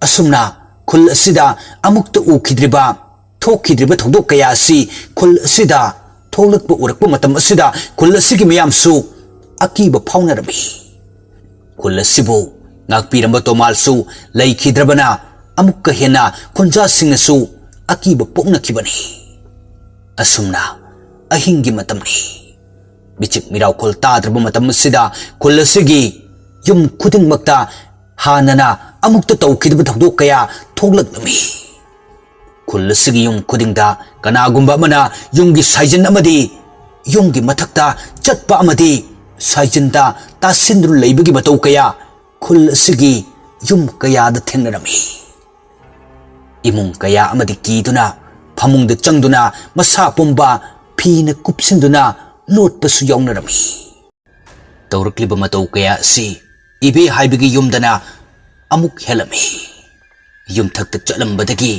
ꯑꯁꯨꯝꯅ ꯈꯨꯜ ꯑꯁꯤꯗ ꯑꯃꯨꯛꯇ ꯎꯈꯤꯗ꯭ꯔꯤꯕ, ꯊꯣꯛꯈꯤꯗ꯭ꯔꯤꯕ ꯊꯧꯗꯣꯛ ꯀꯌꯥ ꯑꯁꯤ ꯈꯨꯜ ꯑꯁꯤꯗ ꯊꯣꯛꯂꯛꯄ ꯎꯔꯛꯄ ꯃꯇꯝ ꯑꯁꯤꯗ ꯈꯨꯜ ꯑꯁꯤꯒꯤ ꯃꯤꯌꯥꯝꯁꯨ ꯑꯀꯤꯕ ꯐꯥꯎꯅꯔꯝꯃꯤ꯫ ꯈꯨꯜ ꯑꯁꯤꯕꯨ ꯉꯥꯛꯄꯤꯔꯝꯕ ꯇꯣꯃꯥꯜꯁꯨ ꯂꯩꯈꯤꯗ꯭ꯔꯕꯅ ꯑꯃꯨꯛꯀ ꯍꯦꯟꯅ ꯈꯨꯟꯖꯥꯁꯤꯡꯅꯁꯨ ꯑꯀꯤꯕ ꯄꯣꯛꯅꯈꯤꯕꯅꯤ꯫ ꯑꯁꯨꯝꯅ ꯑꯍꯤꯡꯒꯤ ꯃꯇꯝꯅꯤ꯫ ꯃꯤꯆꯤꯛ ꯃꯤꯔꯥꯎꯈꯣꯜ ꯇꯥꯗ꯭ꯔꯕ ꯃꯇꯝ ꯑꯁꯤꯗ ꯈꯨꯜ ꯑꯁꯤꯒꯤ ꯌꯨꯝ ꯈꯨꯗꯤꯡꯃꯛꯇ ꯍꯥꯟꯅꯅ ꯑꯃꯨꯛꯇ ꯇꯧꯈꯤꯗꯕ ꯊꯧꯗꯣꯛ ꯀꯌꯥ ꯊꯣꯛꯂꯛꯂꯝꯃꯤ꯫ ꯈꯨꯜ ꯑꯁꯤꯒꯤ ꯌꯨꯝ ꯈꯨꯗꯤꯡꯗ ꯀꯅꯥꯒꯨꯝꯕ ꯑꯃꯅ ꯌꯨꯝꯒꯤ ꯁꯥꯏꯖꯤꯟ ꯑꯃꯗꯤ ꯌꯨꯝꯒꯤ ꯃꯊꯛꯇ ꯆꯠꯄ ꯑꯃꯗꯤ ꯁꯥꯏꯖꯤꯟꯗ ꯇꯥꯁꯤꯟꯗꯨꯅ ꯂꯩꯕꯒꯤ ꯃꯇꯧ ꯀꯌꯥ ꯈꯨꯜ ꯑꯁꯤꯒꯤ ꯌꯨꯝ ꯀꯌꯥꯗ ꯊꯦꯡꯅꯔꯝꯃꯤ꯫ ꯏꯃꯨꯡ ꯀꯌꯥ ꯑꯃꯗꯤ ꯀꯤꯗꯨꯅ ꯐꯃꯨꯡꯗ ꯆꯪꯗꯨꯅ ꯃꯁꯥ ꯄꯨꯝꯕ ꯐꯤꯅ ꯀꯨꯞꯁꯤꯟꯗꯨꯅ ꯂꯣꯠꯄꯁꯨ ꯌꯥꯎꯅꯔꯝꯃꯤ꯫ ꯇꯧꯔꯛꯂꯤꯕ ꯃꯇꯧ ꯀꯌꯥ ꯑꯁꯤ ꯏꯕꯦ ꯍꯥꯏꯕꯤꯒꯤ ꯌꯨꯝꯗꯅ ꯑꯃꯨꯛ ꯍꯦꯜꯂꯝꯃꯤ꯫ ꯌꯨꯝꯊꯛꯇ ꯆꯠꯂꯝꯕꯗꯒꯤ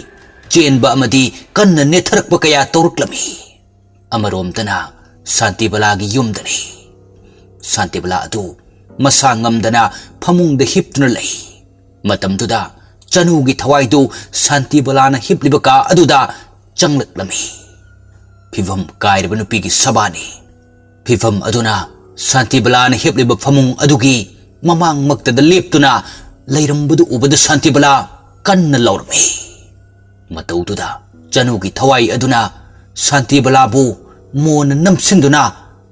ꯆꯦꯟꯕ ꯑꯃꯗꯤ ꯀꯟꯅ ꯅꯦꯠꯊꯔꯛꯄ ꯀꯌꯥ ꯇꯧꯔꯛꯂꯝꯃꯤ꯫ ꯑꯃꯔꯣꯝꯗꯅ ꯁꯥꯟꯇꯤꯕꯂꯥꯒꯤ ꯌꯨꯝꯗꯅꯤ꯫ ꯁꯥꯟꯇꯤꯕꯂꯥ ꯑꯗꯨ ꯃꯁꯥ ꯉꯝꯗꯅ ꯐꯃꯨꯡꯗ ꯍꯤꯞꯇꯨꯅ ꯂꯩ꯫ ꯃꯇꯝꯗꯨꯗ ꯆꯅꯨꯒꯤ ꯊꯋꯥꯏꯗꯨ ꯁꯥꯟꯇꯤꯕꯂꯥꯅ ꯍꯤꯞꯂꯤꯕ ꯀꯥ ꯑꯗꯨꯗ ꯆꯪꯂꯛꯂꯝꯃꯤ꯫ ꯐꯤꯚꯝ ꯀꯥꯏꯔꯕ ꯅꯨꯄꯤꯒꯤ ꯁꯕꯥꯅꯤ꯫ ꯐꯤꯚꯝ ꯑꯗꯨꯅ ꯁꯥꯟꯇꯤꯕꯂꯥꯅ ꯍꯤꯞꯂꯤꯕ ꯐꯃꯨꯡ ꯑꯗꯨꯒꯤ ꯃꯃꯥꯡꯃꯛꯇꯗ ꯂꯦꯞꯇꯨꯅ ꯂꯩꯔꯝꯕꯗꯨ ꯎꯕꯗ ꯁꯥꯟꯇꯤꯕꯂꯥ ꯀꯟꯅ ꯂꯥꯎꯔꯝꯃꯤ꯫ ꯃꯇꯧꯗꯨꯗ ꯆꯅꯨꯒꯤ ꯊꯋꯥꯏ ꯑꯗꯨꯅ ꯁꯥꯟꯇꯤꯕꯂꯥꯕꯨ ꯃꯣꯟꯅ ꯅꯝꯁꯤꯟꯗꯨꯅ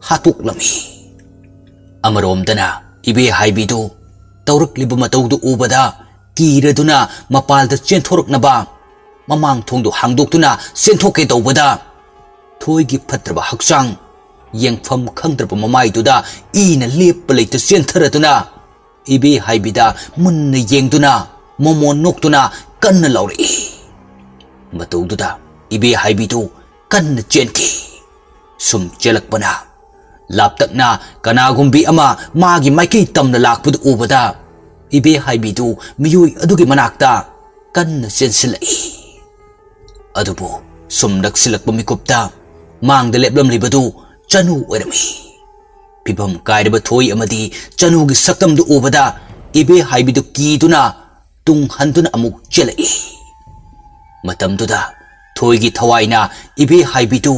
ꯍꯥꯠꯇꯣꯛꯂꯝꯃꯤ꯫ ꯑꯃꯔꯣꯝꯗꯅ ꯏꯕꯦ ꯍꯥꯏꯕꯤꯗꯨ ꯇꯧꯔꯛꯂꯤꯕ ꯃꯇꯧꯗꯨ ꯎꯕꯗ ꯀꯤꯔꯗꯨꯅ ꯃꯄꯥꯜꯗ ꯆꯦꯟꯊꯣꯔꯛꯅꯕ ꯃꯃꯥꯡ ꯊꯣꯡꯗꯨ ꯍꯥꯡꯗꯣꯛꯇꯨꯅ ꯆꯦꯟꯊꯣꯛꯀꯦ ꯇꯧꯕꯗ ꯊꯣꯏꯒꯤ ꯐꯠꯇ꯭ꯔꯕ ꯍꯛꯆꯥꯡ, ꯌꯦꯡꯐꯝ ꯈꯪꯗ꯭ꯔꯕ ꯃꯃꯥꯏꯗꯨꯗ ꯏꯅ ꯂꯦꯞꯄ ꯂꯩꯇ ꯆꯦꯟꯊꯔꯗꯨꯅ ꯏꯕꯦ ꯍꯥꯏꯕꯤꯗ ꯃꯨꯟꯅ ꯌꯦꯡꯗꯨꯅ ꯃꯣꯃꯣꯟ ꯅꯣꯛꯇꯨꯅ ꯀꯟꯅ ꯂꯥꯎꯔꯛꯏ꯫ ꯃꯇꯧꯗꯨꯗ ꯏꯕꯦ ꯍꯥꯏꯕꯤꯗꯨ ꯀꯟꯅ ꯆꯦꯟꯈꯤ꯫ ꯁꯨꯝ ꯆꯦꯜꯂꯛꯄꯅ ꯂꯥꯞꯇꯛꯅ ꯀꯅꯥꯒꯨꯝꯕꯤ ꯑꯃ ꯃꯥꯒꯤ ꯃꯥꯏꯀꯩ ꯇꯝꯅ ꯂꯥꯛꯄꯗꯨ ꯎꯕꯗ ꯏꯕꯦ ꯍꯥꯏꯕꯤꯗꯨ ꯃꯤꯑꯣꯏ ꯑꯗꯨꯒꯤ ꯃꯅꯥꯛꯇ ꯀꯟꯅ ꯆꯦꯟꯁꯤꯜꯂꯛꯏ꯫ ꯑꯗꯨꯕꯨ ꯁꯨꯝ ꯅꯛꯁꯤꯜꯂꯛꯄ ꯃꯤꯀꯨꯞꯇ ꯃꯥꯡꯗ ꯂꯦꯞꯂꯝꯂꯤꯕꯗꯨ ꯆꯅꯨ ꯑꯣꯏꯔꯝꯃꯤ꯫ ꯐꯤꯕꯝ ꯀꯥꯏꯔꯕ ꯊꯣꯏ ꯑꯃꯗꯤ ꯆꯅꯨꯒꯤ ꯁꯛꯇꯝꯗꯨ ꯎꯕꯗ ꯏꯕꯦꯍꯥꯏꯕꯤꯗꯨ ꯀꯤꯗꯨꯅ ꯇꯨꯡ ꯍꯟꯗꯨꯅ ꯑꯃꯨꯛ ꯆꯦꯜꯂꯛꯏ꯫ ꯃꯇꯝꯗꯨꯗ ꯊꯣꯏꯒꯤ ꯊꯋꯥꯏꯅ ꯏꯕꯦꯍꯥꯏꯕꯤꯗꯨ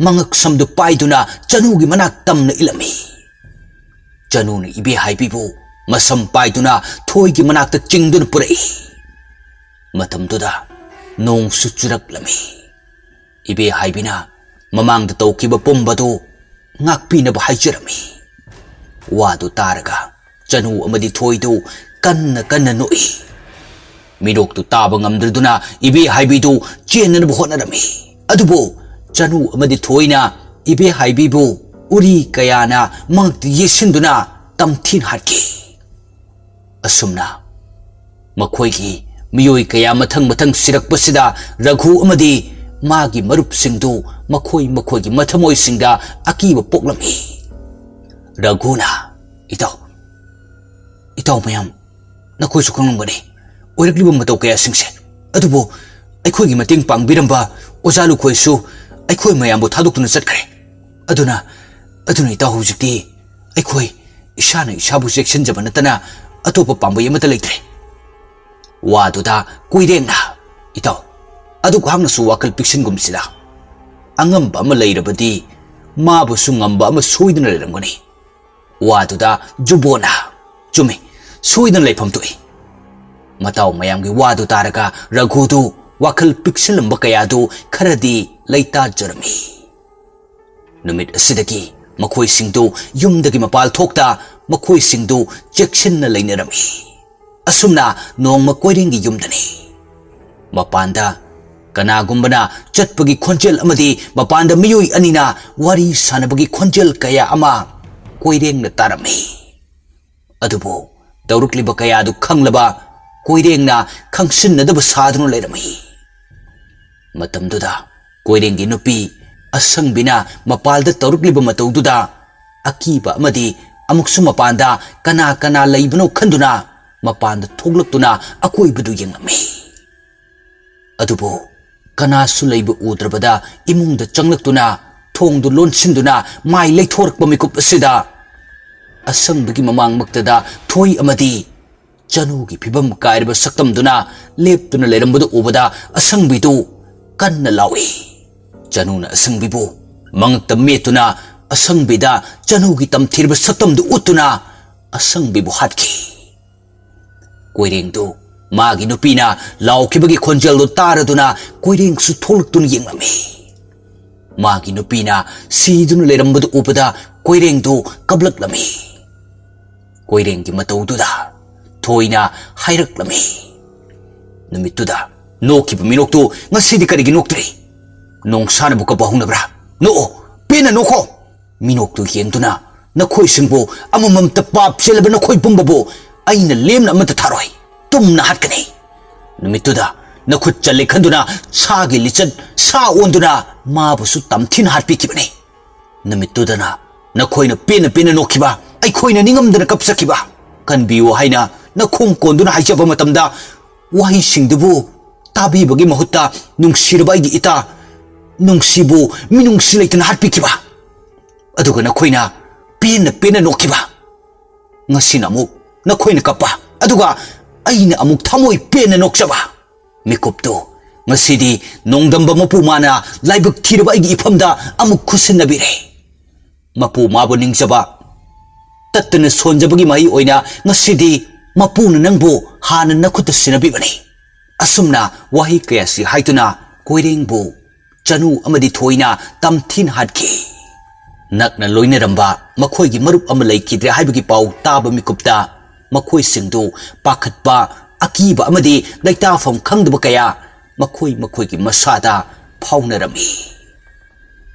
ꯃꯉꯛ ꯁꯝꯗꯨ ꯄꯥꯏꯗꯨꯅ ꯆꯅꯨꯒꯤ ꯃꯅꯥꯛ ꯇꯝꯅ ꯏꯜꯂꯝꯃꯤ꯫ ꯆꯅꯨꯅ ꯏꯕꯦꯍꯥꯏꯕꯤꯕꯨ ꯃꯁꯝ ꯄꯥꯏꯗꯨꯅ ꯊꯣꯏꯒꯤ ꯃꯅꯥꯛꯇ ꯆꯤꯡꯗꯨꯅ ꯄꯨꯔꯛꯏ꯫ ꯃꯇꯝꯗꯨꯗ ꯅꯣꯡꯁꯨ ꯆꯨꯔꯛꯂꯝꯃꯤ꯫ ꯏꯕꯦꯍꯥꯏꯕꯤꯅ ꯃꯃꯥꯡꯗ ꯇꯧꯈꯤꯕ ꯄꯨꯝꯕꯗꯨ ꯉꯥꯛꯄꯤꯅꯕ ꯍꯥꯏꯖꯔꯝꯃꯤ꯫ ꯋꯥꯗꯨ ꯇꯥꯔꯒ ꯆꯅꯨ ꯑꯃꯗꯤ ꯊꯣꯏꯗꯨ ꯀꯟꯅ ꯀꯟꯅ ꯅꯣꯛꯏ꯫ ꯃꯤꯅꯣꯛꯇꯨ ꯇꯥꯕ ꯉꯝꯗ꯭ꯔꯗꯨꯅ ꯏꯕꯦꯍꯥꯏꯕꯤꯗꯨ ꯆꯦꯟꯅꯅꯕ ꯍꯣꯠꯅꯔꯝꯃꯤ꯫ ꯑꯗꯨꯕꯨ ꯆꯅꯨ ꯑꯃꯗꯤ ꯊꯣꯏꯅ ꯏꯕꯦꯍꯥꯏꯕꯤꯕꯨ ꯎꯔꯤ ꯀꯌꯥꯅ ꯃꯉꯛꯇ ꯌꯦꯠꯁꯤꯟꯗꯨꯅ ꯇꯝꯊꯤꯅ ꯍꯥꯠꯈꯤ꯫ ꯑꯁꯨꯝꯅ ꯃꯈꯣꯏꯒꯤ ꯃꯤꯑꯣꯏ ꯀꯌꯥ ꯃꯊꯪ ꯃꯊꯪ ꯁꯤꯔꯛꯄꯁꯤꯗ ꯔꯘꯨ ꯑꯃꯗꯤ ꯃꯥꯒꯤ ꯃꯔꯨꯞꯁꯤꯡꯗꯨ ꯃꯈꯣꯏ ꯃꯈꯣꯏꯒꯤ ꯃꯊꯃꯣꯏꯁꯤꯡꯗ ꯑꯀꯤꯕ ꯄꯣꯛꯂꯝꯃꯤ꯫ ꯔꯘꯨꯅ, "ꯏꯇꯥꯎ, ꯏꯇꯥꯎ ꯃꯌꯥꯝ, ꯅꯈꯣꯏꯁꯨ ꯈꯪꯂꯝꯒꯅꯤ ꯑꯣꯏꯔꯛꯂꯤꯕ ꯃꯇꯧ ꯀꯌꯥꯁꯤꯡꯁꯦ꯫ ꯑꯗꯨꯕꯨ ꯑꯩꯈꯣꯏꯒꯤ ꯃꯇꯦꯡ ꯄꯥꯡꯕꯤꯔꯝꯕ ꯑꯣꯖꯥ ꯂꯨꯈꯣꯏꯁꯨ ꯑꯩꯈꯣꯏ ꯃꯌꯥꯝꯕꯨ ꯊꯥꯗꯣꯛꯇꯨꯅ ꯆꯠꯈ꯭ꯔꯦ꯫ ꯑꯗꯨꯅ, ꯑꯗꯨꯅ ꯏꯇꯥꯎ, ꯍꯧꯖꯤꯛꯇꯤ ꯑꯩꯈꯣꯏ ꯏꯁꯥꯅ ꯏꯁꯥꯕꯨ ꯆꯦꯛꯁꯤꯟꯖꯕ ꯅꯠꯇꯅ ꯑꯇꯣꯞꯄ ꯄꯥꯝꯕꯩ ꯑꯃꯠꯇ ꯂꯩꯇ꯭ꯔꯦ"꯫ ꯋꯥꯗꯨꯗ ꯀꯣꯏꯔꯦꯡꯅ, "ꯏꯇꯥꯎ, ꯑꯗꯨꯛ ꯍꯥꯛꯅꯁꯨ ꯋꯥꯈꯜ ꯄꯤꯛꯁꯤꯟꯒꯨꯝꯁꯤꯗ꯫ ꯑꯉꯝꯕ ꯑꯃ ꯂꯩꯔꯕꯗꯤ ꯃꯥꯕꯨꯁꯨ ꯉꯝꯕ ꯑꯃ ꯁꯣꯏꯗꯅ ꯂꯩꯔꯝꯒꯅꯤ"꯫ ꯋꯥꯗꯨꯗ ꯖꯨꯕꯣꯅ, "ꯆꯨꯝꯃꯤ, ꯁꯣꯏꯗꯅ ꯂꯩꯐꯝ ꯊꯣꯛꯏ"꯫ ꯃꯇꯥꯎ ꯃꯌꯥꯝꯒꯤ ꯋꯥꯗꯨ ꯇꯥꯔꯒ ꯔꯘꯨꯗꯨ ꯋꯥꯈꯜ ꯄꯤꯛꯁꯤꯜꯂꯝꯕ ꯀꯌꯥꯗꯨ ꯈꯔꯗꯤ ꯂꯩꯇꯥꯖꯔꯝꯃꯤ꯫ ꯅꯨꯃꯤꯠ ꯑꯁꯤꯗꯒꯤ ꯃꯈꯣꯏꯁꯤꯡꯗꯨ ꯌꯨꯝꯗꯒꯤ ꯃꯄꯥꯜ ꯊꯣꯛꯇ ꯃꯈꯣꯏꯁꯤꯡꯗꯨ ꯆꯦꯛꯁꯤꯟꯅ ꯂꯩꯅꯔꯝꯃꯤ꯫ ꯑꯁꯨꯝꯅ ꯅꯣꯡꯃ ꯀꯣꯏꯔꯦꯡꯒꯤ ꯌꯨꯝꯗꯅꯤ꯫ ꯃꯄꯥꯟꯗ ꯀꯅꯥꯒꯨꯝꯕꯅ ꯆꯠꯄꯒꯤ ꯈꯣꯟꯖꯦꯜ ꯑꯃꯗꯤ ꯃꯄꯥꯟꯗ ꯃꯤꯑꯣꯏ ꯑꯅꯤꯅ ꯋꯥꯔꯤ ꯁꯥꯟꯅꯕꯒꯤ ꯈꯣꯟꯖꯦꯜ ꯀꯌꯥ ꯑꯃ ꯀꯣꯏꯔꯦꯡꯅ ꯇꯥꯔꯝꯃꯤ꯫ ꯑꯗꯨꯕꯨ ꯇꯧꯔꯛꯂꯤꯕ ꯀꯌꯥꯗꯨ ꯈꯪꯂꯕ ꯀꯣꯏꯔꯦꯡꯅ ꯈꯪꯁꯤꯟꯅꯗꯕ ꯁꯥꯗꯨꯅ ꯂꯩꯔꯝꯃꯤ꯫ ꯃꯇꯝꯗꯨꯗ ꯀꯣꯏꯔꯦꯡꯒꯤ ꯅꯨꯄꯤ ꯑꯁꯪꯕꯤꯅ ꯃꯄꯥꯜꯗ ꯇꯧꯔꯛꯂꯤꯕ ꯃꯇꯧꯗꯨꯗ ꯑꯀꯤꯕ ꯑꯃꯗꯤ ꯑꯃꯨꯛꯁꯨ ꯃꯄꯥꯟꯗ ꯀꯅꯥ ꯀꯅꯥ ꯂꯩꯕꯅꯣ ꯈꯟꯗꯨꯅ ꯃꯄꯥꯟꯗ ꯊꯣꯛꯂꯛꯇꯨꯅ ꯑꯀꯣꯏꯕꯗꯨ ꯌꯦꯡꯂꯝꯃꯤ꯫ ꯑꯗꯨꯕꯨ ꯀꯅꯥꯁꯨ ꯂꯩꯕ ꯎꯗ꯭ꯔꯕꯗ ꯏꯃꯨꯡꯗ ꯆꯪꯂꯛꯇꯨꯅ ꯊꯣꯡꯗꯨ ꯂꯣꯟꯁꯤꯟꯗꯨꯅ ꯃꯥꯏ ꯂꯩꯊꯣꯔꯛꯄ ꯃꯤꯀꯨꯞ ꯑꯁꯤꯗ ꯑꯁꯪꯕꯒꯤ ꯃꯃꯥꯡꯃꯛꯇꯗ ꯊꯣꯏ ꯑꯃꯗꯤ ꯆꯅꯨꯒꯤ ꯐꯤꯕꯝ ꯀꯥꯏꯔꯕ ꯁꯛꯇꯝꯗꯨꯅ ꯂꯦꯞꯇꯨꯅ ꯂꯩꯔꯝꯕꯗꯨ ꯎꯕꯗ ꯑꯁꯪꯕꯤꯗꯨ ꯀꯟꯅ ꯂꯥꯎꯏ꯫ ꯆꯅꯨꯅ ꯑꯁꯪꯕꯤꯕꯨ ꯃꯉꯛꯇ ꯃꯦꯠꯇꯨꯅ ꯑꯁꯪꯕꯤꯗ ꯆꯅꯨꯒꯤ ꯇꯝꯊꯤꯔꯕ ꯁꯛꯇꯝꯗꯨ ꯎꯠꯇꯨꯅ ꯑꯁꯪꯕꯤꯕꯨ ꯍꯥꯠꯈꯤ꯫ ꯀꯣꯏꯔꯦꯡꯗꯨ ꯃꯥꯒꯤ ꯅꯨꯄꯤꯅ ꯂꯥꯎꯈꯤꯕꯒꯤ ꯈꯣꯟꯖꯦꯜꯗꯨ ꯇꯥꯔꯗꯨꯅ ꯀꯣꯏꯔꯦꯡꯁꯨ ꯊꯣꯛꯂꯛꯇꯨꯅ ꯌꯦꯡꯂꯝꯃꯤ꯫ ꯃꯥꯒꯤ ꯅꯨꯄꯤꯅ ꯁꯤꯗꯨꯅ ꯂꯩꯔꯝꯕꯗꯨ ꯎꯕꯗ ꯀꯣꯏꯔꯦꯡꯗꯨ ꯀꯞꯂꯛꯂꯝꯃꯤ꯫ ꯀꯣꯏꯔꯦꯡꯒꯤ ꯃꯇꯧꯗꯨꯗ ꯊꯣꯏꯅ ꯍꯥꯏꯔꯛꯂꯝꯃꯤ꯫ ꯅꯨꯃꯤꯠꯇꯨꯗ ꯅꯣꯛꯈꯤꯕ ꯃꯤꯅꯣꯛꯇꯨ ꯉꯁꯤꯗꯤ ꯀꯔꯤꯒꯤ ꯅꯣꯛꯇ꯭ꯔꯤ? ꯅꯣꯡꯁꯥꯅꯕꯨ ꯀꯞꯄ ꯍꯧꯅꯕ꯭ꯔꯥ? ꯅꯣꯛꯑꯣ, ꯄꯦꯟꯅ ꯅꯣꯛꯈꯣ꯫ ꯃꯤꯅꯣꯛꯇꯨ ꯌꯦꯡꯗꯨꯅ ꯅꯈꯣꯏꯁꯤꯡꯕꯨ ꯑꯃꯃꯝꯇ ꯄꯥꯞ ꯆꯦꯜꯂꯕ ꯅꯈꯣꯏ ꯄꯨꯝꯕꯕꯨ ꯑꯩꯅ ꯂꯦꯝꯅ ꯑꯃꯠꯇ ꯊꯥꯔꯣꯏ, ꯇꯨꯝꯅ ꯍꯥꯠꯀꯅꯤ꯫ ꯅꯨꯃꯤꯠꯇꯨꯗ ꯅꯈꯨꯠ ꯆꯠꯂꯦ ꯈꯟꯗꯨꯅ ꯁꯥꯒꯤ ꯂꯤꯆꯠ ꯁꯥ ꯑꯣꯟꯗꯨꯅ ꯃꯥꯕꯨꯁꯨ ꯇꯝꯊꯤꯅ ꯍꯥꯠꯄꯤꯈꯤꯕꯅꯤ꯫ ꯅꯨꯃꯤꯠꯇꯨꯗꯅ ꯅꯈꯣꯏꯅ ꯄꯦꯟꯅ ꯄꯦꯟꯅ ꯅꯣꯛꯈꯤꯕ, ꯑꯩꯈꯣꯏꯅ ꯅꯤꯡꯉꯝꯗꯅ ꯀꯞꯆꯈꯤꯕ, ꯀꯟꯕꯤꯌꯨ ꯍꯥꯏꯅ ꯅꯈꯣꯡ ꯀꯣꯟꯗꯨꯅ ꯍꯥꯏꯖꯕ ꯃꯇꯝꯗ ꯋꯥꯍꯩꯁꯤꯡꯗꯨꯕꯨ ꯇꯥꯕꯤꯕꯒꯤ ꯃꯍꯨꯠꯇ ꯅꯨꯡꯁꯤꯔꯕ ꯑꯩꯒꯤ ꯏꯇꯥ ꯅꯨꯡꯁꯤꯕꯨ ꯃꯤꯅꯨꯡꯁꯤ ꯂꯩꯇꯅ ꯍꯥꯠꯄꯤꯈꯤꯕ꯫ ꯑꯗꯨꯒ ꯅꯈꯣꯏꯅ ꯄꯦꯟꯅ ꯄꯦꯟꯅ ꯅꯣꯛꯈꯤꯕ꯫ ꯉꯁꯤꯅ ꯑꯃꯨꯛ ꯅꯈꯣꯏꯅ ꯀꯞꯄ, ꯑꯗꯨꯒ ꯑꯩꯅ ꯑꯃꯨꯛ ꯊꯃꯣꯏ ꯄꯦꯟꯅ ꯅꯣꯛꯆꯕ꯫ ꯃꯤꯀꯨꯞꯇꯨ ꯉꯁꯤꯗꯤ ꯅꯣꯡꯗꯝꯕ ꯃꯄꯨ ꯃꯥꯅ ꯂꯥꯏꯕꯛ ꯊꯤꯔꯕ ꯑꯩꯒꯤ ꯏꯐꯝꯗ ꯑꯃꯨꯛ ꯈꯨꯠꯁꯤꯟꯅꯕꯤꯔꯦ꯫ ꯃꯄꯨ ꯃꯥꯕꯨ ꯅꯤꯡꯖꯕ ꯇꯠꯇꯅ ꯁꯣꯟꯖꯕꯒꯤ ꯃꯍꯩ ꯑꯣꯏꯅ ꯉꯁꯤꯗꯤ ꯃꯄꯨꯅ ꯅꯪꯕꯨ ꯍꯥꯟꯅ ꯅꯈꯨꯠꯇ ꯁꯤꯟꯅꯕꯤꯕꯅꯤ꯫ ꯑꯁꯨꯝꯅ ꯋꯥꯍꯩ ꯀꯌꯥꯁꯤ ꯍꯥꯏꯗꯨꯅ ꯀꯣꯏꯔꯦꯡꯕꯨ ꯆꯅꯨ ꯑꯃꯗꯤ ꯊꯣꯏꯅ ꯇꯝꯊꯤꯅ ꯍꯥꯠꯈꯤ꯫ ꯅꯛꯅ ꯂꯣꯏꯅꯔꯝꯕ ꯃꯈꯣꯏꯒꯤ ꯃꯔꯨꯞ ꯑꯃ ꯂꯩꯈꯤꯗ꯭ꯔꯦ ꯍꯥꯏꯕꯒꯤ ꯄꯥꯎ ꯇꯥꯕ ꯃꯤꯀꯨꯞꯇ ꯃꯈꯣꯏꯁꯤꯡꯗꯨ ꯄꯥꯈꯠꯄ, ꯑꯀꯤꯕ ꯑꯃꯗꯤ ꯂꯩꯇꯥꯐꯝ ꯈꯪꯗꯕ ꯀꯌꯥ ꯃꯈꯣꯏ ꯃꯈꯣꯏꯒꯤ ꯃꯁꯥꯗ ꯐꯥꯎꯅꯔꯝꯃꯤ꯫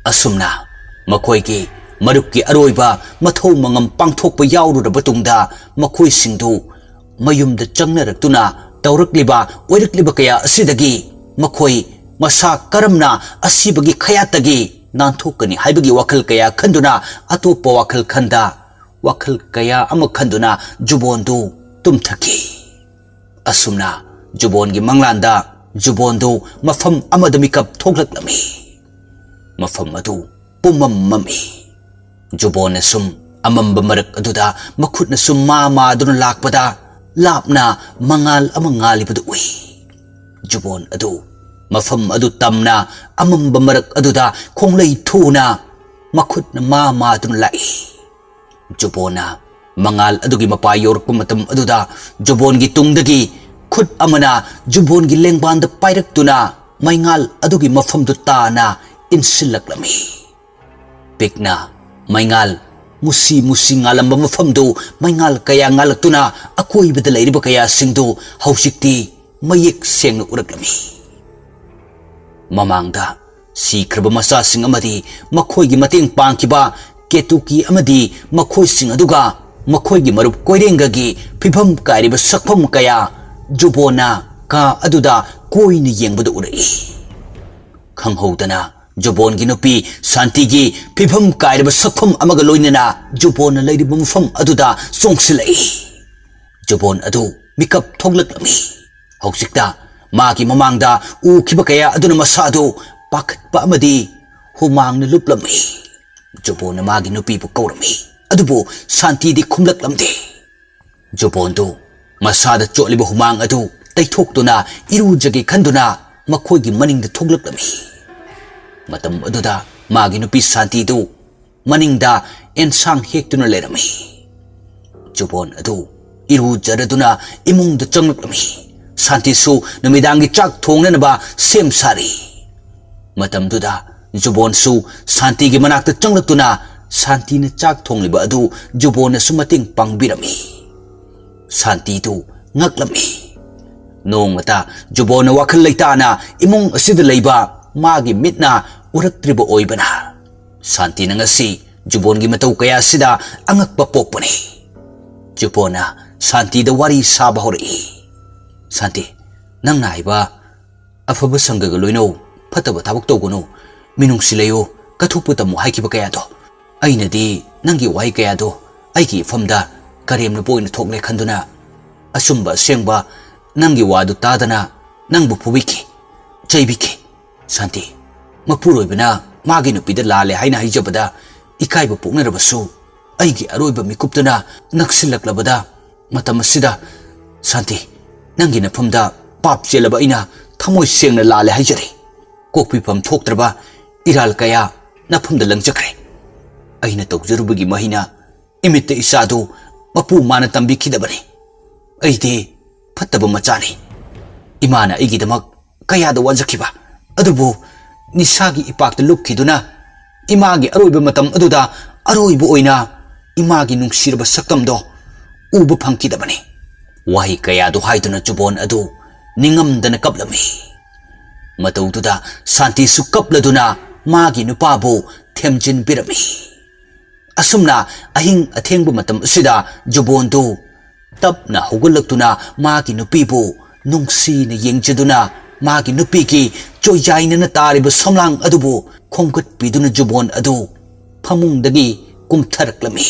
ꯑꯁꯨꯝꯅ ꯃꯈꯣꯏꯒꯤ ꯃꯔꯨꯞꯀꯤ ꯑꯔꯣꯏꯕ ꯃꯊꯧ ꯃꯉꯝ ꯄꯥꯡꯊꯣꯛꯄ ꯌꯥꯎꯔꯨꯔꯕ ꯇꯨꯡꯗ ꯃꯈꯣꯏꯁꯤꯡꯗꯨ ꯃꯌꯨꯝꯗ ꯆꯪꯅꯔꯛꯇꯨꯅ ꯇꯧꯔꯛꯂꯤꯕ ꯑꯣꯏꯔꯛꯂꯤꯕ ꯀꯌꯥ ꯑꯁꯤꯗꯒꯤ ꯃꯈꯣꯏ ꯃꯁꯥ ꯀꯔꯝꯅ ꯑꯁꯤꯕꯒꯤ ꯈꯌꯥꯠꯇꯒꯤ ꯅꯥꯟꯊꯣꯛꯀꯅꯤ ꯍꯥꯏꯕꯒꯤ ꯋꯥꯈꯜ ꯀꯌꯥ ꯈꯟꯗꯨꯅ ꯑꯇꯣꯞꯄ ꯋꯥꯈꯜ ꯈꯟꯗ ꯋꯥꯈꯜ ꯀꯌꯥ ꯑꯃ ꯈꯟꯗꯨꯅ ꯖꯨꯕꯣꯟꯗꯨ ꯇꯨꯝꯊꯈꯤ꯫ ꯑꯁꯨꯝꯅ ꯖꯨꯕꯣꯟꯒꯤ ꯃꯪꯂꯥꯟꯗ ꯖꯨꯕꯣꯟꯗꯨ ꯃꯐꯝ ꯑꯃꯗ ꯃꯤꯀꯞ ꯊꯣꯛꯂꯛꯂꯝꯃꯤ꯫ ꯃꯐꯝ ꯑꯗꯨ ꯄꯨꯝꯃꯝ ꯃꯝꯃꯤ꯫ ꯖꯨꯕꯣꯟꯅ ꯁꯨꯝ ꯑꯃꯝꯕ ꯃꯔꯛ ꯑꯗꯨꯗ ꯃꯈꯨꯠꯅ ꯁꯨꯝ ꯃꯥ ꯃꯥꯗꯨꯅ ꯂꯥꯛꯄꯗ ꯂꯥꯞꯅ ꯃꯉꯥꯜ ꯑꯃ ꯉꯥꯜꯂꯤꯕꯗꯨ ꯎꯏ꯫ ꯖꯨꯕꯣꯟ ꯑꯗꯨ ꯃꯐꯝ ꯑꯗꯨ ꯇꯝꯅ ꯑꯃꯝꯕ ꯃꯔꯛ ꯑꯗꯨꯗ ꯈꯣꯡꯂꯩ ꯊꯨꯅ ꯃꯈꯨꯠꯅ ꯃꯥ ꯃꯥꯗꯨꯅ ꯂꯥꯛꯏ꯫ ꯖꯨꯕꯣꯟꯅ ꯃꯉꯥꯜ ꯑꯗꯨꯒꯤ ꯃꯄꯥ ꯌꯧꯔꯛꯄ ꯃꯇꯝ ꯑꯗꯨꯗ ꯖꯨꯕꯣꯟꯒꯤ ꯇꯨꯡꯗꯒꯤ ꯈꯨꯠ ꯑꯃꯅ ꯖꯨꯕꯣꯟꯒꯤ ꯂꯦꯡꯕꯥꯟꯗ ꯄꯥꯏꯔꯛꯇꯨꯅ ꯃꯩꯉꯥꯜ ꯑꯗꯨꯒꯤ ꯃꯐꯝꯗꯨ ꯇꯥꯅ ꯏꯟꯁꯤꯜꯂꯛꯂꯝꯃꯤ꯫ ꯄꯤꯛꯅ ꯃꯩꯉꯥꯜ ꯃꯨꯁꯤ ꯃꯨꯁꯤ ꯉꯥꯜꯂꯝꯕ ꯃꯐꯝꯗꯨ ꯃꯩꯉꯥꯜ ꯀꯌꯥ ꯉꯥꯜꯂꯛꯇꯨꯅ ꯑꯀꯣꯏꯕꯗ ꯂꯩꯔꯤꯕ ꯀꯌꯥꯁꯤꯡꯗꯨ ꯍꯧꯖꯤꯛꯇꯤ ꯃꯌꯦꯛ ꯁꯦꯡꯅ ꯎꯔꯛꯂꯝꯃꯤ꯫ ꯃꯃꯥꯡꯗ ꯁꯤꯈ꯭ꯔꯕ ꯃꯆꯥꯁꯤꯡ ꯑꯃꯗꯤ ꯃꯈꯣꯏꯒꯤ ꯃꯇꯦꯡ ꯄꯥꯡꯈꯤꯕ ꯀꯦꯇꯨꯀꯤ ꯑꯃꯗꯤ ꯃꯈꯣꯏꯁꯤꯡ ꯑꯗꯨꯒ ꯃꯈꯣꯏꯒꯤ ꯃꯔꯨꯞ ꯀꯣꯏꯔꯦꯡꯒꯒꯤ ꯐꯤꯕꯝ ꯀꯥꯏꯔꯤꯕ ꯁꯛꯐꯝ ꯀꯌꯥ ꯖꯨꯕꯣꯟꯅ ꯀꯥ ꯑꯗꯨꯗ ꯀꯣꯏꯅ ꯌꯦꯡꯕꯗ ꯎꯔꯛꯏ꯫ ꯈꯪꯍꯧꯗꯅ ꯖꯨꯕꯣꯟꯒꯤ ꯅꯨꯄꯤ ꯁꯥꯟꯇꯤꯒꯤ ꯐꯤꯕꯝ ꯀꯥꯏꯔꯕ ꯁꯛꯐꯝ ꯑꯃꯒ ꯂꯣꯏꯅꯅ ꯖꯨꯕꯣꯟꯅ ꯂꯩꯔꯤꯕ ꯃꯐꯝ ꯑꯗꯨꯗ ꯆꯣꯡꯁꯤꯜꯂꯛꯏ꯫ ꯖꯨꯕꯣꯟ ꯑꯗꯨ ꯃꯤꯀꯞ ꯊꯣꯛꯂꯛꯂꯝꯃꯤ꯫ ꯍꯧꯖꯤꯛꯇ ꯃꯥꯒꯤ ꯃꯃꯥꯡꯗ ꯎꯈꯤꯕ ꯀꯌꯥ ꯑꯗꯨꯅ ꯃꯁꯥꯗꯨ ꯄꯥꯈꯠꯄ ꯑꯃꯗꯤ ꯍꯨꯃꯥꯡꯅ ꯂꯨꯞꯂꯝꯃꯤ꯫ ꯖꯨꯕꯣꯟꯅ ꯃꯥꯒꯤ ꯅꯨꯄꯤꯕꯨ ꯀꯧꯔꯝꯃꯤ, ꯑꯗꯨꯕꯨ ꯁꯥꯟꯇꯤꯗꯤ ꯈꯨꯝꯂꯛꯂꯝꯗꯦ꯫ ꯖꯨꯕꯣꯟꯗꯨ ꯃꯁꯥꯗ ꯆꯣꯠꯂꯤꯕ ꯍꯨꯃꯥꯡ ꯑꯗꯨ ꯇꯩꯊꯣꯛꯇꯨꯅ ꯏꯔꯨꯖꯒꯦ ꯈꯟꯗꯨꯅ ꯃꯈꯣꯏꯒꯤ ꯃꯅꯤꯡꯗ ꯊꯣꯛꯂꯛꯂꯝꯃꯤ꯫ ꯃꯇꯝ ꯑꯗꯨꯗ ꯃꯥꯒꯤ ꯅꯨꯄꯤ ꯁꯥꯟꯇꯤꯗꯨ ꯃꯅꯤꯡꯗ ꯑꯦꯟꯁꯥꯡ ꯍꯦꯛꯇꯨꯅ ꯂꯩꯔꯝꯃꯤ꯫ ꯖꯨꯕꯣꯟ ꯑꯗꯨ ꯏꯔꯨꯖꯔꯗꯨꯅ ꯏꯃꯨꯡꯗ ꯆꯪꯂꯛꯂꯝꯃꯤ꯫ ꯁꯥꯟꯇꯤꯁꯨ ꯅꯨꯃꯤꯗꯥꯡꯒꯤ ꯆꯥꯛ ꯊꯣꯡꯅꯅꯕ ꯁꯦꯝ ꯁꯥꯔꯤ꯫ ꯃꯇꯝꯗꯨꯗ ꯖꯨꯕꯣꯟꯁꯨ ꯁꯥꯟꯇꯤꯒꯤ ꯃꯅꯥꯛꯇ ꯆꯪꯂꯛꯇꯨꯅ ꯁꯥꯟꯇꯤꯅ ꯆꯥꯛ ꯊꯣꯡꯂꯤꯕ ꯑꯗꯨ ꯖꯨꯕꯣꯟꯅꯁꯨ ꯃꯇꯦꯡ ꯄꯥꯡꯕꯤꯔꯝꯃꯤ꯫ ꯁꯥꯟꯇꯤꯗꯨ ꯉꯛꯂꯝꯃꯤ꯫ ꯅꯣꯡꯃꯇ ꯖꯨꯕꯣꯟꯅ ꯋꯥꯈꯜ ꯂꯩꯇꯥꯅ ꯏꯃꯨꯡ ꯑꯁꯤꯗ ꯂꯩꯕ ꯃꯥꯒꯤ ꯃꯤꯠꯅ ꯎꯔꯛꯇ꯭ꯔꯤꯕ ꯑꯣꯏꯕꯅ ꯁꯥꯟꯇꯤꯅ ꯉꯁꯤ ꯖꯨꯕꯣꯟꯒꯤ ꯃꯇꯧ ꯀꯌꯥ ꯑꯁꯤꯗ ꯑꯉꯛꯄ ꯄꯣꯛꯄꯅꯤ꯫ ꯖꯨꯕꯣꯟꯅ ꯁꯥꯟꯇꯤꯗ ꯋꯥꯔꯤ ꯁꯥꯕ ꯍꯧꯔꯛꯏ꯫ "ꯁꯥꯟꯇꯤ, ꯅꯪꯅ ꯍꯥꯏꯕ ꯑꯐꯕ ꯁꯪꯒꯒ ꯂꯣꯏꯅꯧ, ꯐꯠꯇꯕ ꯊꯕꯛ ꯇꯧꯒꯅꯨ, ꯃꯤꯅꯨꯡꯁꯤ ꯂꯩꯌꯨ, ꯀꯠꯊꯣꯛꯄ ꯇꯝꯃꯨ ꯍꯥꯏꯈꯤꯕ ꯀꯌꯥꯗꯣ꯫ ꯑꯩꯅꯗꯤ ꯅꯪꯒꯤ ꯋꯥꯍꯩ ꯀꯌꯥꯗꯣ ꯑꯩꯒꯤ ꯏꯐꯝꯗ ꯀꯔꯦꯝꯅꯕ ꯑꯣꯏꯅ ꯊꯣꯛꯂꯦ ꯈꯟꯗꯨꯅ ꯑꯆꯨꯝꯕ ꯑꯁꯦꯡꯕ ꯅꯪꯒꯤ ꯋꯥꯗꯨ ꯇꯥꯗꯅ ꯅꯪꯕꯨ ꯐꯨꯕꯤꯈꯤ, ꯆꯩꯕꯤꯈꯤ꯫ ꯁꯥꯟꯇꯤ, ꯃꯄꯨꯔꯣꯏꯕꯅ ꯃꯥꯒꯤ ꯅꯨꯄꯤꯗ ꯂꯥꯜꯂꯦ ꯍꯥꯏꯅ ꯍꯥꯏꯖꯕꯗ ꯏꯀꯥꯏꯕ ꯄꯣꯛꯅꯔꯕꯁꯨ, ꯑꯩꯒꯤ ꯑꯔꯣꯏꯕ ꯃꯤꯀꯨꯞꯇꯨꯅ ꯅꯛꯁꯤꯜꯂꯛꯂꯕꯗ, ꯃꯇꯝ ꯑꯁꯤꯗ, ꯁꯥꯟꯇꯤ, ꯅꯪꯒꯤ ꯅꯐꯝꯗ ꯄꯥꯞ ꯆꯦꯜꯂꯕ ꯑꯩꯅ ꯊꯃꯣꯏ ꯁꯦꯡꯅ ꯂꯥꯜꯂꯦ ꯍꯥꯏꯖꯔꯤ꯫ ꯀꯣꯛꯄꯤꯐꯝ ꯊꯣꯛꯇ꯭ꯔꯕ ꯏꯔꯥꯜ ꯀꯌꯥ ꯅꯐꯝꯗ ꯂꯪꯖꯈ꯭ꯔꯦ꯫ ꯑꯩꯅ ꯇꯧꯖꯔꯨꯕꯒꯤ ꯃꯍꯩꯅ ꯏꯃꯤꯠꯇ ꯏꯆꯥꯗꯨ ꯃꯄꯨ ꯃꯥꯅ ꯇꯝꯕꯤꯈꯤꯗꯕꯅꯤ꯫ ꯑꯩꯗꯤ ꯐꯠꯇꯕ ꯃꯆꯥꯅꯤ꯫ ꯏꯃꯥꯅ ꯑꯩꯒꯤꯗꯃꯛ ꯀꯌꯥꯗ ꯋꯥꯖꯈꯤꯕ ꯑꯗꯨꯕꯨ ꯅꯤꯁꯥꯒꯤ ꯏꯄꯥꯛꯇ ꯂꯨꯞꯈꯤꯗꯨꯅ ꯏꯃꯥꯒꯤ ꯑꯔꯣꯏꯕ ꯃꯇꯝ ꯑꯗꯨꯗ ꯑꯔꯣꯏꯕ ꯑꯣꯏꯅ ꯏꯃꯥꯒꯤ ꯅꯨꯡꯁꯤꯔꯕ ꯁꯛꯇꯝꯗꯣ ꯎꯕ ꯐꯪꯈꯤꯗꯕꯅꯤ꯫ ꯋꯥꯍꯩ ꯀꯌꯥꯗꯨ ꯍꯥꯏꯗꯨꯅ ꯖꯨꯕꯣꯟ ꯑꯗꯨ ꯅꯤꯡꯉꯝꯗꯅ ꯀꯞꯂꯝꯃꯤ꯫ ꯃꯇꯧꯗꯨꯗ ꯁꯥꯟꯇꯤꯁꯨ ꯀꯞꯂꯗꯨꯅ ꯃꯥꯒꯤ ꯅꯨꯄꯥꯕꯨ ꯊꯦꯝꯖꯤꯟꯕꯤꯔꯝꯃꯤ꯫ ꯑꯁꯨꯝꯅ ꯑꯍꯤꯡ ꯑꯊꯦꯡꯕ ꯃꯇꯝ ꯑꯁꯤꯗ ꯖꯨꯕꯣꯟꯗꯨ ꯇꯞꯅ ꯍꯧꯒꯠꯂꯛꯇꯨꯅ ꯃꯥꯒꯤ ꯅꯨꯄꯤꯕꯨ ꯅꯨꯡꯁꯤꯅ ꯌꯦꯡꯖꯗꯨꯅ ꯃꯥꯒꯤ ꯅꯨꯄꯤꯒꯤ ꯆꯣꯏꯖꯥꯏꯅꯅ ꯇꯥꯔꯤꯕ ꯁꯝꯂꯥꯡ ꯑꯗꯨꯕꯨ ꯈꯣꯝꯒꯠꯄꯤꯗꯨꯅ ꯖꯨꯕꯣꯟ ꯑꯗꯨ ꯐꯃꯨꯡꯗꯒꯤ ꯀꯨꯝꯊꯔꯛꯂꯝꯃꯤ꯫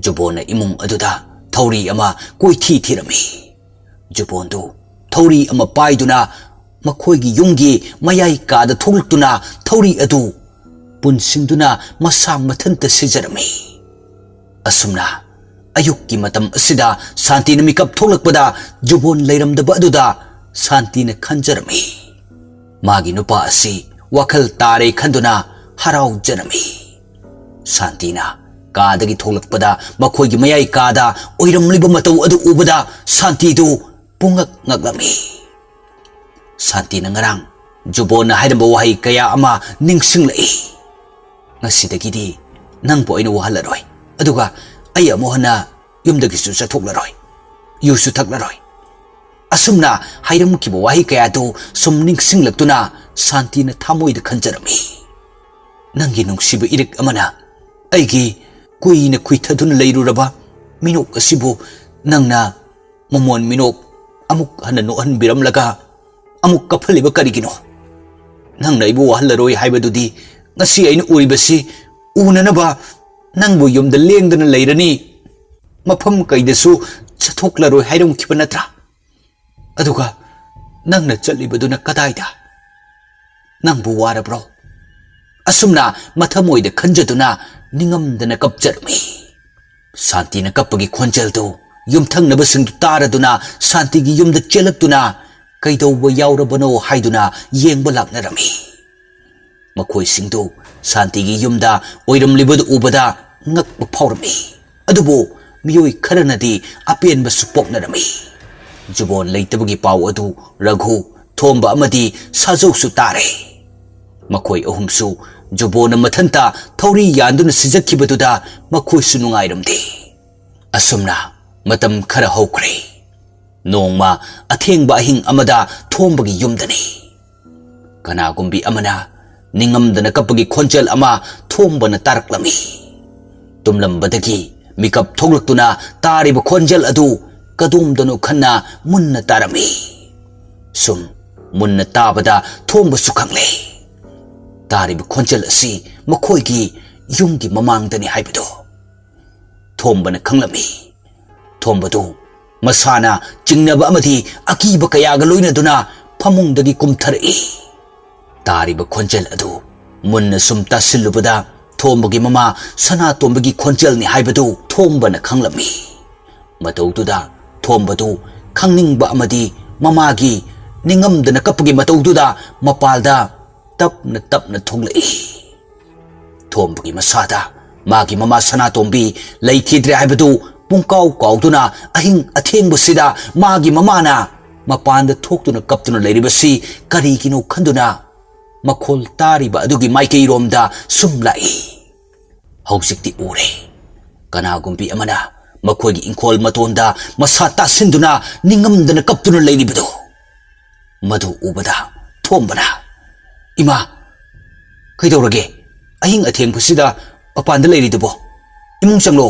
ꯖꯨꯕꯣꯟꯅ ꯏꯃꯨꯡ ꯑꯗꯨꯗ ꯊꯧꯔꯤ ꯑꯃ ꯀꯣꯏꯊꯤ ꯊꯤꯔꯝꯃꯤ꯫ ꯖꯨꯕꯣꯟꯗꯨ ꯊꯧꯔꯤ ꯑꯃ ꯄꯥꯏꯗꯨꯅ ꯃꯈꯣꯏꯒꯤ ꯌꯨꯝꯒꯤ ꯃꯌꯥꯏ ꯀꯥꯗ ꯊꯣꯛꯂꯛꯇꯨꯅ ꯊꯧꯔꯤ ꯑꯗꯨ ꯄꯨꯟꯁꯤꯟꯗꯨꯅ ꯃꯁꯥ ꯃꯊꯟꯇ ꯁꯤꯖꯔꯝꯃꯤ꯫ ꯑꯁꯨꯝꯅ ꯑꯌꯨꯛꯀꯤ ꯃꯇꯝ ꯑꯁꯤꯗ ꯁꯥꯟꯇꯤꯅ ꯃꯤꯀꯞ ꯊꯣꯛꯂꯛꯄꯗ ꯖꯨꯕꯣꯟ ꯂꯩꯔꯝꯗꯕ ꯑꯗꯨꯗ ꯁꯥꯟꯇꯤꯅ ꯈꯟꯖꯔꯝꯃꯤ꯫ ꯃꯥꯒꯤ ꯅꯨꯄꯥ ꯑꯁꯤ ꯋꯥꯈꯜ ꯇꯥꯔꯦ ꯈꯟꯗꯨꯅ ꯍꯔꯥꯎꯖꯔꯝꯃꯤ꯫ ꯁꯥꯟꯇꯤꯅ ꯀꯥꯗꯒꯤ ꯊꯣꯛꯂꯛꯄꯗ ꯃꯈꯣꯏꯒꯤ ꯃꯌꯥꯏ ꯀꯥꯗ ꯑꯣꯏꯔꯝꯂꯤꯕ ꯃꯇꯧ ꯑꯗꯨ ꯎꯕꯗ ꯁꯥꯟꯇꯤꯗꯨ ꯄꯨꯡꯉꯛ ꯉꯛꯂꯝꯃꯤ꯫ ꯁꯥꯟꯇꯤꯅ ꯉꯔꯥꯡ ꯖꯨꯕꯣꯟꯅ ꯍꯥꯏꯔꯝꯕ ꯋꯥꯍꯩ ꯀꯌꯥ ꯑꯃ ꯅꯤꯡꯁꯤꯡꯂꯛꯏ꯫ "ꯉꯁꯤꯗꯒꯤꯗꯤ ꯅꯪꯕꯨ ꯑꯩꯅ ꯋꯥꯍꯜꯂꯔꯣꯏ, ꯑꯗꯨꯒ ꯑꯩ ꯑꯃꯨꯛ ꯍꯟꯅ ꯌꯨꯝꯗꯒꯤꯁꯨ ꯆꯠꯊꯣꯛꯂꯔꯣꯏ, ꯌꯨꯁꯨ ꯊꯛꯂꯔꯣꯏ"꯫ ꯑꯁꯨꯝꯅ ꯍꯥꯏꯔꯝꯈꯤꯕ ꯋꯥꯍꯩ ꯀꯌꯥꯗꯨ ꯁꯨꯝ ꯅꯤꯡꯁꯤꯡꯂꯛꯇꯨꯅ ꯁꯥꯟꯇꯤꯅ ꯊꯃꯣꯏꯗ ꯈꯟꯖꯔꯝꯃꯤ꯫ "ꯅꯪꯒꯤ ꯅꯨꯡꯁꯤꯕ ꯏꯔꯤꯛ ꯑꯃꯅ ꯑꯩꯒꯤ ꯀꯨꯏꯅ ꯈꯨꯏꯊꯗꯨꯅ ꯂꯩꯔꯨꯔꯕ ꯃꯤꯅꯣꯛ ꯑꯁꯤꯕꯨ ꯅꯪꯅ ꯃꯃꯣꯟ ꯃꯤꯅꯣꯛ ꯑꯃꯨꯛ ꯍꯟꯅ ꯅꯣꯛꯍꯟꯕꯤꯔꯝꯂꯒ ꯑꯃꯨꯛ ꯀꯞꯍꯜꯂꯤꯕ ꯀꯔꯤꯒꯤꯅꯣ? ꯅꯪꯅ ꯑꯩꯕꯨ ꯋꯥꯍꯜꯂꯔꯣꯏ ꯍꯥꯏꯕꯗꯨꯗꯤ ꯉꯁꯤ ꯑꯩꯅ ꯎꯔꯤꯕꯁꯤ ꯎꯅꯅꯕ ꯅꯪꯕꯨ ꯌꯨꯝꯗ ꯂꯦꯡꯗꯅ ꯂꯩꯔꯅꯤ, ꯃꯐꯝ ꯀꯩꯗꯁꯨ ꯆꯠꯊꯣꯛꯂꯔꯣꯏ ꯍꯥꯏꯔꯝꯈꯤꯕ ꯅꯠꯇ꯭ꯔꯥ? ꯑꯗꯨꯒ "ꯅꯪꯅ ꯆꯠꯂꯤꯕꯗꯨꯅ ꯀꯗꯥꯏꯗ? ꯅꯪꯕꯨ ꯋꯥꯔꯕ꯭ꯔꯣ?" ꯑꯁꯨꯝꯅ ꯃꯊꯃꯣꯏꯗ ꯈꯟꯖꯗꯨꯅ ꯅꯤꯡꯉꯝꯗꯅ ꯀꯞꯆꯔꯝꯃꯤ꯫ ꯁꯥꯟꯇꯤꯅ ꯀꯞꯄꯒꯤ ꯈꯣꯟꯖꯦꯜꯗꯨ ꯌꯨꯝꯊꯪꯅꯕꯁꯤꯡꯗꯨ ꯇꯥꯔꯗꯨꯅ ꯁꯥꯟꯇꯤꯒꯤ ꯌꯨꯝꯗ ꯆꯦꯜꯂꯛꯇꯨꯅ ꯀꯩꯗꯧꯕ ꯌꯥꯎꯔꯕꯅꯣ ꯍꯥꯏꯗꯨꯅ ꯌꯦꯡꯕ ꯂꯥꯛꯅꯔꯝꯃꯤ꯫ ꯃꯈꯣꯏꯁꯤꯡꯗꯨ ꯁꯥꯟꯇꯤꯒꯤ ꯌꯨꯝꯗ ꯑꯣꯏꯔꯝꯂꯤꯕꯗꯨ ꯎꯕꯗ ꯉꯛꯄ ꯐꯥꯎꯔꯝꯃꯤ꯫ ꯑꯗꯨꯕꯨ ꯃꯤꯑꯣꯏ ꯈꯔꯅꯗꯤ ꯑꯄꯦꯟꯕꯁꯨ ꯄꯣꯛꯅꯔꯝꯃꯤ꯫ ꯖꯨꯕꯣꯟ ꯂꯩꯇꯕꯒꯤ ꯄꯥꯎ ꯑꯗꯨ ꯔꯘꯨ, ꯊꯣꯝꯕ ꯑꯃꯗꯤ ꯁꯥꯖꯧꯁꯨ ꯇꯥꯔꯦ꯫ ꯃꯈꯣꯏ ꯑꯍꯨꯝꯁꯨ ꯖꯨꯕꯣꯟꯅ ꯃꯊꯟꯇ ꯊꯧꯔꯤ ꯌꯥꯟꯗꯨꯅ ꯁꯤꯖꯈꯤꯕꯗꯨꯗ ꯃꯈꯣꯏꯁꯨ ꯅꯨꯡꯉꯥꯏꯔꯝꯗꯦ꯫ ꯑꯁꯨꯝꯅ ꯃꯇꯝ ꯈꯔ ꯍꯧꯈ꯭ꯔꯦ꯫ ꯅꯣꯡꯃ ꯑꯊꯦꯡꯕ ꯑꯍꯤꯡ ꯑꯃꯗ ꯊꯣꯝꯕꯒꯤ ꯌꯨꯝꯗꯅꯤ꯫ ꯀꯅꯥꯒꯨꯝꯕꯤ ꯑꯃꯅ ꯅꯤꯡꯉꯝꯗꯅ ꯀꯞꯄꯒꯤ ꯈꯣꯟꯖꯦꯜ ꯑꯃ ꯊꯣꯝꯕꯅ ꯇꯥꯔꯛꯂꯝꯃꯤ꯫ ꯇꯨꯝꯂꯝꯕꯗꯒꯤ ꯃꯤꯀꯞ ꯊꯣꯛꯂꯛꯇꯨꯅ ꯇꯥꯔꯤꯕ ꯈꯣꯟꯖꯦꯜ ꯑꯗꯨ ꯀꯗꯣꯝꯗꯅꯣ ꯈꯟꯅ ꯃꯨꯟꯅ ꯇꯥꯔꯝꯃꯤ꯫ ꯁꯨꯝ ꯃꯨꯟꯅ ꯇꯥꯕꯗ ꯊꯣꯝꯕꯁꯨ ꯈꯪꯂꯦ꯫ ꯇꯥꯔꯤꯕ ꯈꯣꯟꯖꯦꯜ ꯑꯁꯤ ꯃꯈꯣꯏꯒꯤ ꯌꯨꯝꯒꯤ ꯃꯃꯥꯡꯗꯅꯤ ꯍꯥꯏꯕꯗꯨ ꯊꯣꯝꯕꯅ ꯈꯪꯂꯝꯃꯤ꯫ ꯊꯣꯝꯕꯗꯨ ꯃꯁꯥꯅ ꯆꯤꯡꯅꯕ ꯑꯃꯗꯤ ꯑꯀꯤꯕ ꯀꯌꯥꯒ ꯂꯣꯏꯅꯗꯨꯅ ꯐꯃꯨꯡꯗꯒꯤ ꯀꯨꯝꯊꯔꯛꯏ꯫ ꯇꯥꯔꯤꯕ ꯈꯣꯟꯖꯦꯜ ꯑꯗꯨ ꯃꯨꯟꯅ ꯁꯨꯝ ꯇꯥꯁꯤꯜꯂꯨꯕꯗ ꯊꯣꯝꯕꯒꯤ ꯃꯃꯥ ꯁꯅꯥꯇꯣꯝꯕꯒꯤ ꯈꯣꯟꯖꯦꯜꯅꯤ ꯍꯥꯏꯕꯗꯨ ꯊꯣꯝꯕꯅ ꯈꯪꯂꯝꯃꯤ꯫ ꯃꯇꯧꯗꯨꯗ ꯊꯣꯝꯕꯗꯨ ꯈꯪꯅꯤꯡꯕ ꯑꯃꯗꯤ ꯃꯃꯥꯒꯤ ꯅꯤꯡꯉꯝꯗꯅ ꯀꯞꯄꯒꯤ ꯃꯇꯧꯗꯨꯗ ꯃꯄꯥꯜꯗ ꯇꯞꯅ ꯇꯞꯅ ꯊꯣꯛꯂꯛꯏ꯫ ꯊꯣꯝꯕꯒꯤ ꯃꯁꯥꯗ ꯃꯥꯒꯤ ꯃꯃꯥ ꯁꯅꯥꯇꯣꯝꯕꯤ ꯂꯩꯈꯤꯗ꯭ꯔꯦ ꯍꯥꯏꯕꯗꯨ ꯄꯨꯡꯀꯥꯎ ꯀꯥꯎꯗꯨꯅ ꯑꯍꯤꯡ ꯑꯊꯦꯡꯕꯁꯤꯗ ꯃꯥꯒꯤ ꯃꯃꯥꯅ ꯃꯄꯥꯟꯗ ꯊꯣꯛꯇꯨꯅ ꯀꯞꯇꯨꯅ ꯂꯩꯔꯤꯕꯁꯤ ꯀꯔꯤꯒꯤꯅꯣ ꯈꯟꯗꯨꯅ ꯃꯈꯣꯜ ꯇꯥꯔꯤꯕ ꯑꯗꯨꯒꯤ ꯃꯥꯏꯀꯩꯔꯣꯝꯗ ꯁꯨꯝ ꯂꯥꯛꯏ꯫ ꯍꯧꯖꯤꯛꯇꯤ ꯎꯔꯦ꯫ ꯀꯅꯥꯒꯨꯝꯕꯤ ꯑꯃꯅ ꯃꯈꯣꯏꯒꯤ ꯏꯪꯈꯣꯜ ꯃꯇꯣꯟꯗ ꯃꯁꯥ ꯇꯥꯁꯤꯟꯗꯨꯅ ꯅꯤꯡꯉꯝꯗꯅ ꯀꯞꯇꯨꯅ ꯂꯩꯔꯤꯕꯗꯨ꯫ ꯃꯗꯨ ꯎꯕꯗ ꯊꯣꯝꯕꯅ, "ꯏꯃꯥ, ꯀꯩꯗꯧꯔꯒꯦ? ꯑꯍꯤꯡ ꯑꯊꯦꯡꯕꯁꯤꯗ ꯃꯄꯥꯟꯗ ꯂꯩꯔꯤꯗꯨꯕꯣ? ꯏꯃꯨꯡ ꯆꯪꯂꯣ꯫"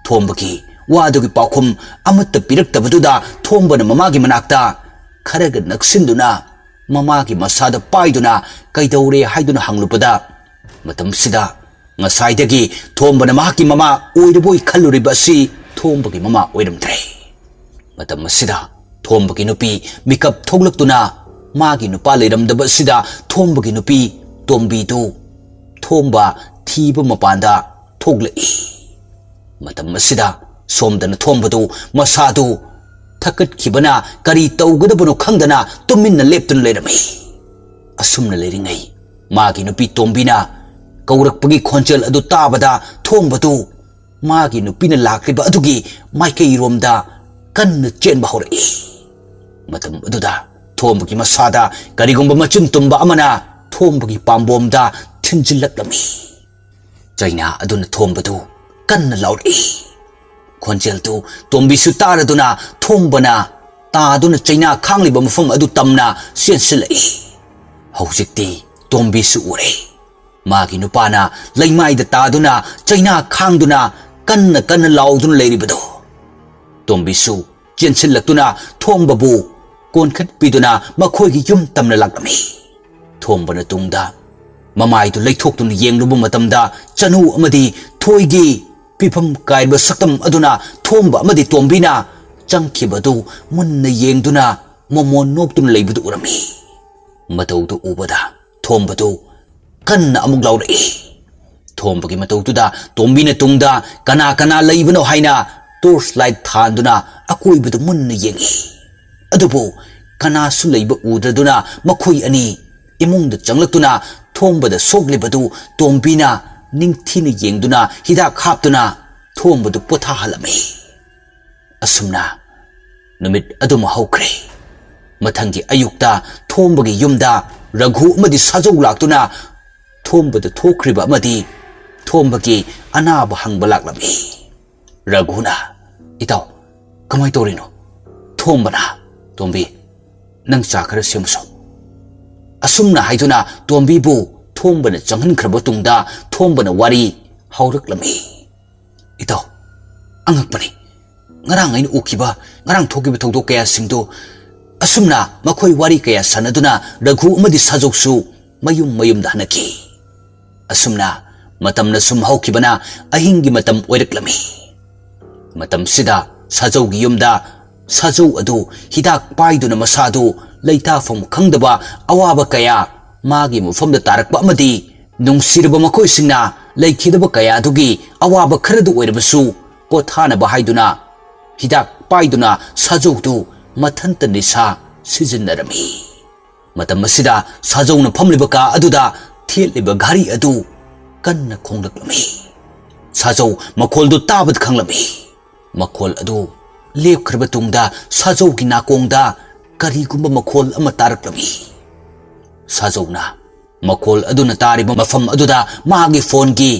ꯊꯣꯝꯕꯒꯤ ꯋꯥꯗꯨꯒꯤ ꯄꯥꯎꯈꯨꯝ ꯑꯃꯠꯇ ꯄꯤꯔꯛꯇꯕꯗꯨꯗ ꯊꯣꯝꯕꯅ ꯃꯃꯥꯒꯤ ꯃꯅꯥꯛꯇ ꯈꯔꯒ ꯅꯛꯁꯤꯟꯗꯨꯅ ꯃꯃꯥꯒꯤ ꯃꯁꯥꯗ ꯄꯥꯏꯗꯨꯅ ꯀꯩꯗꯧꯔꯦ ꯍꯥꯏꯗꯨꯅ ꯍꯪꯂꯨꯕꯗ, ꯃꯇꯝꯁꯤꯗ ꯉꯁꯥꯏꯗꯒꯤ ꯊꯣꯝꯕꯅ ꯃꯍꯥꯛꯀꯤ ꯃꯃꯥ ꯑꯣꯏꯔꯕꯣꯏ ꯈꯜꯂꯨꯔꯤꯕ ꯑꯁꯤ ꯊꯣꯝꯕꯒꯤ ꯃꯃꯥ ꯑꯣꯏꯔꯝꯗ꯭ꯔꯦ꯫ ꯃꯇꯝ ꯑꯁꯤꯗ ꯊꯣꯝꯕꯒꯤ ꯅꯨꯄꯤ ꯃꯤꯀꯞ ꯊꯣꯛꯂꯛꯇꯨꯅ ꯃꯥꯒꯤ ꯅꯨꯄꯥ ꯂꯩꯔꯝꯗꯕ ꯑꯁꯤꯗ ꯊꯣꯝꯕꯒꯤ ꯅꯨꯄꯤ ꯇꯣꯝꯕꯤꯗꯨ ꯊꯣꯝꯕ ꯊꯤꯕ ꯃꯄꯥꯟꯗ ꯊꯣꯛꯂꯛꯏ꯫ ꯃꯇꯝ ꯑꯁꯤꯗ ꯁꯣꯝꯗꯅ ꯊꯣꯝꯕꯗꯨ ꯃꯁꯥꯗꯨ ꯊꯛꯀꯠꯈꯤꯕꯅ ꯀꯔꯤ ꯇꯧꯒꯗꯕꯅꯣ ꯈꯪꯗꯅ ꯇꯨꯃꯤꯟꯅ ꯂꯦꯞꯇꯨꯅ ꯂꯩꯔꯝꯃꯤ꯫ ꯑꯁꯨꯝꯅ ꯂꯩꯔꯤꯉꯩ ꯃꯥꯒꯤ ꯅꯨꯄꯤ ꯇꯣꯝꯕꯤꯅ ꯀꯧꯔꯛꯄꯒꯤ ꯈꯣꯟꯖꯦꯜ ꯑꯗꯨ ꯇꯥꯕꯗ ꯊꯣꯝꯕꯗꯨ ꯃꯥꯒꯤ ꯅꯨꯄꯤꯅ ꯂꯥꯛꯂꯤꯕ ꯑꯗꯨꯒꯤ ꯃꯥꯏꯀꯩꯔꯣꯝꯗ ꯀꯟꯅ ꯆꯦꯟꯕ ꯍꯧꯔꯛꯏ꯫ ꯃꯇꯝ ꯑꯗꯨꯗ ꯊꯣꯝꯕꯒꯤ ꯃꯁꯥꯗ ꯀꯔꯤꯒꯨꯝꯕ ꯃꯆꯤꯟ ꯇꯨꯝꯕ ꯑꯃꯅ ꯊꯣꯝꯕꯒꯤ ꯄꯥꯝꯕꯣꯝꯗ ꯊꯤꯟꯖꯤꯜꯂꯛꯂꯝꯃꯤ꯫ ꯆꯩꯅꯥ ꯑꯗꯨꯅ ꯊꯣꯝꯕꯗꯨ ꯀꯟꯅ ꯂꯥꯎꯔꯛꯏ꯫ ꯈꯣꯟꯖꯦꯜꯗꯨ ꯇꯣꯝꯕꯤꯁꯨ ꯇꯥꯔꯗꯨꯅ ꯊꯣꯝꯕꯅ ꯇꯥꯗꯨꯅ ꯆꯩꯅꯥ ꯈꯥꯡꯂꯤꯕ ꯃꯐꯝ ꯑꯗꯨ ꯇꯝꯅ ꯆꯦꯟꯁꯤꯜꯂꯛꯏ꯫ ꯍꯧꯖꯤꯛꯇꯤ ꯇꯣꯝꯕꯤꯁꯨ ꯎꯔꯦ꯫ ꯃꯥꯒꯤ ꯅꯨꯄꯥꯅ ꯂꯩꯃꯥꯏꯗ ꯇꯥꯗꯨꯅ ꯆꯩꯅꯥ ꯈꯥꯡꯗꯨꯅ ꯀꯟꯅ ꯀꯟꯅ ꯂꯥꯎꯗꯨꯅ ꯂꯩꯔꯤꯕꯗꯨ꯫ ꯇꯣꯝꯕꯤꯁꯨ ꯆꯦꯟꯁꯤꯜꯂꯛꯇꯨꯅ ꯊꯣꯝꯕꯕꯨ ꯀꯣꯟꯈꯠꯄꯤꯗꯨꯅ ꯃꯈꯣꯏꯒꯤ ꯌꯨꯝ ꯇꯝꯅ ꯂꯥꯛꯂꯝꯃꯤ꯫ ꯊꯣꯝꯕꯅ ꯇꯨꯡꯗ ꯃꯃꯥꯏꯗꯨ ꯂꯩꯊꯣꯛꯇꯨꯅ ꯌꯦꯡꯂꯨꯕ ꯃꯇꯝꯗ ꯆꯅꯨ ꯑꯃꯗꯤ ꯊꯣꯏꯒꯤ ꯐꯤꯐꯝ ꯀꯥꯏꯕ ꯁꯛꯇꯝ ꯑꯗꯨꯅ ꯊꯣꯝꯕ ꯑꯃꯗꯤ ꯇꯣꯝꯕꯤꯅ ꯆꯪꯈꯤꯕꯗꯨ ꯃꯨꯟꯅ ꯌꯦꯡꯗꯨꯅ ꯃꯃꯣꯟ ꯅꯣꯛꯇꯨꯅ ꯂꯩꯕꯗꯨ ꯎꯔꯝꯃꯤ꯫ ꯃꯇꯧꯗꯨ ꯎꯕꯗ ꯊꯣꯝꯕꯗꯨ ꯀꯟꯅ ꯑꯃꯨꯛ ꯂꯥꯎꯔꯛꯏ꯫ ꯊꯣꯝꯕꯒꯤ ꯃꯇꯧꯗꯨꯗ ꯇꯣꯝꯕꯤꯅ ꯇꯨꯡꯗ ꯀꯅꯥ ꯀꯅꯥ ꯂꯩꯕꯅꯣ ꯍꯥꯏꯅ ꯇꯣꯔꯆ ꯂꯥꯏꯠ ꯊꯥꯟꯗꯨꯅ ꯑꯀꯣꯏꯕꯗꯨ ꯃꯨꯟꯅ ꯌꯦꯡꯏ꯫ ꯑꯗꯨꯕꯨ ꯀꯅꯥꯁꯨ ꯂꯩꯕ ꯎꯗ꯭ꯔꯗꯨꯅ ꯃꯈꯣꯏ ꯑꯅꯤ ꯏꯃꯨꯡꯗ ꯆꯪꯂꯛꯇꯨꯅ ꯊꯣꯝꯕꯗ ꯁꯣꯛꯂꯤꯕꯗꯨ ꯇꯣꯝꯕꯤꯅ ꯅꯤꯡꯊꯤꯅ ꯌꯦꯡꯗꯨꯅ ꯍꯤꯗꯥꯛ ꯍꯥꯞꯇꯨꯅ ꯊꯣꯝꯕꯗꯨ ꯄꯣꯊꯥꯍꯜꯂꯝꯃꯤ꯫ ꯑꯁꯨꯝꯅ ꯅꯨꯃꯤꯠ ꯑꯗꯨꯃ ꯍꯧꯈ꯭ꯔꯦ꯫ ꯃꯊꯪꯒꯤ ꯑꯌꯨꯛꯇ ꯊꯣꯝꯕꯒꯤ ꯌꯨꯝꯗ ꯔꯘꯨ ꯑꯃꯗꯤ ꯁꯥꯖꯧ ꯂꯥꯛꯇꯨꯅ ꯊꯣꯝꯕꯗ ꯊꯣꯛꯈ꯭ꯔꯤꯕ ꯑꯃꯗꯤ ꯊꯣꯝꯕꯒꯤ ꯑꯅꯥꯕ ꯍꯪꯕ ꯂꯥꯛꯂꯝꯃꯤ꯫ ꯔꯘꯨꯅ, "ꯏꯇꯥꯎ, ꯀꯃꯥꯏ ꯇꯧꯔꯤꯅꯣ?" ꯊꯣꯝꯕꯅ, "ꯇꯣꯝꯕꯤ, ꯅꯪ ꯆꯥ ꯈꯔ ꯁꯦꯝꯃꯨꯁꯣ꯫" ꯑꯁꯨꯝꯅ ꯍꯥꯏꯗꯨꯅ ꯇꯣꯝꯕꯤꯕꯨ ꯊꯣꯝꯕꯅ ꯆꯪꯍꯟꯈ꯭ꯔꯕ ꯇꯨꯡꯗ ꯊꯣꯝꯕꯅ ꯋꯥꯔꯤ ꯍꯧꯔꯛꯂꯝꯃꯤ꯫ "ꯏꯇꯥꯎ, ꯑꯉꯛꯄꯅꯤ꯫ ꯉꯔꯥꯡ ꯑꯩꯅ ꯎꯈꯤꯕ, ꯉꯔꯥꯡ ꯊꯣꯛꯈꯤꯕ ꯊꯧꯗꯣꯛ ꯀꯌꯥꯁꯤꯡꯗꯨ ꯑꯁꯨꯝꯅ ꯃꯈꯣꯏ ꯋꯥꯔꯤ ꯀꯌꯥ ꯁꯥꯟꯅꯗꯨꯅ ꯔꯘꯨ ꯑꯃꯗꯤ ꯁꯥꯖꯧꯁꯨ ꯃꯌꯨꯝ ꯃꯌꯨꯝꯗ ꯍꯟꯅꯈꯤ꯫ ꯑꯁꯨꯝꯅ ꯃꯇꯝꯅ ꯁꯨꯝ ꯍꯧꯈꯤꯕꯅ ꯑꯍꯤꯡꯒꯤ ꯃꯇꯝ ꯑꯣꯏꯔꯛꯂꯝꯃꯤ꯫ ꯃꯇꯝꯁꯤꯗ ꯁꯥꯖꯧꯒꯤ ꯌꯨꯝꯗ ꯁꯥꯖꯧ ꯑꯗꯨ ꯍꯤꯗꯥꯛ ꯄꯥꯏꯗꯨꯅ ꯃꯁꯥꯗꯨ ꯂꯩꯇꯥꯐꯝ ꯈꯪꯗꯕ ꯑꯋꯥꯕ ꯀꯌꯥ, ꯃꯥꯒꯤ ꯃꯐꯝꯗ ꯇꯥꯔꯛꯄ ꯑꯃꯗꯤ ꯅꯨꯡꯁꯤꯔꯕ ꯃꯈꯣꯏꯁꯤꯡꯅ ꯂꯩꯈꯤꯗꯕ ꯀꯌꯥꯗꯨꯒꯤ ꯑꯋꯥꯕ ꯈꯔꯗꯨ ꯑꯣꯏꯔꯕꯁꯨ ꯄꯣꯊꯥꯅꯕ ꯍꯥꯏꯗꯨꯅ ꯍꯤꯗꯥꯛ ꯄꯥꯏꯗꯨꯅ ꯁꯥꯖꯧꯗꯨ ꯃꯊꯟꯇ ꯅꯤꯁꯥ ꯁꯤꯖꯤꯟꯅꯔꯝꯃꯤ꯫ ꯃꯇꯝ ꯑꯁꯤꯗ ꯁꯥꯖꯧꯅ ꯐꯝꯂꯤꯕ ꯀꯥ ꯑꯗꯨꯗ ꯊꯦꯠꯂꯤꯕ ꯘꯔꯤ ꯑꯗꯨ ꯀꯟꯅ ꯈꯣꯡꯂꯛꯂꯝꯃꯤ꯫ ꯁꯥꯖꯧ ꯃꯈꯣꯜꯗꯨ ꯇꯥꯕꯗ ꯈꯪꯂꯝꯃꯤ꯫ ꯃꯈꯣꯜ ꯑꯗꯨ ꯂꯦꯞꯈ꯭ꯔꯕ ꯇꯨꯡꯗ ꯁꯥꯖꯧꯒꯤ ꯅꯥꯀꯣꯡꯗ ꯀꯔꯤꯒꯨꯝꯕ ꯃꯈꯣꯜ ꯑꯃ ꯇꯥꯔꯛꯂꯝꯃꯤ꯫ ꯁꯥꯖꯧꯅ ꯃꯈꯣꯜ ꯑꯗꯨꯅ ꯇꯥꯔꯤꯕ ꯃꯐꯝ ꯑꯗꯨꯗ ꯃꯥꯒꯤ ꯐꯣꯟꯒꯤ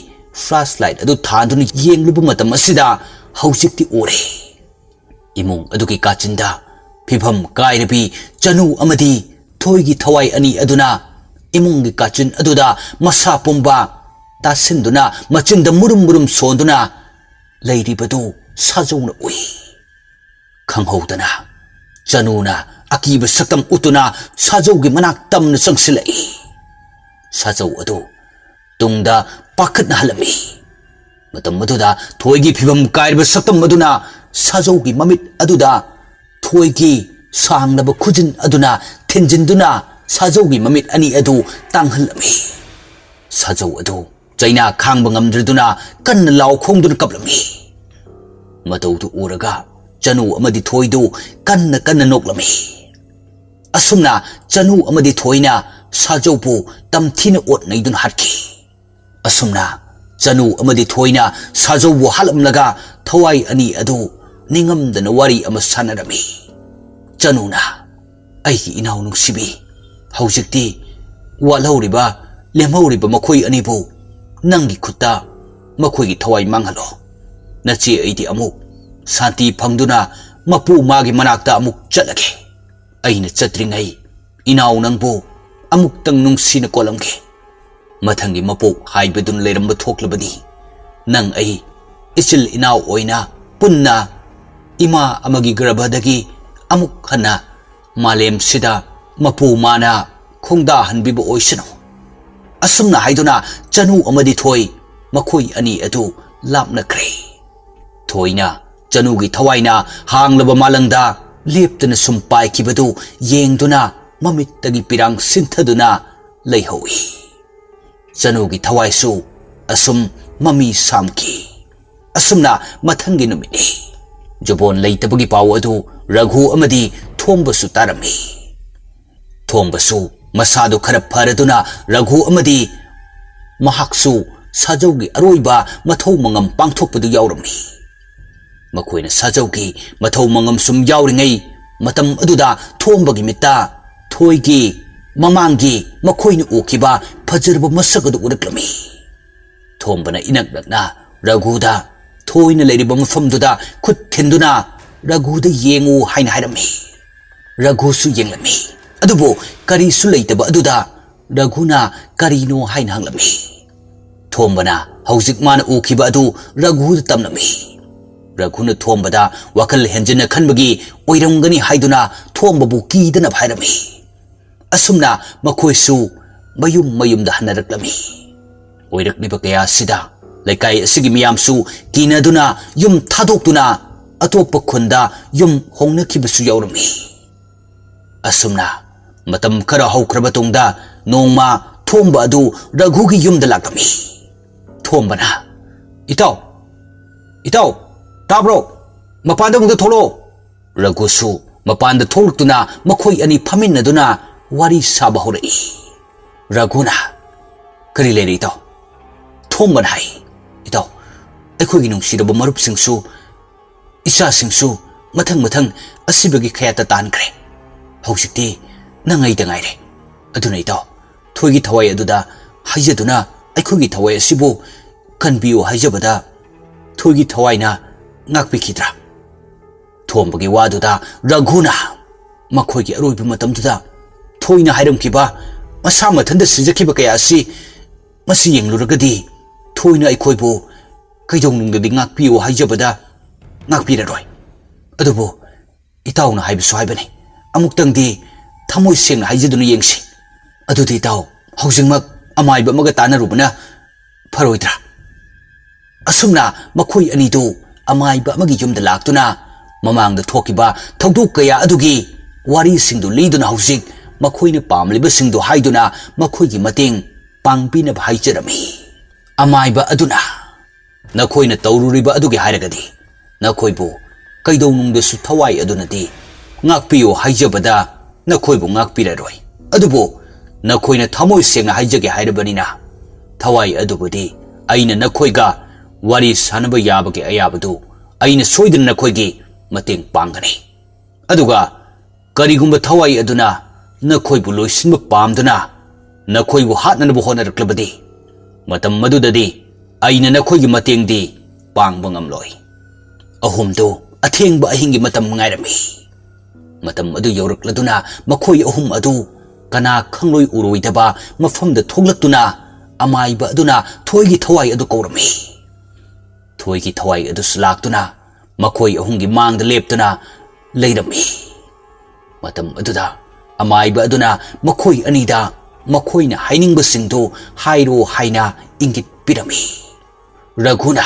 ꯐ꯭ꯂꯥꯁ ꯂꯥꯏꯠ ꯑꯗꯨ ꯊꯥꯟꯗꯨꯅ ꯌꯦꯡꯂꯨꯕ ꯃꯇꯝ ꯑꯁꯤꯗ ꯍꯧꯖꯤꯛꯇꯤ ꯎꯔꯦ꯫ ꯏꯃꯨꯡ ꯑꯗꯨꯒꯤ ꯀꯥꯆꯤꯟꯗ ꯐꯤꯚꯝ ꯀꯥꯏꯔꯕꯤ ꯆꯅꯨ ꯑꯃꯗꯤ ꯊꯣꯏꯒꯤ ꯊꯋꯥꯏ ꯑꯅꯤ ꯑꯗꯨꯅ ꯏꯃꯨꯡꯒꯤ ꯀꯥꯆꯤꯟ ꯑꯗꯨꯗ ꯃꯁꯥ ꯄꯨꯝꯕ ꯇꯥꯁꯤꯟꯗꯨꯅ ꯃꯆꯤꯟꯗ ꯃꯨꯔꯨꯝ ꯃꯨꯔꯨꯝ ꯁꯣꯟꯗꯨꯅ ꯂꯩꯔꯤꯕꯗꯨ ꯁꯥꯖꯧꯅ ꯎꯏ꯫ ꯈꯪꯍꯧꯗꯅ ꯆꯅꯨꯅ ꯑꯀꯤꯕ ꯁꯛꯇꯝ ꯎꯠꯇꯨꯅ ꯁꯥꯖꯧꯒꯤ ꯃꯅꯥꯛ ꯇꯝꯅ ꯆꯪꯁꯤꯜꯂꯛꯏ꯫ ꯁꯥꯖꯧ ꯑꯗꯨ ꯇꯨꯡꯗ ꯄꯥꯈꯠꯅꯍꯜꯂꯝꯃꯤ꯫ ꯃꯇꯝ ꯑꯗꯨꯗ ꯊꯣꯏꯒꯤ ꯐꯤꯚꯝ ꯀꯥꯏꯔꯕ ꯁꯛꯇꯝ ꯑꯗꯨꯅ ꯁꯥꯖꯧꯒꯤ ꯃꯃꯤꯠ ꯑꯗꯨꯗ ꯊꯣꯏꯒꯤ ꯁꯥꯡꯂꯕ ꯈꯨꯖꯤꯟ ꯑꯗꯨꯅ ꯊꯤꯟꯖꯤꯟꯗꯨꯅ ꯁꯥꯖꯧꯒꯤ ꯃꯃꯤꯠ ꯑꯅꯤ ꯑꯗꯨ ꯇꯥꯡꯍꯜꯂꯝꯃꯤ꯫ ꯁꯥꯖꯧ ꯑꯗꯨ ꯆꯩꯅꯥ ꯈꯥꯡꯕ ꯉꯝꯗ꯭ꯔꯗꯨꯅ ꯀꯟꯅ ꯂꯥꯎ ꯈꯣꯡꯗꯨꯅ ꯀꯞꯂꯝꯃꯤ꯫ ꯃꯇꯧꯗꯨ ꯎꯔꯒ ꯆꯅꯨ ꯑꯃꯗꯤ ꯊꯣꯏꯗꯨ ꯀꯟꯅ ꯀꯟꯅ ꯅꯣꯛꯂꯝꯃꯤ꯫ ꯑꯁꯨꯝꯅ ꯆꯅꯨ ꯑꯃꯗꯤ ꯊꯣꯏꯅ ꯁꯥꯖꯧꯕꯨ ꯇꯝꯊꯤꯅ ꯑꯣꯠ ꯅꯩꯗꯨꯅ ꯍꯥꯠꯈꯤ꯫ ꯑꯁꯨꯝꯅ ꯆꯅꯨ ꯑꯃꯗꯤ ꯊꯣꯏꯅ ꯁꯥꯖꯧꯕꯨ ꯍꯥꯠꯂꯝꯂꯒ ꯊꯋꯥꯏ ꯑꯅꯤ ꯑꯗꯨ ꯅꯤꯡꯉꯝꯗꯅ ꯋꯥꯔꯤ ꯑꯃ ꯁꯥꯟꯅꯔꯝꯃꯤ꯫ ꯆꯅꯨꯅ, "ꯑꯩꯒꯤ ꯏꯅꯥꯎ ꯅꯨꯡꯁꯤꯕꯤ, ꯍꯧꯖꯤꯛꯇꯤ ꯋꯥꯠꯍꯧꯔꯤꯕ, ꯂꯦꯝꯍꯧꯔꯤꯕ ꯃꯈꯣꯏ ꯑꯅꯤꯕꯨ ꯅꯪꯒꯤ ꯈꯨꯠꯇ ꯃꯈꯣꯏꯒꯤ ꯊꯋꯥꯏ ꯃꯥꯡꯍꯜꯂꯣ꯫ ꯅꯆꯦ ꯑꯩꯗꯤ ꯑꯃꯨꯛ ꯁꯥꯟꯇꯤ ꯐꯪꯗꯨꯅ ꯃꯄꯨ ꯃꯥꯒꯤ ꯃꯅꯥꯛꯇ ꯑꯃꯨꯛ ꯆꯠꯂꯒꯦ꯫ ꯑꯩꯅ ꯆꯠꯇ꯭ꯔꯤꯉꯩ ꯏꯅꯥꯎ ꯅꯪꯕꯨ ꯑꯃꯨꯛꯇꯪ ꯅꯨꯡꯁꯤꯅ ꯀꯣꯜꯂꯝꯒꯦ꯫ ꯃꯊꯪꯒꯤ ꯃꯄꯣꯛ ꯍꯥꯏꯕꯗꯨꯅ ꯂꯩꯔꯝꯕ ꯊꯣꯛꯂꯕꯗꯤ ꯅꯪ ꯑꯩ ꯏꯆꯤꯜ ꯏꯅꯥꯎ ꯑꯣꯏꯅ ꯄꯨꯟꯅ ꯏꯃꯥ ꯑꯃꯒꯤ ꯒꯔꯚꯗꯒꯤ ꯑꯃꯨꯛ ꯍꯟꯅ ꯃꯥꯂꯦꯝꯁꯤꯗ ꯃꯄꯨ ꯃꯥꯅ ꯈꯣꯡꯗꯥꯍꯟꯕꯤꯕ ꯑꯣꯏꯁꯅꯨ꯫" ꯑꯁꯨꯝꯅ ꯍꯥꯏꯗꯨꯅ ꯆꯅꯨ ꯑꯃꯗꯤ ꯊꯣꯏ ꯃꯈꯣꯏ ꯑꯅꯤ ꯑꯗꯨ ꯂꯥꯞꯅꯈ꯭ꯔꯦ꯫ ꯊꯣꯏꯅ ꯆꯅꯨꯒꯤ ꯊꯋꯥꯏꯅ ꯍꯥꯡꯂꯕ ꯃꯥꯂꯪꯗ ꯂꯦꯞꯇꯅ ꯁꯨꯝ ꯄꯥꯏꯈꯤꯕꯗꯨ ꯌꯦꯡꯗꯨꯅ ꯃꯃꯤꯠꯇꯒꯤ ꯄꯤꯔꯥꯡ ꯁꯤꯟꯊꯗꯨꯅ ꯂꯩꯍꯧꯏ꯫ ꯆꯅꯨꯒꯤ ꯊꯋꯥꯏꯁꯨ ꯑꯁꯨꯝ ꯃꯃꯤ ꯁꯥꯝꯈꯤ꯫ ꯑꯁꯨꯝꯅ ꯃꯊꯪꯒꯤ ꯅꯨꯃꯤꯠꯅꯤ꯫ ꯖꯨꯕꯣꯟ ꯂꯩꯇꯕꯒꯤ ꯄꯥꯎ ꯑꯗꯨ ꯔꯘꯨ ꯑꯃꯗꯤ ꯊꯣꯝꯕꯁꯨ ꯇꯥꯔꯝꯃꯤ꯫ ꯊꯣꯝꯕꯁꯨ ꯃꯁꯥꯗꯨ ꯈꯔ ꯐꯔꯗꯨꯅ ꯔꯘꯨ ꯑꯃꯗꯤ ꯃꯍꯥꯛꯁꯨ ꯁꯥꯖꯧꯒꯤ ꯑꯔꯣꯏꯕ ꯃꯊꯧ ꯃꯉꯝ ꯄꯥꯡꯊꯣꯛꯄꯗꯨ ꯌꯥꯎꯔꯝꯃꯤ꯫ ꯃꯈꯣꯏꯅ ꯁꯥꯖꯧꯒꯤ ꯃꯊꯧ ꯃꯉꯝ ꯁꯨꯝ ꯌꯥꯎꯔꯤꯉꯩ ꯃꯇꯝ ꯑꯗꯨꯗ ꯊꯣꯝꯕꯒꯤ ꯃꯤꯠꯇ ꯊꯣꯏꯒꯤ ꯃꯃꯥꯡꯒꯤ ꯃꯈꯣꯏꯅ ꯎꯈꯤꯕ ꯐꯖꯔꯕ ꯃꯁꯛ ꯑꯗꯨ ꯎꯔꯛꯂꯝꯃꯤ꯫ ꯊꯣꯝꯕꯅ ꯏꯅꯛ ꯅꯛꯅ ꯔꯘꯨꯗ ꯊꯣꯏꯅ ꯂꯩꯔꯤꯕ ꯃꯐꯝꯗꯨꯗ ꯈꯨꯠ ꯊꯤꯟꯗꯨꯅ ꯔꯘꯨꯗ ꯌꯦꯡꯉꯨ ꯍꯥꯏꯅ ꯍꯥꯏꯔꯝꯃꯤ꯫ ꯔꯘꯨꯁꯨ ꯌꯦꯡꯂꯝꯃꯤ꯫ ꯑꯗꯨꯕꯨ ꯀꯔꯤꯁꯨ ꯂꯩꯇꯕ ꯑꯗꯨꯗ ꯔꯘꯨꯅ ꯀꯔꯤꯅꯣ ꯍꯥꯏꯅ ꯍꯪꯂꯝꯃꯤ꯫ ꯊꯣꯝꯕꯅ ꯍꯧꯖꯤꯛ ꯃꯥꯅ ꯎꯈꯤꯕ ꯑꯗꯨ ꯔꯘꯨꯗ ꯇꯝꯂꯝꯃꯤ꯫ ꯔꯘꯨꯅ ꯊꯣꯝꯕꯗ ꯋꯥꯈꯜ ꯍꯦꯟꯖꯤꯟꯅ ꯈꯟꯕꯒꯤ ꯑꯣꯏꯔꯝꯒꯅꯤ ꯍꯥꯏꯗꯨꯅ ꯊꯣꯝꯕꯕꯨ ꯀꯤꯗꯅꯕ ꯍꯥꯏꯔꯝꯃꯤ꯫ ꯑꯁꯨꯝꯅ ꯃꯈꯣꯏꯁꯨ ꯃꯌꯨꯝ ꯃꯌꯨꯝꯗ ꯍꯟꯅꯔꯛꯂꯝꯃꯤ꯫ ꯑꯣꯏꯔꯛꯂꯤꯕ ꯀꯌꯥ ꯑꯁꯤꯗ ꯂꯩꯀꯥꯏ ꯑꯁꯤꯒꯤ ꯃꯤꯌꯥꯝꯁꯨ ꯀꯤꯅꯗꯨꯅ ꯌꯨꯝ ꯊꯥꯗꯣꯛꯇꯨꯅ ꯑꯇꯣꯞꯄ ꯈꯨꯟꯗ ꯌꯨꯝ ꯍꯣꯡꯅꯈꯤꯕꯁꯨ ꯌꯥꯎꯔꯝꯃꯤ꯫ ꯑꯁꯨꯝꯅ ꯃꯇꯝ ꯈꯔ ꯍꯧꯈ꯭ꯔꯕ ꯇꯨꯡꯗ ꯅꯣꯡꯃ ꯊꯣꯝꯕ ꯑꯗꯨ ꯔꯘꯨꯒꯤ ꯌꯨꯝꯗ ꯂꯥꯛꯂꯝꯃꯤ꯫ ꯊꯣꯝꯕꯅ, "ꯏꯇꯥꯎ, ꯏꯇꯥꯎ, ꯇꯥꯕ꯭ꯔꯣ? ꯃꯄꯥꯟꯗ ꯑꯃꯨꯛꯇ ꯊꯣꯛꯂꯛꯑꯣ꯫" ꯔꯘꯨꯁꯨ ꯃꯄꯥꯟꯗ ꯊꯣꯛꯂꯛꯇꯨꯅ ꯃꯈꯣꯏ ꯑꯅꯤ ꯐꯝꯃꯤꯟꯅꯗꯨꯅ ꯋꯥꯔꯤ ꯁꯥꯕ ꯍꯧꯔꯛꯏ꯫ ꯔꯘꯨꯅ, "ꯀꯔꯤ ꯂꯩꯔꯦ ꯏꯇꯥꯎ?" ꯊꯣꯝꯕꯅ ꯍꯥꯏ, "ꯏꯇꯥꯎ, ꯑꯩꯈꯣꯏꯒꯤ ꯅꯨꯡꯁꯤꯔꯕ ꯃꯔꯨꯞꯁꯤꯡꯁꯨ, ꯏꯆꯥꯁꯤꯡꯁꯨ ꯃꯊꯪ ꯃꯊꯪ ꯑꯁꯤꯕꯒꯤ ꯈꯌꯥꯠꯇ ꯇꯥꯟꯈ꯭ꯔꯦ꯫ ꯍꯧꯖꯤꯛꯇꯤ ꯅꯪ ꯑꯩꯇ ꯉꯥꯏꯔꯦ꯫ ꯑꯗꯨꯅ ꯏꯇꯥꯎ, ꯊꯣꯏꯒꯤ ꯊꯋꯥꯏ ꯑꯗꯨꯗ ꯍꯥꯏꯖꯗꯨꯅ ꯑꯩꯈꯣꯏꯒꯤ ꯊꯋꯥꯏ ꯑꯁꯤꯕꯨ ꯀꯟꯕꯤꯌꯨ ꯍꯥꯏꯖꯕꯗ ꯊꯣꯏꯒꯤ ꯊꯋꯥꯏꯅ ꯉꯥꯛꯄꯤꯈꯤꯗ꯭ꯔꯥ?" ꯊꯣꯝꯕꯒꯤ ꯋꯥꯗꯨꯗ ꯔꯘꯨꯅ ꯃꯈꯣꯏꯒꯤ ꯑꯔꯣꯏꯕ ꯃꯇꯝꯗꯨꯗ ꯊꯣꯏꯅ ꯍꯥꯏꯔꯝꯈꯤꯕ ꯃꯁꯥ ꯃꯊꯟꯇ ꯁꯤꯖꯈꯤꯕ ꯀꯌꯥ ꯑꯁꯤ ꯃꯁꯤ ꯌꯦꯡꯂꯨꯔꯒꯗꯤ ꯊꯣꯏꯅ ꯑꯩꯈꯣꯏꯕꯨ ꯀꯩꯗꯧꯅꯨꯡꯗꯗꯤ ꯉꯥꯛꯄꯤꯌꯨ ꯍꯥꯏꯖꯕꯗ ꯉꯥꯛꯄꯤꯔꯔꯣꯏ꯫ ꯑꯗꯨꯕꯨ ꯏꯇꯥꯎꯅ ꯍꯥꯏꯕꯁꯨ ꯍꯥꯏꯕꯅꯤ, ꯑꯃꯨꯛꯇꯪꯗꯤ ꯊꯃꯣꯏ ꯁꯦꯡꯅ ꯍꯥꯏꯖꯗꯨꯅ ꯌꯦꯡꯁꯤ꯫ ꯑꯗꯨꯗꯤ ꯏꯇꯥꯎ, ꯍꯧꯖꯤꯛꯃꯛ ꯑꯃꯥꯏꯕ ꯑꯃꯒ ꯇꯥꯟꯅꯔꯨꯕꯅ ꯐꯔꯣꯏꯗ꯭ꯔꯥ? ꯑꯁꯨꯝꯅ ꯃꯈꯣꯏ ꯑꯅꯤꯗꯨ ꯑꯃꯥꯏꯕ ꯑꯃꯒꯤ ꯌꯨꯝꯗ ꯂꯥꯛꯇꯨꯅ ꯃꯃꯥꯡꯗ ꯊꯣꯛꯈꯤꯕ ꯊꯧꯗꯣꯛ ꯀꯌꯥ ꯑꯗꯨꯒꯤ ꯋꯥꯔꯤꯁꯤꯡꯗꯨ ꯂꯤꯗꯨꯅ ꯍꯧꯖꯤꯛ ꯃꯈꯣꯏꯅ ꯄꯥꯝꯂꯤꯕꯁꯤꯡꯗꯨ ꯍꯥꯏꯗꯨꯅ ꯃꯈꯣꯏꯒꯤ ꯃꯇꯦꯡ ꯄꯥꯡꯕꯤꯅꯕ ꯍꯥꯏꯖꯔꯝꯃꯤ꯫ ꯑꯃꯥꯏꯕ ꯑꯗꯨꯅ, "ꯅꯈꯣꯏꯅ ꯇꯧꯔꯨꯔꯤꯕ ꯑꯗꯨꯒꯤ ꯍꯥꯏꯔꯒꯗꯤ ꯅꯈꯣꯏꯕꯨ ꯀꯩꯗꯧꯅꯨꯡꯗꯁꯨ ꯊꯋꯥꯏ ꯑꯗꯨꯅꯗꯤ ꯉꯥꯛꯄꯤꯌꯨ ꯍꯥꯏꯖꯕꯗ ꯅꯈꯣꯏꯕꯨ ꯉꯥꯛꯄꯤꯔꯔꯣꯏ꯫ ꯑꯗꯨꯕꯨ ꯅꯈꯣꯏꯅ ꯊꯃꯣꯏ ꯁꯦꯡꯅ ꯍꯥꯏꯖꯒꯦ ꯍꯥꯏꯔꯕꯅꯤꯅ ꯊꯋꯥꯏ ꯑꯗꯨꯕꯨꯗꯤ ꯑꯩꯅ ꯅꯈꯣꯏꯒ ꯋꯥꯔꯤ ꯁꯥꯟꯅꯕ ꯌꯥꯕꯒꯤ ꯑꯌꯥꯕꯗꯨ ꯑꯩꯅ ꯁꯣꯏꯗꯅ ꯅꯈꯣꯏꯒꯤ ꯃꯇꯦꯡ ꯄꯥꯡꯒꯅꯤ꯫ ꯑꯗꯨꯒ ꯀꯔꯤꯒꯨꯝꯕ ꯊꯋꯥꯏ ꯑꯗꯨꯅ ꯅꯈꯣꯏꯕꯨ ꯂꯣꯏꯁꯤꯟꯕ ꯄꯥꯝꯗꯨꯅ ꯅꯈꯣꯏꯕꯨ ꯍꯥꯠꯅꯅꯕ ꯍꯣꯠꯅꯔꯛꯂꯕꯗꯤ, ꯃꯇꯝ ꯑꯗꯨꯗꯗꯤ ꯑꯩꯅ ꯅꯈꯣꯏꯒꯤ ꯃꯇꯦꯡꯗꯤ ꯄꯥꯡꯕ ꯉꯝꯂꯣꯏ꯫" ꯑꯍꯨꯝꯗꯨ ꯑꯊꯦꯡꯕ ꯑꯍꯤꯡꯒꯤ ꯃꯇꯝ ꯉꯥꯏꯔꯝꯃꯤ꯫ ꯃꯇꯝ ꯑꯗꯨ ꯌꯧꯔꯛꯂꯗꯨꯅ ꯃꯈꯣꯏ ꯑꯍꯨꯝ ꯑꯗꯨ ꯀꯅꯥ ꯈꯪꯂꯣꯏ ꯎꯔꯣꯏꯗꯕ ꯃꯐꯝꯗ ꯊꯣꯛꯂꯛꯇꯨꯅ ꯑꯃꯥꯏꯕ ꯑꯗꯨꯅ ꯊꯣꯏꯒꯤ ꯊꯋꯥꯏ ꯑꯗꯨ ꯀꯧꯔꯝꯃꯤ꯫ ꯊꯣꯏꯒꯤ ꯊꯋꯥꯏ ꯑꯗꯨꯁꯨ ꯂꯥꯛꯇꯨꯅ ꯃꯈꯣꯏ ꯑꯍꯨꯝꯒꯤ ꯃꯥꯡꯗ ꯂꯦꯞꯇꯨꯅ ꯂꯩꯔꯝꯃꯤ꯫ ꯃꯇꯝ ꯑꯗꯨꯗ ꯑꯃꯥꯏꯕ ꯑꯗꯨꯅ ꯃꯈꯣꯏ ꯑꯅꯤꯗ ꯃꯈꯣꯏꯅ ꯍꯥꯏꯅꯤꯡꯕꯁꯤꯡꯗꯨ ꯍꯥꯏꯔꯣ ꯍꯥꯏꯅ ꯏꯪꯒꯤꯠ ꯄꯤꯔꯝꯃꯤ꯫ ꯔꯘꯨꯅ,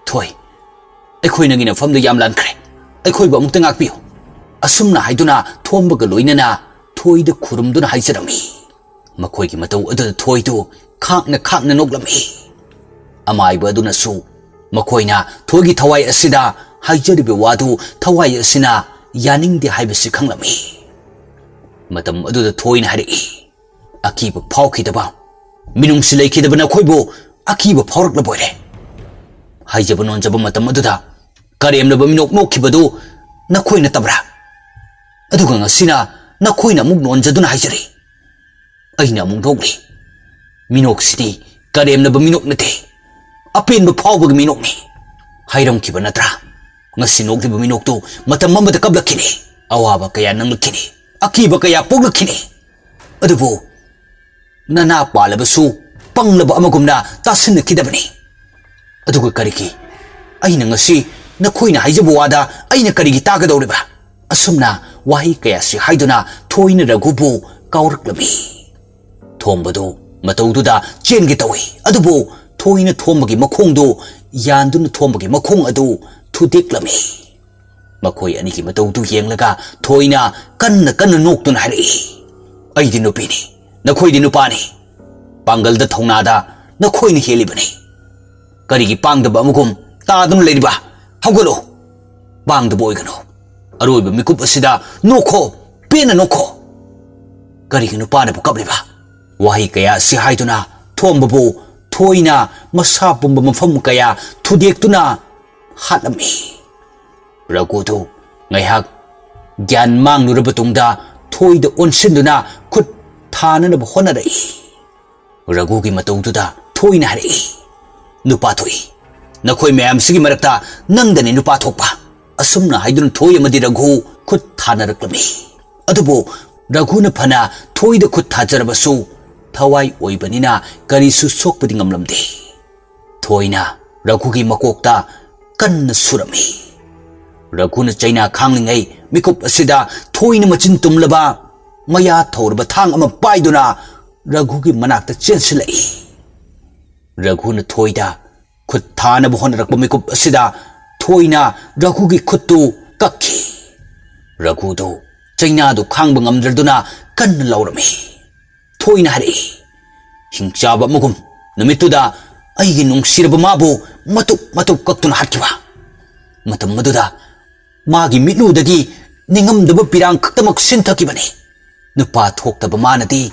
"ꯊꯣꯏ, ꯑꯩꯈꯣꯏ ꯅꯪꯒꯤ ꯅꯐꯝꯗ ꯌꯥꯝ ꯂꯥꯟꯈ꯭ꯔꯦ꯫ ꯑꯩꯈꯣꯏꯕꯨ ꯑꯃꯨꯛꯇ ꯉꯥꯛꯄꯤꯌꯨ꯫" ꯑꯁꯨꯝꯅ ꯍꯥꯏꯗꯨꯅ ꯊꯣꯝꯕꯒ ꯂꯣꯏꯅꯅ ꯊꯣꯏꯗ ꯈꯨꯔꯨꯝꯗꯨꯅ ꯍꯥꯏꯖꯔꯝꯃꯤ꯫ ꯃꯈꯣꯏꯒꯤ ꯃꯇꯧ ꯑꯗꯨꯗ ꯊꯣꯏꯗꯨ ꯈꯥꯛꯅ ꯈꯥꯛꯅ ꯅꯣꯛꯂꯝꯃꯤ꯫ ꯑꯃꯥꯏꯕ ꯑꯗꯨꯅꯁꯨ ꯃꯈꯣꯏꯅ ꯊꯣꯏꯒꯤ ꯊꯋꯥꯏ ꯑꯁꯤꯗ ꯍꯥꯏꯖꯔꯤꯕ ꯋꯥꯗꯨ ꯊꯋꯥꯏ ꯑꯁꯤꯅ ꯌꯥꯅꯤꯡꯗꯦ ꯍꯥꯏꯕꯁꯤ ꯈꯪꯂꯝꯃꯤ꯫ ꯃꯇꯝ ꯑꯗꯨꯗ ꯊꯣꯏꯅ ꯍꯥꯏꯔꯛꯏ, "ꯑꯀꯤꯕ ꯐꯥꯎꯈꯤꯗꯕ ꯃꯤꯅꯨꯡꯁꯤ ꯂꯩꯈꯤꯗꯕ ꯅꯈꯣꯏꯕꯨ ꯑꯀꯤꯕ ꯐꯥꯎꯔꯛꯂꯕꯣꯏꯔꯦ꯫ ꯍꯥꯏꯖꯕ ꯅꯣꯟꯖꯕ ꯃꯇꯝ ꯑꯗꯨꯗ ꯀꯔꯦꯝꯅꯕ ꯃꯤꯅꯣꯛ ꯅꯣꯛꯈꯤꯕꯗꯨ ꯅꯈꯣꯏ ꯅꯠꯇꯕ꯭ꯔꯥ? ꯑꯗꯨꯒ ꯉꯁꯤꯅ ꯅꯈꯣꯏꯅ ꯑꯃꯨꯛ ꯅꯣꯟꯖꯗꯨꯅ ꯍꯥꯏꯖꯔꯤ꯫ ꯑꯩꯅ ꯑꯃꯨꯛ ꯅꯣꯛꯂꯤ꯫ ꯃꯤꯅꯣꯛꯁꯤꯗꯤ ꯀꯔꯦꯝꯅꯕ ꯃꯤꯅꯣꯛ ꯅꯠꯇꯦ, ꯑꯄꯦꯟꯕ ꯐꯥꯎꯕꯒꯤ ꯃꯤꯅꯣꯛꯅꯤ꯫ ꯍꯥꯏꯔꯝꯈꯤꯕ ꯅꯠꯇ꯭ꯔꯥ? ꯉꯁꯤ ꯅꯣꯛꯂꯤꯕ ꯃꯤꯅꯣꯛꯇꯨ ꯃꯇꯝ ꯑꯃꯗ ꯀꯞꯂꯛꯈꯤꯅꯤ, ꯑꯋꯥꯕ ꯀꯌꯥ ꯅꯪꯂꯛꯈꯤꯅꯤ, ꯑꯀꯤꯕ ꯀꯌꯥ ꯄꯣꯛꯂꯛꯈꯤꯅꯤ꯫ ꯑꯗꯨꯕꯨ ꯅꯅꯥ ꯄꯥꯜꯂꯕꯁꯨ ꯄꯪꯂꯕ ꯑꯃꯒꯨꯝꯅ ꯇꯥꯁꯤꯟꯅꯈꯤꯗꯕꯅꯤ꯫ ꯑꯗꯨꯒ ꯀꯔꯤꯒꯤ ꯑꯩꯅ ꯉꯁꯤ ꯅꯈꯣꯏꯅ ꯍꯥꯏꯖꯕ ꯋꯥꯗ ꯑꯩꯅ ꯀꯔꯤꯒꯤ ꯇꯥꯒꯗꯧꯔꯤꯕ?" ꯑꯁꯨꯝꯅ ꯋꯥꯍꯩ ꯀꯌꯥꯁꯤ ꯍꯥꯏꯗꯨꯅ ꯊꯣꯏꯅ ꯔꯘꯨꯕꯨ ꯀꯥꯎꯔꯛꯂꯝꯃꯤ꯫ ꯊꯣꯝꯕꯗꯨ ꯃꯇꯧꯗꯨꯗ ꯆꯦꯟꯒꯦ ꯇꯧꯏ, ꯑꯗꯨꯕꯨ ꯊꯣꯏꯅ ꯊꯣꯝꯕꯒꯤ ꯃꯈꯣꯡꯗꯨ ꯌꯥꯟꯗꯨꯅ ꯊꯣꯝꯕꯒꯤ ꯃꯈꯣꯡ ꯑꯗꯨ ꯊꯨꯗꯦꯛꯂꯝꯃꯤ꯫ ꯃꯈꯣꯏ ꯑꯅꯤꯒꯤ ꯃꯇꯧꯗꯨ ꯌꯦꯡꯂꯒ ꯊꯣꯏꯅ ꯀꯟꯅ ꯀꯟꯅ ꯅꯣꯛꯇꯨꯅ ꯍꯥꯏꯔꯛꯏ, "ꯑꯩꯗꯤ ꯅꯨꯄꯤꯅꯤ, ꯅꯈꯣꯏꯗꯤ ꯅꯨꯄꯥꯅꯤ꯫ ꯄꯥꯡꯒꯜꯗ ꯊꯧꯅꯥꯗ ꯅꯈꯣꯏꯅ ꯍꯦꯜꯂꯤꯕꯅꯤ꯫ ꯀꯔꯤꯒꯤ ꯄꯥꯡꯗꯕ ꯑꯃꯒꯨꯝ ꯇꯥꯗꯨꯅ ꯂꯩꯔꯤꯕ? ꯍꯧꯒꯠꯂꯣ꯫ ꯄꯥꯡꯗꯕ ꯑꯣꯏꯒꯅꯨ꯫ ꯑꯔꯣꯏꯕ ꯃꯤꯀꯨꯞ ꯑꯁꯤꯗ ꯅꯣꯛꯈꯣ, ꯄꯦꯟꯅ ꯅꯣꯛꯈꯣ꯫ ꯀꯔꯤꯒꯤ ꯅꯨꯄꯥꯅꯕꯨ ꯀꯞꯂꯤꯕ?" ꯋꯥꯍꯩ ꯀꯌꯥ ꯑꯁꯤ ꯍꯥꯏꯗꯨꯅ ꯊꯣꯝꯕꯕꯨ ꯊꯣꯏꯅ ꯃꯁꯥ ꯄꯨꯝꯕ ꯃꯐꯝ ꯀꯌꯥ ꯊꯨꯗꯦꯛꯇꯨꯅ ꯍꯥꯠꯂꯝꯃꯤ꯫ ꯔꯘꯨꯗꯨ ꯉꯥꯏꯍꯥꯛ ꯒ꯭ꯌꯥꯟ ꯃꯥꯡꯂꯨꯔꯕ ꯇꯨꯡꯗ ꯊꯣꯏꯗ ꯑꯣꯟꯁꯤꯟꯗꯨꯅ ꯈꯨꯠ ꯊꯥꯅꯅꯕ ꯍꯣꯠꯅꯔꯛꯏ꯫ ꯔꯘꯨꯒꯤ ꯃꯇꯧꯗꯨꯗ ꯊꯣꯏꯅ ꯍꯥꯏꯔꯛꯏ, "ꯅꯨꯄꯥ ꯊꯣꯛꯏ꯫ ꯅꯈꯣꯏ ꯃꯌꯥꯝꯁꯤꯒꯤ ꯃꯔꯛꯇ ꯅꯪꯗꯅꯤ ꯅꯨꯄꯥ ꯊꯣꯛꯄ꯫" ꯑꯁꯨꯝꯅ ꯍꯥꯏꯗꯨꯅ ꯊꯣꯏ ꯑꯃꯗꯤ ꯔꯘꯨ ꯈꯨꯠ ꯊꯥꯅꯔꯛꯂꯝꯃꯤ꯫ ꯑꯗꯨꯕꯨ ꯔꯘꯨꯅ ꯐꯅ ꯊꯣꯏꯗ ꯈꯨꯠ ꯊꯥꯖꯔꯕꯁꯨ ꯊꯋꯥꯏ ꯑꯣꯏꯕꯅꯤꯅ ꯀꯔꯤꯁꯨ ꯁꯣꯛꯄꯗꯤ ꯉꯝꯂꯝꯗꯦ꯫ ꯊꯣꯏꯅ ꯔꯘꯨꯒꯤ ꯃꯀꯣꯛꯇ ꯀꯟꯅ ꯁꯨꯔꯝꯃꯤ꯫ ꯔꯘꯨꯅ ꯆꯩꯅꯥ ꯈꯥꯡꯂꯤꯉꯩ ꯃꯤꯀꯨꯞ ꯑꯁꯤꯗ ꯊꯣꯏꯅ ꯃꯆꯤꯟ ꯇꯨꯝꯂꯕ, ꯃꯌꯥ ꯊꯧꯔꯕ ꯊꯥꯡ ꯑꯃ ꯄꯥꯏꯗꯨꯅ ꯔꯘꯨꯒꯤ ꯃꯅꯥꯛꯇ ꯆꯦꯟꯁꯤꯜꯂꯛꯏ꯫ ꯔꯘꯨꯅ ꯊꯣꯏꯗ ꯈꯨꯠ ꯊꯥꯅꯕ ꯍꯣꯠꯅꯔꯛꯄ ꯃꯤꯀꯨꯞ ꯑꯁꯤꯗ ꯊꯣꯏꯅ ꯔꯘꯨꯒꯤ ꯈꯨꯠꯇꯨ ꯀꯛꯈꯤ꯫ ꯔꯘꯨꯗꯨ ꯆꯩꯅꯥꯗꯨ ꯈꯥꯡꯕ ꯉꯝꯗ꯭ꯔꯗꯨꯅ ꯀꯟꯅ ꯂꯥꯎꯔꯝꯃꯤ꯫ ꯊꯣꯏꯅ ꯍꯥꯏꯔꯛꯏ, "ꯍꯤꯡꯆꯥꯕ ꯑꯃꯒꯨꯝ ꯅꯨꯃꯤꯠꯇꯨꯗ ꯑꯩꯒꯤ ꯅꯨꯡꯁꯤꯔꯕ ꯃꯥꯕꯨ ꯃꯇꯨꯞ ꯃꯇꯨꯞ ꯀꯛꯇꯨꯅ ꯍꯥꯠꯈꯤꯕ꯫ ꯃꯇꯝ ꯑꯗꯨꯗ ꯃꯥꯒꯤ ꯃꯤꯠꯂꯨꯗꯒꯤ ꯅꯤꯡꯉꯝꯗꯕ ꯄꯤꯔꯥꯡ ꯈꯛꯇꯃꯛ ꯁꯤꯟꯊꯈꯤꯕꯅꯤ꯫ ꯅꯨꯄꯥ ꯊꯣꯛꯇꯕ ꯃꯥꯅꯗꯤ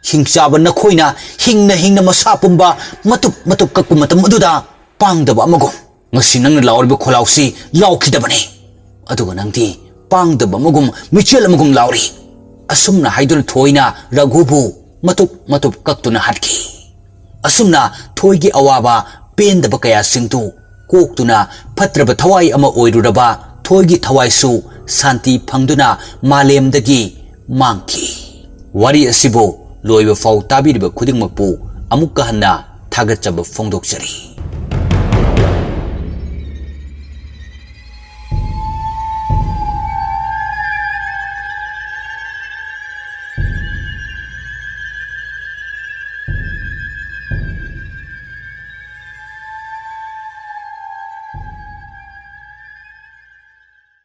ꯍꯤꯡꯆꯥꯕ ꯅꯈꯣꯏꯅ ꯍꯤꯡꯅ ꯍꯤꯡꯅ ꯃꯁꯥ ꯄꯨꯝꯕ ꯃꯇꯨꯞ ꯃꯇꯨꯞ ꯀꯛꯄ ꯃꯇꯝ ꯑꯗꯨꯗ ꯄꯥꯡꯗꯕ ꯑꯃꯒꯨꯝ ꯉꯁꯤ ꯅꯪꯅ ꯂꯥꯎꯔꯤꯕ ꯈꯣꯜꯂꯥꯎꯁꯤ ꯂꯥꯎꯈꯤꯗꯕꯅꯤ꯫ ꯑꯗꯨꯒ ꯅꯪꯗꯤ ꯄꯥꯡꯗꯕ ꯑꯃꯒꯨꯝ ꯃꯤꯆꯦꯜ ꯑꯃꯒꯨꯝ ꯂꯥꯎꯔꯤ꯫" ꯑꯁꯨꯝꯅ ꯍꯥꯏꯗꯨꯅ ꯊꯣꯏꯅ ꯔꯘꯨꯕꯨ ꯃꯇꯨꯞ ꯃꯇꯨꯞ ꯀꯛꯇꯨꯅ ꯍꯥꯠꯈꯤ꯫ ꯑꯁꯨꯝꯅ ꯊꯣꯏꯒꯤ ꯑꯋꯥꯕ ꯄꯦꯟꯗꯕ ꯀꯌꯥꯁꯤꯡꯗꯨ ꯀꯣꯛꯇꯨꯅ ꯐꯠꯇ꯭ꯔꯕ ꯊꯋꯥꯏ ꯑꯃ ꯑꯣꯏꯔꯨꯔꯕ ꯊꯣꯏꯒꯤ ꯊꯋꯥꯏꯁꯨ ꯁꯥꯟꯇꯤ ꯐꯪꯗꯨꯅ ꯃꯥꯂꯦꯝꯗꯒꯤ ꯃꯥꯡꯈꯤ꯫ ꯋꯥꯔꯤ ꯑꯁꯤꯕꯨ ꯂꯣꯏꯕ ꯐꯥꯎ ꯇꯥꯕꯤꯔꯤꯕ ꯈꯨꯗꯤꯡꯃꯛꯄꯨ ꯑꯃꯨꯛꯀ ꯍꯟꯅ ꯊꯥꯒꯠꯆꯕ ꯐꯣꯡꯗꯣꯛꯆꯔꯤ꯫